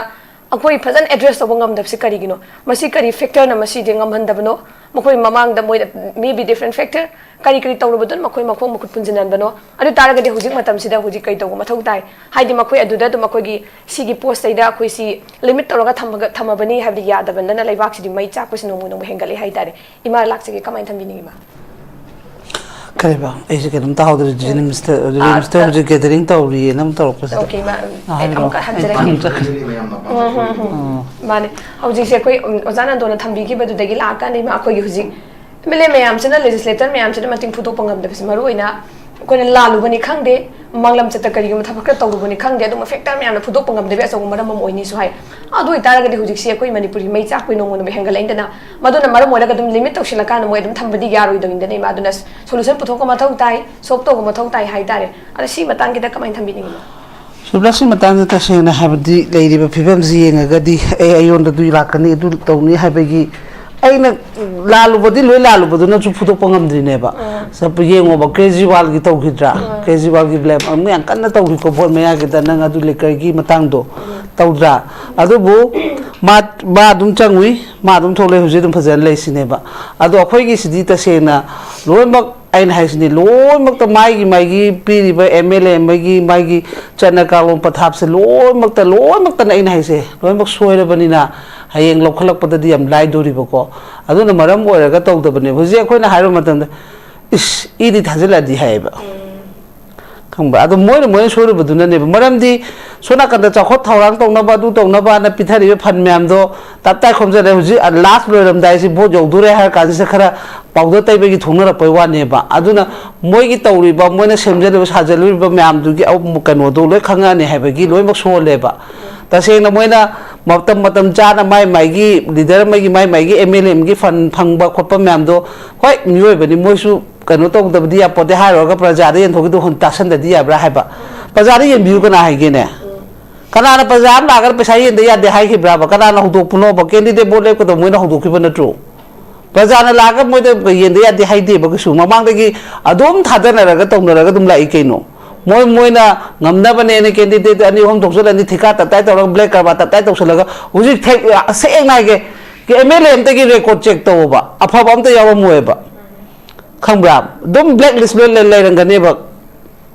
ꯑꯩꯈꯣꯏ ꯐꯖꯅ ꯑꯦꯗ꯭ꯔꯦꯁ ꯇꯧꯕ ꯉꯝꯗꯕꯁꯤ ꯀꯔꯤꯒꯤꯅꯣ? ꯃꯁꯤ ꯀꯔꯤ ꯐꯦꯛꯇꯔꯅ ꯃꯁꯤꯗꯤ ꯉꯝꯍꯟꯗꯕꯅꯣ? ꯃꯈꯣꯏ ꯃꯃꯥꯡꯗ ꯃꯣꯏꯗ ꯃꯦ ꯕꯤ ꯗꯤꯐ꯭ꯔꯦꯟ ꯐꯦꯛꯇꯔ ꯀꯔꯤ ꯀꯔꯤ ꯇꯧꯔꯨꯕꯗꯨꯅ ꯃꯈꯣꯏ ꯃꯈꯣꯡ ꯃꯈꯨꯠ ꯄꯨꯟꯁꯤꯟꯍꯟꯕꯅꯣ? ꯑꯗꯨ ꯇꯥꯔꯒꯗꯤ ꯍꯧꯖꯤꯛ ꯃꯇꯝꯁꯤꯗ ꯍꯧꯖꯤꯛ ꯀꯩ ꯇꯧꯕ ꯃꯊꯧ ꯇꯥꯏ? ꯍꯥꯏꯗꯤ ꯃꯈꯣꯏ ꯑꯗꯨꯗ ꯑꯗꯨꯝ ꯑꯩꯈꯣꯏꯒꯤ ꯁꯤꯒꯤ ꯄꯣꯁꯇꯩꯗ ꯑꯩꯈꯣꯏ ꯁꯤ ꯂꯤꯃꯤꯠ ꯇꯧꯔꯒ ꯊꯝꯃꯒ ꯊꯝꯃꯕꯅꯤ ꯍꯥꯏꯕꯗꯤ ꯌꯥꯗꯕꯅꯤꯅ ꯂꯩꯕꯥꯛꯁꯤꯗꯤ ꯃꯩ ꯆꯥꯛꯄꯁꯤ ꯅꯣꯡꯃ ꯅꯣꯡꯃ ꯍꯦꯟꯒꯠꯂꯦ ꯍꯥꯏꯇꯥꯔꯦ꯫ ꯏꯃꯥ ꯂꯥꯛꯆꯒꯦ, ꯀꯃꯥꯏꯅ ꯊꯝꯕꯤꯅꯤꯡꯉꯤ ꯏꯃꯥ? ꯀꯩꯕ? ꯑꯩꯁꯦ ꯀꯩꯅꯣꯝ ꯇꯥꯍꯧꯗ꯭ꯔꯦ꯫ ꯖꯨꯂꯤꯌꯟ ꯃꯤꯁꯇꯔ, ꯖꯨꯂꯤꯌꯟ ꯑꯥ, ꯃꯤꯁꯇꯔ ꯍꯧꯖꯤꯛ ꯒꯦꯗꯔꯤꯡ ꯇꯧꯔꯤꯌꯦꯅ ꯑꯃ ꯇꯧꯔꯛꯄꯁꯤꯗ꯫ ꯑꯣꯀꯦ ꯏꯃꯥ, ꯑꯥ, ꯑꯩ ꯍꯥꯏꯔꯣ꯫ ꯑꯃꯨꯛꯀ ꯑꯩ ꯍꯟꯖꯔꯛꯀꯦ꯫ ꯈꯪꯗ꯭ꯔꯦ꯫ ꯎꯝ, ꯎꯝ, ꯎꯝ꯫ ꯃꯥꯅꯦ꯫ ꯍꯧꯖꯤꯛꯁꯦ ꯑꯩꯈꯣꯏ, ꯎꯝ, ꯑꯣꯖꯥ ꯅꯟꯗꯣꯅ ꯊꯝꯕꯤꯈꯤꯕꯗꯨꯗꯒꯤ ꯂꯥꯛꯑꯀꯥꯟꯗ ꯏꯃꯥ ꯑꯩꯈꯣꯏꯒꯤ ꯍꯧꯖꯤꯛ ꯑꯦꯝ ꯑꯦꯜ ꯑꯦ ꯃꯌꯥꯝꯁꯤꯅ, ꯂꯦꯖꯤꯁꯂꯦꯇꯔ ꯃꯌꯥꯝꯁꯤꯅ ꯃꯇꯤꯡ ꯐꯨꯗꯣꯛꯄ ꯉꯝꯗꯕꯁꯦ ꯃꯔꯨ ꯑꯣꯏꯅ ꯑꯩꯈꯣꯏꯅ ꯂꯥꯜꯂꯨꯕꯅꯤ ꯈꯪꯗꯦ, ꯃꯥꯡꯂꯝ ꯆꯠꯇ ꯀꯔꯤꯒꯨꯝꯕ ꯊꯕꯛ ꯈꯔ ꯇꯧꯔꯨꯕꯅꯤ ꯈꯪꯗꯦ, ꯑꯗꯨꯝꯕ ꯐꯦꯛꯇꯔ ꯃꯌꯥꯝꯅ ꯐꯨꯗꯣꯛꯄ ꯉꯝꯗꯕꯒꯤ ꯑꯆꯧꯕ ꯃꯔꯝ ꯑꯃ ꯑꯣꯏꯅꯤꯁꯨ ꯍꯥꯏ꯫ ꯑꯗꯨ ꯑꯣꯏꯇꯥꯔꯒꯗꯤ ꯍꯧꯖꯤꯛꯁꯤ ꯑꯩꯈꯣꯏ ꯃꯅꯤꯄꯨꯔꯒꯤ ꯃꯩ ꯆꯥꯛꯄꯒꯤ ꯅꯣꯡꯃ ꯅꯣꯡꯃ ꯍꯦꯟꯒꯠꯂꯛꯏꯗꯅ, ꯃꯗꯨꯅ ꯃꯔꯝ ꯑꯣꯏꯔꯒ ꯑꯗꯨꯝ ꯂꯤꯃꯤꯠ ꯇꯧꯁꯤꯜꯂꯀꯥꯟꯗ ꯃꯣꯏ ꯑꯗꯨꯝ ꯊꯝꯕꯗꯤ ꯌꯥꯔꯣꯏꯗꯧꯅꯤꯗꯅ ꯏꯃꯥ꯫ ꯑꯗꯨꯅ ꯁꯣꯂꯨꯁꯟ ꯄꯨꯊꯣꯛꯄ ꯃꯊꯧ ꯇꯥꯏ, ꯁꯣꯜꯕ ꯇꯧꯕ ꯃꯊꯧ ꯇꯥꯏ ꯍꯥꯏꯇꯥꯔꯦ꯫ ꯑꯗ ꯁꯤ ꯃꯇꯥꯡꯒꯤꯗ ꯀꯃꯥꯏꯅ ꯊꯝꯕꯤꯅꯤꯡꯉꯤꯅꯣ? ꯁꯨꯕ꯭ꯂꯥ, ꯁꯤ ꯃꯇꯥꯡꯗ ꯇꯁꯦꯡꯅ ꯍꯥꯏꯕꯗꯤ ꯂꯩꯔꯤꯕ ꯐꯤꯕꯝꯁꯤ ꯌꯦꯡꯉꯒꯗꯤ ꯑꯦ ꯑꯩꯉꯣꯟꯗ ꯑꯗꯨ ꯂꯥꯛꯀꯅꯤ, ꯑꯗꯨ ꯇꯧꯅꯤ ꯍꯥꯏꯕꯒꯤ ꯑꯩꯅ ꯂꯥꯜꯂꯨꯕꯗꯤ ꯂꯣꯏ ꯂꯥꯜꯂꯨꯕꯗꯨꯅꯁꯨ ꯐꯨꯗꯣꯛꯄ ꯉꯝꯗ꯭ꯔꯤꯅꯦꯕ꯫ ꯆꯠꯄ ꯌꯦꯡꯉꯣꯕ, ꯀꯦꯖ꯭ꯔꯤꯋꯥꯜꯒꯤ ꯇꯧꯈꯤꯗ꯭ꯔꯥ? ꯀꯦꯖ꯭ꯔꯤꯋꯥꯜꯒꯤ ꯕ꯭ꯂꯦꯝ ꯑꯃ ꯌꯥꯝ ꯀꯟꯅ ꯇꯧꯈꯤꯀꯣ ꯚꯣꯠ ꯃꯌꯥꯒꯤꯗ, ꯅꯪ ꯑꯗꯨ ꯂꯤꯀꯔꯒꯤ ꯃꯇꯥꯡꯗꯣ ꯇꯧꯗ꯭ꯔꯥ? ꯑꯗꯨꯕꯨ ꯃꯥ, ꯃꯥ ꯑꯗꯨꯝ ꯆꯪꯉꯨꯏ, ꯃꯥ ꯑꯗꯨꯝ ꯊꯣꯛꯂꯛꯑꯦ, ꯍꯧꯖꯤꯛ ꯑꯗꯨꯝ ꯐꯖꯅ ꯂꯩꯁꯤꯅꯦꯕ꯫ ꯑꯗꯣ ꯑꯩꯈꯣꯏꯒꯤꯁꯤꯗꯤ ꯇꯁꯦꯡꯅ ꯂꯣꯏꯅꯃꯛ ꯑꯩꯅ ꯍꯥꯏꯁꯤꯅꯤ, ꯂꯣꯏꯅꯃꯛꯇ ꯃꯥꯒꯤ ꯃꯥꯒꯤ ꯄꯤꯔꯤꯕ ꯑꯦꯝ ꯑꯦꯜ ꯑꯦ ꯑꯃꯒꯤ ꯃꯥꯒꯤ ꯆꯠꯅ ꯀꯥꯡꯂꯣꯟ ꯄꯊꯥꯞꯁꯦ ꯂꯣꯏꯅꯃꯛꯇ, ꯂꯣꯏꯅꯃꯛꯇꯅ ꯑꯩꯅ ꯍꯥꯏꯁꯦ ꯂꯣꯏꯅꯃꯛ ꯁꯣꯏꯔꯕꯅꯤꯅ ꯍꯌꯦꯡ ꯂꯧꯈꯠꯂꯛꯄꯗꯗꯤ ꯌꯥꯝ ꯂꯥꯏꯗꯣꯔꯤꯕꯀꯣ꯫ ꯑꯗꯨꯅ ꯃꯔꯝ ꯑꯣꯏꯔꯒ ꯇꯧꯗꯕꯅꯦ꯫ ꯍꯧꯖꯤꯛ ꯑꯩꯈꯣꯏꯅ ꯍꯥꯏꯕ ꯃꯇꯝꯗ, "ꯏꯁ, ꯏꯗꯤ ꯊꯥꯖꯤꯜꯂꯛꯑꯗꯤ" ꯍꯥꯏꯌꯦꯕ꯫ ꯈꯪꯕ꯭ꯔꯥ? ꯑꯗꯣ ꯃꯣꯏꯅ, ꯃꯣꯏꯅ ꯁꯣꯏꯔꯨꯕꯗꯨꯅꯅꯦꯕ꯫ ꯃꯔꯝꯗꯤ ꯁꯣꯝ ꯅꯥꯀꯟꯗ ꯆꯥꯎꯈꯠ ꯊꯧꯔꯥꯡ ꯇꯧꯅꯕ, ꯑꯗꯨ ꯇꯧꯅꯕꯅ ꯄꯤꯊꯔꯤꯕ ꯐꯟ ꯃꯌꯥꯝꯗꯣ ꯇꯞ ꯇꯥꯏ ꯈꯣꯝꯖꯜꯂꯦ꯫ ꯍꯧꯖꯤꯛ ꯂꯥꯁ ꯂꯣꯏꯔꯝꯗꯥꯏꯁꯤ, ꯚꯣꯠ ꯌꯧꯗꯣꯔꯦ ꯍꯥꯏꯔ ꯀꯥꯟꯁꯤꯗ ꯈꯔ ꯄꯥꯎꯗꯔ ꯇꯩꯕꯒꯤ ꯊꯣꯛꯅꯔꯛꯄꯩ ꯋꯥꯅꯦꯕ꯫ ꯑꯗꯨꯅ ꯃꯣꯏꯒꯤ ꯇꯧꯔꯤꯕ, ꯃꯣꯏꯅ ꯁꯦꯝꯖꯜꯂꯤꯕ ꯁꯥꯖꯜꯂꯨꯔꯤꯕ ꯃꯌꯥꯝꯗꯨꯒꯤ ꯑꯃꯨꯛ ꯀꯩꯅꯣꯗꯣ ꯂꯣꯏ ꯈꯪꯉꯛꯑꯅꯤ ꯍꯥꯏꯕꯒꯤ ꯂꯣꯏꯅꯃꯛ ꯁꯣꯜꯂꯦꯕ꯫ ꯇꯁꯦꯡꯅ ꯃꯣꯏꯅ ꯃꯇꯝ, ꯃꯇꯝ ꯆꯥꯅ ꯃꯥꯏ ꯃꯥꯏꯒꯤ ꯂꯤꯗꯔ ꯑꯃꯒꯤ, ꯃꯥꯏ ꯃꯥꯏꯒꯤ ꯑꯦꯝ ꯑꯦꯜ ꯑꯦ ꯑꯃꯒꯤ ꯐꯟ ꯐꯪꯕ ꯈꯣꯠꯄ ꯃꯌꯥꯝꯗꯣ, ꯍꯣꯏ, ꯃꯤꯑꯣꯏꯕꯅꯤ, ꯃꯣꯏꯁꯨ ꯀꯩꯅꯣ ꯇꯧꯗꯕꯗꯤ ꯌꯥꯄꯣꯠꯇꯦ ꯍꯥꯏꯔꯨꯔꯒ ꯄ꯭ꯔꯖꯥꯗ ꯌꯦꯟꯊꯣꯛꯈꯤꯗꯣ ꯍꯨꯟ ꯇꯥꯁꯟꯗꯗꯤ ꯌꯥꯕ꯭ꯔꯥ ꯍꯥꯏꯕ? ꯄ꯭ꯔꯖꯥꯗ ꯌꯦꯟꯕꯤꯌꯨ ꯀꯅꯥ ꯍꯥꯏꯒꯦꯅꯦ? ꯀꯅꯥꯅ ꯄ꯭ꯔꯖꯥ ꯑꯃ ꯂꯥꯛꯑꯒ ꯄꯩꯁꯥ ꯌꯦꯟꯗ ꯌꯥꯗꯦ ꯍꯥꯏꯈꯤꯕ꯭ꯔꯥꯕ? ꯀꯅꯥꯅ ꯍꯧꯗꯣꯛꯄꯅꯣꯕ? ꯀꯦꯟꯗꯤꯗꯦꯠ ꯚꯣꯠ ꯂꯦꯞꯀꯗꯧꯕ ꯃꯣꯏꯅ ꯍꯧꯗꯣꯛꯈꯤꯕ ꯅꯠꯇ꯭ꯔꯣ? ꯄ꯭ꯔꯖꯥꯅ ꯂꯥꯛꯑꯒ ꯃꯣꯏꯗ ꯌꯦꯟꯗ ꯌꯥꯗꯦ ꯍꯥꯏꯗꯦꯕ ꯀꯩꯁꯨ꯫ ꯃꯃꯥꯡꯗꯒꯤ ꯑꯗꯨꯝ ꯊꯥꯗꯅꯔꯒ ꯇꯧꯅꯔꯒ ꯑꯗꯨꯝ ꯂꯥꯛꯏ ꯀꯩꯅꯣ꯫ ꯃꯣꯏ, ꯃꯣꯏꯅ ꯉꯝꯅꯕꯅꯦꯅ ꯀꯦꯟꯗꯤꯗꯦꯠ ꯑꯅꯤ ꯑꯍꯨꯝ ꯊꯣꯛꯆꯜꯂꯅꯤ, ꯊꯤꯀꯥ ꯇꯞꯇꯥꯏ ꯇꯧꯔꯒ, ꯕ꯭ꯂꯦꯛ ꯀꯔꯕꯥꯔ ꯇꯞꯇꯥꯏ ꯇꯧꯁꯜꯂꯒ, ꯍꯧꯖꯤꯛ ꯊꯦꯛ-, ꯁꯦꯡꯅ ꯍꯥꯏꯒꯦ, ꯑꯦꯝ ꯑꯦꯜ ꯑꯦ ꯑꯝꯇꯒꯤ ꯔꯦꯀꯣꯔꯠ ꯆꯦꯛ ꯇꯧꯑꯣꯕ, ꯑꯐꯕ ꯑꯝꯇ ꯌꯥꯎꯔꯝꯃꯣꯏꯕ꯫ ꯈꯪꯕ꯭ꯔꯥ? ꯑꯗꯨꯝ ꯕ꯭ꯂꯦꯛ ꯂꯤꯁ ꯂꯣꯏ ꯂꯩ-, ꯂꯩꯔꯝꯒꯅꯦꯕ꯫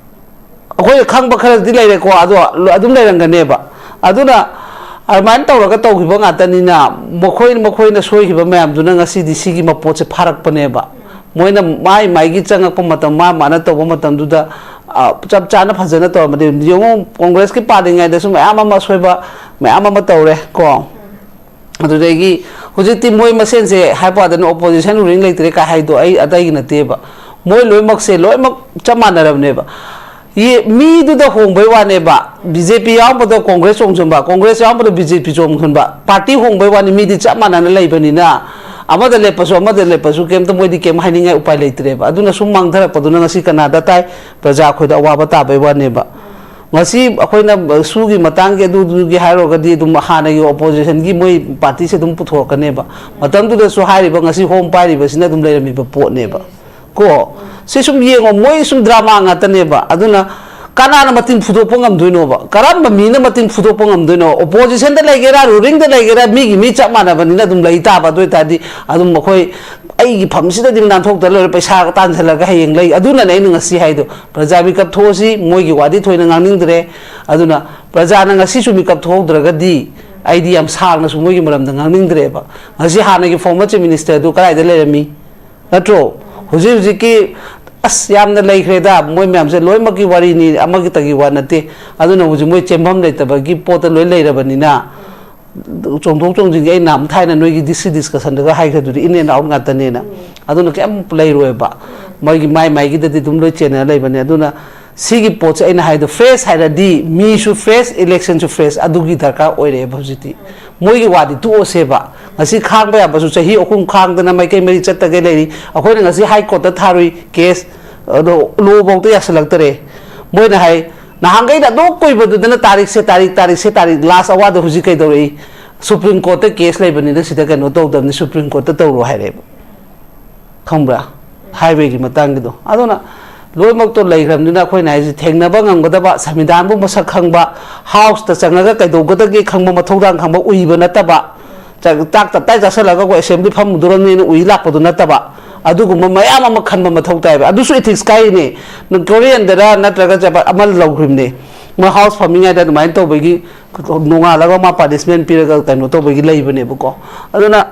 ꯑꯩꯈꯣꯏꯅ ꯈꯪꯕ ꯈꯔꯗꯤ ꯂꯩꯔꯦꯀꯣ, ꯑꯗꯣ ꯑꯗꯨꯝ ꯂꯩꯔꯝꯒꯅꯦꯕ꯫ ꯑꯗꯨꯅ ꯑꯗꯨꯃꯥꯏꯅ ꯇꯧꯔꯒ ꯇꯧꯈꯤꯕ ꯉꯥꯛꯇꯅꯤꯅ, ꯃꯈꯣꯏ, ꯃꯈꯣꯏꯅ ꯁꯣꯏꯈꯤꯕ ꯃꯌꯥꯝꯗꯨꯅ ꯉꯁꯤꯗꯤ ꯁꯤꯒꯤ ꯃꯄꯣꯠꯁꯦ ꯐꯥꯔꯛꯄꯅꯦꯕ꯫ ꯃꯣꯏꯅ ꯃꯥꯏ ꯃꯥꯏꯒꯤ ꯆꯪꯉꯛꯄ ꯃꯇꯝ, ꯃꯥ ꯃꯥꯅ ꯇꯧꯕ ꯃꯇꯝꯗꯨꯗ, ꯑ, ꯆꯞ ꯆꯥꯅ ꯐꯖꯅ ꯇꯧꯔꯝꯃꯗꯤ꯫ ꯌꯦꯡꯉꯨ, ꯀꯣꯡꯒ꯭ꯔꯦꯁꯀꯤ ꯄꯥꯜꯂꯤꯉꯩꯗꯁꯨ ꯃꯌꯥꯝ ꯑꯃ ꯑꯁꯣꯏꯕ ꯃꯌꯥꯝ ꯑꯃ ꯇꯧꯔꯦ ꯀꯣ꯫ ꯑꯗꯨꯗꯒꯤ ꯍꯧꯖꯤꯛꯇꯤ ꯃꯣꯏ ꯃꯁꯦꯟꯁꯦ ꯍꯥꯏꯕ ꯋꯥꯗꯅ opposition ruling ꯂꯩꯇ꯭ꯔꯦ ꯀꯥꯏ ꯍꯥꯏꯗꯣ ꯑꯩ ꯑꯇꯩꯒꯤ ꯅꯠꯇꯦꯕ꯫ ꯃꯣꯏ ꯂꯣꯏꯅꯃꯛꯁꯦ ꯂꯣꯏꯅꯃꯛ ꯆꯞ ꯃꯥꯟꯅꯔꯕꯅꯦꯕ꯫ ꯌꯦ-, ꯃꯤꯗꯨꯗ ꯍꯣꯡꯕꯩ ꯋꯥꯅꯦꯕ꯫ ꯕꯤ ꯖꯦ ꯄꯤ ꯌꯥꯎꯔꯝꯕꯗ ꯀꯣꯡꯒ꯭ꯔꯦꯁ ꯆꯣꯡꯁꯤꯟꯕ, ꯀꯣꯡꯒ꯭ꯔꯦꯁ ꯌꯥꯎꯔꯝꯕꯗ ꯕꯤ ꯖꯦ ꯄꯤ ꯆꯣꯡꯁꯤꯟꯕ, ꯄꯥꯔꯇꯤ ꯍꯣꯡꯕꯩ ꯋꯥꯅꯤ, ꯃꯤꯗꯤ ꯆꯞ ꯃꯥꯟꯅꯅ ꯂꯩꯕꯅꯤꯅ꯫ ꯑꯃꯗ ꯂꯦꯞꯄꯁꯨ ꯑꯃꯗ ꯂꯦꯞꯄꯁꯨ ꯀꯩꯝꯇ ꯃꯣꯏꯗꯤ ꯀꯩꯝ ꯍꯥꯏꯅꯤꯡꯉꯥꯏ ꯎꯄꯥꯏ ꯂꯩꯇ꯭ꯔꯦꯕ꯫ ꯑꯗꯨꯅ ꯁꯨꯝ ꯃꯥꯡꯊꯔꯛꯄꯗꯨꯅ ꯉꯁꯤ ꯀꯅꯥꯗ ꯇꯥꯏ? ꯄ꯭ꯔꯖꯥ ꯑꯩꯈꯣꯏꯗ ꯑꯋꯥꯕ ꯇꯥꯕꯩ ꯋꯥꯅꯦꯕ꯫ ꯉꯁꯤ ꯑꯩꯈꯣꯏꯅ ꯁꯨꯒꯤ ꯃꯇꯥꯡꯒꯤ ꯑꯗꯨꯗꯨꯒꯤ ꯍꯥꯏꯔꯨꯔꯒꯗꯤ ꯑꯗꯨꯝ ꯍꯥꯟꯅꯒꯤ oppositionꯒꯤ ꯃꯣꯏ ꯄꯥꯔꯇꯤꯁꯦ ꯑꯗꯨꯝ ꯄꯨꯊꯣꯔꯛꯀꯅꯦꯕ꯫ ꯃꯇꯝꯗꯨꯗꯁꯨ ꯍꯥꯏꯔꯤꯕ ꯉꯁꯤ ꯍꯣꯝ ꯄꯥꯏꯔꯤꯕꯁꯤꯅ ꯑꯗꯨꯝ ꯂꯩꯔꯝꯃꯤꯕ ꯄꯣꯠꯅꯦꯕ꯫ ꯀꯣ, ꯁꯤ ꯁꯨꯝ ꯌꯦꯡꯉꯣ, ꯃꯣꯏ ꯁꯨꯝ drama ꯉꯥꯛꯇꯅꯦꯕ꯫ ꯑꯗꯨꯅ ꯀꯅꯥꯅ ꯃꯇꯤꯟ ꯐꯨꯗꯣꯛꯄ ꯉꯝꯗꯣꯏꯅꯣꯕ? ꯀꯔꯝꯕ ꯃꯤꯅ ꯃꯇꯤꯟ ꯐꯨꯗꯣꯛꯄ ꯉꯝꯗꯣꯏꯅꯣ? Oppositionꯗ ꯂꯩꯒꯦꯔꯥ, rulingꯗ ꯂꯩꯒꯦꯔꯥ, ꯃꯤꯒꯤ ꯃꯤ ꯆꯞ ꯃꯥꯟꯅꯕꯅꯤꯅ ꯑꯗꯨꯝ ꯂꯩ ꯇꯥꯕ꯫ ꯑꯗꯨ ꯑꯣꯏꯇꯥꯔꯗꯤ ꯑꯗꯨꯝ ꯑꯩꯈꯣꯏ, ꯑꯩꯒꯤ ꯐꯝꯁꯤꯗꯗꯤ ꯅꯥꯟꯊꯣꯛꯇ ꯂꯣꯏꯔꯦ, ꯄꯩꯁꯥ ꯇꯥꯟꯁꯤꯜꯂꯒ ꯍꯌꯦꯡ ꯂꯩ꯫ ꯑꯗꯨꯅꯅꯦ ꯑꯩꯅ ꯉꯁꯤ ꯍꯥꯏꯗꯣ, ꯄ꯭ꯔꯖꯥ ꯃꯤꯀꯞ ꯊꯣꯛꯑꯁꯤ, ꯃꯣꯏꯒꯤ ꯋꯥꯗꯤ ꯊꯣꯏꯅ ꯉꯥꯡꯅꯤꯡꯗ꯭ꯔꯦ꯫ ꯑꯗꯨꯅ ꯄ꯭ꯔꯖꯥꯅ ꯉꯁꯤꯁꯨ ꯃꯤꯀꯞ ꯊꯣꯛꯍꯧꯗ꯭ꯔꯒꯗꯤ ꯑꯩꯗꯤ ꯌꯥꯝ ꯁꯥꯡꯅꯁꯨ ꯃꯣꯏꯒꯤ ꯃꯔꯝꯗ ꯉꯥꯡꯅꯤꯡꯗ꯭ꯔꯦꯕ꯫ ꯉꯁꯤ ꯍꯥꯟꯅꯒꯤ former chief ministerꯗꯨ ꯀꯗꯥꯏꯗ ꯂꯩꯔꯝꯃꯤ? ꯅꯠꯇ꯭ꯔꯣ? ꯍꯧꯖꯤꯛ ꯍꯧꯖꯤꯛꯀꯤ, ꯑꯁ, ꯌꯥꯝꯅ ꯂꯩꯈ꯭ꯔꯦꯗ, ꯃꯣꯏ ꯃꯌꯥꯝꯁꯦ ꯂꯣꯏꯅꯃꯛꯀꯤ ꯋꯥꯔꯤꯅꯤ, ꯑꯃꯒꯤꯇꯒꯤ ꯋꯥ ꯅꯠꯇꯦ꯫ ꯑꯗꯨꯅ ꯍꯧꯖꯤꯛ ꯃꯣꯏ ꯆꯦꯟꯐꯝ ꯂꯩꯇꯕꯒꯤ ꯄꯣꯠꯇ ꯂꯣꯏ ꯂꯩꯔꯕꯅꯤꯅ, ꯆꯣꯡꯊꯣꯛ ꯆꯣꯡꯁꯤꯟꯒꯤ ꯑꯩ ꯅꯍꯥꯟ ꯊꯥꯏꯅ ꯅꯣꯏꯒꯤ D C discussionꯗꯒ ꯍꯥꯏꯈ꯭ꯔꯗꯨꯗꯤ, in and out ꯉꯥꯛꯇꯅꯦꯅ꯫ ꯑꯗꯨꯅ ꯀꯩꯝ ꯂꯩꯔꯣꯏꯕ꯫ ꯃꯣꯏꯒꯤ ꯃꯥꯏ ꯃꯥꯏꯒꯤꯗꯗꯤ ꯑꯗꯨꯝ ꯂꯣꯏ ꯆꯦꯟꯅꯔ ꯂꯩꯕꯅꯦ꯫ ꯑꯗꯨꯅ ꯁꯤꯒꯤ ꯄꯣꯠꯁꯦ ꯑꯩꯅ ꯍꯥꯏꯗꯣ, fresh ꯍꯥꯏꯔꯗꯤ ꯃꯤꯁꯨ fresh, electionꯁꯨ fresh, ꯑꯗꯨꯒꯤ ꯗꯔꯀꯥꯔ ꯑꯣꯏꯔꯛꯑꯦꯕ ꯍꯧꯖꯤꯛꯇꯤ꯫ ꯃꯣꯏꯒꯤ ꯋꯥꯗꯤ ꯇꯣꯛꯑꯁꯦꯕ꯫ ꯉꯁꯤ ꯈꯥꯡꯕ ꯌꯥꯕꯁꯨ ꯆꯍꯤ ꯑꯍꯨꯝ ꯈꯥꯡꯗꯅ ꯃꯥꯏꯀꯩ ꯃꯔꯤ ꯆꯠꯇꯒꯩ ꯂꯩꯔꯤ꯫ ꯑꯩꯈꯣꯏꯅ ꯉꯁꯤ ꯍꯥꯏ ꯀꯣꯔꯠꯇ ꯊꯥꯔꯨꯏ ꯀꯦꯁ, ꯑꯗꯣ ꯂꯣꯐꯧꯗ ꯌꯥꯁꯤꯜꯂꯛꯇꯔꯦ꯫ ꯃꯣꯏꯅ ꯍꯥꯏ, ꯅꯍꯥꯟꯈꯩꯗ ꯑꯗꯨꯛ ꯀꯨꯏꯕꯗꯨꯗꯅ ꯇꯥꯔꯤꯛꯁꯦ, ꯇꯥꯔꯤꯛ, ꯇꯥꯔꯤꯛꯁꯦ, ꯇꯥꯔꯤꯛ, ꯂꯥꯁ ꯑꯋꯥꯔꯗ ꯍꯧꯖꯤꯛ ꯀꯩꯗꯧꯔꯛꯏ? ꯁꯨꯄ꯭ꯔꯤꯝ ꯀꯣꯔꯠꯇ ꯀꯦꯁ ꯂꯩꯕꯅꯤꯅ ꯁꯤꯗ ꯀꯩꯅꯣ ꯇꯧꯗꯕꯅꯤ, ꯁꯨꯄ꯭ꯔꯤꯝ ꯀꯣꯔꯠꯇ ꯇꯧꯔꯣ ꯍꯥꯏꯔꯛꯑꯦꯕ꯫ ꯈꯪꯕ꯭ꯔꯥ? ꯍꯥꯏꯋꯦꯒꯤ ꯃꯇꯥꯡꯒꯤꯗꯣ꯫ ꯑꯗꯨꯅ ꯂꯣꯏꯅꯃꯛꯇꯣ ꯂꯩꯈ꯭ꯔꯕꯅꯤꯅ ꯑꯩꯈꯣꯏꯅ ꯍꯥꯏꯁꯦ ꯊꯦꯡꯅꯕ ꯉꯝꯒꯗꯕ, ꯁꯪꯕꯤꯙꯥꯟꯕꯨ ꯃꯁꯛ ꯈꯪꯕ, ꯍꯥꯎꯁꯇ ꯆꯪꯉꯒ ꯀꯩꯗꯧꯒꯗꯒꯦ ꯈꯪꯕ, ꯃꯊꯧꯗꯥꯡ ꯈꯪꯕ, ꯎꯏꯕ ꯅꯠꯇꯕ, ꯆꯥꯛ ꯆꯥꯛ ꯇꯞꯇꯥꯏ ꯆꯥꯁꯤꯜꯂꯒ ꯑꯩꯈꯣꯏ ꯑꯦꯁꯦꯝꯕ꯭ꯂꯤ ꯐꯝꯃꯨꯗꯣꯔꯕꯅꯤꯅ ꯎꯏ ꯂꯥꯛꯄꯗꯨ ꯅꯠꯇꯕ, ꯑꯗꯨꯒꯨꯝꯕ ꯃꯌꯥꯝ ꯑꯃ ꯈꯟꯕ ꯃꯊꯧ ꯇꯥꯏꯕ꯫ ꯑꯗꯨꯁꯨ ꯏꯊꯤꯛꯁ ꯀꯥꯏꯔꯤꯅꯦ꯫ ꯅꯪ ꯀꯣꯔꯤꯌꯟꯗꯔ ꯅꯠꯇ꯭ꯔꯒ ꯖꯄꯥꯟ ꯑꯃ ꯂꯧꯈ꯭ꯔꯤꯕꯅꯦ꯫ ꯃꯣꯏ ꯍꯥꯎꯁ ꯐꯝꯃꯤꯉꯩꯗ ꯑꯗꯨꯃꯥꯏꯅ ꯇꯧꯕꯒꯤ ꯅꯣꯡꯉꯥꯜꯂꯒ ꯃꯥ ꯄꯥꯅꯤꯁꯃꯦꯟ ꯄꯤꯔꯒ ꯀꯩꯅꯣ ꯇꯧꯕꯒꯤ ꯂꯩꯕꯅꯦꯕꯀꯣ꯫ ꯑꯗꯨꯅ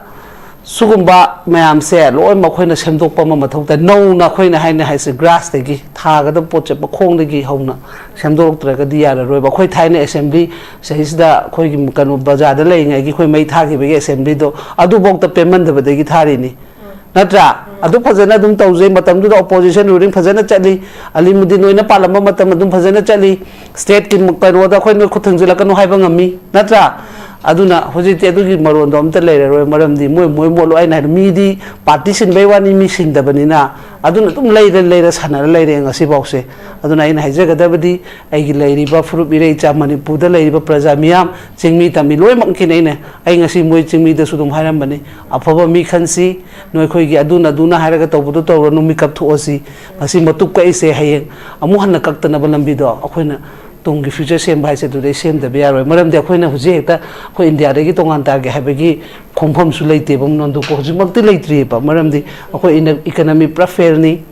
ꯁꯤꯒꯨꯝꯕ ꯃꯌꯥꯝꯁꯦ ꯂꯣꯏꯅꯃꯛ ꯑꯩꯈꯣꯏꯅ ꯁꯦꯝꯗꯣꯛꯄ ꯑꯃ ꯃꯊꯧ ꯇꯥꯏ꯫ ꯅꯧꯅ ꯑꯩꯈꯣꯏꯅ ꯍꯥꯏꯅ ꯍꯥꯏꯁꯦ ꯒ꯭ꯔꯥꯁꯇꯒꯤ ꯊꯥꯒꯗꯕ ꯄꯣꯠꯁꯦ ꯃꯈꯣꯡꯗꯒꯤ ꯍꯧꯅ ꯁꯦꯝꯗꯣꯔꯛꯇ꯭ꯔꯒꯗꯤ ꯌꯥꯔꯔꯣꯏꯕ꯫ ꯑꯩꯈꯣꯏ ꯊꯥꯏꯅ ꯑꯦꯁꯦꯝꯕ꯭ꯂꯤ ꯁꯤꯗꯩꯁꯤꯗ ꯑꯩꯈꯣꯏꯒꯤ ꯀꯩꯅꯣ ꯕꯖꯥꯔꯗ ꯂꯩꯔꯤꯉꯩꯒꯤ ꯑꯩꯈꯣꯏ ꯃꯩ ꯊꯥꯈꯤꯕꯒꯤ ꯑꯦꯁꯦꯝꯕ꯭ꯂꯤꯗꯣ ꯑꯗꯨꯐꯧꯗ ꯄꯦꯟꯃꯟꯗꯕꯗꯒꯤ ꯊꯥꯔꯤꯅꯤ꯫ ꯅꯠꯇ꯭ꯔꯥ? ꯑꯗꯨ ꯐꯖꯅ ꯑꯗꯨꯝ ꯇꯧꯖꯩ꯫ ꯃꯇꯝꯗꯨꯗ ꯑꯣꯄꯣꯖꯤꯁꯟ ꯔꯨꯂꯤꯡ ꯐꯖꯅ ꯆꯠꯂꯤ꯫ ꯑꯂꯤꯃꯨꯗꯤꯟ ꯑꯣꯏꯅ ꯄꯥꯜꯂꯝꯕ ꯃꯇꯝ ꯑꯗꯨꯝ ꯐꯖꯅ ꯆꯠꯂꯤ꯫ ꯁ꯭ꯇꯦꯠꯀꯤ ꯀꯩꯅꯣꯗ ꯑꯩꯈꯣꯏ ꯅꯣꯏ ꯈꯨꯠ ꯊꯤꯡꯖꯤꯜꯂꯛꯀꯅꯨ ꯍꯥꯏꯕ ꯉꯝꯃꯤ, ꯅꯠꯇ꯭ꯔꯥ? ꯑꯗꯨꯅ ꯍꯧꯖꯤꯛꯇꯤ ꯑꯗꯨꯒꯤ ꯃꯔꯣꯟꯗꯣ ꯑꯝꯇ ꯂꯩꯔꯔꯣꯏ꯫ ꯃꯔꯝꯗꯤ ꯃꯣꯏ, ꯃꯣꯏ ꯃꯣꯠꯂꯣ꯫ ꯑꯩꯅ ꯍꯥꯏꯗꯣ, ꯃꯤꯗꯤ ꯄꯥꯔꯇꯤ ꯁꯤꯟꯕꯩ ꯋꯥꯅꯤ, ꯃꯤ ꯁꯤꯟꯗꯕꯅꯤꯅ꯫ ꯑꯗꯨꯅ ꯑꯗꯨꯝ ꯂꯩꯔ ꯂꯩꯔ ꯁꯥꯟꯅꯔ ꯂꯩꯔꯦ ꯉꯁꯤꯐꯥꯎꯁꯦ꯫ ꯑꯗꯨꯅ ꯑꯩꯅ ꯍꯥꯏꯖꯒꯗꯕꯗꯤ, ꯑꯩꯒꯤ ꯂꯩꯔꯤꯕ ꯐꯨꯔꯨꯞ ꯏꯔꯩꯆꯥ, ꯃꯅꯤꯄꯨꯔꯗ ꯂꯩꯔꯤꯕ ꯄ꯭ꯔꯖꯥ ꯃꯤꯌꯥꯝ, ꯆꯤꯡꯃꯤ ꯇꯝꯃꯤ ꯂꯣꯏꯅꯃꯛꯀꯤꯅꯦ ꯑꯩꯅ, ꯑꯩ ꯉꯁꯤ ꯃꯣꯏ ꯆꯤꯡꯃꯤꯗꯁꯨ ꯑꯗꯨꯝ ꯍꯥꯏꯔꯝꯕꯅꯤ, ꯑꯐꯕ ꯃꯤ ꯈꯟꯁꯤ, ꯅꯣꯏꯈꯣꯏꯒꯤ ꯑꯗꯨꯅ ꯑꯗꯨꯅ ꯍꯥꯏꯔꯒ ꯇꯧꯕꯗꯣ ꯇꯧꯔꯅꯨ, ꯃꯤꯀꯞ ꯊꯣꯛꯑꯁꯤ꯫ ꯉꯁꯤ ꯃꯇꯨꯞ ꯀꯛꯏꯁꯦ ꯍꯌꯦꯡ ꯑꯃꯨꯛ ꯍꯟꯅ ꯀꯛꯇꯅꯕ ꯂꯝꯕꯤꯗꯣ ꯑꯩꯈꯣꯏꯅ ꯇꯨꯡꯒꯤ ꯐ꯭ꯌꯨꯆꯔ ꯁꯦꯝꯕ ꯍꯥꯏꯁꯦ ꯑꯗꯨꯗꯩ ꯁꯦꯝꯗꯕ ꯌꯥꯔꯣꯏ꯫ ꯃꯔꯝꯗꯤ ꯑꯩꯈꯣꯏꯅ ꯍꯧꯖꯤꯛ ꯍꯦꯛꯇ ꯑꯩꯈꯣꯏ ꯏꯟꯗꯤꯌꯥꯗꯒꯤ ꯇꯣꯉꯥꯟ ꯇꯥꯒꯦ ꯍꯥꯏꯕꯒꯤ ꯈꯣꯡꯐꯝꯁꯨ ꯂꯩꯇꯦꯕ, ꯃꯅꯣꯟꯗꯨꯀꯣ꯫ ꯍꯧꯖꯤꯛꯃꯛꯇꯤ ꯂꯩꯇ꯭ꯔꯤꯑꯕ꯫ ꯃꯔꯝꯗꯤ ꯑꯩꯈꯣꯏ ꯏꯅ-, ꯏꯀꯅꯃꯤ ꯄꯨꯔꯥ ꯐꯦꯜꯅꯤ꯫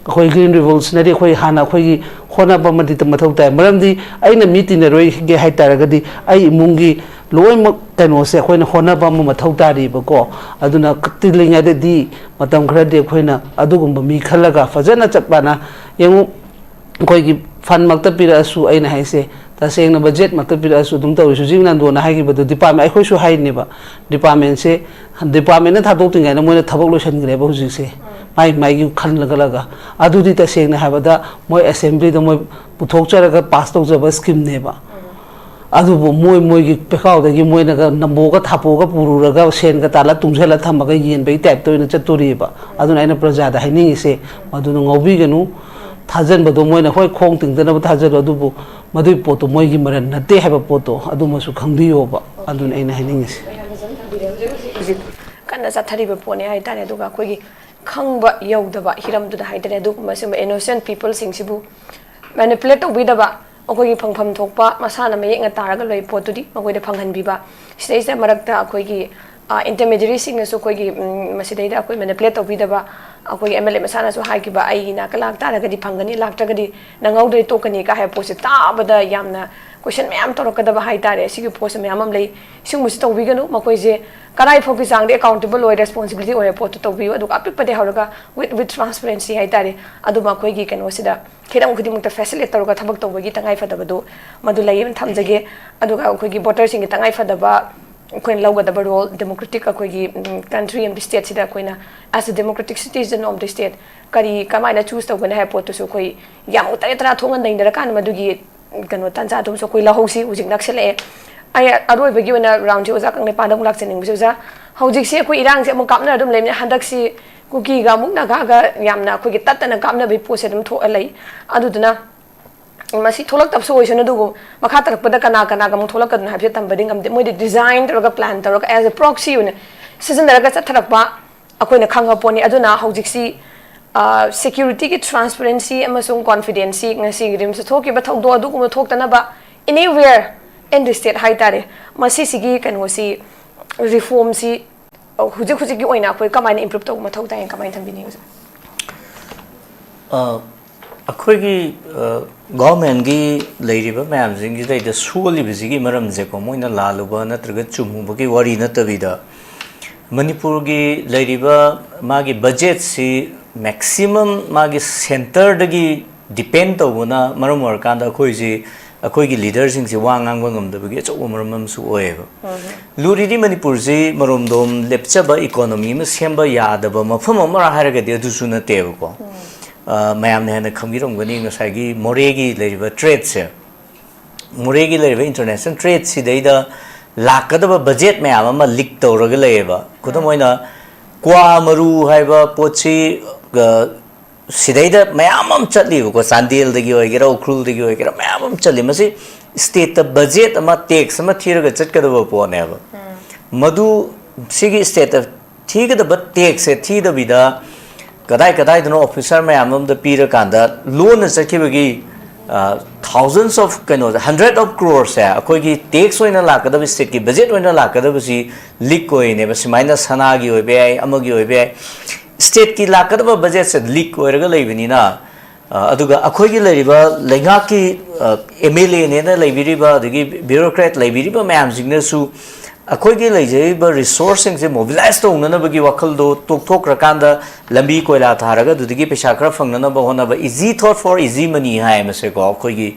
ꯑꯩꯈꯣꯏ ꯒ꯭ꯔꯤꯟ ꯔꯤꯚꯣꯂꯨꯁꯅꯔꯤ, ꯑꯩꯈꯣꯏ ꯍꯥꯟꯅ ꯑꯩꯈꯣꯏꯒꯤ ꯍꯣꯠꯅꯕ ꯑꯃꯗꯤ ꯃꯊꯧ ꯇꯥꯏ꯫ ꯃꯔꯝꯗꯤ ꯑꯩꯅ ꯃꯤ ꯇꯤꯟꯅꯔꯣꯏꯒꯦ ꯍꯥꯏ ꯇꯥꯔꯒꯗꯤ ꯑꯩ ꯏꯃꯨꯡꯒꯤ ꯂꯣꯏꯅꯃꯛ ꯀꯩꯅꯣꯁꯦ ꯑꯩꯈꯣꯏꯅ ꯍꯣꯠꯅꯕ ꯑꯃ ꯃꯊꯧ ꯇꯥꯔꯤꯕꯀꯣ꯫ ꯑꯗꯨꯅ ꯇꯤꯜꯂꯤꯉꯩꯗꯗꯤ ꯃꯇꯝ ꯈꯔꯗꯤ ꯑꯩꯈꯣꯏꯅ ꯑꯗꯨꯒꯨꯝꯕ ꯃꯤ ꯈꯜꯂꯒ ꯐꯖꯅ ꯆꯞ ꯃꯥꯟꯅ ꯌꯦꯡꯉꯨ꯫ ꯑꯩꯈꯣꯏꯒꯤ ꯐꯟꯃꯛꯇ ꯄꯤꯔꯛꯑꯁꯨ, ꯑꯩꯅ ꯍꯥꯏꯁꯦ, ꯇꯁꯦꯡꯅ ꯕꯖꯦꯠꯃꯛꯇ ꯄꯤꯔꯛꯑꯁꯨ ꯑꯗꯨꯝ ꯇꯧꯔꯤ꯫ ꯍꯧꯖꯤꯛ ꯅꯟꯗꯣꯅ ꯍꯥꯏꯈꯤꯕꯗꯣ, ꯗꯤꯄꯥꯔꯠꯃꯦꯟ, ꯑꯩꯈꯣꯏꯁꯨ ꯍꯥꯏꯔꯤꯅꯦꯕ, ꯗꯤꯄꯥꯔꯠꯃꯦꯟꯁꯦ, ꯗꯤꯄꯥꯔꯠꯃꯦꯟꯅ ꯊꯥꯗꯣꯛꯇ꯭ꯔꯤꯉꯩꯗ ꯃꯣꯏꯅ ꯊꯕꯛ ꯂꯣꯏꯁꯤꯟꯈ꯭ꯔꯦꯕ ꯍꯧꯖꯤꯛꯁꯦ, ꯃꯥꯏ ꯃꯥꯏꯒꯤ ꯈꯜꯂꯒ꯫ ꯑꯗꯨꯗꯤ ꯇꯁꯦꯡꯅ ꯍꯥꯏꯕꯗ ꯃꯣꯏ ꯑꯦꯁꯦꯝꯕ꯭ꯂꯤꯗ ꯃꯣꯏ ꯄꯨꯊꯣꯛꯆꯔꯒ ꯄꯥꯁ ꯇꯧꯖꯕ ꯁ꯭ꯀꯤꯝꯅꯦꯕ꯫ ꯑꯗꯨꯕꯨ ꯃꯣꯏ ꯃꯣꯏꯒꯤ ꯄꯦꯈꯥꯎꯗꯒꯤ ꯃꯣꯏꯅꯒ ꯅꯝꯕꯣꯒ ꯊꯥꯄꯣꯛꯑꯒ ꯄꯨꯔꯨꯔꯒ ꯁꯦꯟꯒ ꯇꯥꯜꯂ ꯇꯨꯡꯁꯤꯜꯂ ꯊꯝꯃꯒ ꯌꯦꯟꯕꯒꯤ ꯇꯥꯏꯞꯇ ꯑꯣꯏꯅ ꯆꯠꯇꯣꯔꯤꯑꯕ꯫ ꯑꯗꯨꯅ ꯑꯩꯅ ꯄ꯭ꯔꯖꯥꯗ ꯍꯥꯏꯅꯤꯡꯉꯤꯁꯦ, ꯃꯗꯨꯅ ꯉꯥꯎꯕꯤꯒꯅꯨ꯫ ꯊꯥꯖꯟꯕꯗꯣ ꯃꯣꯏꯅ ꯍꯣꯏ ꯈꯣꯡ ꯇꯤꯡꯗꯅꯕ ꯊꯥꯖꯜꯂꯣ, ꯑꯗꯨꯕꯨ ꯃꯗꯨꯒꯤ ꯄꯣꯠꯇꯣ ꯃꯣꯏꯒꯤ ꯃꯔꯟ ꯅꯠꯇꯦ ꯍꯥꯏꯕ ꯄꯣꯠꯇꯣ ꯑꯗꯨꯃꯁꯨ ꯈꯪꯕꯤꯌꯣꯕ꯫ ꯑꯗꯨꯅ ꯑꯩꯅ ꯍꯥꯏꯅꯤꯡꯉꯤꯁꯦ꯫ ꯍꯧꯖꯤꯛ ꯀꯟꯅ ꯆꯠꯊꯔꯤꯕ ꯄꯣꯠꯅꯤ ꯍꯥꯏꯇꯥꯔꯦ꯫ ꯑꯗꯨꯒ ꯑꯩꯈꯣꯏꯒꯤ ꯈꯪꯕ ꯌꯧꯗꯕ ꯍꯤꯔꯝꯗꯨꯗ ꯍꯥꯏꯇꯥꯔꯦ, ꯑꯗꯨꯒꯨꯝꯕ ꯁꯤꯒꯨꯝꯕ innocent people ꯁꯤꯡꯁꯤꯕꯨ manipulate ꯇꯧꯕꯤꯗꯕ, ꯑꯩꯈꯣꯏꯒꯤ ꯐꯪꯐꯝ ꯊꯣꯛꯄ ꯃꯁꯥꯅ ꯃꯌꯦꯛꯅ ꯇꯥꯔꯒ ꯂꯩ ꯄꯣꯠꯇꯨꯗꯤ ꯃꯈꯣꯏꯗ ꯐꯪꯍꯟꯕꯤꯕ꯫ ꯁꯤꯗꯩꯁꯤꯗ ꯃꯔꯛꯇ ꯑꯩꯈꯣꯏꯒꯤ intermediary ꯁꯤꯡꯅꯁꯨ ꯑꯩꯈꯣꯏꯒꯤ ꯎꯝ, ꯃꯁꯤꯗꯩꯗ ꯑꯩꯈꯣꯏ manipulate ꯇꯧꯕꯤꯗꯕ꯫ ꯑꯩꯈꯣꯏꯒꯤ MLA ꯃꯁꯥꯅꯁꯨ ꯍꯥꯏꯈꯤꯕ, "ꯑꯩꯒꯤ ꯅꯥꯛꯇ ꯂꯥꯛꯇꯥꯔꯒꯗꯤ ꯐꯪꯒꯅꯤ, ꯂꯥꯛꯇ꯭ꯔꯒꯗꯤ ꯅꯪꯍꯧꯗ꯭ꯔꯦ, ꯇꯣꯛꯀꯅꯤ" ꯀ ꯍꯥꯏꯕ ꯄꯣꯠꯁꯦ ꯇꯥꯕꯗ ꯌꯥꯝꯅ question ꯃꯌꯥꯝ ꯇꯧꯔꯛꯀꯗꯕ ꯍꯥꯏꯇꯥꯔꯦ꯫ ꯁꯤꯒꯤ ꯄꯣꯠꯁꯦ ꯃꯌꯥꯝ ꯑꯃ ꯂꯩ꯫ ꯁꯤꯒꯨꯝꯕꯁꯤ ꯇꯧꯕꯤꯒꯅꯨ꯫ ꯃꯈꯣꯏꯁꯦ ꯀꯗꯥꯏ ꯐꯥꯎꯒꯤ ꯆꯥꯡꯗ accountable ꯑꯣꯏ, responsibility ꯑꯣꯏ ꯍꯥꯏꯕ ꯄꯣꯠꯇꯨ ꯇꯧꯕꯤꯌꯨ꯫ ꯑꯗꯨꯒ ꯑꯄꯤꯛꯄꯗꯒꯤ ꯍꯧꯔꯒ with with transparency ꯍꯥꯏꯇꯥꯔꯦ꯫ ꯑꯗꯨꯝ ꯑꯩꯈꯣꯏꯒꯤ ꯀꯩꯅꯣꯁꯤꯗ ꯍꯤꯔꯝ ꯈꯨꯗꯤꯡꯃꯛꯇ facilitate ꯇꯧꯔꯒ ꯊꯕꯛ ꯇꯧꯕꯒꯤ ꯇꯉꯥꯏ ꯐꯗꯕꯗꯨ ꯃꯗꯨ ꯂꯩ ꯑꯃ ꯊꯝꯖꯒꯦ꯫ ꯑꯗꯨꯒ ꯑꯩꯈꯣꯏꯒꯤ voter ꯁꯤꯡꯒꯤ ꯇꯉꯥꯏ ꯐꯗꯕ ꯑꯩꯈꯣꯏꯅ ꯂꯧꯒꯗꯕ role, democratic ꯑꯩꯈꯣꯏꯒꯤ country ꯑꯃꯗꯤ state ꯁꯤꯗ ꯑꯩꯈꯣꯏꯅ as a democratic citizen of the state ꯀꯔꯤ ꯀꯃꯥꯏꯅ choose ꯇꯧꯒꯅꯤ ꯍꯥꯏꯕ ꯄꯣꯠꯇꯨꯁꯨ ꯑꯩꯈꯣꯏ ꯌꯥꯝ ꯇꯔꯦꯠ ꯇꯔꯥ ꯊꯣꯛꯅ ꯅꯩꯅꯔꯀꯥꯟꯗ ꯃꯗꯨꯒꯤ ꯀꯩꯅꯣ ꯇꯥꯟꯖꯥꯗꯨꯃꯁꯨ ꯑꯩꯈꯣꯏ ꯂꯧꯍꯧꯁꯤ꯫ ꯍꯧꯖꯤꯛ ꯅꯛꯁꯤꯜꯂꯛꯑꯦ꯫ ꯑꯩ ꯑꯔꯣꯏꯕꯒꯤ ꯑꯣꯏꯅ round ꯁꯦ ꯑꯣꯖꯥ ꯀꯪꯂꯩꯄꯥꯟꯗ ꯑꯃꯨꯛ ꯂꯥꯛꯆꯅꯤꯡꯕꯁꯦ, ꯑꯣꯖꯥ, ꯍꯧꯖꯤꯛꯁꯦ ꯑꯩꯈꯣꯏ ꯏꯔꯥꯡꯁꯦ ꯑꯃꯨꯛ ꯀꯥꯞꯅꯔ ꯑꯗꯨꯝ ꯂꯩꯕꯅꯤ꯫ ꯍꯟꯗꯛꯁꯤ ꯀꯨꯀꯤꯒ ꯑꯃꯨꯛ ꯅꯥꯒꯥꯒ ꯌꯥꯝꯅ ꯑꯩꯈꯣꯏꯒꯤ ꯇꯠꯇꯅ ꯀꯥꯞꯅꯕꯒꯤ ꯄꯣꯠꯁꯦ ꯑꯗꯨꯝ ꯊꯣꯛꯑ ꯂꯩ꯫ ꯑꯗꯨꯗꯨꯅ ꯃꯁꯤ ꯊꯣꯛꯂꯛꯇꯕꯁꯨ ꯑꯣꯏꯁꯅꯨ, ꯑꯗꯨꯕꯨ ꯃꯈꯥ ꯇꯥꯔꯛꯄꯗ ꯀꯅꯥ ꯀꯅꯥꯒ ꯑꯃꯨꯛ ꯊꯣꯛꯂꯛꯀꯗꯣꯏꯅꯣ ꯍꯥꯏꯕꯁꯦ ꯇꯝꯕꯗꯤ ꯉꯝꯗꯦ꯫ ꯃꯣꯏꯗꯤ design ꯇꯧꯔꯒ plan ꯇꯧꯔꯒ as a proxy ꯑꯣꯏꯅ ꯁꯤꯖꯤꯟꯅꯔꯒ ꯆꯠꯊꯔꯛꯄ ꯑꯩꯈꯣꯏꯅ ꯈꯪꯉ ꯄꯣꯠꯅꯤ꯫ ꯑꯗꯨꯅ ꯍꯧꯖꯤꯛꯁꯤ security ꯒꯤ transparency ꯑꯃꯁꯨꯡ confidence ꯁꯤ ꯉꯁꯤ RIMS ꯇ ꯊꯣꯛꯈꯤꯕ ꯊꯧꯗꯣꯛ ꯑꯗꯨꯒꯨꯝꯕ ꯊꯣꯛꯇꯅꯕ anywhere in the state ꯍꯥꯏꯇꯥꯔꯦ, ꯃꯁꯤꯁꯤꯒꯤ ꯀꯩꯅꯣꯁꯤ, reform ꯁꯤ ꯍꯧꯖꯤꯛ ꯍꯧꯖꯤꯛꯀꯤ ꯑꯣꯏꯅ ꯑꯩꯈꯣꯏ ꯀꯃꯥꯏꯅ improve ꯇꯧꯕ ꯃꯊꯧ ꯇꯥꯏ, ꯀꯃꯥꯏꯅ ꯊꯝꯕꯤꯅꯤꯡꯉꯤ ꯑꯣꯖꯥ? ꯑ, ꯑꯩꯈꯣꯏꯒꯤ ꯒꯣꯔꯃꯦꯟꯒꯤ ꯂꯩꯔꯤꯕ ꯃꯌꯥꯝꯁꯤꯡꯁꯤꯗꯩꯗ ꯁꯣꯜꯂꯤꯕꯁꯤꯒꯤ ꯃꯔꯝꯁꯦꯀꯣ, ꯃꯣꯏꯅ ꯂꯥꯜꯂꯨꯕ ꯅꯠꯇ꯭ꯔꯒ ꯆꯨꯝꯃꯨꯕꯒꯤ ꯋꯥꯔꯤ ꯅꯠꯇꯕꯤꯗ, ꯃꯅꯤꯄꯨꯔꯒꯤ ꯂꯩꯔꯤꯕ ꯃꯥꯒꯤ ꯕꯖꯦꯠꯁꯤ maximum ꯃꯥꯒꯤ centre ꯗꯒꯤ depend ꯇꯧꯕꯅ ꯃꯔꯝ ꯑꯣꯏꯔꯀꯥꯟꯗ ꯑꯩꯈꯣꯏꯁꯤ, ꯑꯩꯈꯣꯏꯒꯤ leader ꯁꯤꯡꯁꯤ ꯋꯥ ꯉꯥꯡꯕ ꯉꯝꯗꯕꯒꯤ ꯑꯆꯧꯕ ꯃꯔꯝ ꯑꯃꯁꯨ ꯑꯣꯏꯌꯦꯕ꯫ ꯂꯨꯔꯤꯗꯤ ꯃꯅꯤꯄꯨꯔꯁꯤ ꯃꯔꯣꯝꯗꯣꯝ ꯂꯦꯞꯆꯕ economy ꯑꯃ ꯁꯦꯝꯕ ꯌꯥꯗꯕ ꯃꯐꯝ ꯑꯃꯔ ꯍꯥꯏꯔꯒꯗꯤ ꯑꯗꯨꯁꯨ ꯅꯠꯇꯦꯕꯀꯣ꯫ ꯑ, ꯃꯌꯥꯝꯅ ꯍꯦꯟꯅ ꯈꯪꯕꯤꯔꯝꯒꯅꯤ, ꯉꯁꯥꯏꯒꯤ ꯃꯣꯔꯦꯒꯤ ꯂꯩꯔꯤꯕ trade ꯁꯦ, ꯃꯣꯔꯦꯒꯤ ꯂꯩꯔꯤꯕ ꯏꯟꯇꯔꯅꯦꯁꯅꯦꯜ ꯇ꯭ꯔꯦꯗ ꯁꯤꯗꯩꯗ ꯂꯥꯛꯀꯗꯕ ꯕꯖꯦꯠ ꯃꯌꯥꯝ ꯑꯃ ꯂꯤꯛ ꯇꯧꯔꯒ ꯂꯩꯌꯦꯕ꯫ ꯈꯨꯗꯝ ꯑꯣꯏꯅ, ꯀ꯭ꯋꯥ ꯃꯔꯨ ꯍꯥꯏꯕ ꯄꯣꯠꯁꯤ, ꯑ, ꯁꯤꯗꯩꯗ ꯃꯌꯥꯝ ꯑꯃ ꯆꯠꯂꯤꯕꯀꯣ, ꯆꯥꯟꯗꯦꯜꯗꯒꯤ ꯑꯣꯏꯒꯦꯔꯥ, ꯎꯈ꯭ꯔꯨꯜꯗꯒꯤ ꯑꯣꯏꯒꯦꯔꯥ, ꯃꯌꯥꯝ ꯑꯃ ꯆꯠꯂꯤ꯫ ꯃꯁꯤ ꯁ꯭ꯇꯦꯠꯇ ꯕꯖꯦꯠ ꯑꯃ, ꯇꯦꯛꯁ ꯑꯃ ꯊꯤꯔꯒ ꯆꯠꯀꯗꯕ ꯄꯣꯠꯅꯦꯕ꯫ ꯃꯗꯨ ꯁꯤꯒꯤ ꯁ꯭ꯇꯦꯠꯇ ꯊꯤꯒꯗꯕ ꯇꯦꯛꯁꯁꯦ ꯊꯤꯗꯕꯤꯗ ꯀꯗꯥꯏ ꯀꯗꯥꯏꯗꯅꯣ ꯑꯣꯐꯤꯁꯥꯔ ꯃꯌꯥꯝ ꯑꯃꯗ ꯄꯤꯔꯀꯥꯟꯗ ꯂꯣꯟꯅ ꯆꯠꯈꯤꯕꯒꯤ, thousands of, ꯀꯩꯅꯣꯗ, hundred of crores ꯁꯦ ꯑꯩꯈꯣꯏꯒꯤ ꯇꯦꯛꯁ ꯑꯣꯏꯅ ꯂꯥꯛꯀꯗꯕ, ꯁ꯭ꯇꯦꯠꯀꯤ ꯕꯖꯦꯠ ꯑꯣꯏꯅ ꯂꯥꯛꯀꯗꯕꯁꯤ ꯂꯤꯛ ꯑꯣꯏꯅꯦꯕ꯫ ꯁꯨꯃꯥꯏꯅ ꯁꯅꯥꯒꯤ ꯑꯣꯏꯕ ꯌꯥꯏ, ꯑꯃꯒꯤ ꯑꯣꯏꯕ ꯌꯥꯏ, ꯁ꯭ꯇꯦꯠꯀꯤ ꯂꯥꯛꯀꯗꯕ ꯕꯖꯦꯠꯁꯦ ꯂꯤꯛ ꯑꯣꯏꯔꯒ ꯂꯩꯕꯅꯤꯅ, ꯑ, ꯑꯗꯨꯒ ꯑꯩꯈꯣꯏꯒꯤ ꯂꯩꯔꯤꯕ ꯂꯩꯉꯥꯛꯀꯤ, ꯑ, ꯑꯦꯝ ꯑꯦꯜ ꯑꯦꯅꯦꯅ ꯂꯩꯕꯤꯔꯤꯕ, ꯑꯗꯒꯤ ꯕ꯭ꯌꯨꯔꯣꯀ꯭ꯔꯦꯠ ꯂꯩꯕꯤꯔꯤꯕ ꯃꯌꯥꯝꯁꯤꯡꯅꯁꯨ ꯑꯩꯈꯣꯏꯒꯤ ꯂꯩꯖꯔꯤꯕ ꯔꯤꯁꯣꯔꯁꯁꯤꯡꯁꯦ ꯃꯣꯕꯤꯂꯥꯏꯁ ꯇꯧꯅꯅꯕꯒꯤ ꯋꯥꯈꯜꯗꯣ ꯇꯣꯛꯊꯣꯛꯈ꯭ꯔꯀꯥꯟꯗ, ꯂꯝꯕꯤ ꯀꯣꯏꯂꯥ ꯊꯥꯔꯒ ꯑꯗꯨꯗꯒꯤ ꯄꯩꯁꯥ ꯈꯔ ꯐꯪꯅꯅꯕ ꯍꯣꯠꯅꯕ, easy thought for easy money ꯍꯥꯏ ꯃꯁꯦꯀꯣ, ꯑꯩꯈꯣꯏꯒꯤ,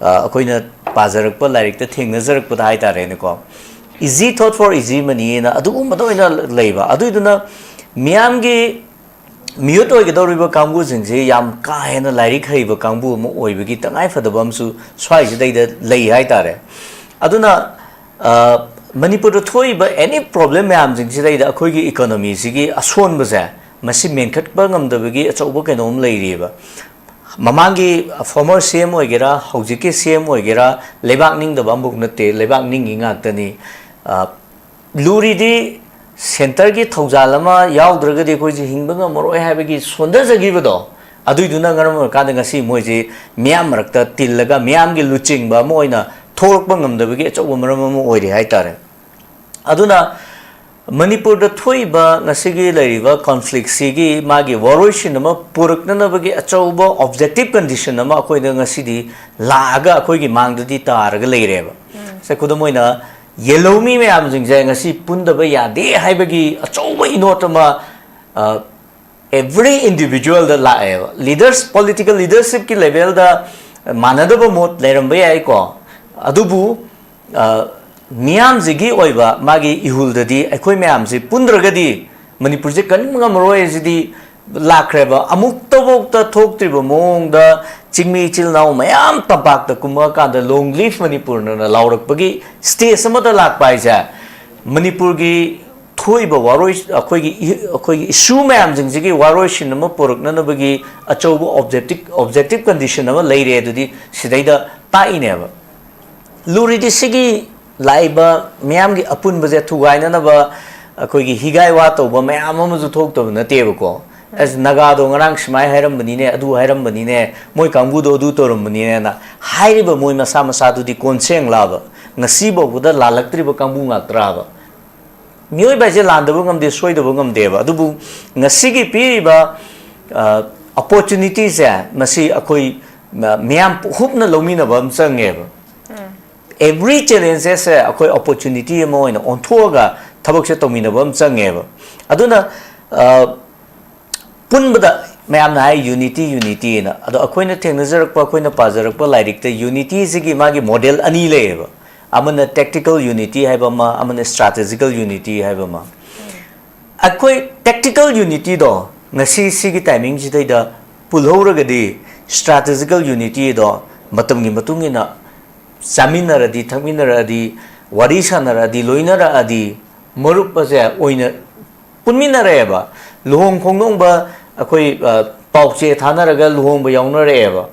ꯑ, ꯑꯩꯈꯣꯏꯅ ꯄꯥꯖꯔꯛꯄ ꯂꯥꯏꯔꯤꯛꯇ ꯊꯦꯡꯅꯖꯔꯛꯄꯗ ꯍꯥꯏꯇꯥꯔꯦꯅꯦꯀꯣ, easy thought for easy money ꯍꯥꯏꯅ ꯑꯗꯨꯒꯨꯝꯕꯗ ꯑꯣꯏꯅ ꯂꯩꯕ꯫ ꯑꯗꯨꯏꯗꯨꯅ ꯃꯤꯌꯥꯝꯒꯤ ꯃꯤꯍꯨꯠ ꯑꯣꯏꯒꯗꯧꯔꯤꯕ ꯀꯥꯡꯕꯨꯁꯤꯡꯁꯤ ꯌꯥꯝ ꯀꯥ ꯍꯦꯟꯅ ꯂꯥꯏꯔꯤꯛ ꯍꯩꯕ ꯀꯥꯡꯕꯨ ꯑꯃ ꯑꯣꯏꯕꯒꯤ ꯇꯉꯥꯏꯐꯗꯕ ꯑꯃꯁꯨ ꯁ꯭ꯋꯥꯏꯁꯤꯗꯩꯗ ꯂꯩ ꯍꯥꯏꯇꯥꯔꯦ꯫ ꯑꯗꯨꯅ, ꯑ, ꯃꯅꯤꯄꯨꯔꯗ ꯊꯣꯛꯏꯕ any problem ꯃꯌꯥꯝꯁꯤꯡꯁꯤꯗꯩꯗ ꯑꯩꯈꯣꯏꯒꯤ ꯏꯀꯣꯅꯣꯃꯤꯁꯤꯒꯤ ꯑꯁꯣꯟꯕꯁꯦ, ꯃꯁꯤ ꯃꯦꯟꯈꯠꯄ ꯉꯝꯗꯕꯒꯤ ꯑꯆꯧꯕ ꯀꯩꯅꯣꯝ ꯂꯩꯔꯤꯑꯕ꯫ ꯃꯃꯥꯡꯒꯤ former C M ꯑꯣꯏꯒꯦꯔꯥ, ꯍꯧꯖꯤꯛꯀꯤ C M ꯑꯣꯏꯒꯦꯔꯥ, ꯂꯩꯕꯥꯛ ꯅꯤꯡꯗꯕ ꯑꯃꯐꯥꯎ ꯅꯠꯇꯦ, ꯂꯩꯕꯥꯛ ꯅꯤꯡꯉꯤ ꯉꯥꯛꯇꯅꯤ꯫ ꯑ, ꯂꯨꯔꯤꯗꯤ ꯁꯦꯟꯇꯔꯒꯤ ꯊꯧꯖꯥꯜ ꯑꯃ ꯌꯥꯎꯗ꯭ꯔꯒꯗꯤ ꯑꯩꯈꯣꯏꯁꯦ ꯍꯤꯡꯕ ꯉꯝꯃꯔꯣꯏ ꯍꯥꯏꯕꯒꯤ ꯁꯣꯟꯊꯖꯈꯤꯕꯗꯣ, ꯑꯗꯨꯏꯗꯨꯅ ꯃꯔꯝ ꯑꯣꯏꯔꯀꯥꯟꯗ ꯉꯁꯤ ꯃꯣꯏꯁꯤ ꯃꯤꯌꯥꯝ ꯃꯔꯛꯇ ꯇꯤꯜꯂꯒ ꯃꯤꯌꯥꯝꯒꯤ ꯂꯨꯆꯤꯡꯕ ꯑꯃ ꯑꯣꯏꯅ ꯊꯣꯛꯂꯛꯄ ꯉꯝꯗꯕꯒꯤ ꯑꯆꯧꯕ ꯃꯔꯝ ꯑꯃ ꯑꯣꯏꯔꯤ ꯍꯥꯏꯇꯥꯔꯦ꯫ ꯑꯗꯨꯅ ꯃꯅꯤꯄꯨꯔꯗ ꯊꯣꯛꯏꯕ ꯉꯁꯤꯒꯤ ꯂꯩꯔꯤꯕ ꯀꯣꯟꯐ꯭ꯂꯤꯛꯁꯤꯒꯤ ꯃꯥꯒꯤ ꯋꯥꯔꯣꯏꯁꯤꯟ ꯑꯃ ꯄꯨꯔꯛꯅꯅꯕꯒꯤ ꯑꯆꯧꯕ ꯑꯣꯕꯖꯦꯛꯇꯤꯞ ꯀꯟꯗꯤꯁꯟ ꯑꯃ ꯑꯩꯈꯣꯏꯗ ꯉꯁꯤꯗꯤ ꯂꯥꯛꯑꯒ ꯑꯩꯈꯣꯏꯒꯤ ꯃꯥꯡꯗꯗꯤ ꯇꯥꯔꯒ ꯂꯩꯔꯦꯕ꯫ ꯁꯦ, ꯈꯨꯗꯝ ꯑꯣꯏꯅ, ꯌꯦꯜꯍꯧꯃꯤ ꯃꯌꯥꯝꯁꯤꯡꯁꯦ ꯉꯁꯤ ꯄꯨꯟꯗꯕ ꯌꯥꯗꯦ ꯍꯥꯏꯕꯒꯤ ꯑꯆꯧꯕ ꯏꯅꯣꯠ ꯑꯃ, ꯑ, every individualꯗ ꯂꯥꯛꯑꯦꯕ꯫ Leaders, political leadershipꯀꯤ levelꯗ ꯃꯥꯟꯅꯗꯕ ꯃꯣꯠ ꯂꯩꯔꯝꯕ ꯌꯥꯏꯀꯣ, ꯑꯗꯨꯕꯨ, ꯑ, ꯃꯤꯌꯥꯝꯁꯤꯒꯤ ꯑꯣꯏꯕ ꯃꯥꯒꯤ ꯏꯍꯨꯜꯗꯗꯤ ꯑꯩꯈꯣꯏ ꯃꯌꯥꯝꯁꯤ ꯄꯨꯟꯗ꯭ꯔꯒꯗꯤ ꯃꯅꯤꯄꯨꯔꯁꯦ ꯀꯟꯕ ꯉꯝꯃꯔꯣꯏ꯫ ꯑꯁꯤꯗꯤ ꯂꯥꯛꯈ꯭ꯔꯦꯕ꯫ ꯑꯃꯨꯛꯇꯐꯥꯎꯗ ꯊꯣꯛꯇ꯭ꯔꯤꯕ ꯃꯑꯣꯡꯗ ꯆꯤꯡꯃꯤ ꯏꯆꯤꯜ ꯏꯅꯥꯎ ꯃꯌꯥꯝ ꯇꯝꯄꯥꯛꯇ ꯀꯨꯝꯃꯛꯑꯀꯥꯟꯗ "Long live Manipur" ꯅ ꯂꯥꯎꯔꯛꯄꯒꯤ stage ꯑꯃꯗ ꯂꯥꯛꯄ ꯍꯥꯏꯁꯦ, ꯃꯅꯤꯄꯨꯔꯒꯤ ꯊꯣꯛꯏꯕ ꯋꯥꯔꯣꯏ, ꯑꯩꯈꯣꯏꯒꯤ ꯏ-, ꯑꯩꯈꯣꯏꯒꯤ issue ꯃꯌꯥꯝꯁꯤꯡꯁꯤꯒꯤ ꯋꯥꯔꯣꯏꯁꯤꯟ ꯑꯃ ꯄꯨꯔꯛꯅꯅꯕꯒꯤ ꯑꯆꯧꯕ objective, objective condition ꯑꯃ ꯂꯩꯔꯦ꯫ ꯑꯗꯨꯗꯤ ꯁꯤꯗꯩꯗ ꯇꯥꯛꯏꯅꯦꯕ꯫ ꯂꯨꯔꯤꯗꯤ ꯁꯤꯒꯤ ꯂꯥꯛꯏꯕ ꯃꯤꯌꯥꯝꯒꯤ ꯑꯄꯨꯟꯕꯁꯦ ꯊꯨꯒꯥꯏꯅꯅꯕ ꯑꯩꯈꯣꯏꯒꯤ ꯍꯤꯒꯥꯏ ꯋꯥ ꯇꯧꯕ ꯃꯌꯥꯝ ꯑꯃꯁꯨ ꯊꯣꯛꯇꯕ ꯅꯠꯇꯦꯕꯀꯣ꯫ "ꯑꯁ, ꯅꯥꯒꯥꯗꯣ ꯉꯔꯥꯡ ꯁꯨꯃꯥꯏꯅ ꯍꯥꯏꯔꯝꯕꯅꯤꯅꯦ, ꯑꯗꯨ ꯍꯥꯏꯔꯝꯕꯅꯤꯅꯦ, ꯃꯣꯏ ꯀꯥꯡꯕꯨꯗꯣ ꯑꯗꯨ ꯇꯧꯔꯝꯕꯅꯤꯅꯦꯅ" ꯍꯥꯏꯔꯤꯕ ꯃꯣꯏ ꯃꯁꯥ ꯃꯁꯥꯗꯨꯗꯤ ꯀꯣꯟꯁꯦꯡꯂꯕ? ꯉꯁꯤꯐꯥꯎꯕꯗ ꯂꯥꯜꯂꯛꯇ꯭ꯔꯤꯕ ꯀꯥꯡꯕꯨ ꯉꯥꯛꯇ꯭ꯔꯥꯕ? ꯃꯤꯑꯣꯏꯕ ꯍꯥꯏꯁꯦ ꯂꯥꯟꯗꯕ ꯉꯝꯗꯦ, ꯁꯣꯏꯗꯕ ꯉꯝꯗꯦꯕ꯫ ꯑꯗꯨꯕꯨ ꯉꯁꯤꯒꯤ ꯄꯤꯔꯤꯕ, ꯑ, opportunity ꯁꯦ, ꯃꯁꯤ ꯑꯩꯈꯣꯏ, ꯑ, ꯃꯤꯌꯥꯝ ꯄꯨꯝꯅ ꯂꯧꯃꯤꯟꯅꯕ ꯑꯃ ꯆꯪꯉꯦꯕ꯫ Every challenges ꯁꯦ ꯑꯩꯈꯣꯏ opportunity ꯑꯃ ꯑꯣꯏꯅ ꯑꯣꯟꯊꯣꯛꯑꯒ ꯊꯕꯛꯁꯦ ꯇꯧꯃꯤꯟꯅꯕ ꯑꯃ ꯆꯪꯉꯦꯕ꯫ ꯑꯗꯨꯅ, ꯑ, ꯄꯨꯟꯕꯗ ꯃꯌꯥꯝꯅ ꯍꯥꯏ "unity, unity" ꯍꯥꯏꯅ꯫ ꯑꯗꯣ ꯑꯩꯈꯣꯏꯅ ꯊꯦꯡꯅꯖꯔꯛꯄ, ꯑꯩꯈꯣꯏꯅ ꯄꯥꯖꯔꯛꯄ ꯂꯥꯏꯔꯤꯛꯇ unity ꯁꯤꯒꯤ ꯃꯥꯒꯤ model ꯑꯅꯤ ꯂꯩꯌꯦꯕ꯫ ꯑꯃꯅ tactical unity ꯍꯥꯏꯕ ꯑꯃ, ꯑꯃꯅ strategical unity ꯍꯥꯏꯕ ꯑꯃ꯫ ꯑꯩꯈꯣꯏ tactical unity ꯗꯣ ꯉꯁꯤ ꯁꯤꯒꯤ timing ꯁꯤꯗꯩꯗ ꯄꯨꯜꯍꯧꯔꯒꯗꯤ, strategical unity ꯗꯣ ꯃꯇꯝꯒꯤ ꯃꯇꯨꯡ ꯏꯟꯅ ꯆꯥꯃꯤꯟꯅꯔꯗꯤ, ꯊꯛꯃꯤꯟꯅꯔꯛꯑꯗꯤ, ꯋꯥꯔꯤ ꯁꯥꯟꯅꯔꯛꯑꯗꯤ, ꯂꯣꯏꯅꯔꯛꯑꯗꯤ, ꯃꯔꯨꯞ ꯑꯁꯦ ꯑꯣꯏꯅ ꯄꯨꯟꯃꯤꯟꯅꯔꯛꯑꯦꯕ꯫ ꯂꯨꯍꯣꯡ ꯈꯣꯡꯗꯣꯡꯕ ꯑꯩꯈꯣꯏ, ꯑ, ꯄꯥꯎꯆꯦ ꯊꯥꯅꯔꯒ ꯂꯨꯍꯣꯡꯕ ꯌꯥꯎꯅꯔꯛꯑꯦꯕ꯫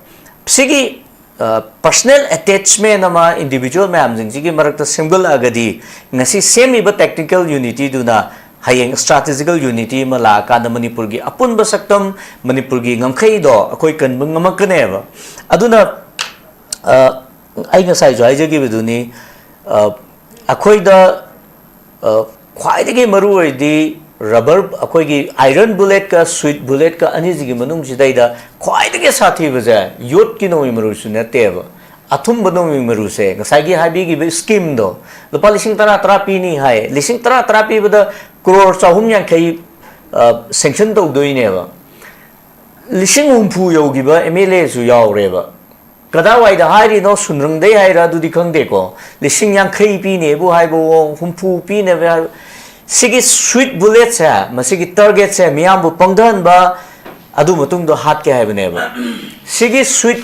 ꯁꯤꯒꯤ, ꯑ, personal attachment ꯑꯃ individual ꯃꯌꯥꯝꯁꯤꯡꯁꯤꯒꯤ ꯃꯔꯛꯇ ꯁꯦꯝꯒꯠꯂꯛꯑꯒꯗꯤ, ꯉꯁꯤ ꯁꯦꯝꯃꯤꯕ tactical unity ꯗꯨꯅ ꯍꯌꯦꯡ strategical unity ꯑꯃ ꯂꯥꯛꯑꯀꯥꯟꯗ ꯃꯅꯤꯄꯨꯔꯒꯤ ꯑꯄꯨꯟꯕ ꯁꯛꯇꯝ, ꯃꯅꯤꯄꯨꯔꯒꯤ ꯉꯝꯈꯩꯗꯣ ꯑꯩꯈꯣꯏ ꯀꯟꯕ ꯉꯝꯃꯛꯀꯅꯦꯕ꯫ ꯑꯗꯨꯅ, ꯑ, ꯑꯩ ꯉꯁꯥꯏꯁꯨ ꯍꯥꯏꯖꯈꯤꯕꯗꯨꯅꯤ, ꯑ, ꯑꯩꯈꯣꯏꯗ, ꯑ, ꯈ꯭ꯋꯥꯏꯗꯒꯤ ꯃꯔꯨ ꯑꯣꯏꯔꯤꯗꯤ rubber, ꯑꯩꯈꯣꯏꯒꯤ iron bullet ꯀ sweet bullet ꯀ ꯑꯅꯤꯁꯤꯒꯤ ꯃꯅꯨꯡꯁꯤꯗꯩꯗ ꯈ꯭ꯋꯥꯏꯗꯒꯤ ꯁꯥꯊꯤꯕꯁꯦ ꯌꯣꯠꯀꯤ ꯅꯣꯡꯃꯩ ꯃꯔꯨꯁꯨ ꯅꯠꯇꯦꯕ꯫ ꯑꯊꯨꯝꯕ ꯅꯣꯡꯃꯩ ꯃꯔꯨꯁꯦ, ꯉꯁꯥꯏꯒꯤ ꯍꯥꯏꯕꯤꯈꯤꯕ scheme ꯗꯣ, ꯂꯨꯄꯥ ꯂꯤꯁꯤꯡ ꯇꯔꯥ, ꯇꯔꯥ ꯄꯤꯅꯤ ꯍꯥꯏ꯫ ꯂꯤꯁꯤꯡ ꯇꯔꯥ, ꯇꯔꯥ ꯄꯤꯕꯗ ꯀ꯭ꯔꯣꯔ ꯆꯍꯨꯝ ꯌꯥꯡꯈꯩ, ꯑ, sanction ꯇꯧꯗꯣꯏꯅꯦꯕ꯫ ꯂꯤꯁꯤꯡ ꯍꯨꯝꯐꯨ ꯌꯧꯈꯤꯕ M L A ꯁꯨ ꯌꯥꯎꯔꯦꯕ꯫ ꯀꯗꯥꯏꯋꯥꯏꯗ ꯍꯥꯏꯔꯤꯅꯣ? ꯁꯨꯟꯗ꯭ꯔꯪꯗꯩ ꯍꯥꯏꯔ ꯑꯗꯨꯗꯤ ꯈꯪꯗꯦꯀꯣ꯫ ꯂꯤꯁꯤꯡ ꯌꯥꯡꯈꯩ ꯄꯤꯅꯦꯕꯨ ꯍꯥꯏꯕꯋꯣ, ꯍꯨꯝꯐꯨ ꯄꯤꯅꯦꯕꯨ ꯍꯥꯏꯕ꯫ ꯁꯤꯒꯤ ꯁ꯭ꯋꯤꯠ ꯕꯨꯂꯦꯠꯁꯦ, ꯃꯁꯤꯒꯤ ꯇꯥꯔꯒꯦꯠꯁꯦ ꯃꯤꯌꯥꯝꯕꯨ ꯄꯪꯊꯍꯟꯕ, ꯑꯗꯨ ꯃꯇꯨꯡꯗ ꯍꯥꯠꯀꯦ ꯍꯥꯏꯕꯅꯦꯕ꯫ ꯁꯤꯒꯤ ꯁ꯭ꯋꯤꯠ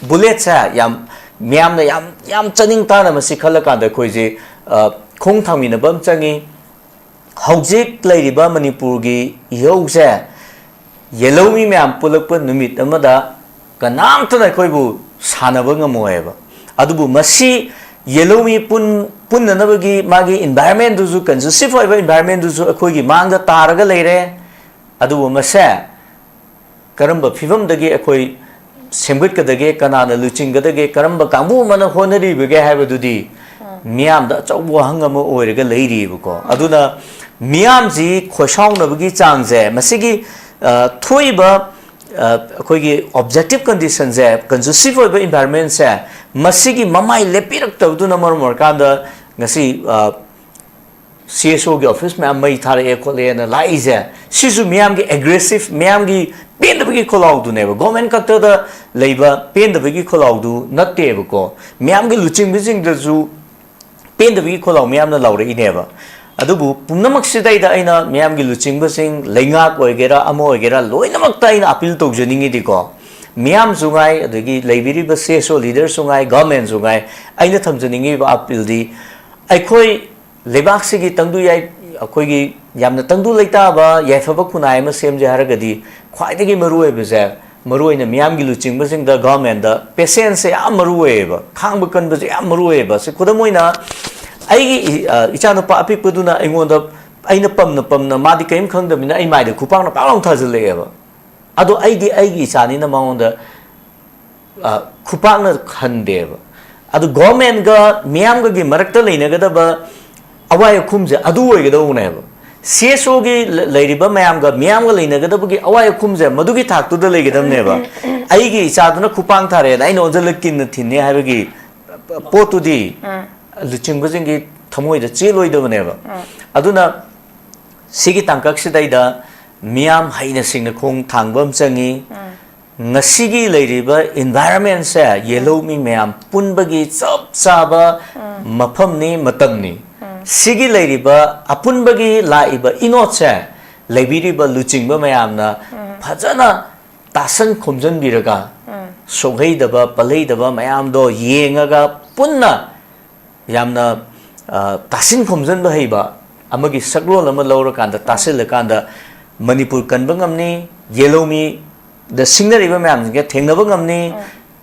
ꯕꯨꯂꯦꯠꯁꯦ ꯌꯥꯝ, ꯃꯤꯌꯥꯝꯅ ꯌꯥꯝ, ꯌꯥꯝ ꯆꯥꯅꯤꯡ ꯇꯥꯅ ꯃꯁꯤ ꯈꯜꯂꯀꯥꯟꯗ ꯑꯩꯈꯣꯏꯁꯦ, ꯑ, ꯈꯣꯡ ꯊꯥꯡꯃꯤꯟꯅꯕ ꯑꯃ ꯆꯪꯉꯤ꯫ ꯍꯧꯖꯤꯛ ꯂꯩꯔꯤꯕ ꯃꯅꯤꯄꯨꯔꯒꯤ ꯏꯍꯧꯁꯦ ꯌꯦꯜꯍꯧꯃꯤ ꯃꯌꯥꯝ ꯄꯨꯜꯂꯛꯄ ꯅꯨꯃꯤꯠ ꯑꯃꯗ ꯀꯅꯥꯝꯇꯅ ꯑꯩꯈꯣꯏꯕꯨ ꯁꯥꯟꯅꯕ ꯉꯝꯃꯣꯏꯕ꯫ ꯑꯗꯨꯕꯨ ꯃꯁꯤ ꯌꯦꯜꯍꯧꯃꯤ ꯄꯨꯟ-, ꯄꯨꯟꯅꯅꯕꯒꯤ ꯃꯥꯒꯤ environment-ꯗꯨꯁꯨ, conducive ꯑꯣꯏꯕ environment-ꯗꯨꯁꯨ ꯑꯩꯈꯣꯏꯒꯤ ꯃꯥꯡꯗ ꯇꯥꯔꯒ ꯂꯩꯔꯦ꯫ ꯑꯗꯨꯕꯨ ꯃꯁꯦ ꯀꯔꯝꯕ ꯐꯤꯕꯝꯗꯒꯤ ꯑꯩꯈꯣꯏ ꯁꯦꯝꯒꯠꯀꯗꯒꯦ, ꯀꯅꯥꯅ ꯂꯨꯆꯤꯡꯒꯗꯒꯦ, ꯀꯔꯝꯕ ꯀꯥꯡꯕꯨ ꯑꯃꯅ ꯍꯣꯠꯅꯔꯤꯕꯒꯦ ꯍꯥꯏꯕꯗꯨꯗꯤ ꯃꯤꯌꯥꯝꯗ ꯑꯆꯧꯕ ꯋꯥꯍꯪ ꯑꯃ ꯑꯣꯏꯔꯒ ꯂꯩꯔꯤꯕꯀꯣ꯫ ꯑꯗꯨꯅ ꯃꯤꯌꯥꯝꯁꯤ ꯈꯣꯏꯁꯥꯎꯅꯕꯒꯤ ꯆꯥꯡꯁꯦ, ꯃꯁꯤꯒꯤ, ꯑ, ꯊꯣꯛꯏꯕ, ꯑ, ꯑꯩꯈꯣꯏꯒꯤ objective condition-ꯁꯦ, conducive ꯑꯣꯏꯕ environment-ꯁꯦ, ꯃꯁꯤꯒꯤ ꯃꯃꯥꯏ ꯂꯦꯞꯄꯤꯔꯛꯇꯕꯗꯨꯅ ꯃꯔꯝ ꯑꯣꯏꯔꯀꯥꯟꯗ ꯉꯁꯤ, ꯑ, C S O-ꯒꯤ office ꯃꯌꯥꯝ ꯃꯩ ꯊꯥꯔꯛꯑꯦ ꯈꯣꯠꯂꯦꯅ ꯂꯥꯛꯏꯁꯦ, ꯁꯤꯁꯨ ꯃꯤꯌꯥꯝꯒꯤ aggressive, ꯃꯤꯌꯥꯝꯒꯤ ꯄꯦꯟꯗꯕꯒꯤ ꯈꯣꯜꯂꯥꯎꯗꯨꯅꯦꯕ꯫ Government ꯈꯛꯇꯗ ꯂꯩꯕ ꯄꯦꯟꯗꯕꯒꯤ ꯈꯣꯜꯂꯥꯎꯗꯨ ꯅꯠꯇꯦꯕꯀꯣ꯫ ꯃꯤꯌꯥꯝꯒꯤ ꯂꯨꯆꯤꯡꯕꯁꯤꯡꯗꯁꯨ ꯄꯦꯟꯗꯕꯒꯤ ꯈꯣꯜꯂꯥꯎ ꯃꯌꯥꯝꯅ ꯂꯥꯎꯔꯛꯏꯅꯦꯕ꯫ ꯑꯗꯨꯕꯨ ꯄꯨꯝꯅꯃꯛꯁꯤꯗꯩꯗ ꯑꯩꯅ ꯃꯤꯌꯥꯝꯒꯤ ꯂꯨꯆꯤꯡꯕꯁꯤꯡ, ꯂꯩꯉꯥꯛ ꯑꯣꯏꯒꯦꯔꯥ, ꯑꯃ ꯑꯣꯏꯒꯦꯔꯥ, ꯂꯣꯏꯅꯃꯛꯇ ꯑꯩꯅ appeal ꯇꯧꯖꯅꯤꯡꯉꯤꯗꯤꯀꯣ, ꯃꯤꯌꯥꯝꯁꯨ ꯉꯥꯏ, ꯑꯗꯒꯤ ꯂꯩꯕꯤꯔꯤꯕ C S O leader-ꯁꯨ ꯉꯥꯏ, government-ꯁꯨ ꯉꯥꯏ, ꯑꯩꯅ ꯊꯝꯖꯅꯤꯡꯉꯤꯕ appeal-ꯗꯤ, ꯑꯩꯈꯣꯏ ꯂꯩꯕꯥꯛꯁꯤꯒꯤ ꯇꯪꯗꯨ ꯌꯥꯏ-, ꯑꯩꯈꯣꯏꯒꯤ ꯌꯥꯝꯅ ꯇꯪꯗꯨ ꯂꯩꯇꯥꯕ ꯌꯥꯏꯐꯕ ꯈꯨꯟꯅꯥꯏ ꯑꯃ ꯁꯦꯝꯁꯦ ꯍꯥꯏꯔꯒꯗꯤ, ꯈ꯭ꯋꯥꯏꯗꯒꯤ ꯃꯔꯨꯑꯣꯏꯕꯁꯦ, ꯃꯔꯨꯑꯣꯏꯅ ꯃꯤꯌꯥꯝꯒꯤ ꯂꯨꯆꯤꯡꯕꯁꯤꯡꯗ, government-ꯗ patience-ꯁꯦ ꯌꯥꯝ ꯃꯔꯨꯑꯣꯏꯌꯦꯕ, ꯈꯥꯡꯕ ꯀꯟꯕꯁꯦ ꯌꯥꯝ ꯃꯔꯨꯑꯣꯏꯌꯦꯕ꯫ ꯁꯤ ꯈꯨꯗꯝ ꯑꯣꯏꯅ, ꯑꯩꯒꯤ ꯏ-, ꯑ, ꯏꯆꯥꯅꯨꯄꯥ ꯑꯄꯤꯛꯄꯗꯨꯅ ꯑꯩꯉꯣꯟꯗ, ꯑꯩꯅ ꯄꯝꯅ ꯄꯝꯅ, ꯃꯥꯗꯤ ꯀꯔꯤꯝ ꯈꯪꯗꯕꯅꯤꯅ, ꯑꯩ ꯃꯥꯏꯗ ꯈꯨꯄꯥꯛꯅ ꯄꯥꯛ ꯂꯥꯎ ꯊꯥꯖꯤꯜꯂꯛꯑꯦꯕ꯫ ꯑꯗꯣ ꯑꯩꯗꯤ ꯑꯩꯒꯤ ꯏꯆꯥꯅꯤꯅ ꯃꯉꯣꯟꯗ, ꯑ, ꯈꯨꯄꯥꯛꯅ ꯈꯟꯗꯦꯕ꯫ ꯑꯗꯨ government-ꯒ ꯃꯤꯌꯥꯝꯒꯒꯤ ꯃꯔꯛꯇ ꯂꯩꯅꯒꯗꯕ ꯑꯋꯥꯏ ꯑꯈꯨꯝꯁꯦ ꯑꯗꯨ ꯑꯣꯏꯒꯗꯧꯕꯅꯦꯕ꯫ C S O-ꯒꯤ ꯂ-, ꯂꯩꯔꯤꯕ ꯃꯌꯥꯝꯒ, ꯃꯤꯌꯥꯝꯒ ꯂꯩꯅꯒꯗꯕꯒꯤ ꯑꯋꯥꯏ ꯑꯈꯨꯝꯁꯦ ꯃꯗꯨꯒꯤ ꯊꯥꯛꯇꯨꯗ ꯂꯩꯒꯗꯕꯅꯦꯕ꯫ ꯑꯩꯒꯤ ꯏꯆꯥꯗꯨꯅ ꯈꯨꯄꯥꯡ ꯊꯥꯔꯛꯑꯦꯅ ꯑꯩꯅ ꯑꯣꯟꯁꯤꯜꯂ ꯀꯤꯟꯅ ꯊꯤꯟꯅꯤ ꯍꯥꯏꯕꯒꯤ ꯄꯣꯠꯇꯨꯗꯤ ꯂꯨꯆꯤꯡꯕꯁꯤꯡꯒꯤ ꯊꯃꯣꯏꯗ ꯆꯦꯜꯂꯣꯏꯗꯕꯅꯦꯕ꯫ ꯑꯗꯨꯅ ꯁꯤꯒꯤ ꯇꯥꯡꯀꯛꯁꯤꯗꯩꯗ ꯃꯤꯌꯥꯝ ꯍꯩꯅ ꯁꯤꯡꯅ ꯈꯣꯡ ꯊꯥꯡꯕ ꯑꯃ ꯆꯪꯉꯤ꯫ ꯉꯁꯤꯒꯤ ꯂꯩꯔꯤꯕ environment-ꯁꯦ ꯌꯦꯜꯍꯧꯃꯤ ꯃꯌꯥꯝ ꯄꯨꯟꯕꯒꯤ ꯆꯞ ꯆꯥꯕ ꯃꯐꯝꯅꯤ, ꯃꯇꯝꯅꯤ꯫ ꯁꯤꯒꯤ ꯂꯩꯔꯤꯕ ꯑꯄꯨꯟꯕꯒꯤ ꯂꯥꯛꯏꯕ ꯏꯅꯣꯠꯁꯦ ꯂꯩꯕꯤꯔꯤꯕ ꯂꯨꯆꯤꯡꯕ ꯃꯌꯥꯝꯅ ꯐꯖꯅ ꯇꯥꯁꯟ ꯈꯣꯝꯖꯤꯟꯕꯤꯔꯒ, ꯁꯣꯛꯍꯩꯗꯕ ꯄꯜꯍꯩꯗꯕ ꯃꯌꯥꯝꯗꯣ ꯌꯦꯡꯉꯒ ꯄꯨꯟꯅ ꯌꯥꯝꯅ, ꯑ, ꯇꯥꯁꯤꯟ ꯈꯣꯝꯖꯤꯟꯕ ꯍꯩꯕ ꯑꯃꯒꯤ ꯁꯛꯂꯣꯟ ꯑꯃ ꯂꯧꯔꯀꯥꯟꯗ, ꯇꯥꯁꯤꯜꯂꯀꯥꯟꯗ ꯃꯅꯤꯄꯨꯔ ꯀꯟꯕ ꯉꯝꯅꯤ, ꯌꯦꯜꯍꯧꯃꯤꯗ ꯁꯤꯡꯅꯔꯤꯕ ꯃꯌꯥꯝꯁꯤꯡꯒ ꯊꯦꯡꯅꯕ ꯉꯝꯅꯤ,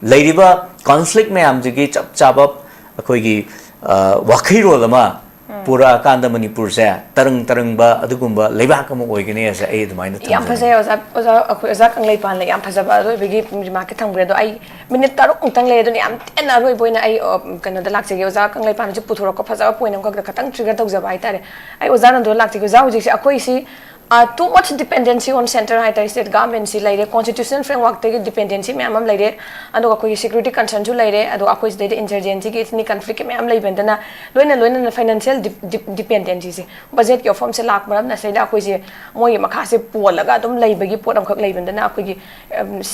ꯂꯩꯔꯤꯕ ꯀꯣꯟꯐ꯭ꯂꯤꯛ ꯃꯌꯥꯝꯁꯤꯒꯤ ꯆꯞ ꯆꯥꯕ ꯑꯩꯈꯣꯏꯒꯤ, ꯑ, ꯋꯥꯈꯩꯔꯣꯜ ꯑꯃ ꯄꯨꯔꯛꯑꯀꯥꯟꯗ ꯃꯅꯤꯄꯨꯔꯁꯦ ꯇꯔꯪ ꯇꯔꯪꯕ ꯑꯗꯨꯒꯨꯝꯕ ꯂꯩꯕꯥꯛ ꯑꯃ ꯑꯣꯏꯒꯅꯤ ꯍꯥꯏꯁꯦ ꯑꯩ ꯑꯗꯨꯃꯥꯏꯅ ꯌꯥꯝ ꯊꯝꯖꯅꯤꯡꯉꯤ꯫ ꯐꯖꯩ ꯑꯣꯖꯥ꯫ ꯑꯣꯖꯥ, ꯑꯩꯈꯣꯏ ꯑꯣꯖꯥ ꯀꯪꯂꯩꯄꯥꯟꯅ ꯌꯥꯝ ꯐꯖꯕ ꯑꯔꯣꯏꯕꯒꯤ ꯔꯤꯃꯥꯔꯛꯀꯤ ꯊꯝꯈ꯭ꯔꯦ꯫ ꯑꯗꯣ ꯑꯩ ꯃꯤꯅꯤꯠ ꯇꯔꯨꯛ ꯃꯨꯛꯇꯪ ꯂꯩ, ꯑꯗꯨꯅ ꯌꯥꯝ ꯇꯦꯟꯅ ꯑꯔꯣꯏꯕ ꯑꯣꯏꯅ ꯑꯩ, ꯑ, ꯀꯩꯅꯣꯗ ꯂꯥꯛꯆꯒꯦ꯫ ꯑꯣꯖꯥ ꯀꯪꯂꯩꯄꯥꯟꯅꯁꯨ ꯄꯨꯊꯣꯔꯛꯄ ꯐꯖꯕ ꯄꯣꯏꯟ ꯑꯃꯈꯛꯇ ꯈꯇꯪ ꯇ꯭ꯔꯤꯒꯔ ꯇꯧꯖꯕ ꯍꯥꯏꯇꯥꯔꯦ꯫ ꯑꯩ ꯑꯣꯖꯥ ꯅꯟꯗꯨꯗ ꯂꯥꯛꯆꯒꯦ꯫ ꯑꯣꯖꯥ, ꯍꯧꯖꯤꯛꯁꯦ ꯑꯩꯈꯣꯏꯁꯤ, uh, too much dependency on centre ꯍꯥꯏꯇꯥꯔꯦ꯫ ꯁ꯭ꯇꯦꯠ ꯒꯚꯔꯟꯃꯦꯟꯁꯤ ꯂꯩꯔꯦ, ꯀꯣꯟꯁꯇꯤꯇ꯭ꯌꯨꯁꯅꯦꯜ ꯐ꯭ꯔꯦꯝꯋꯥꯔꯛꯇꯒꯤ ꯗꯤꯄꯦꯟꯗꯦꯟꯁꯤ ꯃꯌꯥꯝ ꯑꯃ ꯂꯩꯔꯦ, ꯑꯗꯨꯒ ꯑꯩꯈꯣꯏꯒꯤ ꯁꯦꯀ꯭ꯌꯨꯔꯤꯇꯤ ꯀꯟꯁꯔꯟꯁꯨ ꯂꯩꯔꯦ, ꯑꯗꯣ ꯑꯩꯈꯣꯏ ꯁꯤꯗꯩꯗ ꯏꯟꯁꯔꯖꯦꯟꯁꯤꯒꯤ ꯏꯊꯅꯤꯛ ꯀꯟꯐ꯭ꯂꯤꯛꯀꯤ ꯃꯌꯥꯝ ꯂꯩꯕꯗꯅ ꯂꯣꯏꯅ ꯂꯣꯏꯅꯅ ꯐꯥꯏꯅꯥꯟꯁꯤꯌꯦꯜ ꯗꯤꯄꯦꯟꯗꯦꯟꯁꯤꯁꯦ, ꯕꯖꯦꯠꯀꯤ ꯑꯣꯐꯝꯁꯦ ꯂꯥꯛꯄ ꯃꯔꯝꯅ ꯁꯤꯗꯩꯗ ꯑꯩꯈꯣꯏꯁꯦ ꯃꯣꯏꯒꯤ ꯃꯈꯥꯁꯦ ꯄꯣꯜꯂꯒ ꯑꯗꯨꯝ ꯂꯩꯕꯒꯤ ꯄꯣꯠ ꯑꯃꯈꯛ ꯂꯩꯕꯗꯅ ꯑꯩꯈꯣꯏꯒꯤ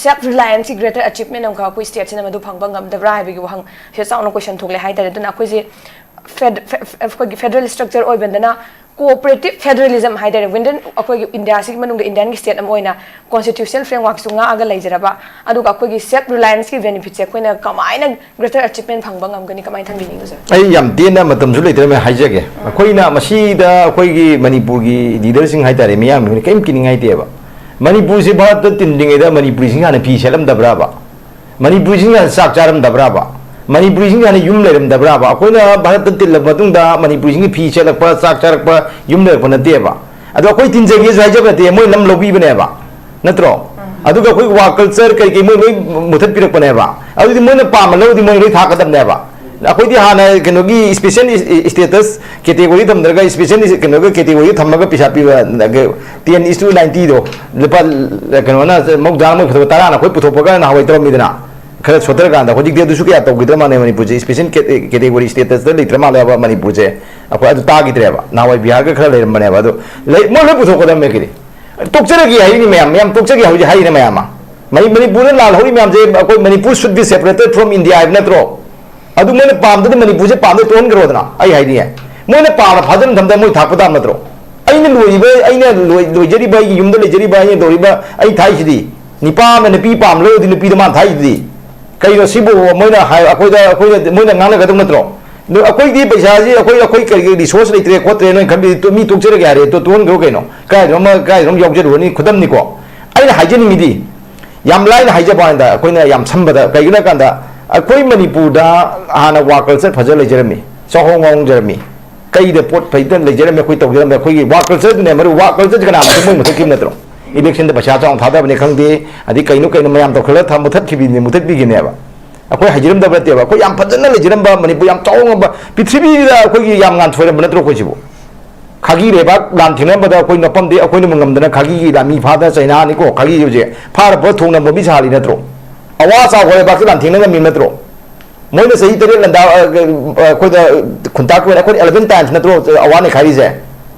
ꯁꯦꯜꯐ ꯔꯤꯂꯥꯏꯟꯁꯀꯤ ꯒ꯭ꯔꯦꯇꯔ ꯑꯆꯤꯞꯃꯦꯟ ꯑꯃꯈꯛ ꯑꯩꯈꯣꯏ ꯁ꯭ꯇꯦꯠꯁꯤꯅ ꯃꯗꯨ ꯐꯪꯕ ꯉꯝꯗꯕ꯭ꯔꯥ ꯍꯥꯏꯕꯒꯤ ꯋꯥꯍꯪꯁꯦ ꯆꯥꯎꯅ ꯀꯣꯏꯁꯟ ꯊꯣꯛꯂꯦ ꯍꯥꯏꯇꯥꯔꯦ꯫ ꯑꯗꯨꯅ ꯑꯩꯈꯣꯏꯁꯦ ꯐꯦꯗ-, ꯐꯦ-, ꯐꯦ-, ꯑꯩꯈꯣꯏꯒꯤ ꯐꯦꯗꯔꯦꯜ ꯁ꯭ꯇ꯭ꯔꯛꯆꯔ ꯑꯣꯏꯕꯗꯅ ꯀꯣꯑꯣꯄꯔꯦꯇꯤꯞ ꯐꯦꯗꯔꯦꯂꯤꯖꯝ ꯍꯥꯏꯇꯥꯔꯦ, ꯋꯤꯟꯗꯟ ꯑꯩꯈꯣꯏꯒꯤ ꯏꯟꯗꯤꯌꯥꯁꯤꯒꯤ ꯃꯅꯨꯡꯗ ꯏꯟꯗꯤꯌꯥꯟꯒꯤ ꯁ꯭ꯇꯦꯠ ꯑꯃ ꯑꯣꯏꯅ ꯀꯣꯟꯁꯇꯤꯇ꯭ꯌꯨꯁꯅꯦꯜ ꯐ꯭ꯔꯦꯝꯋꯥꯔꯛꯁꯨ ꯉꯥꯛꯑꯒ ꯂꯩꯖꯔꯕ, ꯑꯗꯨꯒ ꯑꯩꯈꯣꯏꯒꯤ ꯁꯦꯜꯐ ꯔꯤꯂꯥꯏꯟꯁꯀꯤ ꯕꯦꯅꯤꯐꯤꯠꯁꯦ ꯑꯩꯈꯣꯏꯅ ꯀꯃꯥꯏꯅ ꯒ꯭ꯔꯦꯇꯔ ꯑꯆꯤꯞꯃꯦꯟ ꯐꯪꯕ ꯉꯝꯒꯅꯤ, ꯀꯃꯥꯏꯅ ꯊꯝꯕꯤꯅꯤꯡꯉꯤ, ꯁꯥꯔ? ꯑꯩ ꯌꯥꯝ ꯇꯦꯟꯅ, ꯃꯇꯝꯁꯨ ꯂꯩꯇ꯭ꯔꯦ, ꯃꯦꯝ, ꯍꯥꯏꯖꯒꯦ꯫ ꯑꯩꯈꯣꯏꯅ ꯃꯁꯤꯗ ꯑꯩꯈꯣꯏꯒꯤ ꯃꯅꯤꯄꯨꯔꯒꯤ ꯂꯤꯗꯔꯁꯤꯡ ꯍꯥꯏꯇꯥꯔꯦ, ꯃꯤꯌꯥꯝ ꯀꯔꯤꯝ ꯀꯤꯅꯤꯡꯉꯥꯏ ꯂꯩꯇꯦꯕ꯫ ꯃꯅꯤꯄꯨꯔꯁꯤ ꯚꯥꯔꯠꯇ ꯇꯤꯟꯗ꯭ꯔꯤꯉꯩꯗ ꯃꯅꯤꯄꯨꯔꯤꯁꯤꯡ ꯍꯥꯟꯅ ꯐꯤ ꯁꯦꯠꯂꯝꯗꯕ꯭ꯔꯥꯕ? ꯃꯅꯤꯄꯨꯔꯤꯁꯤꯡ ꯍꯥꯟꯅ ꯆꯥꯛ ꯆꯥꯔꯝꯗꯕ꯭ꯔꯥꯕ? ꯃꯅꯤꯄꯨꯔꯤꯁꯤꯡ ꯍꯥꯟꯅ ꯌꯨꯝ ꯂꯩꯔꯝꯗꯕ꯭ꯔꯥꯕ? ꯑꯩꯈꯣꯏꯅ ꯚꯥꯔꯠꯇ ꯇꯤꯜꯂꯕ ꯃꯇꯨꯡꯗ ꯃꯅꯤꯄꯨꯔꯤꯁꯤꯡꯒꯤ ꯐꯤ ꯁꯦꯠꯂꯛꯄ, ꯆꯥꯛ ꯆꯥꯔꯛꯄ, ꯌꯨꯝ ꯂꯩꯔꯛꯄ ꯅꯠꯇꯦꯕ꯫ ꯑꯗꯣ ꯑꯩꯈꯣꯏ ꯇꯤꯟꯖꯒꯦꯁꯨ ꯍꯥꯏꯖꯕ ꯅꯠꯇꯦ, ꯃꯣꯏ ꯂꯝ ꯂꯧꯕꯤꯕꯅꯦꯕ, ꯅꯠꯇ꯭ꯔꯣ? ꯑꯗꯨꯒ ꯑꯩꯈꯣꯏ ꯋꯥ ꯀꯜꯆꯔ ꯀꯩ ꯀꯩ ꯃꯣꯏ ꯂꯣꯏ ꯃꯨꯊꯠꯄꯤꯔꯛꯄꯅꯦꯕ꯫ ꯑꯗꯨꯗꯤ ꯃꯣꯏꯅ ꯄꯥꯝꯕ ꯂꯧꯔꯗꯤ ꯃꯣꯏ ꯂꯣꯏ ꯊꯥꯛꯀꯗꯕꯅꯦꯕ꯫ ꯑꯩꯈꯣꯏꯗꯤ ꯍꯥꯟꯅ ꯀꯩꯅꯣꯒꯤ ꯁ꯭ꯄꯦꯁꯦꯜ ꯁ꯭ꯇꯦꯇꯁ ꯀꯦꯇꯦꯒꯣꯔꯤ ꯊꯝꯗ꯭ꯔꯒ ꯁ꯭ꯄꯦꯁꯦꯜ ꯀꯩꯅꯣꯒ ꯀꯦꯇꯦꯒꯣꯔꯤ ꯊꯝꯃꯒ ꯄꯩꯁꯥ ꯄꯤꯕ, ten is to ninetyꯗꯣ ꯂꯨꯄꯥ, ꯀꯩꯅꯣꯅ, ꯃꯧꯗ꯭ꯔꯥꯅ ꯃꯣꯏ ꯈꯛꯇ ꯇꯔꯥꯅ ꯑꯩꯈꯣꯏ ꯄꯨꯊꯣꯛꯄꯒ ꯅꯍꯥꯟꯋꯥꯏ ꯇꯧꯔꯝꯃꯤꯗꯅ꯫ ꯈꯔ ꯁꯣꯠꯊꯔꯀꯥꯟꯗ꯫ ꯍꯧꯖꯤꯛꯇꯤ ꯑꯗꯨꯁꯨ ꯀꯌꯥ ꯇꯧꯈꯤꯗ꯭ꯔ ꯃꯥꯜꯂꯦ ꯃꯅꯤꯄꯨꯔꯁꯦ, ꯁ꯭ꯄꯦꯁꯦꯜ ꯀꯦꯇꯦꯒꯣꯔꯤ ꯁ꯭ꯇꯦꯇꯁꯇ ꯂꯩꯇ꯭ꯔ ꯃꯥꯜꯂꯦꯕ ꯃꯅꯤꯄꯨꯔꯁꯦ꯫ ꯑꯩꯈꯣꯏ ꯑꯗꯨ ꯇꯥꯈꯤꯗ꯭ꯔꯦꯕ꯫ ꯅꯍꯥꯟꯋꯥꯏ ꯕꯤꯍꯥꯔꯒ ꯈꯔ ꯂꯩꯔꯝꯕꯅꯦꯕ꯫ ꯑꯗꯣ ꯂꯩ, ꯃꯣꯏ ꯂꯣꯏ ꯄꯨꯊꯣꯛꯀꯗꯕꯅꯦ ꯀꯩꯗꯤ꯫ ꯇꯣꯛꯆꯔꯒꯦ ꯍꯥꯏꯔꯤꯅꯤ ꯃꯌꯥꯝ, ꯃꯌꯥꯝ ꯇꯣꯛꯆꯒꯦ ꯍꯧꯖꯤꯛ ꯍꯥꯏꯔꯤꯅꯤ ꯃꯌꯥꯝ ꯑꯃ꯫ ꯃꯅꯤ-, ꯃꯅꯤꯄꯨꯔꯗ ꯂꯥꯜꯍꯧꯔꯤ ꯃꯌꯥꯝꯁꯦ ꯑꯩꯈꯣꯏ Manipur should be separated from India ꯍꯥꯏꯕ ꯅꯠꯇ꯭ꯔꯣ? ꯑꯗꯨ ꯃꯣꯏꯅ ꯄꯥꯝꯗꯗꯤ ꯃꯅꯤꯄꯨꯔꯁꯦ ꯄꯥꯝꯗ ꯇꯣꯛꯍꯟꯈ꯭ꯔꯣꯗꯅ꯫ ꯑꯩ ꯍꯥꯏꯅꯤꯡꯉꯦ, ꯃꯣꯏꯅ ꯄꯥꯝꯅ ꯐꯥꯖꯤꯟ ꯊꯝꯗ ꯃꯣꯏ ꯊꯥꯛꯄ ꯇꯥꯕ ꯅꯠꯇ꯭ꯔꯣ? ꯑꯩꯅ ꯂꯣꯏꯔꯤꯕ, ꯑꯩꯅ ꯂꯣꯏ-, ꯂꯣꯏꯖꯔꯤꯕ, ꯑꯩꯒꯤ ꯌꯨꯝꯗ ꯂꯩꯖꯔꯤꯕ, ꯑꯩꯅ ꯇꯧꯔꯤꯕ, ꯑꯩ ꯊꯥꯛꯏꯁꯤꯗꯤ꯫ ꯅꯤꯄꯥ ꯑꯃꯅ ꯅꯨꯄꯤ ꯄꯥꯝ ꯂꯧꯔꯗꯤ ꯅꯨꯄꯤꯗ ꯃꯥꯅ ꯊꯥꯛꯏꯁꯤꯗꯤ꯫ ꯀꯩꯅꯣ ꯁꯤꯕꯨ ꯃꯣꯏꯅ ꯍꯥꯏ, ꯑꯩꯈꯣꯏꯗ, ꯑꯩꯈꯣꯏꯗ ꯃꯣꯏꯅ ꯉꯥꯡꯅꯒꯗꯧ ꯅꯠꯇ꯭ꯔꯣ? ꯑꯗꯨ ꯑꯩꯈꯣꯏꯗꯤ ꯄꯩꯁꯥꯁꯤ ꯑꯩꯈꯣꯏ, ꯑꯩꯈꯣꯏ ꯀꯔꯤ, ꯀꯔꯤ resource ꯂꯩꯇ꯭ꯔꯦ ꯈꯣꯠꯇ꯭ꯔꯦ ꯅꯣꯏ ꯈꯟꯕꯤꯗꯤ ꯇꯣ-, ꯃꯤ ꯇꯣꯛꯆꯔꯒꯦ ꯍꯥꯏꯔꯦ, ꯇꯣ-, ꯇꯣꯛꯍꯟꯈ꯭ꯔꯣ ꯀꯩꯅꯣ꯫ ꯀꯥꯏꯗꯅꯣꯝꯃ, ꯀꯥꯏꯗꯅꯣꯝ ꯌꯥꯎꯖꯔꯨꯔꯅꯤ, ꯈꯨꯗꯝꯅꯤꯀꯣ꯫ ꯑꯩꯅ ꯍꯥꯏꯖꯅꯤꯡꯉꯤꯗꯤ, ꯌꯥꯝ ꯂꯥꯏꯅ ꯍꯥꯏꯖꯕ ꯋꯥꯅꯤꯗ, ꯑꯩꯈꯣꯏꯅ ꯌꯥꯝ ꯁꯝꯕꯗ, ꯀꯩꯒꯤꯅꯣ ꯍꯥꯏ ꯀꯥꯟꯗ, ꯑꯩꯈꯣꯏ ꯃꯅꯤꯄꯨꯔꯗ ꯍꯥꯟꯅ ꯋꯥ culture ꯐꯖ ꯂꯩꯖꯔꯝꯃꯤ, ꯆꯥꯎꯍꯣꯡ ꯉꯥꯍꯣꯡꯖꯔꯝꯃꯤ꯫ ꯀꯩꯗ ꯄꯣꯠ ꯐꯩꯗ ꯂꯩꯖꯔꯝꯃꯤ, ꯑꯩꯈꯣꯏ ꯇꯧꯖꯔꯝꯃꯤ, ꯑꯩꯈꯣꯏꯒꯤ ꯋꯥ culture ꯗꯨꯅꯦ ꯃꯔꯨ, ꯋꯥ culture ꯁꯤ ꯀꯅꯥꯅ ꯃꯣꯏ ꯃꯨꯊꯠꯈꯤꯕ ꯅꯠꯇ꯭ꯔꯣ? Election ꯗ ꯄꯩꯁꯥ ꯆꯥꯎꯅ ꯊꯥꯗꯕꯅꯤ ꯈꯪꯗꯦ, ꯑꯗꯩ ꯀꯩꯅꯣ ꯀꯩꯅꯣ ꯃꯌꯥꯝ ꯇꯧꯈꯠꯂꯒ ꯊꯝ-, ꯃꯨꯊꯠꯈꯤꯕꯅꯤ, ꯃꯨꯊꯠꯄꯤꯈꯤꯕꯅꯦꯕ꯫ ꯑꯩꯈꯣꯏ ꯍꯩꯖꯔꯝꯗꯕ ꯅꯠꯇꯦꯕ, ꯑꯩꯈꯣꯏ ꯌꯥꯝ ꯐꯖꯅ ꯂꯩꯖꯔꯝꯕ, ꯃꯅꯤꯄꯨꯔ ꯌꯥꯝ ꯆꯥꯎꯅ ꯉꯝꯕ, ꯄ꯭ꯔꯤꯊꯤꯕꯤꯗ ꯑꯩꯈꯣꯏꯒꯤ ꯌꯥꯝ ꯉꯥꯟꯊꯣꯏꯔꯝꯕ ꯅꯠꯇ꯭ꯔꯣ ꯑꯩꯈꯣꯏꯁꯤꯕꯨ? ꯈꯥꯒꯤ ꯂꯩꯕꯥꯛ ꯂꯥꯟ ꯊꯦꯡꯅꯔꯝꯕꯗ ꯑꯩꯈꯣꯏ ꯅꯣꯞꯄꯝꯗꯦ, ꯑꯩꯈꯣꯏꯅꯕꯨ ꯉꯝꯗꯅ ꯈꯥꯒꯤꯒꯤ ꯂꯥꯟꯃꯤ ꯐꯥꯗꯅ, ꯆꯩꯅꯥꯅꯤꯀꯣ ꯈꯥꯒꯤ ꯍꯧꯖꯤꯛ ꯐꯥꯔ ꯄꯨꯔ ꯊꯣꯡꯅ ꯃꯣꯕꯤ ꯁꯥꯍꯜꯂꯤ ꯅꯠꯇ꯭ꯔꯣ? ꯑꯋꯥ ꯆꯥꯎꯈ꯭ꯔ ꯂꯩꯕꯥꯛꯁꯤ ꯂꯥꯟ ꯊꯦꯡꯅ ꯉꯝꯃꯤ ꯅꯠꯇ꯭ꯔꯣ? ꯃꯣꯏꯅ ꯆꯍꯤ ꯇꯔꯦꯠ ꯂꯥꯟꯗꯥ-, ꯑ, ꯑ, ꯑꯩꯈꯣꯏꯗ ꯈꯨꯟꯇꯥꯛꯄ ꯑꯣꯏꯅ ꯑꯩꯈꯣꯏꯅ eleven times ꯅꯠꯇ꯭ꯔꯣ ꯑꯋꯥ ꯅꯩꯈꯥꯏꯔꯤꯁꯦ?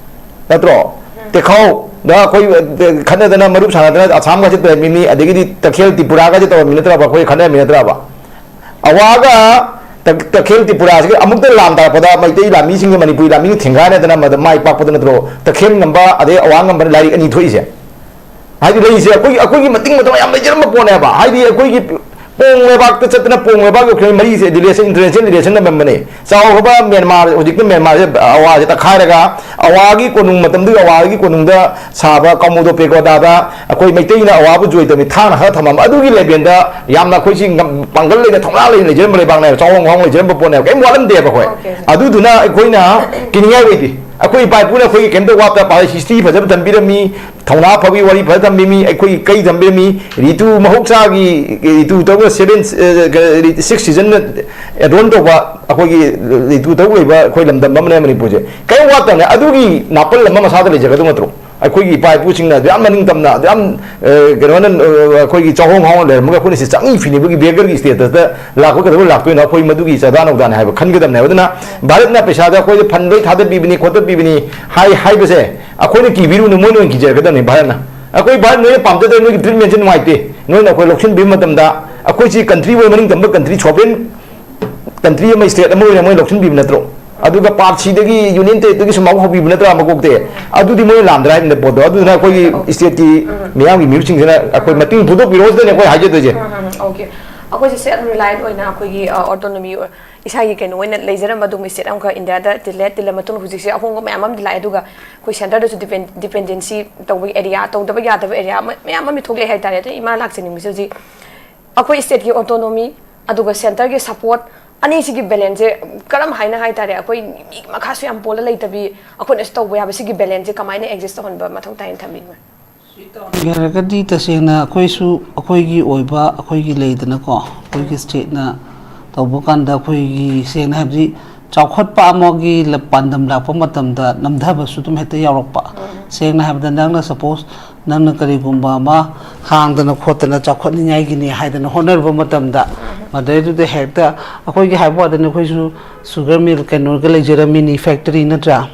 ꯅꯠꯇ꯭ꯔꯣ? ꯇꯦꯈꯥꯎꯗ ꯑꯩꯈꯣꯏ, ꯑ, ꯈꯠꯅꯗꯅ ꯃꯔꯨꯞ ꯁꯥꯟꯅꯗꯅ ꯑꯁꯥꯝꯒꯁꯦ ꯇꯧꯔꯝꯃꯤꯅꯤ, ꯑꯗꯒꯤꯗꯤ ꯇꯈꯦꯜ ꯇ꯭ꯔꯤꯄꯨꯔꯥꯒꯁꯦ ꯇꯧꯔꯝꯃꯤ ꯅꯠꯇ꯭ꯔꯕ? ꯑꯩꯈꯣꯏ ꯈꯠꯅꯔꯝꯃꯤ ꯅꯠꯇ꯭ꯔꯕ? ꯑꯋꯥꯒ ꯇ-, ꯇꯈꯦꯜ ꯇ꯭ꯔꯤꯄꯨꯔꯥꯁꯤꯒ ꯑꯃꯨꯛꯇ ꯂꯥꯟ ꯇꯥꯔꯛꯄꯗ ꯃꯩꯇꯩ ꯂꯥꯟꯃꯤꯁꯤꯡꯒ ꯃꯅꯤꯄꯨꯔꯤ ꯂꯥꯟꯃꯤꯒ ꯊꯦꯡꯒꯥꯏꯅꯗꯅ ꯃꯗ ꯃꯥꯏ ꯄꯥꯛꯄꯗ ꯅꯠꯇ꯭ꯔꯣ ꯇꯈꯦꯜ ꯉꯝꯕ ꯑꯗꯩ ꯑꯋꯥ ꯉꯝꯕꯅ ꯂꯥꯏꯔꯤꯛ ꯑꯅꯤ ꯊꯣꯛꯏꯁꯦ? ꯍꯥꯏꯗꯤ ꯂꯩꯔꯤꯁꯦ ꯑꯩꯈꯣꯏꯒꯤ, ꯑꯩꯈꯣꯏꯒꯤ ꯃꯇꯤꯡ ꯃꯇꯝ ꯌꯥꯝ ꯂꯩꯖꯔꯝꯕ ꯄꯣꯠꯅꯦꯕ꯫ ꯍꯥꯏꯗꯤ ꯑꯩꯈꯣꯏꯒꯤ ꯄꯣꯡ ꯂꯩꯕꯥꯛꯇ ꯆꯠꯇꯅ ꯄꯣꯡ ꯂꯩꯕꯥꯛ ꯌꯧꯈ꯭ꯔꯦ, ꯃꯔꯤꯁꯦ relation, international relation ꯅꯝꯃꯝꯕꯅꯦ꯫ ꯆꯥꯎꯈ꯭ꯔꯕ ꯃ꯭ꯌꯥꯟꯃꯥꯔ, ꯍꯧꯖꯤꯛꯇꯤ ꯃ꯭ꯌꯥꯟꯃꯥꯔꯁꯦ ꯑꯋꯥꯁꯦ ꯇꯛꯈꯥꯏꯔꯒ ꯑꯋꯥꯒꯤ ꯀꯣꯅꯨꯡ, ꯃꯇꯝꯗꯨꯒꯤ ꯑꯋꯥꯒꯤ ꯀꯣꯅꯨꯡꯗ ꯁꯥꯕ ꯀꯥꯎꯃꯣꯗꯣ ꯄꯦꯒꯣꯗꯥꯗ ꯑꯩꯈꯣꯏ ꯃꯩꯇꯩꯅ ꯑꯋꯥꯕꯨ ꯖꯣꯏ ꯇꯧꯃꯤ ꯊꯥꯡꯅ ꯍꯥ ꯊꯝꯃꯝꯕ ꯑꯗꯨꯒꯤ level ꯗ ꯌꯥꯝꯅ ꯑꯩꯈꯣꯏꯁꯤ ꯉꯝ-, ꯄꯥꯡꯒꯜ ꯂꯩꯅ ꯊꯧꯅꯥ ꯂꯩꯅ ꯂꯩꯖꯔꯝꯕ ꯂꯩꯕꯥꯛꯅꯦꯕ, ꯆꯥꯎꯍꯣꯡ ꯉꯥꯍꯣꯡ ꯂꯩꯖꯔꯝꯕ ꯄꯣꯠꯅꯦꯕ, ꯀꯔꯤꯝ ꯋꯥꯠꯂꯝꯗꯦꯕ ꯑꯩꯈꯣꯏ꯫ Okay, sir. ꯑꯗꯨꯗꯨꯅ ꯑꯩꯈꯣꯏꯅ ꯀꯤꯅꯤꯡꯉꯥꯏ ꯑꯣꯏꯗꯦ꯫ ꯑꯩꯈꯣꯏ ꯏꯄꯥ ꯏꯄꯨꯅ ꯑꯩꯈꯣꯏꯒꯤ ꯀꯩꯝꯇ ꯋꯥꯠꯇ ꯄꯥ-, history ꯐꯖꯕ ꯊꯝꯕꯤꯔꯝꯃꯤ, ꯊꯧꯅꯥ ꯐꯕꯒꯤ ꯋꯥꯔꯤ ꯐꯖ ꯊꯝꯕꯤꯔꯝꯃꯤ, ꯑꯩꯈꯣꯏꯒꯤ ꯀꯩ ꯊꯝꯕꯤꯔꯝꯃꯤ, ꯔꯤꯇꯨ ꯃꯍꯧꯁꯥꯒꯤ ꯔꯤꯇꯨ ꯇꯧꯕ seven, ꯑ, ꯀ-, six season adorn ꯇꯧꯕ ꯑꯩꯈꯣꯏꯒꯤ ꯔꯤꯇꯨ ꯇꯧ ꯂꯩꯕ ꯑꯩꯈꯣꯏ ꯂꯝꯗꯝ ꯑꯃꯅꯦ ꯃꯅꯤꯄꯨꯔꯁꯦ꯫ ꯀꯔꯤꯝ ꯋꯥꯠꯇꯕꯅꯦ꯫ ꯑꯗꯨꯒꯤ ꯅꯥꯄꯜ ꯑꯃ ꯃꯁꯥꯗ ꯂꯩꯖꯒꯗꯧ ꯅꯠꯇ꯭ꯔꯣ? ꯑꯩꯈꯣꯏꯒꯤ ꯏꯄꯥ ꯏꯄꯨꯁꯤꯡꯅ ꯑꯗꯨ ꯌꯥꯝ ꯃꯅꯤꯡ ꯇꯝꯅ, ꯑꯗꯨ ꯌꯥꯝ, ꯑ, ꯀꯩꯅꯣꯅ, ꯑ, ꯑꯩꯈꯣꯏꯒꯤ ꯆꯥꯎꯍꯣꯡ ꯍꯥꯎꯅ ꯂꯩꯔꯝꯃꯒ ꯑꯩꯈꯣꯏꯅ ꯁꯤ ꯆꯪꯏ ꯐꯤꯅꯤꯕꯒꯤ beggar ꯒꯤ status ꯇ ꯂꯥꯛꯄ ꯀꯩꯗꯧꯕꯩ ꯂꯥꯛꯇꯣꯏꯅꯣ? ꯑꯩꯈꯣꯏ ꯃꯗꯨꯒꯤ ꯆꯥꯗꯥ ꯅꯧꯗꯥꯅꯦ ꯍꯥꯏꯕ ꯈꯟꯒꯗꯕꯅꯦ꯫ ꯑꯗꯨꯅ ꯚꯥꯔꯠꯅ ꯄꯩꯁꯥꯗ ꯑꯩꯈꯣꯏꯗ fund ꯂꯣꯏ ꯊꯥꯗꯕꯤꯕꯅꯤ, ꯈꯣꯠꯇꯕꯤꯕꯅꯤ ꯍꯥꯏ, ꯍꯥꯏꯕꯁꯦ ꯑꯩꯈꯣꯏꯅ ꯀꯤꯕꯤꯔꯨꯅꯨ, ꯃꯣꯏꯅ ꯑꯣꯏꯅ ꯀꯤꯖꯔꯒꯗꯕꯅꯤ ꯚꯥꯔꯠꯅ꯫ ꯑꯩꯈꯣꯏ ꯚꯥꯔꯠ ꯅꯣꯏꯅ ꯄꯥꯝꯖꯗ꯭ꯔꯦ, ꯅꯣꯏꯒꯤ treatment ꯁꯦ ꯅꯨꯡꯉꯥꯏꯇꯦ, ꯅꯣꯏꯅ ꯑꯩꯈꯣꯏ ꯂꯧꯁꯤꯟꯕꯤꯕ ꯃꯇꯝꯗ ꯑꯩꯈꯣꯏꯁꯤ country ꯑꯣꯏ ꯃꯅꯤꯡ ꯇꯝꯕ country, sovereign country ꯑꯃ, state ꯑꯃ ꯑꯣꯏꯅ ꯃꯣꯏ ꯂꯧꯁꯤꯟꯕꯤꯕ ꯅꯠꯇ꯭ꯔꯣ? ꯑꯗꯨꯒ ꯄꯥꯔꯠ ꯁꯤꯗꯒꯤ ꯌꯨꯅꯤꯌꯟ ꯇꯦꯔꯤꯇꯣꯔꯤꯒꯤ ꯁꯨꯝ ꯍꯧꯕꯤꯕ ꯅꯠꯇ꯭ꯔꯥ ꯃꯀꯣꯛꯇꯤ? ꯑꯗꯨꯗꯤ ꯃꯣꯏꯅ ꯂꯥꯟꯗ꯭ꯔꯥ ꯍꯥꯏꯕꯅꯤꯗ ꯄꯣꯠꯇꯣ꯫ ꯑꯗꯨꯗꯨꯅ ꯑꯩꯈꯣꯏꯒꯤ ꯁ꯭ꯇꯦꯠꯀꯤ ꯃꯤꯌꯥꯝꯒꯤ ꯃꯤꯍꯨꯠꯁꯤꯡꯁꯤꯅ ꯑꯩꯈꯣꯏ ꯃꯇꯦꯡ ꯐꯣꯡꯗꯣꯛꯄꯤꯔꯛꯑꯣ ꯁꯤꯗꯅꯦ ꯑꯩꯈꯣꯏ ꯍꯥꯏꯖꯗꯣꯏꯁꯦ꯫ ꯑꯣꯀꯦ꯫ ꯑꯩꯈꯣꯏꯁꯦ ꯁꯦꯜꯐ ꯔꯤꯂꯥꯏꯟ ꯑꯣꯏꯅ ꯑꯩꯈꯣꯏꯒꯤ ꯑꯣꯇꯣꯅꯣꯃꯤ ꯏꯁꯥꯒꯤ ꯀꯩꯅꯣ ꯑꯣꯏꯅ ꯂꯩꯖꯔꯝꯕ ꯑꯗꯨꯒꯨꯝꯕ ꯁ꯭ꯇꯦꯠ ꯑꯃꯈꯛ ꯏꯟꯗꯤꯌꯥꯗ ꯇꯤꯜꯂꯦ꯫ ꯇꯤꯜꯂ ꯃꯇꯨꯡꯗ ꯍꯧꯖꯤꯛꯁꯦ ꯑꯍꯣꯡꯕ ꯃꯌꯥꯝ ꯑꯃꯗꯤ ꯂꯥꯛꯑꯦ꯫ ꯑꯗꯨꯒ ꯑꯩꯈꯣꯏ ꯁꯦꯟꯇꯔꯗꯁꯨ ꯗꯤꯄꯦꯟꯗꯦꯟꯁꯤ ꯇꯧꯕꯒꯤ ꯑꯦꯔꯤꯌꯥ, ꯇꯧꯗꯕ ꯌꯥꯗꯕ ꯑꯦꯔꯤꯌꯥ ꯃꯌꯥꯝ ꯑꯃ ꯊꯣꯛꯂꯛꯑꯦ ꯍꯥꯏꯇꯥꯔꯦ꯫ ꯑꯗꯣ ꯏꯃꯥ ꯂꯥꯛꯆꯅꯤꯡꯕꯁꯦ ꯍꯧꯖꯤꯛ ꯑꯩꯈꯣꯏ ꯁ꯭ꯇꯦꯠꯀꯤ ꯑꯣꯇꯣꯅꯣꯃꯤ ꯑꯗꯨꯒ ꯁꯦꯟꯇꯔꯒꯤ ꯁꯄꯣꯔꯠ ꯑꯅꯤꯁꯤꯒꯤ ꯕꯦꯂꯦꯟꯁꯁꯦ ꯀꯔꯝ ꯍꯥꯏꯅ ꯍꯥꯏꯇꯥꯔꯦ, ꯑꯩꯈꯣꯏ ꯃꯤ ꯃꯈꯥꯁꯨ ꯌꯥꯝ ꯄꯣꯜꯂ ꯂꯩꯇꯕꯤ, ꯑꯩꯈꯣꯏꯅꯁꯨ ꯇꯧꯕ ꯌꯥꯕ, ꯁꯤꯒꯤ ꯕꯦꯂꯦꯟꯁꯁꯦ ꯀꯃꯥꯏꯅ ꯑꯦꯗꯖꯁ ꯇꯧꯍꯟꯕ ꯃꯊꯧ ꯇꯥꯏꯅ ꯊꯝꯕꯤꯕ? ꯍꯥꯏꯔꯒꯗꯤ ꯇꯁꯦꯡꯅ ꯑꯩꯈꯣꯏꯁꯨ ꯑꯩꯈꯣꯏꯒꯤ ꯑꯣꯏꯕ ꯑꯩꯈꯣꯏꯒꯤ ꯂꯩꯗꯅꯀꯣ, ꯑꯩꯈꯣꯏꯒꯤ ꯁ꯭ꯇꯦꯠꯅ ꯇꯧꯕ ꯀꯥꯟꯗ ꯑꯩꯈꯣꯏꯒꯤ ꯁꯦꯡꯅ ꯍꯥꯏꯕꯗꯤ ꯆꯥꯎꯈꯠꯄ ꯑꯃꯒꯤ ꯂ- ꯄꯥꯟꯗꯝ ꯂꯥꯛꯄ ꯃꯇꯝꯗ ꯅꯝꯊꯕꯁꯨ ꯑꯗꯨꯝ ꯍꯦꯛꯇ ꯌꯥꯎꯔꯛꯄ꯫ ꯁꯦꯡꯅ ꯍꯥꯏꯕꯗ ꯅꯪꯅ ꯁꯄꯣꯁ ꯅꯪꯅ ꯀꯔꯤꯒꯨꯝꯕ ꯑꯃ ꯍꯥꯡꯗꯅ ꯈꯣꯠꯇꯅ ꯆꯥꯎꯈꯠꯅꯤꯡꯉꯥꯏꯒꯤꯅꯤ ꯍꯥꯏꯗꯅ ꯍꯣꯠꯅꯔꯨꯕ ꯃꯇꯝꯗ ꯃꯗꯩꯗꯨꯗ ꯍꯦꯛꯇ ꯑꯩꯈꯣꯏꯒꯤ ꯍꯥꯏꯕ ꯋꯥꯗꯅꯤ, ꯑꯩꯈꯣꯏꯁꯨ ꯁꯨꯒꯔ ꯃꯤꯜ ꯀꯩꯅꯣꯒ ꯂꯩꯖꯔꯝꯃꯤꯅꯤ, ꯐꯦꯛꯇꯔꯤ ꯅꯠꯇ꯭ꯔꯥ?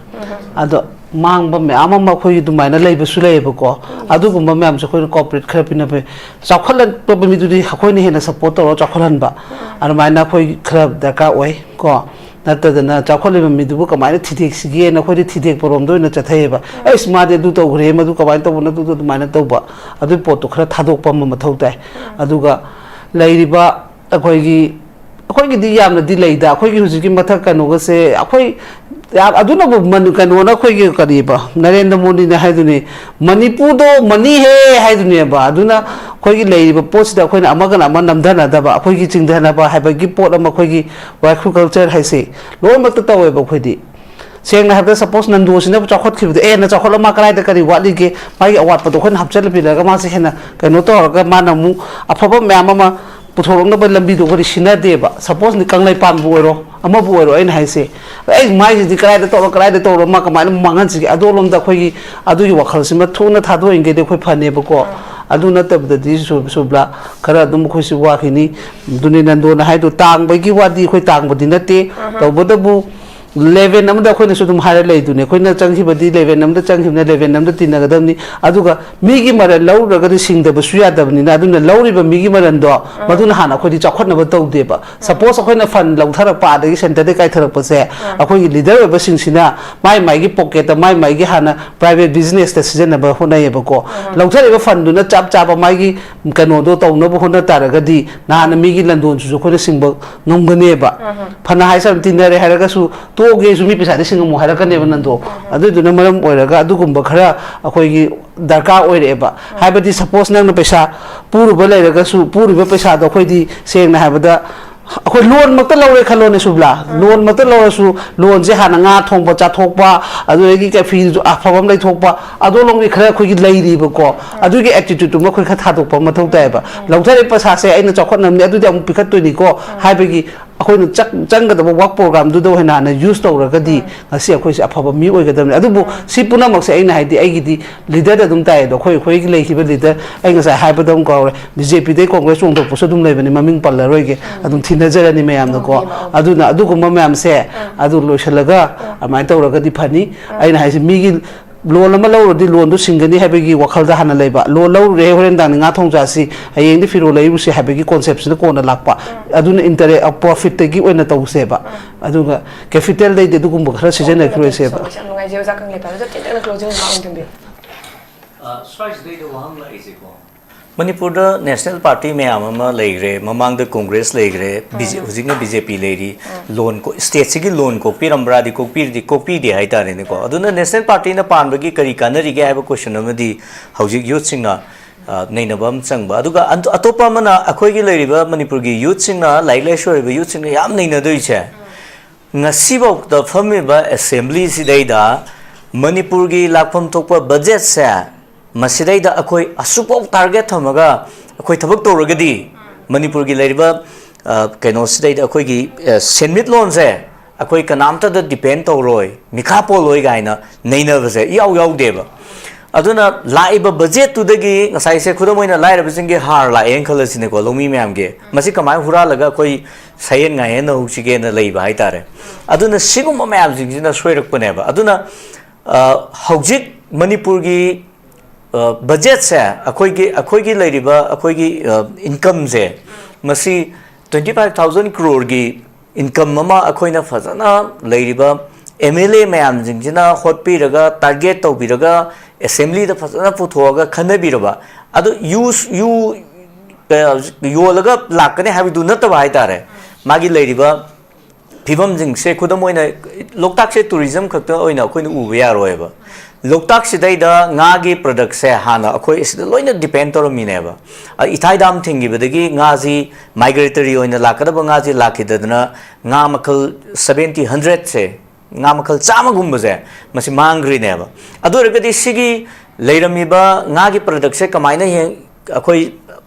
ꯑꯗꯣ ꯃꯥꯡꯕ ꯃꯌꯥꯝ ꯑꯃ ꯑꯩꯈꯣꯏꯒꯤ ꯑꯗꯨꯃꯥꯏꯅ ꯂꯩꯕꯁꯨ ꯂꯩꯌꯦꯕꯀꯣ꯫ ꯑꯗꯨꯒꯨꯝꯕ ꯃꯌꯥꯝꯁꯦ ꯑꯩꯈꯣꯏꯅ ꯀꯣꯑꯣꯄꯔꯦꯠ ꯈꯔ ꯄꯤꯅꯕ ꯐꯩ꯫ ꯆꯥꯎꯈꯠꯂꯛꯄ ꯃꯤꯗꯨꯗꯤ ꯑꯩꯈꯣꯏꯅ ꯍꯦꯟꯅ ꯁꯞꯄꯣꯔꯠ ꯇꯧꯔꯒ ꯆꯥꯎꯈꯠꯍꯟꯕ ꯑꯗꯨꯃꯥꯏꯅ ꯑꯩꯈꯣꯏ ꯈꯔ ꯗꯔꯀꯥꯔ ꯑꯣꯏ ꯀꯣ꯫ ꯅꯠꯇꯗꯅ ꯆꯥꯎꯈꯠꯂꯤꯕ ꯃꯤꯗꯨꯕꯨ ꯀꯃꯥꯏꯅ ꯊꯤꯗꯦꯛꯁꯤꯒꯦꯅ ꯑꯩꯈꯣꯏꯗꯤ ꯊꯤꯗꯦꯛꯄꯔꯣꯝꯗ ꯑꯣꯏꯅ ꯆꯠꯊꯩꯑꯕ꯫ ꯑꯩꯁ, ꯃꯥꯗꯤ ꯑꯗꯨ ꯇꯧꯈ꯭ꯔꯦ, ꯃꯗꯨ ꯀꯃꯥꯏꯅ ꯇꯧꯕꯅꯣ, ꯑꯗꯨꯗꯣ ꯑꯗꯨꯃꯥꯏꯅ ꯇꯧꯕ, ꯑꯗꯨꯒꯤ ꯄꯣꯠꯇꯣ ꯈꯔ ꯊꯥꯗꯣꯛꯄ ꯑꯃ ꯃꯊꯧ ꯇꯥꯏ꯫ ꯑꯗꯨꯒ ꯂꯩꯔꯤꯕ ꯑꯩꯈꯣꯏꯒꯤ ꯑꯩꯈꯣꯏꯒꯤꯗꯤ ꯌꯥꯝꯅꯗꯤ ꯂꯩꯗ꯫ ꯑꯩꯈꯣꯏꯒꯤ ꯍꯧꯖꯤꯛꯀꯤ ꯃꯊꯛ ꯀꯩꯅꯣꯒꯁꯦ ꯑꯩꯈꯣꯏ ꯌꯥꯝ, ꯑꯗꯨꯅꯕꯨ ꯃꯅꯤ-, ꯀꯩꯅꯣꯅ ꯑꯩꯈꯣꯏꯒꯤ ꯀꯔꯤꯕ ꯅꯔꯦꯟꯗ꯭ꯔ ꯃꯣꯗꯤꯅ ꯍꯥꯏꯗꯨꯅꯤ, "ꯃꯅꯤꯄꯨꯔꯗꯣ ꯃꯅꯤ ꯍꯦ" ꯍꯥꯏꯗꯨꯅꯦꯕ꯫ ꯑꯗꯨꯅ ꯑꯩꯈꯣꯏꯒꯤ ꯂꯩꯔꯤꯕ ꯄꯣꯠꯁꯤꯗ ꯑꯩꯈꯣꯏꯅ ꯑꯃꯒꯅ ꯑꯃ ꯅꯝꯊꯅꯗꯕ, ꯑꯩꯈꯣꯏꯒꯤ ꯆꯤꯡꯊꯅꯕ ꯍꯥꯏꯕꯒꯤ ꯄꯣꯠ ꯑꯃ, ꯑꯩꯈꯣꯏꯒꯤ ꯋꯥꯏꯈꯨ ꯀꯜꯆꯔ ꯍꯥꯏꯁꯦ ꯂꯣꯏꯅꯃꯛꯇ ꯇꯧꯋꯦꯕ ꯑꯩꯈꯣꯏꯗꯤ꯫ ꯁꯦꯡꯅ ꯍꯥꯏꯕꯗ, ꯁꯄꯣꯁ ꯅꯟꯗꯣꯁꯤꯅꯕꯨ ꯆꯥꯎꯈꯠꯈꯤꯕꯗꯣ, ꯑꯦ, ꯅ ꯆꯥꯎꯈꯠꯂ ꯃꯥ ꯀꯗꯥꯏꯗ ꯀꯔꯤ ꯋꯥꯠꯂꯤꯒꯦ, ꯃꯥꯒꯤ ꯑꯋꯥꯠꯄꯗꯣ ꯑꯩꯈꯣꯏꯅ ꯍꯥꯞꯆꯤꯜꯂ ꯄꯤꯔꯒ ꯃꯥꯁꯦ ꯍꯦꯟꯅ ꯀꯩꯅꯣ ꯇꯧꯔꯒ ꯃꯥꯅ ꯑꯃꯨꯛ ꯑꯐꯕ ꯃꯌꯥꯝ ꯑꯃ ꯄꯨꯊꯣꯔꯛꯅꯕ ꯂꯝꯕꯤꯗꯣ ꯑꯩꯈꯣꯏꯗꯤ ꯁꯤꯟꯅꯗꯦꯕ꯫ ꯁꯄꯣꯁ ꯀꯪꯂꯩꯄꯥꯟꯕꯨ ꯑꯣꯏꯔꯣ, ꯑꯃꯕꯨ ꯑꯣꯏꯔꯣ, ꯑꯩꯅ ꯍꯥꯏꯁꯦ, "ꯑꯩ ꯃꯥꯏꯁꯤꯗꯤ ꯀꯗꯥꯏꯗ ꯇꯧꯔ ꯀꯗꯥꯏꯗ ꯇꯧꯔ ꯃꯥ ꯀꯃꯥꯏꯅ ꯃꯥꯡꯍꯟꯁꯤꯒꯦ?" ꯑꯗꯣꯂꯣꯝꯗ ꯑꯩꯈꯣꯏꯒꯤ ꯑꯗꯨꯒꯤ ꯋꯥꯈꯜꯁꯤꯃ ꯊꯨꯅ ꯊꯥꯗꯣꯛꯏꯉꯩꯗꯤ ꯑꯩꯈꯣꯏ ꯐꯅꯦꯕꯀꯣ꯫ ꯑꯗꯨ ꯅꯠꯇꯕꯗꯗꯤ ꯁꯨ-, ꯁꯨꯕ꯭ꯂꯥ, ꯈꯔ ꯑꯗꯨꯝ ꯑꯩꯈꯣꯏꯁꯨ ꯋꯥꯈꯤꯅꯤ꯫ ꯑꯗꯨꯅꯤ ꯅꯟꯗꯣꯅ ꯍꯥꯏꯗꯣ, ꯇꯥꯡꯕꯒꯤ ꯋꯥꯗꯤ ꯑꯩꯈꯣꯏ ꯇꯥꯡꯕꯗꯤ ꯅꯠꯇꯦ꯫ ꯇꯧꯕꯇꯕꯨ ꯂꯦꯚꯦꯜ ꯑꯃꯗ ꯑꯩꯈꯣꯏꯅꯁꯨ ꯑꯗꯨꯝ ꯍꯥꯏꯔ ꯂꯩꯗꯨꯅꯤ꯫ ꯑꯩꯈꯣꯏꯅ ꯆꯪꯈꯤꯕꯗꯤ ꯂꯦꯚꯦꯜ ꯑꯃꯗ ꯆꯪꯈꯤꯕꯅ ꯂꯦꯚꯦꯜ ꯑꯃꯗ ꯇꯤꯟꯅꯒꯗꯕꯅꯤ꯫ ꯑꯗꯨꯒ ꯃꯤꯒꯤ ꯃꯔꯜ ꯂꯧꯔꯨꯔꯒꯗꯤ ꯁꯤꯡꯗꯕꯁꯨ ꯌꯥꯗꯕꯅꯤꯅ, ꯑꯗꯨꯅ ꯂꯧꯔꯤꯕ ꯃꯤꯒꯤ ꯃꯔꯜꯗꯣ ꯃꯗꯨꯅ ꯍꯥꯟꯅ ꯑꯩꯈꯣꯏꯗꯤ ꯆꯥꯎꯈꯠꯅꯕ ꯇꯧꯗꯦꯕ꯫ ꯁꯄꯣꯁ ꯑꯩꯈꯣꯏꯅ ꯐꯟ ꯂꯧꯊꯔꯛꯄ, ꯑꯗꯒꯤ ꯁꯦꯟꯇꯔꯗꯒꯤ ꯀꯥꯏꯊꯔꯛꯄꯁꯦ ꯑꯩꯈꯣꯏꯒꯤ ꯂꯤꯗꯔ ꯑꯣꯏꯕꯁꯤꯡꯁꯤꯅ ꯃꯥꯏ ꯃꯥꯏꯒꯤ ꯄꯣꯀꯦꯠꯇ, ꯃꯥꯏ ꯃꯥꯏꯒꯤ ꯍꯥꯟꯅ ꯄ꯭ꯔꯥꯏꯚꯦꯠ ꯕꯤꯖꯤꯅꯦꯁꯇ ꯁꯤꯖꯤꯟꯅꯕ ꯍꯣꯠꯅꯩꯌꯦꯕꯀꯣ꯫ ꯂꯧꯊꯔꯛꯏꯕ ꯐꯟꯗꯨꯅ ꯆꯞ ꯆꯥꯕ ꯃꯥꯒꯤ ꯀꯩꯅꯣꯗꯣ ꯇꯧꯅꯕ ꯍꯣꯠꯅ ꯇꯥꯔꯒꯗꯤ ꯅꯍꯥꯟꯅ ꯃꯤꯒꯤ ꯂꯟꯗꯣꯟꯁꯤꯁꯨ ꯑꯩꯈꯣꯏꯅ ꯁꯤꯡꯕ ꯉꯝꯒꯅꯦꯕ꯫ ꯐꯅ ꯍꯥꯏ ꯁꯥꯔ ꯇꯤꯟꯅꯔꯦ ꯍꯥꯏꯔꯒꯁꯨ ꯇꯣꯛꯑꯒꯦꯁꯨ ꯃꯤ ꯄꯩꯁꯥꯗꯤ ꯁꯤꯡꯉꯝꯃꯣ ꯍꯥꯏꯔꯛꯀꯅꯦꯕ ꯅꯟꯗꯣ꯫ ꯑꯗꯨꯏꯗꯨꯅ ꯃꯔꯝ ꯑꯣꯏꯔꯒ ꯑꯗꯨꯒꯨꯝꯕ ꯈꯔ ꯑꯩꯈꯣꯏꯒꯤ ꯗꯔꯀꯥꯔ ꯑꯣꯏꯔꯛꯑꯦꯕ꯫ ꯍꯥꯏꯕꯗꯤ ꯁꯄꯣꯁ ꯅꯪꯅ ꯄꯩꯁꯥ ꯄꯨꯔꯨꯕ ꯂꯩꯔꯒꯁꯨ, ꯄꯨꯔꯤꯕ ꯄꯩꯁꯥꯗꯣ ꯑꯩꯈꯣꯏꯗꯤ ꯁꯦꯡꯅ ꯍꯥꯏꯕꯗ ꯑꯩꯈꯣꯏ ꯂꯣꯟꯃꯛꯇ ꯂꯧꯔꯦ ꯈꯜꯂꯣꯅꯦ ꯁꯨꯕꯂꯥ, ꯂꯣꯟꯃꯛꯇ ꯂꯧꯔꯁꯨ ꯂꯣꯟꯁꯦ ꯍꯥꯟꯅ ꯉꯥ ꯊꯣꯡꯕ ꯆꯥꯊꯣꯛꯄ, ꯑꯗꯨꯗꯒꯤ ꯀꯩ ꯐꯤꯁꯨ ꯑꯐꯕ ꯑꯃ ꯂꯩꯊꯣꯛꯄ, ꯑꯗꯣꯝꯂꯣꯝꯒꯤ ꯈꯔ ꯑꯩꯈꯣꯏꯒꯤ ꯂꯩꯔꯤꯕꯀꯣ꯫ ꯑꯗꯨꯒꯤ ꯑꯦꯇꯤꯇ꯭ꯌꯨꯠꯇꯨꯃ ꯑꯩꯈꯣꯏ ꯈꯔ ꯊꯥꯗꯣꯛꯄ ꯃꯊꯧ ꯇꯥꯏꯌꯦꯕ꯫ ꯂꯧꯊꯔꯛꯏ ꯄꯩꯁꯥꯁꯦ ꯑꯩꯅ ꯆꯥꯎꯈꯠꯅꯕꯅꯤ, ꯑꯗꯨꯗꯤ ꯑꯃꯨꯛ ꯄꯤꯈꯠꯇꯣꯏꯅꯤꯀꯣ ꯍꯥꯏꯕꯒꯤ ꯑꯩꯈꯣꯏꯅ ꯆꯪ-, ꯆꯪꯒꯗꯕ ꯋꯥꯔꯛ ꯄ꯭ꯔꯣꯒ꯭ꯔꯥꯝꯗꯨꯗ ꯑꯣꯏꯅ ꯍꯥꯟꯅ ꯌꯨꯁ ꯇꯧꯔꯒꯗꯤ ꯉꯁꯤ ꯑꯩꯈꯣꯏꯁꯦ ꯑꯐꯕ ꯃꯤ ꯑꯣꯏꯒꯗꯕꯅꯤ꯫ ꯑꯗꯨꯕꯨ ꯁꯤ ꯄꯨꯝꯅꯃꯛꯁꯦ ꯑꯩꯅ ꯍꯥꯏꯗꯤ ꯑꯩꯒꯤꯗꯤ ꯂꯤꯗꯔꯗ ꯑꯗꯨꯝ ꯇꯥꯏ꯫ ꯑꯗꯣ ꯑꯩꯈꯣꯏ, ꯑꯩꯈꯣꯏꯒꯤ ꯂꯩꯈꯤꯕ ꯂꯤꯗꯔ, ꯑꯩ ꯉꯁꯥꯏ ꯍꯥꯏꯕꯗ ꯑꯃꯨꯛ ꯀꯥꯎꯔꯦ, ꯕꯤ ꯖꯦ ꯄꯤꯗꯩ ꯀꯣꯡꯒ꯭ꯔꯦꯁ ꯆꯣꯡꯊꯣꯛꯄꯁꯨ ꯑꯗꯨꯝ ꯂꯩꯕꯅꯤ, ꯃꯃꯤꯡ ꯄꯜꯂꯔꯣꯏꯒꯦ, ꯑꯗꯨꯝ ꯊꯤꯅꯖꯔꯅꯤ ꯃꯌꯥꯝꯅꯀꯣ꯫ ꯑꯗꯨꯅ ꯑꯗꯨꯒꯨꯝꯕ ꯃꯌꯥꯝꯁꯦ ꯑꯗꯨ ꯂꯣꯏꯁꯤꯜꯂꯒ ꯑꯗꯨꯃꯥꯏꯅ ꯇꯧꯔꯒꯗꯤ ꯐꯅꯤ꯫ ꯑꯩꯅ ꯍꯥꯏꯁꯦ ꯃꯤꯒꯤ ꯂꯣꯟ ꯑꯃ ꯂꯧꯔꯨꯔꯗꯤ ꯂꯣꯟꯗꯣ ꯁꯤꯡꯒꯅꯤ ꯍꯥꯏꯕꯒꯤ ꯋꯥꯈꯜꯗ ꯍꯥꯟꯅ ꯂꯩꯕ꯫ ꯂꯣꯟ ꯂꯧꯔꯨꯔꯦ, ꯍꯣꯔꯦꯟ ꯗꯥꯡꯅ ꯉꯥ ꯊꯣꯡ ꯆꯥꯁꯤ, ꯍꯌꯦꯡꯗꯤ ꯐꯤꯔꯣꯜ ꯂꯩꯔꯨꯁꯤ ꯍꯥꯏꯕꯒꯤ ꯀꯣꯟꯁꯦꯞꯁꯤꯅ ꯀꯣꯟꯅ ꯂꯥꯛꯄ꯫ ꯑꯗꯨꯅ ꯏꯟꯇꯔꯦ-, ꯄ꯭ꯔꯣꯐꯤꯠꯇꯒꯤ ꯑꯣꯏꯅ ꯇꯧꯁꯦꯕ꯫ ꯑꯗꯨꯒ ꯀꯦꯄꯤꯇꯦꯜꯗꯩꯗꯤ ꯑꯗꯨꯒꯨꯝꯕ ꯈꯔ ꯁꯤꯖꯤꯟꯅꯈꯤꯔꯣꯏꯁꯦꯕ꯫ ꯌꯥꯝ ꯅꯨꯡꯉꯥꯏꯖꯩ ꯑꯣꯖꯥ ꯀꯪꯂꯩꯄꯥꯜ꯫ ꯑꯗꯣ ꯇꯦꯟꯇꯛꯅ ꯀ꯭ꯂꯣꯖꯤꯡ ꯔꯤꯃꯥꯔꯛ ꯑꯃ ꯊꯝꯕꯤꯌꯨ꯫ ꯑ, ꯁ꯭ꯋꯥꯏꯁꯤꯗꯩꯗ ꯋꯥꯍꯪ ꯂꯥꯛꯏꯁꯦꯀꯣ, ꯃꯅꯤꯄꯨꯔꯗ ꯅꯦꯁꯅꯦꯜ ꯄꯥꯔꯇꯤ ꯃꯌꯥꯝ ꯑꯃ ꯂꯩꯈ꯭ꯔꯦ, ꯃꯃꯥꯡꯗ ꯀꯣꯡꯒ꯭ꯔꯦꯁ ꯂꯩꯈ꯭ꯔꯦ, ꯕꯤ ꯖꯦ-, ꯎꯝ꯫ ꯍꯧꯖꯤꯛꯅ ꯕꯤ ꯖꯦ ꯄꯤ ꯂꯩꯔꯤ꯫ ꯎꯝ꯫ ꯂꯣꯟ ꯀꯣ-, ꯁ꯭ꯇꯦꯠꯁꯤꯒꯤ ꯂꯣꯟ ꯀꯣꯛꯄꯤꯔꯝꯕ꯭ꯔꯥꯗꯤ ꯀꯣꯛꯄꯤꯔꯗꯤ, ꯀꯣꯛꯄꯤꯗꯦ ꯍꯥꯏꯇꯥꯔꯦꯅꯦꯀꯣ꯫ ꯎꯝ꯫ ꯑꯗꯨꯅ ꯅꯦꯁꯅꯦꯜ ꯄꯥꯔꯇꯤꯅ ꯄꯥꯟꯕꯒꯤ ꯀꯔꯤ ꯀꯥꯟꯅꯔꯤꯒꯦ ꯍꯥꯏꯕ ꯀꯣꯏꯁꯟ ꯑꯃꯗꯤ ꯍꯧꯖꯤꯛ ꯌꯨꯠꯁꯤꯡꯅ, ꯑ, ꯅꯩꯅꯕ ꯑꯃ ꯆꯪꯕ꯫ ꯑꯗꯨꯒ ꯑꯟ-, ꯑꯇꯣꯞꯄ ꯑꯃꯅ ꯑꯩꯈꯣꯏꯒꯤ ꯂꯩꯔꯤꯕ ꯃꯅꯤꯄꯨꯔꯒꯤ ꯌꯨꯠꯁꯤꯡꯅ, ꯂꯥꯏꯔꯤꯛ ꯂꯥꯏꯁꯨ ꯍꯩꯕ ꯌꯨꯠꯁꯤꯡꯅ ꯌꯥꯝ ꯅꯩꯅꯗꯣꯏꯁꯦ, ꯉꯁꯤꯐꯥꯎꯗ ꯐꯝꯃꯤꯕ ꯑꯦꯁꯦꯝꯕ꯭ꯂꯤꯁꯤꯗꯩꯗ ꯃꯅꯤꯄꯨꯔꯒꯤ ꯂꯥꯛꯐꯝ ꯊꯣꯛꯄ ꯕꯖꯦꯠꯁꯦ ꯃꯁꯤꯗꯩꯗ ꯑꯩꯈꯣꯏ ꯑꯁꯨꯛꯐꯥꯎ ꯇꯥꯔꯒꯦꯠ ꯊꯝꯃꯒ ꯑꯩꯈꯣꯏ ꯊꯕꯛ ꯇꯧꯔꯒꯗꯤ ꯃꯅꯤꯄꯨꯔꯒꯤ ꯂꯩꯔꯤꯕ, ꯑ, ꯀꯩꯅꯣꯁꯤꯗꯩꯗ ꯑꯩꯈꯣꯏꯒꯤ, ꯑ, ꯁꯦꯟꯃꯤꯠꯂꯣꯟꯁꯦ ꯑꯩꯈꯣꯏ ꯀꯅꯥꯝꯇꯗ ꯗꯤꯄꯦꯟ ꯇꯧꯔꯣꯏ, ꯃꯤꯈꯥ ꯄꯣꯜꯂꯣꯏ ꯀꯥꯏꯅ ꯅꯩꯅꯕꯁꯦ ꯏꯌꯥꯎ ꯌꯥꯎꯗꯦꯕ꯫ ꯑꯗꯨꯅ ꯂꯥꯛꯏꯕ ꯕꯖꯦꯠꯇꯨꯗꯒꯤ, ꯉꯁꯥꯏꯁꯦ ꯈꯨꯗꯝ ꯑꯣꯏꯅ ꯂꯥꯏꯔꯕꯁꯤꯡꯒꯤ ꯍꯥꯔ ꯂꯥꯛꯑꯦꯅ ꯈꯜꯂꯁꯤꯅꯦꯀꯣ, ꯂꯧꯃꯤ ꯃꯌꯥꯝꯒꯤ, ꯃꯁꯤ ꯀꯃꯥꯏꯅ ꯍꯨꯔꯥꯜꯂꯒ ꯑꯩꯈꯣꯏ ꯁꯥꯌꯦꯟ ꯉꯥꯌꯦꯟꯅ ꯍꯧꯁꯤꯒꯦꯅ ꯂꯩꯕ ꯍꯥꯏꯇꯥꯔꯦ꯫ ꯑꯗꯨꯅ ꯁꯤꯒꯨꯝꯕ ꯃꯌꯥꯝꯁꯤꯡꯁꯤꯅ ꯁꯣꯏꯔꯛꯄꯅꯦꯕ꯫ ꯑꯗꯨꯅ ꯑ, ꯍꯧꯖꯤꯛ ꯃꯅꯤꯄꯨꯔꯒꯤ ꯑ, ꯕꯖꯦꯠꯁꯦ, ꯑꯩꯈꯣꯏꯒꯤ, ꯑꯩꯈꯣꯏꯒꯤ ꯂꯩꯔꯤꯕ ꯑꯩꯈꯣꯏꯒꯤ ꯏꯟꯀꯝꯁꯦ, ꯃꯁꯤ twenty five thousand crore ꯒꯤ ꯏꯟꯀꯝ ꯑꯃ ꯑꯩꯈꯣꯏꯅ ꯐꯖꯅ ꯂꯩꯔꯤꯕ ꯑꯦꯝ ꯑꯦꯜ ꯑꯦ ꯃꯌꯥꯝꯁꯤꯡꯁꯤꯅ ꯍꯣꯠꯄꯤꯔꯒ, ꯇꯥꯔꯒꯦꯠ ꯇꯧꯕꯤꯔꯒ, ꯑꯦꯁꯦꯝꯕ꯭ꯂꯤꯗ ꯐꯖꯅ ꯄꯨꯊꯣꯛꯑꯒ ꯈꯟꯅꯕꯤꯔꯕ, ꯑꯗꯨ ꯌꯨ ꯌꯨ ꯀ- ꯌꯣꯜꯂꯒ ꯂꯥꯛꯀꯅꯤ ꯍꯥꯏꯕꯗꯨ ꯅꯠꯇꯕ ꯍꯥꯏꯇꯥꯔꯦ꯫ ꯃꯥꯒꯤ ꯂꯩꯔꯤꯕ ꯐꯤꯕꯝꯁꯤꯡꯁꯦ, ꯈꯨꯗꯝ ꯑꯣꯏꯅ, ꯂꯣꯛꯇꯥꯛꯁꯦ ꯇꯨꯔꯤꯖꯝ ꯈꯛꯇ ꯑꯣꯏꯅ ꯑꯩꯈꯣꯏꯅ ꯎꯕ ꯌꯥꯔꯣꯏꯕ꯫ ꯂꯣꯛꯇꯥꯛꯁꯤꯗꯩꯗ ꯉꯥꯒꯤ ꯄ꯭ꯔꯗꯛꯁꯦ ꯍꯥꯟꯅ ꯑꯩꯈꯣꯏ ꯑꯁꯤꯗ ꯂꯣꯏꯅ ꯗꯤꯄꯦꯟ ꯇꯧꯔꯝꯃꯤꯅꯦꯕ꯫ ꯑ, ꯏꯊꯥꯏ ꯗꯥꯝ ꯊꯤꯡꯈꯤꯕꯗꯒꯤ ꯉꯥꯁꯤ, ꯃꯥꯏꯒ꯭ꯔꯦꯇꯔꯤ ꯑꯣꯏꯅ ꯂꯥꯛꯀꯗꯕ ꯉꯥꯁꯤ ꯂꯥꯛꯈꯤꯗꯗꯅ, ꯉꯥ ꯃꯈꯜ seventy, hundred ꯁꯦ, ꯉꯥ ꯃꯈꯜ ꯆꯥꯝꯃꯒꯨꯝꯕꯁꯦ, ꯃꯁꯤ ꯃꯥꯡꯈ꯭ꯔꯤꯅꯦꯕ꯫ ꯑꯗꯨ ꯑꯣꯏꯔꯒꯗꯤ ꯁꯤꯒꯤ ꯂꯩꯔꯝꯃꯤꯕ ꯉꯥꯒꯤ ꯄ꯭ꯔꯗꯛꯁꯦ ꯀꯃꯥꯏꯅ ꯍꯦꯟ-, ꯑꯩꯈꯣꯏ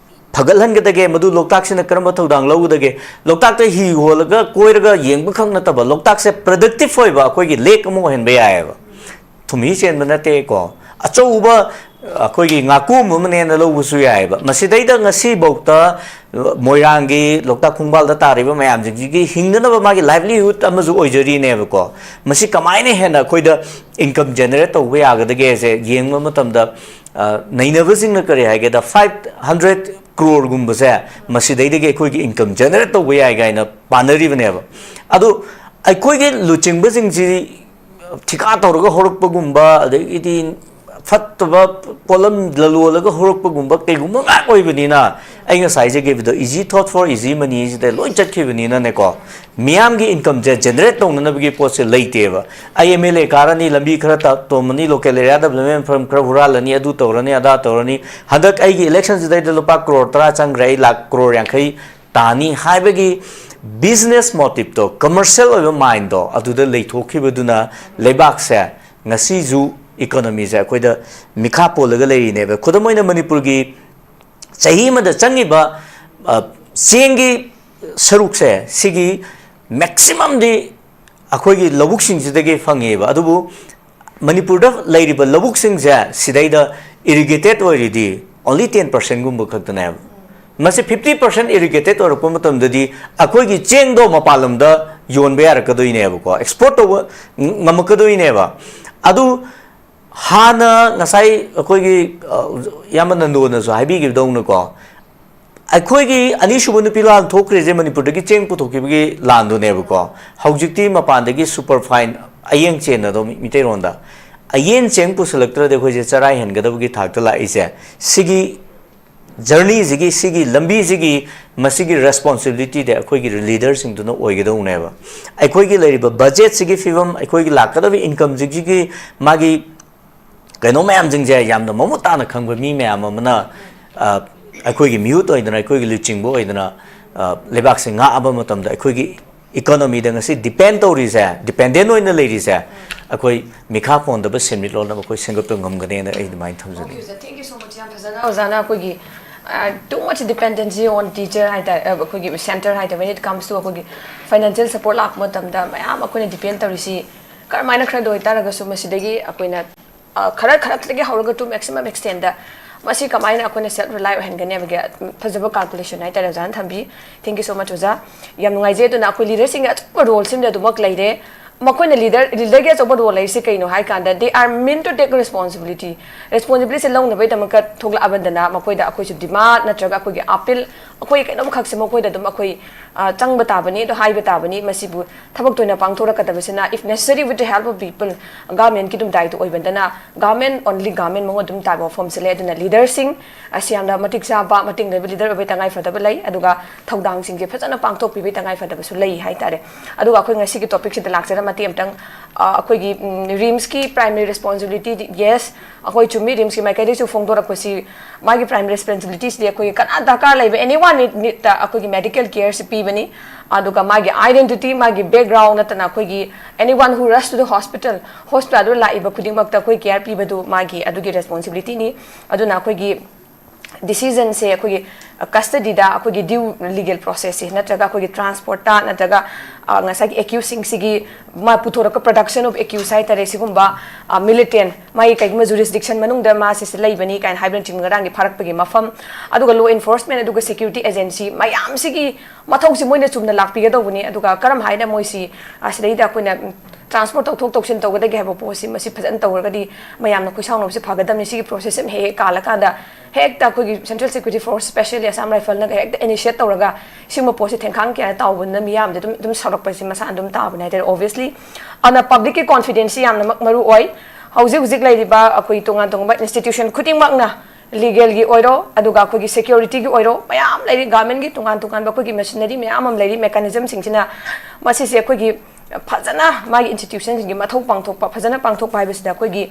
ꯐꯒꯠꯍꯟꯒꯗꯒꯦ, ꯃꯗꯨ ꯂꯣꯛꯇꯥꯛꯁꯤꯅ ꯀꯔꯝꯕ ꯊꯧꯗꯥꯡ ꯂꯧꯒꯗꯒꯦ? ꯂꯣꯛꯇꯥꯛꯇ ꯍꯤ ꯍꯣꯜꯂꯒ ꯀꯣꯏꯔꯒ ꯌꯦꯡꯕ ꯈꯛ ꯅꯠꯇꯕ, ꯂꯣꯛꯇꯥꯛꯁꯦ ꯄ꯭ꯔꯗꯛꯇꯤꯞ ꯑꯣꯏꯕ ꯑꯩꯈꯣꯏꯒꯤ ꯂꯦꯛ ꯑꯃ ꯑꯣꯏꯍꯟꯕ ꯌꯥꯏꯑꯕ꯫ ꯊꯨꯝꯍꯤ ꯆꯦꯟꯕ ꯅꯠꯇꯦꯀꯣ, ꯑꯆꯧꯕ ꯑꯩꯈꯣꯏꯒꯤ ꯉꯥꯀꯣꯝ ꯑꯃꯅꯦꯅ ꯂꯧꯕꯁꯨ ꯌꯥꯏꯑꯕ꯫ ꯃꯁꯤꯗꯩꯗ ꯉꯁꯤꯐꯧꯗ ꯃꯣꯏꯔꯥꯡꯒꯤ ꯂꯣꯛꯇꯥꯛ ꯈꯣꯡꯕꯥꯜꯗ ꯇꯥꯔꯤꯕ ꯃꯌꯥꯝꯁꯤꯡꯁꯤꯒꯤ ꯍꯤꯡꯅꯅꯕ ꯃꯥꯒꯤ ꯂꯥꯏꯚꯂꯤꯍꯨꯗ ꯑꯃꯁꯨ ꯑꯣꯏꯖꯔꯤꯅꯦꯕꯀꯣ꯫ ꯃꯁꯤ ꯀꯃꯥꯏꯅ ꯍꯦꯟꯅ ꯑꯩꯈꯣꯏꯗ ꯏꯟꯀꯝ ꯖꯦꯅꯦꯔꯦꯠ ꯇꯧꯕ ꯌꯥꯒꯗꯒꯦꯁꯦ ꯌꯦꯡꯕ ꯃꯇꯝꯗ, ꯑ, ꯅꯩꯅꯕꯁꯤꯡꯅ ꯀꯔꯤ ꯍꯥꯏꯒꯦꯗ, five hundred crore ꯒꯨꯝꯕꯁꯦ ꯃꯁꯤꯗꯩꯗꯒꯤ ꯑꯩꯈꯣꯏꯒꯤ ꯏꯟꯀꯝ ꯖꯦꯅꯦꯔꯦꯠ ꯇꯧꯕ ꯌꯥꯏ ꯀꯥꯏꯅ ꯄꯥꯅꯔꯤꯕꯅꯦꯕ꯫ ꯑꯗꯨ ꯑꯩꯈꯣꯏꯒꯤ ꯂꯨꯆꯤꯡꯕꯁꯤꯡꯁꯤ ꯊꯤꯀꯥ ꯇꯧꯔꯒ ꯍꯧꯔꯛꯄꯒꯨꯝꯕ, ꯑꯗꯒꯤꯗꯤ ꯐꯠꯇꯕ ꯄꯣꯠꯂꯝ ꯂꯂꯣꯜꯂꯒ ꯍꯧꯔꯛꯄꯒꯨꯝꯕ ꯀꯩꯒꯨꯝꯕ ꯉꯥꯛ ꯑꯣꯏꯕꯅꯤꯅ, ꯑꯩ ꯉꯁꯥꯏ ꯍꯥꯏꯖꯈꯤꯕꯗꯣ, easy thought for easy money ꯁꯤꯗ ꯂꯣꯏ ꯆꯠꯈꯤꯕꯅꯤꯅꯅꯦꯀꯣ, ꯃꯤꯌꯥꯝꯒꯤ ꯏꯟꯀꯝꯁꯦ ꯖꯦꯅꯦꯔꯦꯠ ꯇꯧꯅꯅꯕꯒꯤ ꯄꯣꯠꯁꯦ ꯂꯩꯇꯦꯕ꯫ ꯑꯩ ꯑꯦꯝ ꯑꯦꯜ ꯑꯦ ꯀꯥꯔꯅꯤ, ꯂꯝꯕꯤ ꯈꯔ ꯇ-, ꯇꯣꯝꯃꯅꯤ, ꯂꯣꯀꯦꯜ ꯑꯦꯔꯤꯌꯥ ꯗꯦꯕꯂꯞꯃꯦꯟ ꯐꯟ ꯈꯔ ꯍꯨꯔꯥꯜꯂꯅꯤ, ꯑꯗꯨ ꯇꯧꯔꯅꯤ, ꯑꯗꯥ ꯇꯧꯔꯅꯤ, ꯍꯟꯗꯛ ꯑꯩꯒꯤ ꯏꯂꯦꯛꯁꯟꯁꯤꯗꯩꯗ ꯂꯨꯄꯥ ꯀ꯭ꯔꯣꯔ ꯇꯔꯥ ꯆꯪꯈ꯭ꯔꯦ, ꯑꯩ ꯂꯥꯛ ꯀ꯭ꯔꯣꯔ ꯌꯥꯡꯈꯩ ꯇꯥꯅꯤ ꯍꯥꯏꯕꯒꯤ ꯕꯤꯖꯤꯅꯦꯁ ꯃꯣꯇꯤꯞꯇꯣ, ꯀꯃꯔꯁꯤꯌꯦꯜ ꯑꯣꯏꯕ ꯃꯥꯏꯟꯗꯣ ꯑꯗꯨꯗ ꯂꯩꯊꯣꯛꯈꯤꯕꯗꯨꯅ ꯂꯩꯕꯥꯛꯁꯦ ꯉꯁꯤꯁꯨ ꯏꯀꯣꯅꯣꯃꯤꯁꯦ ꯑꯩꯈꯣꯏꯗ ꯃꯤꯈꯥ ꯄꯣꯜꯂꯒ ꯂꯩꯔꯤꯅꯦꯕ꯫ ꯈꯨꯗꯝ ꯑꯣꯏꯅ ꯃꯅꯤꯄꯨꯔꯒꯤ ꯆꯍꯤ ꯑꯃꯗ ꯆꯪꯉꯤꯕ, ꯑ, ꯆꯦꯡꯒꯤ ꯁꯔꯨꯛꯁꯦ, ꯁꯤꯒꯤ ꯃꯦꯛꯁꯤꯃꯝꯗꯤ ꯑꯩꯈꯣꯏꯒꯤ ꯂꯧꯕꯨꯛꯁꯤꯡꯁꯤꯗꯒꯤ ꯐꯪꯉꯦꯕ꯫ ꯑꯗꯨꯕꯨ ꯃꯅꯤꯄꯨꯔꯗ ꯂꯩꯔꯤꯕ ꯂꯧꯕꯨꯛꯁꯤꯡꯁꯦ ꯁꯤꯗꯩꯗ ꯏꯔꯤꯒꯦꯇꯦꯠ ꯑꯣꯏꯔꯤꯗꯤ ꯑꯣꯟꯂꯤ ꯇꯦꯟ ꯄꯥꯔꯁꯦꯟꯒꯨꯝꯕ ꯈꯛꯇꯅꯦꯕ꯫ ꯃꯁꯤ ꯐꯤꯐꯇꯤ ꯄꯥꯔꯁꯦꯟ ꯏꯔꯤꯒꯦꯇꯦꯠ ꯑꯣꯏꯔꯛꯄ ꯃꯇꯝꯗꯗꯤ ꯑꯩꯈꯣꯏꯒꯤ ꯆꯦꯡꯗꯣ ꯃꯄꯥꯟ ꯂꯝꯗ ꯌꯣꯟꯕ ꯌꯥꯔꯛꯀꯗꯣꯏꯅꯦꯕꯀꯣ, ꯑꯦꯛꯁꯄꯣꯔꯠ ꯇꯧꯕ ꯉꯝꯃꯛꯀꯗꯣꯏꯅꯦꯕ꯫ ꯑꯗꯨ ꯍꯥꯟꯅ ꯉꯁꯥꯏ ꯑꯩꯈꯣꯏꯒꯤ, ꯑ, ꯏꯌꯥꯝꯕ ꯅꯟꯗꯣꯅꯁꯨ ꯍꯥꯏꯕꯤꯈꯤꯕꯗꯧꯅꯀꯣ, ꯑꯩꯈꯣꯏꯒꯤ ꯑꯅꯤꯁꯨꯕ ꯅꯨꯄꯤ ꯂꯥꯟ ꯊꯣꯛꯈ꯭ꯔꯤꯁꯦ ꯃꯅꯤꯄꯨꯔꯗꯒꯤ ꯆꯦꯡ ꯄꯨꯊꯣꯛꯈꯤꯕꯒꯤ ꯂꯥꯟꯗꯨꯅꯦꯕꯀꯣ꯫ ꯍꯧꯖꯤꯛꯇꯤ ꯃꯄꯥꯟꯗꯒꯤ ꯁꯨꯄꯔ ꯐꯥꯏꯟ, ꯑꯌꯦꯡ ꯆꯦꯟꯅꯗꯣ ꯃꯤ-, ꯃꯤꯇꯩꯔꯣꯟꯗ, ꯑꯌꯦꯟ ꯆꯦꯡ ꯄꯨꯁꯤꯜꯂꯛꯇ꯭ꯔꯗꯤ ꯑꯩꯈꯣꯏꯁꯦ ꯆꯔꯥ ꯍꯦꯟꯒꯗꯕꯒꯤ ꯊꯥꯛꯇ ꯂꯥꯛꯏꯁꯦ꯫ ꯁꯤꯒꯤ ꯖꯔꯅꯤꯁꯤꯒꯤ, ꯁꯤꯒꯤ ꯂꯝꯕꯤꯁꯤꯒꯤ, ꯃꯁꯤꯒꯤ ꯔꯦꯁꯄꯣꯟꯁꯤꯕꯤꯂꯤꯇꯤꯗꯤ ꯑꯩꯈꯣꯏꯒꯤ ꯂꯤꯗꯔꯁꯤꯡꯗꯨꯅ ꯑꯣꯏꯒꯗꯧꯅꯦꯕ꯫ ꯑꯩꯈꯣꯏꯒꯤ ꯂꯩꯔꯤꯕ ꯕꯖꯦꯠꯁꯤꯒꯤ ꯐꯤꯕꯝ, ꯑꯩꯈꯣꯏꯒꯤ ꯂꯥꯛꯀꯗꯕ ꯏꯟꯀꯝꯁꯤꯒꯤ ꯃꯥꯒꯤ ꯀꯩꯅꯣ ꯃꯌꯥꯝꯁꯤꯡꯁꯦ ꯌꯥꯝꯅ ꯃꯃꯨꯠ ꯇꯥꯅ ꯈꯪꯕ ꯃꯤ ꯃꯌꯥꯝ ꯑꯃꯅ, ꯑ, ꯑꯩꯈꯣꯏꯒꯤ ꯃꯤꯍꯨꯠ ꯑꯣꯏꯗꯅ, ꯑꯩꯈꯣꯏꯒꯤ ꯂꯨꯆꯤꯡꯕ ꯑꯣꯏꯗꯅ, ꯑ, ꯂꯩꯕꯥꯛꯁꯦ ꯉꯥꯛꯑꯕ ꯃꯇꯝꯗ ꯑꯩꯈꯣꯏꯒꯤ ꯏꯀꯣꯅꯣꯃꯤꯗ ꯉꯁꯤ ꯗꯤꯄꯦꯟ ꯇꯧꯔꯤꯁꯦ, ꯗꯤꯄꯦꯟꯗꯦꯟ ꯑꯣꯏꯅ ꯂꯩꯔꯤꯁꯦ, ꯑꯩꯈꯣꯏ ꯃꯤꯈꯥ ꯄꯣꯟꯗꯕ ꯁꯦꯟꯃꯤꯠꯂꯣꯟ ꯑꯃ ꯑꯩꯈꯣꯏ ꯁꯦꯝꯒꯠꯄ ꯉꯝꯒꯅꯦꯅ ꯑꯩ ꯑꯗꯨꯃꯥꯏꯅ ꯊꯝꯖꯅꯤꯡꯉꯤ꯫ Thank you so much, ꯌꯥꯝ ꯐꯖꯅ ꯑꯣꯖꯥꯅ ꯑꯩꯈꯣꯏꯒꯤ, uh, too much dependency on teacher ꯍꯥꯏꯇꯥꯔꯦ, ꯑ, ꯑꯩꯈꯣꯏꯒꯤ center ꯍꯥꯏꯇꯥꯔꯦ, when it comes to ꯑꯩꯈꯣꯏꯒꯤ financial support ꯂꯥꯛꯄ ꯃꯇꯝꯗ ꯃꯌꯥꯝ ꯑꯩꯈꯣꯏꯅ ꯗꯤꯄꯦꯟ ꯇꯧꯔꯤꯁꯤ ꯀꯔꯝꯍꯥꯏꯅ ꯈꯔꯗ ꯑꯣꯏꯇꯥꯔꯒꯁꯨ ꯃꯁꯤꯗꯒꯤ ꯑꯩꯈꯣꯏꯅ, ꯑ, ꯈꯔ ꯈꯔꯗꯒꯤ ꯍꯧꯔꯒ to maximum extent ꯗ ꯃꯁꯤ ꯀꯃꯥꯏꯅ ꯑꯩꯈꯣꯏꯅ self rely ꯑꯣꯏꯍꯟꯒꯅꯤ ꯍꯥꯏꯕꯒꯤ ꯐꯖꯕ calculation ꯍꯥꯏꯇꯥꯔꯦ ꯑꯣꯖꯥꯅ ꯊꯝꯕꯤ꯫ Thank you so much ꯑꯣꯖꯥ꯫ ꯌꯥꯝ ꯅꯨꯡꯉꯥꯏꯖꯩ꯫ ꯑꯗꯨꯅ ꯑꯩꯈꯣꯏ ꯂꯤꯗꯔꯁꯤꯡꯒꯤ ꯑꯆꯧꯕ ꯔꯣꯜ ꯁꯤꯃꯗꯤ ꯑꯗꯨꯃꯛ ꯂꯩꯔꯦ꯫ ꯃꯈꯣꯏꯅ ꯂꯤꯗꯔ, ꯂꯤꯗꯔꯒꯤ ꯑꯆꯧꯕ ꯔꯣꯜ ꯂꯩꯔꯤꯁꯦ ꯀꯩꯅꯣ ꯍꯥꯏ ꯀꯥꯟꯗ, they are meant to take responsibility꯫ ꯔꯦꯁꯄꯣꯟꯁꯤꯕꯤꯂꯤꯇꯤꯁꯦ ꯂꯧꯅꯕꯒꯤꯗꯃꯛꯇ ꯊꯣꯛꯂꯛꯑꯕꯗꯅ ꯃꯈꯣꯏꯗ ꯑꯩꯈꯣꯏꯁꯨ ꯗꯤꯃꯥꯟ ꯅꯠꯇ꯭ꯔꯒ ꯑꯩꯈꯣꯏꯒꯤ ꯑꯄꯤꯜ, ꯑꯩꯈꯣꯏ ꯀꯩꯅꯣꯝꯈꯛꯁꯦ ꯃꯈꯣꯏꯗ ꯑꯗꯨꯝ ꯑꯩꯈꯣꯏ, ꯑ, ꯆꯪꯕ ꯇꯥꯕꯅꯤ, ꯑꯗꯣ ꯍꯥꯏꯕ ꯇꯥꯕꯅꯤ꯫ ꯃꯁꯤꯕꯨ ꯊꯕꯛꯇ ꯑꯣꯏꯅ ꯄꯥꯡꯊꯣꯔꯛꯀꯗꯕꯁꯤꯅ, if necessary with the help of people, ꯒꯚꯔꯟꯃꯦꯟꯠꯀꯤ ꯑꯗꯨꯝ ꯗꯥꯏꯇ ꯑꯣꯏꯕꯗꯅ ꯒꯚꯔꯟꯃꯦꯟꯠ, only ꯒꯚꯔꯟꯃꯦꯟꯠ ꯃꯉꯣꯟꯗ ꯑꯗꯨꯝ ꯇꯥꯕ ꯋꯥꯐꯝꯁꯦ ꯂꯩ꯫ ꯑꯗꯨꯅ ꯂꯤꯗꯔꯁꯤꯡ ꯑꯁꯤ ꯌꯥꯝꯅ ꯃꯇꯤꯛ ꯆꯥꯕ, ꯃꯇꯤꯡ ꯂꯩꯕ ꯂꯤꯗꯔ ꯑꯣꯏꯕꯒꯤ ꯇꯉꯥꯏ ꯐꯗꯕ ꯂꯩ꯫ ꯑꯗꯨꯒ ꯊꯧꯗꯥꯡꯁꯤꯡꯁꯦ ꯐꯖꯅ ꯄꯥꯡꯊꯣꯛꯄꯤꯕꯒꯤ ꯇꯉꯥꯏ ꯐꯗꯕꯁꯨ ꯂꯩ ꯍꯥꯏꯇꯥꯔꯦ꯫ ꯑꯗꯨꯒ ꯑꯩꯈꯣꯏ ꯉꯁꯤꯒꯤ ꯇꯣꯄꯤꯛꯁꯤꯗ ꯂꯥꯛꯆꯔ ꯃꯇꯦꯛ ꯑꯃꯇꯪ, ꯑ, ꯑꯩꯈꯣꯏꯒꯤ, ꯎꯝ, ꯔꯤꯝꯁꯀꯤ ꯄ꯭ꯔꯥꯏꯃꯔꯤ ꯔꯦꯁꯄꯣꯟꯁꯤꯕꯤꯂꯤꯇꯤ, ꯌꯦꯁ, ꯑꯩꯈꯣꯏ ꯆꯨꯝꯃꯤ, ꯔꯤꯝꯁꯀꯤ ꯃꯥꯏꯀꯩꯗꯒꯤꯁꯨ ꯐꯣꯡꯗꯣꯔꯛꯄꯁꯤ ꯃꯥꯒꯤ ꯄ꯭ꯔꯥꯏꯃꯔꯤ ꯔꯦꯁꯄꯣꯟꯁꯤꯕꯤꯂꯤꯇꯤꯁꯤꯗꯤ ꯑꯩꯈꯣꯏꯒꯤ ꯀꯅꯥ ꯗꯔꯀꯥꯔ ꯂꯩꯕ, anyone need, need ꯇ ꯑꯩꯈꯣꯏꯒꯤ ꯃꯦꯗꯤꯀꯦꯜ ꯀꯦꯌꯔꯁꯤ ꯄꯤꯕꯅꯤ꯫ ꯑꯗꯨꯒ ꯃꯥꯒꯤ identity, ꯃꯥꯒꯤ background ꯅꯠꯇꯅ ꯑꯩꯈꯣꯏꯒꯤ anyone who rush to the hospital, ꯍꯣꯁꯄꯤꯇꯥꯜꯗ ꯂꯥꯛꯏꯕ ꯈꯨꯗꯤꯡꯃꯛꯇ ꯑꯩꯈꯣꯏ ꯀꯦꯌꯔ ꯄꯤꯕꯗꯨ ꯃꯥꯒꯤ ꯑꯗꯨꯒꯤ ꯔꯦꯁꯄꯣꯟꯁꯤꯕꯤꯂꯤꯇꯤꯅꯤ꯫ ꯑꯗꯨꯅ ꯑꯩꯈꯣꯏꯒꯤ ꯗꯤꯁꯤꯖꯟꯁꯦ ꯑꯩꯈꯣꯏꯒꯤ ꯀꯁꯇꯗꯤꯗ ꯑꯩꯈꯣꯏꯒꯤ ꯗ꯭ꯌꯨ ꯂꯤꯒꯦꯜ ꯄ꯭ꯔꯣꯁꯦꯁꯁꯦ, ꯅꯠꯇ꯭ꯔꯒ ꯑꯩꯈꯣꯏꯒꯤ ꯇ꯭ꯔꯥꯟꯁꯄꯣꯔꯠꯇ, ꯅꯠꯇ꯭ꯔꯒ ꯑ, ꯉꯁꯥꯏꯒꯤ ꯑꯦꯀ꯭ꯌꯨꯁꯁꯤꯡꯁꯤꯒꯤ ꯃꯥ ꯄꯨꯊꯣꯔꯛꯄ production of accused ꯍꯥꯏꯇꯥꯔꯦ, ꯁꯤꯒꯨꯝꯕ ꯃꯤꯂꯤꯇꯦꯟ ꯃꯥꯒꯤ ꯀꯩꯒꯨꯝꯕ ꯖꯨꯔꯤꯁꯗꯤꯛꯁꯟ ꯃꯅꯨꯡꯗ ꯃꯥꯁꯤ ꯁꯤ ꯂꯩꯕꯅꯤ ꯀꯥꯏꯅ ꯍꯥꯏꯕꯅꯆꯤꯡꯕ ꯉꯔꯥꯡꯒꯤ ꯐꯥꯔꯛꯄꯒꯤ ꯃꯐꯝ, ꯑꯗꯨꯒ ꯂꯣ ꯑꯦꯟꯐꯣꯔꯁꯃꯦꯟ ꯑꯗꯨꯒ ꯁꯦꯀ꯭ꯌꯨꯔꯤꯇꯤ ꯑꯦꯖꯦꯟꯁꯤ ꯃꯌꯥꯝꯁꯤꯒꯤ ꯃꯊꯧꯁꯤ ꯃꯣꯏꯅ ꯆꯨꯝꯅ ꯂꯥꯛꯄꯤꯒꯗꯧꯕꯅꯤ꯫ ꯑꯗꯨꯒ ꯀꯔꯝ ꯍꯥꯏꯅ ꯃꯣꯏꯁꯤ ꯑꯁꯤꯗꯩꯗ ꯑꯩꯈꯣꯏꯅ ꯇ꯭ꯔꯥꯟꯁꯄꯣꯔꯠ ꯇꯧꯊꯣꯛ ꯇꯧꯁꯤꯟ ꯇꯧꯒꯗꯒꯦ ꯍꯥꯏꯕ ꯄꯣꯠꯁꯤ, ꯃꯁꯤ ꯐꯖꯅ ꯇꯧꯔꯒꯗꯤ ꯃꯌꯥꯝꯅ ꯈꯣꯏꯁꯥꯎꯅꯕꯁꯤ ꯐꯒꯗꯕꯅꯤ꯫ ꯁꯤꯒꯤ ꯄ꯭ꯔꯣꯁꯦꯁꯁꯤ ꯑꯃ ꯍꯦꯛ ꯍꯦꯛ ꯀꯥꯜꯂꯀꯥꯟꯗ ꯍꯦꯛꯇ ꯑꯩꯈꯣꯏꯒꯤ ꯁꯦꯟꯇ꯭ꯔꯦꯜ ꯁꯦꯀ꯭ꯌꯨꯔꯤꯇꯤ ꯐꯣꯔꯁ, ꯁ꯭ꯄꯦꯁꯤꯌꯦꯜꯂꯤ ꯑꯁꯥꯝ ꯔꯥꯏꯐꯜꯅꯒ ꯍꯦꯛꯇ ꯏꯅꯤꯁꯤꯌꯦꯠ ꯇꯧꯔꯒ ꯁꯤꯒꯨꯝꯕ ꯄꯣꯠꯁꯤ ꯊꯦꯡꯈꯥꯡ ꯀꯌꯥ ꯇꯥꯎꯕꯅꯤꯅ ꯃꯤꯌꯥꯝꯗꯤ ꯑꯗꯨꯝ ꯑꯗꯨꯝ ꯁꯥꯎꯔꯛꯄꯁꯤ ꯃꯁꯥꯅ ꯑꯗꯨꯝ ꯇꯥꯕꯅꯤ ꯍꯥꯏꯇꯥꯔꯦ, ꯑꯣꯕꯤꯌꯁꯂꯤ꯫ ꯑꯗꯨꯅ ꯄꯕ꯭ꯂꯤꯛꯀꯤ ꯀꯣꯟꯐꯤꯗꯦꯟꯁꯁꯤ ꯌꯥꯝꯅꯃꯛ ꯃꯔꯨ ꯑꯣꯏ꯫ ꯍꯧꯖꯤꯛ ꯍꯧꯖꯤꯛ ꯂꯩꯔꯤꯕ ꯑꯩꯈꯣꯏ ꯇꯣꯉꯥꯟ ꯇꯣꯉꯥꯟꯕ ꯏꯟꯁꯇꯤꯇ꯭ꯌꯨꯁꯟ ꯈꯨꯗꯤꯡꯃꯛꯅ, ꯂꯤꯒꯦꯜꯒꯤ ꯑꯣꯏꯔꯣ, ꯑꯗꯨꯒ ꯑꯩꯈꯣꯏꯒꯤ ꯁꯦꯀ꯭ꯌꯨꯔꯤꯇꯤꯒꯤ ꯑꯣꯏꯔꯣ, ꯃꯌꯥꯝ ꯂꯩꯔꯤ, ꯒꯚꯔꯟꯃꯦꯟꯠꯀꯤ ꯇꯣꯉꯥꯟ ꯇꯣꯉꯥꯟꯕ ꯑꯩꯈꯣꯏꯒꯤ ꯃꯦꯁꯤꯅꯔꯤ ꯃꯌꯥꯝ ꯑꯃ ꯂꯩꯔꯤ, ꯃꯦꯀꯥꯅꯤꯖꯝꯁꯤꯡꯁꯤꯅ ꯃꯁꯤꯁꯦ ꯑꯩꯈꯣꯏꯒꯤ ꯐꯖꯅ ꯃꯥꯒꯤ ꯏꯟꯁꯇꯤꯇ꯭ꯌꯨꯁꯟꯁꯤꯡꯒꯤ ꯃꯊꯧ ꯄꯥꯡꯊꯣꯛꯄ, ꯐꯖꯅ ꯄꯥꯡꯊꯣꯛꯄ ꯍꯥꯏꯕꯁꯤꯗ ꯑꯩꯈꯣꯏꯒꯤ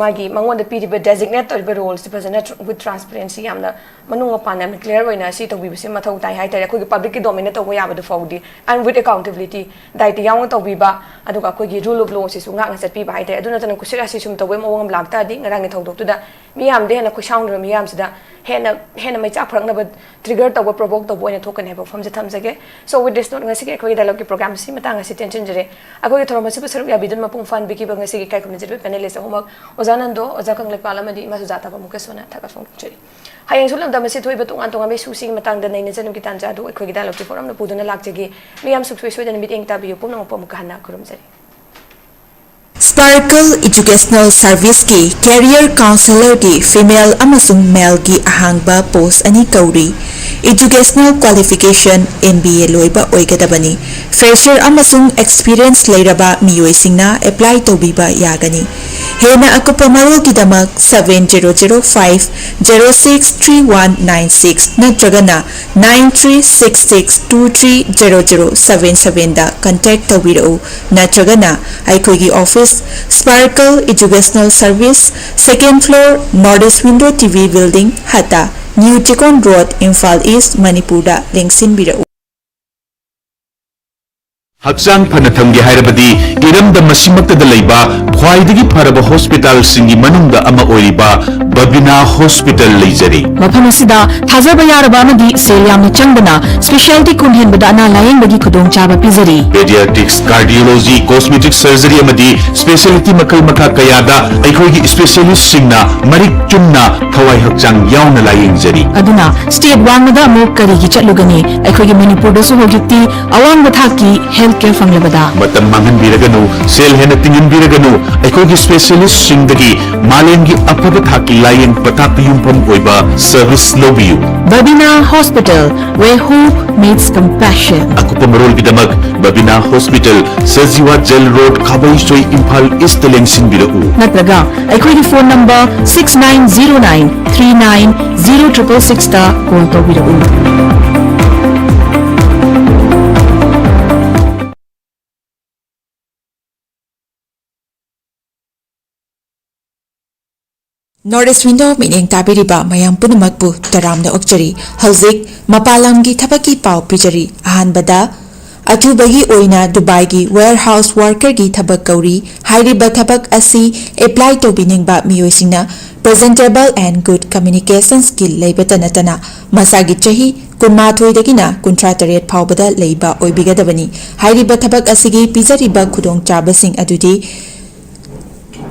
ꯃꯥꯒꯤ ꯃꯉꯣꯟꯗ ꯄꯤꯔꯤꯕ ꯗꯦꯖꯤꯒꯅꯦꯠ ꯇꯧꯔꯤꯕ ꯔꯣꯜꯁꯤ ꯐꯖꯅ ꯋꯤꯠ ꯇ꯭ꯔꯥꯟꯁꯄꯦꯔꯦꯟꯁꯤ ꯌꯥꯝꯅ ꯃꯅꯨꯡ ꯃꯄꯥꯟ ꯌꯥꯝꯅ ꯀ꯭ꯂꯤꯌꯥꯔ ꯑꯣꯏꯅ ꯁꯤ ꯇꯧꯕꯤꯕꯁꯤ ꯃꯊꯧ ꯇꯥꯏ ꯍꯥꯏꯇꯥꯔꯦ꯫ ꯑꯩꯈꯣꯏꯒꯤ ꯄꯕ꯭ꯂꯤꯛꯀꯤ ꯗꯣꯃꯦꯟꯗ ꯇꯧꯕ ꯌꯥꯕꯗꯨ ꯐꯥꯎꯗꯤ, ꯑꯦꯟ ꯋꯤꯠ ꯑꯦꯀꯥꯎꯟꯇꯦꯕꯤꯂꯤꯇꯤ, ꯗꯥꯏꯇ ꯌꯥꯎꯅ ꯇꯧꯕꯤꯕ, ꯑꯗꯨꯒ ꯑꯩꯈꯣꯏꯒꯤ ꯔꯨꯜ ꯑꯣꯐ ꯂꯣꯁꯤꯁꯨ ꯉꯥꯛꯅ ꯆꯠꯄꯤꯕ ꯍꯥꯏꯇꯥꯔꯦ꯫ ꯑꯗꯨ ꯅꯠꯇꯅ ꯀꯨꯁꯤꯠ ꯔꯥꯁꯤ ꯁꯨꯝ ꯇꯧꯕꯒꯤ ꯃꯑꯣꯡ ꯑꯃ ꯂꯥꯛꯇꯥꯔꯗꯤ, ꯉꯔꯥꯡꯒꯤ ꯊꯧꯗꯣꯛꯇꯨꯗ ꯃꯤꯌꯥꯝꯗ ꯍꯦꯟꯅ ꯈꯣꯏꯁꯥꯎꯅꯔꯕ ꯃꯤꯌꯥꯝꯁꯤꯗ ꯍꯦꯟꯅ ꯍꯦꯟꯅ ꯃꯩꯆꯥꯛ ꯐꯔꯛꯅꯕ, ꯇ꯭ꯔꯤꯒꯔ ꯇꯧꯕ, ꯄ꯭ꯔꯣꯚꯣꯛ ꯇꯧꯕ ꯑꯣꯏꯅ ꯊꯣꯛꯀꯅꯤ ꯍꯥꯏꯕ ꯋꯥꯐꯝꯁꯦ ꯊꯝꯖꯒꯦ꯫ So with this note, ꯉꯁꯤꯒꯤ ꯑꯩꯈꯣꯏꯒꯤ ꯗꯥꯏꯂꯣꯒꯀꯤ ꯄ꯭ꯔꯣꯒ꯭ꯔꯥꯝ ꯑꯁꯤ ꯃꯇꯥꯡ ꯑꯁꯤ ꯇꯦꯟꯁꯤꯟꯖꯔꯦ꯫ ꯑꯩꯈꯣꯏꯒꯤ ꯊꯧꯔꯝ ꯑꯁꯤꯕꯨ ꯁꯔꯨꯛ ꯌꯥꯕꯤꯗꯨꯅ ꯃꯄꯨꯡ ꯐꯥꯍꯟꯕꯤꯈꯤꯕ ꯉꯁꯤꯒꯤ ꯏꯀꯥꯏ ꯈꯨꯝꯅꯖꯔꯤꯕ ꯄꯦꯅꯦꯂꯤꯁ ꯑꯍꯨꯝꯃꯛ, ꯑꯣꯖꯥ ꯅꯟꯗꯣ, ꯑꯣꯖꯥ ꯀꯪꯂꯩꯄꯥꯜ ꯑꯃꯗꯤ ꯏꯃꯥ ꯁꯨꯖꯥꯇꯥꯕꯨ ꯑꯃꯨꯛꯀꯁꯨ ꯍꯟꯅ ꯊꯥꯒꯠꯄ ꯐꯣꯡꯗꯣꯛꯆꯔꯤ꯫ ꯍꯌꯦꯡꯁꯨ ꯂꯝꯗꯝ ꯑꯁꯤ ꯊꯣꯛꯏꯕ ꯇꯣꯉꯥꯟ ꯇꯣꯉꯥꯟꯕ ꯏꯁꯨꯁꯤꯡꯒꯤ ꯃꯇꯥꯡꯗ ꯅꯩꯅꯖꯅꯕꯒꯤ ꯇꯥꯟꯖꯥ ꯑꯗꯨ ꯑꯩꯈꯣꯏꯒꯤ ꯗꯥꯏꯂꯣꯒꯀꯤ ꯐꯣꯔꯝꯅ ꯄꯨꯗꯨꯅ ꯂꯥꯛꯆꯒꯦ꯫ ꯃꯤꯌꯥꯝ ꯁꯨꯡꯁꯣꯏ ꯁꯣꯏꯗꯅ ꯃꯤꯠꯌꯦꯡ ꯇꯥꯕꯤꯌꯨ꯫ ꯄꯨꯝꯅꯃꯛꯄꯨ ꯑꯃꯨꯛꯀ ꯍꯟꯅ ꯈꯨꯔꯨꯝꯖꯔꯤ꯫ Sparkle Educational Serviceꯀꯤ Career Counselorꯒꯤ female ꯑꯃꯁꯨꯡ maleꯒꯤ ꯑꯍꯥꯡꯕ post ꯑꯅꯤ ꯀꯧꯔꯤ꯫ Educational qualification M B A ꯂꯣꯏꯕ ꯑꯣꯏꯒꯗꯕꯅꯤ꯫ Fresher ꯑꯃꯁꯨꯡ experience ꯂꯩꯔꯕ ꯃꯤꯑꯣꯏꯁꯤꯡꯅ apply ꯇꯧꯕꯤꯕ ꯌꯥꯒꯅꯤ꯫ ꯍꯦꯟꯅ ꯑꯀꯨꯞꯄ ꯃꯔꯣꯜꯒꯤꯗꯃꯛ seven zero zero five zero six three one nine six ꯅꯠꯇ꯭ꯔꯒꯅ nine three six six two three zero zero seven sevenꯗ contact ꯇꯧꯕꯤꯔꯛꯎ, ꯅꯠꯇ꯭ꯔꯒꯅ ꯑꯩꯈꯣꯏꯒꯤ office, Sparkle Educational Service, second floor, North East Window T V Building, ꯍꯠꯇ, New Chikon Road, Imphal East, ꯃꯅꯤꯄꯨꯔꯗ ꯂꯦꯡꯁꯤꯟꯕꯤꯔꯛꯎ꯫ ꯍꯛꯆꯥꯡ ꯐꯅ ꯊꯝꯒꯦ ꯍꯥꯏꯔꯕꯗꯤ ꯏꯔꯝꯗꯝ ꯑꯁꯤꯃꯛꯇꯗ ꯂꯩꯕ ꯈ꯭ꯋꯥꯏꯗꯒꯤ ꯐꯔꯕ ꯍꯣꯁꯄꯤꯇꯥꯜꯁꯤꯡꯒꯤ ꯃꯅꯨꯡꯗ ꯑꯃ ꯑꯣꯏꯔꯤꯕ ꯕꯕꯤꯅꯥ ꯍꯣꯁꯄꯤꯇꯥꯜ ꯂꯩꯖꯔꯤ꯫ ꯃꯐꯝ ꯑꯁꯤꯗ ꯊꯥꯖꯕ ꯌꯥꯔꯕ ꯑꯃꯗꯤ ꯁꯦꯜ ꯌꯥꯝꯅ ꯆꯪꯗꯅ specialty ꯀꯨꯟ ꯍꯦꯟꯕꯗ ꯑꯅꯥ ꯂꯥꯌꯦꯡꯕꯒꯤ ꯈꯨꯗꯣꯡꯆꯥꯕ ꯄꯤꯖꯔꯤ꯫ Pediatrics, cardiology, cosmetic surgery ꯑꯃꯗꯤ specialty ꯃꯈꯜ ꯃꯈꯥ ꯀꯌꯥꯗ ꯑꯩꯈꯣꯏꯒꯤ specialistꯁꯤꯡꯅ ꯃꯔꯤꯛ ꯆꯨꯝꯅ ꯊꯋꯥꯏ ꯍꯛꯆꯥꯡ ꯌꯥꯎꯅ ꯂꯥꯌꯦꯡꯖꯔꯤ꯫ ꯑꯗꯨꯅ state ꯋꯥꯡꯃꯗ ꯑꯃꯨꯛ ꯀꯔꯤꯒꯤ ꯆꯠꯂꯨꯒꯅꯤ? ꯑꯩꯈꯣꯏꯒꯤ ꯃꯅꯤꯄꯨꯔꯗꯁꯨ ꯍꯧꯖꯤꯛꯇꯤ ꯑꯋꯥꯡꯕ ꯊꯥꯛꯀꯤ health care ꯐꯪꯂꯕꯗ꯫ ꯃꯇꯝ ꯃꯥꯡꯍꯟꯕꯤꯔꯒꯅꯨ, ꯁꯦꯜ ꯍꯦꯟꯅ ꯇꯤꯡꯍꯟꯕꯤꯔꯒꯅꯨ, ꯑꯩꯈꯣꯏꯒꯤ specialistꯁꯤꯡꯗꯒꯤ ꯃꯥꯂꯦꯝꯒꯤ ꯑꯐꯕ ꯊꯥꯛꯀꯤ ꯂꯥꯌꯦꯡ ꯄꯊꯥꯞꯇ ꯌꯨꯝꯐꯝ ꯑꯣꯏꯕ service ꯂꯧꯕꯤꯌꯨ꯫ Babina Hospital, where hope meets compassion. ꯑꯀꯨꯞꯄ ꯃꯔꯣꯜꯒꯤꯗꯃꯛ Babina hospital, Sajiwa jail road, Khabeisoi, Imphal east ꯂꯦꯡꯁꯤꯟꯕꯤꯔꯛꯎ꯫ ꯅꯠꯇ꯭ꯔꯒ ꯑꯩꯈꯣꯏꯒꯤ phone number six nine zero nine three nine zero triple sixꯇ call ꯇꯧꯕꯤꯔꯛꯎ꯫ North East Window ꯃꯤꯠꯌꯦꯡ ꯇꯥꯕꯤꯔꯤꯕ ꯃꯌꯥꯝ ꯄꯨꯝꯅꯃꯛꯄꯨ ꯇꯔꯥꯝꯅ ꯑꯣꯛꯆꯔꯤ꯫ ꯍꯧꯖꯤꯛ ꯃꯄꯥꯟ ꯂꯝꯒꯤ ꯊꯕꯛꯀꯤ ꯄꯥꯎ ꯄꯤꯖꯔꯤ꯫ ꯑꯍꯥꯟꯕꯗ, ꯑꯊꯨꯕꯒꯤ ꯑꯣꯏꯅ ꯗꯨꯕꯥꯏꯒꯤ warehouse workerꯒꯤ ꯊꯕꯛ ꯀꯧꯔꯤ꯫ ꯍꯥꯏꯔꯤꯕ ꯊꯕꯛ ꯑꯁꯤ apply ꯇꯧꯕꯤꯅꯤꯡꯕ ꯃꯤꯑꯣꯏꯁꯤꯡꯅ presentable and good communication skill ꯂꯩꯕꯇ ꯅꯠꯇꯅ ꯃꯁꯥꯒꯤ ꯆꯍꯤ ꯀꯨꯟꯃꯥꯊꯣꯏꯗꯒꯤꯅ ꯀꯨꯟꯊ꯭ꯔꯥ ꯇꯔꯦꯠ ꯐꯥꯎꯕꯗ ꯂꯩꯕ ꯑꯣꯏꯕꯤꯒꯗꯕꯅꯤ꯫ ꯍꯥꯏꯔꯤꯕ ꯊꯕꯛ ꯑꯁꯤꯒꯤ ꯄꯤꯖꯔꯤꯕ ꯈꯨꯗꯣꯡꯆꯥꯕꯁꯤꯡ ꯑꯗꯨꯗꯤ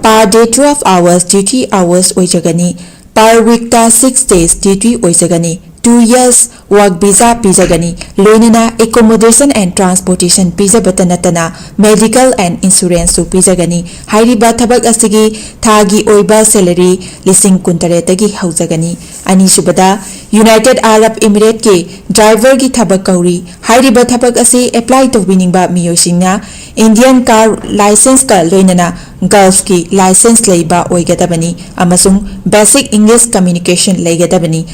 per day twelve hours duty hours ꯑꯣꯏꯖꯒꯅꯤ꯫ Per weekꯇ six days duty ꯑꯣꯏꯖꯒꯅꯤ꯫ Two years work visa ꯄꯤꯖꯒꯅꯤ꯫ ꯂꯣꯏꯅꯅ accommodation and transportation ꯄꯤꯖꯕꯇ ꯅꯠꯇꯅ medical and insuranceꯁꯨ ꯄꯤꯖꯒꯅꯤ꯫ ꯍꯥꯏꯔꯤꯕ ꯊꯕꯛ ꯑꯁꯤꯒꯤ ꯊꯥꯒꯤ ꯑꯣꯏꯕ salary ꯂꯤꯁꯤꯡ ꯀꯨꯟꯇꯔꯦꯠꯇꯒꯤ ꯍꯧꯖꯒꯅꯤ꯫ ꯑꯅꯤꯁꯨꯕꯗ, United Arab Emirateꯀꯤ driverꯒꯤ ꯊꯕꯛ ꯀꯧꯔꯤ꯫ ꯍꯥꯏꯔꯤꯕ ꯊꯕꯛ ꯑꯁꯤ apply ꯇꯧꯕꯤꯅꯤꯡꯕ ꯃꯤꯑꯣꯏꯁꯤꯡꯅ Indian car licenceꯀ ꯂꯣꯏꯅꯅ Gulfꯀꯤ license ꯂꯩꯕ ꯑꯣꯏꯒꯗꯕꯅꯤ ꯑꯃꯁꯨꯡ basic English communication ꯂꯩꯒꯗꯕꯅꯤ꯫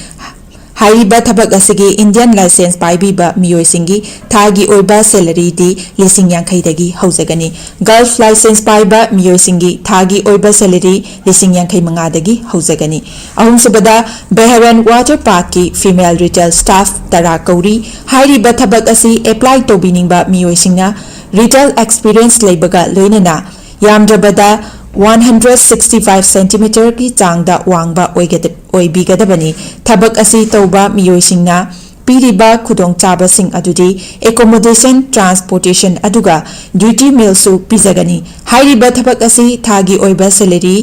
ꯍꯥꯏꯔꯤꯕ ꯊꯕꯛ ꯑꯁꯤꯒꯤ Indian license ꯄꯥꯏꯕꯤꯕ ꯃꯤꯑꯣꯏꯁꯤꯡꯒꯤ ꯊꯥꯒꯤ ꯑꯣꯏꯕ salaryꯗꯤ ꯂꯤꯁꯤꯡ ꯌꯥꯡꯈꯩꯗꯒꯤ ꯍꯧꯖꯒꯅꯤ꯫ Gulf license ꯄꯥꯏꯕ ꯃꯤꯑꯣꯏꯁꯤꯡꯒꯤ ꯊꯥꯒꯤ ꯑꯣꯏꯕ salary ꯂꯤꯁꯤꯡ ꯌꯥꯡꯈꯩ ꯃꯉꯥꯗꯒꯤ ꯍꯧꯖꯒꯅꯤ꯫ ꯑꯍꯨꯝꯁꯨꯕꯗ, Bahrain Water Parkꯀꯤ female retail staff ꯇꯔꯥ ꯀꯧꯔꯤ꯫ ꯍꯥꯏꯔꯤꯕ ꯊꯕꯛ ꯑꯁꯤ apply ꯇꯧꯕꯤꯅꯤꯡꯕ ꯃꯤꯑꯣꯏꯁꯤꯡꯅ retail experience ꯂꯩꯕꯒ ꯂꯣꯏꯅꯅ ꯌꯥꯝꯗ꯭ꯔꯕꯗ ꯋꯥꯟ ꯍꯟꯗ꯭ꯔꯦꯠ ꯁꯤꯛꯁꯇꯤ ꯐꯥꯏꯚ ꯁꯦꯟꯇꯤꯃꯤꯇꯔꯒꯤ ꯆꯥꯡꯗ ꯋꯥꯡꯕ ꯑꯣꯏꯒꯗ-, ꯑꯣꯏꯕꯤꯒꯗꯕꯅꯤ꯫ ꯊꯕꯛ ꯑꯁꯤ ꯇꯧꯕ ꯃꯤꯑꯣꯏꯁꯤꯡꯅ ꯄꯤꯔꯤꯕ ꯈꯨꯗꯣꯡꯆꯥꯕꯁꯤꯡ ꯑꯗꯨꯗꯤ accommodation, transportation ꯑꯗꯨꯒ duty mealꯁꯨ ꯄꯤꯖꯒꯅꯤ꯫ ꯍꯥꯏꯔꯤꯕ ꯊꯕꯛ ꯑꯁꯤ ꯊꯥꯒꯤ ꯑꯣꯏꯕ salary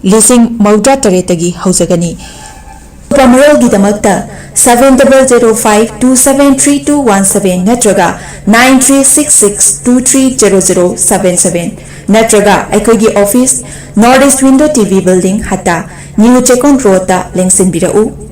ꯂꯤꯁꯤꯡ ꯃꯧꯗ꯭ꯔꯥ ꯇꯔꯦꯠꯇꯒꯤ ꯍꯧꯖꯒꯅꯤ꯫ ꯑꯀꯨꯞꯄ ꯃꯔꯣꯜꯒꯤꯗꯃꯛꯇ seven double zero five two seven three two one seven ꯅꯠꯇ꯭ꯔꯒ nine three six six two three zero zero seven seven ꯅꯠꯇ꯭ꯔꯒ ꯑꯩꯈꯣꯏꯒꯤ office, North East Window T V Building, ꯍꯠꯇꯥ, New Chekon Roadꯇ ꯂꯦꯡꯁꯤꯟꯕꯤꯔꯛꯎ꯫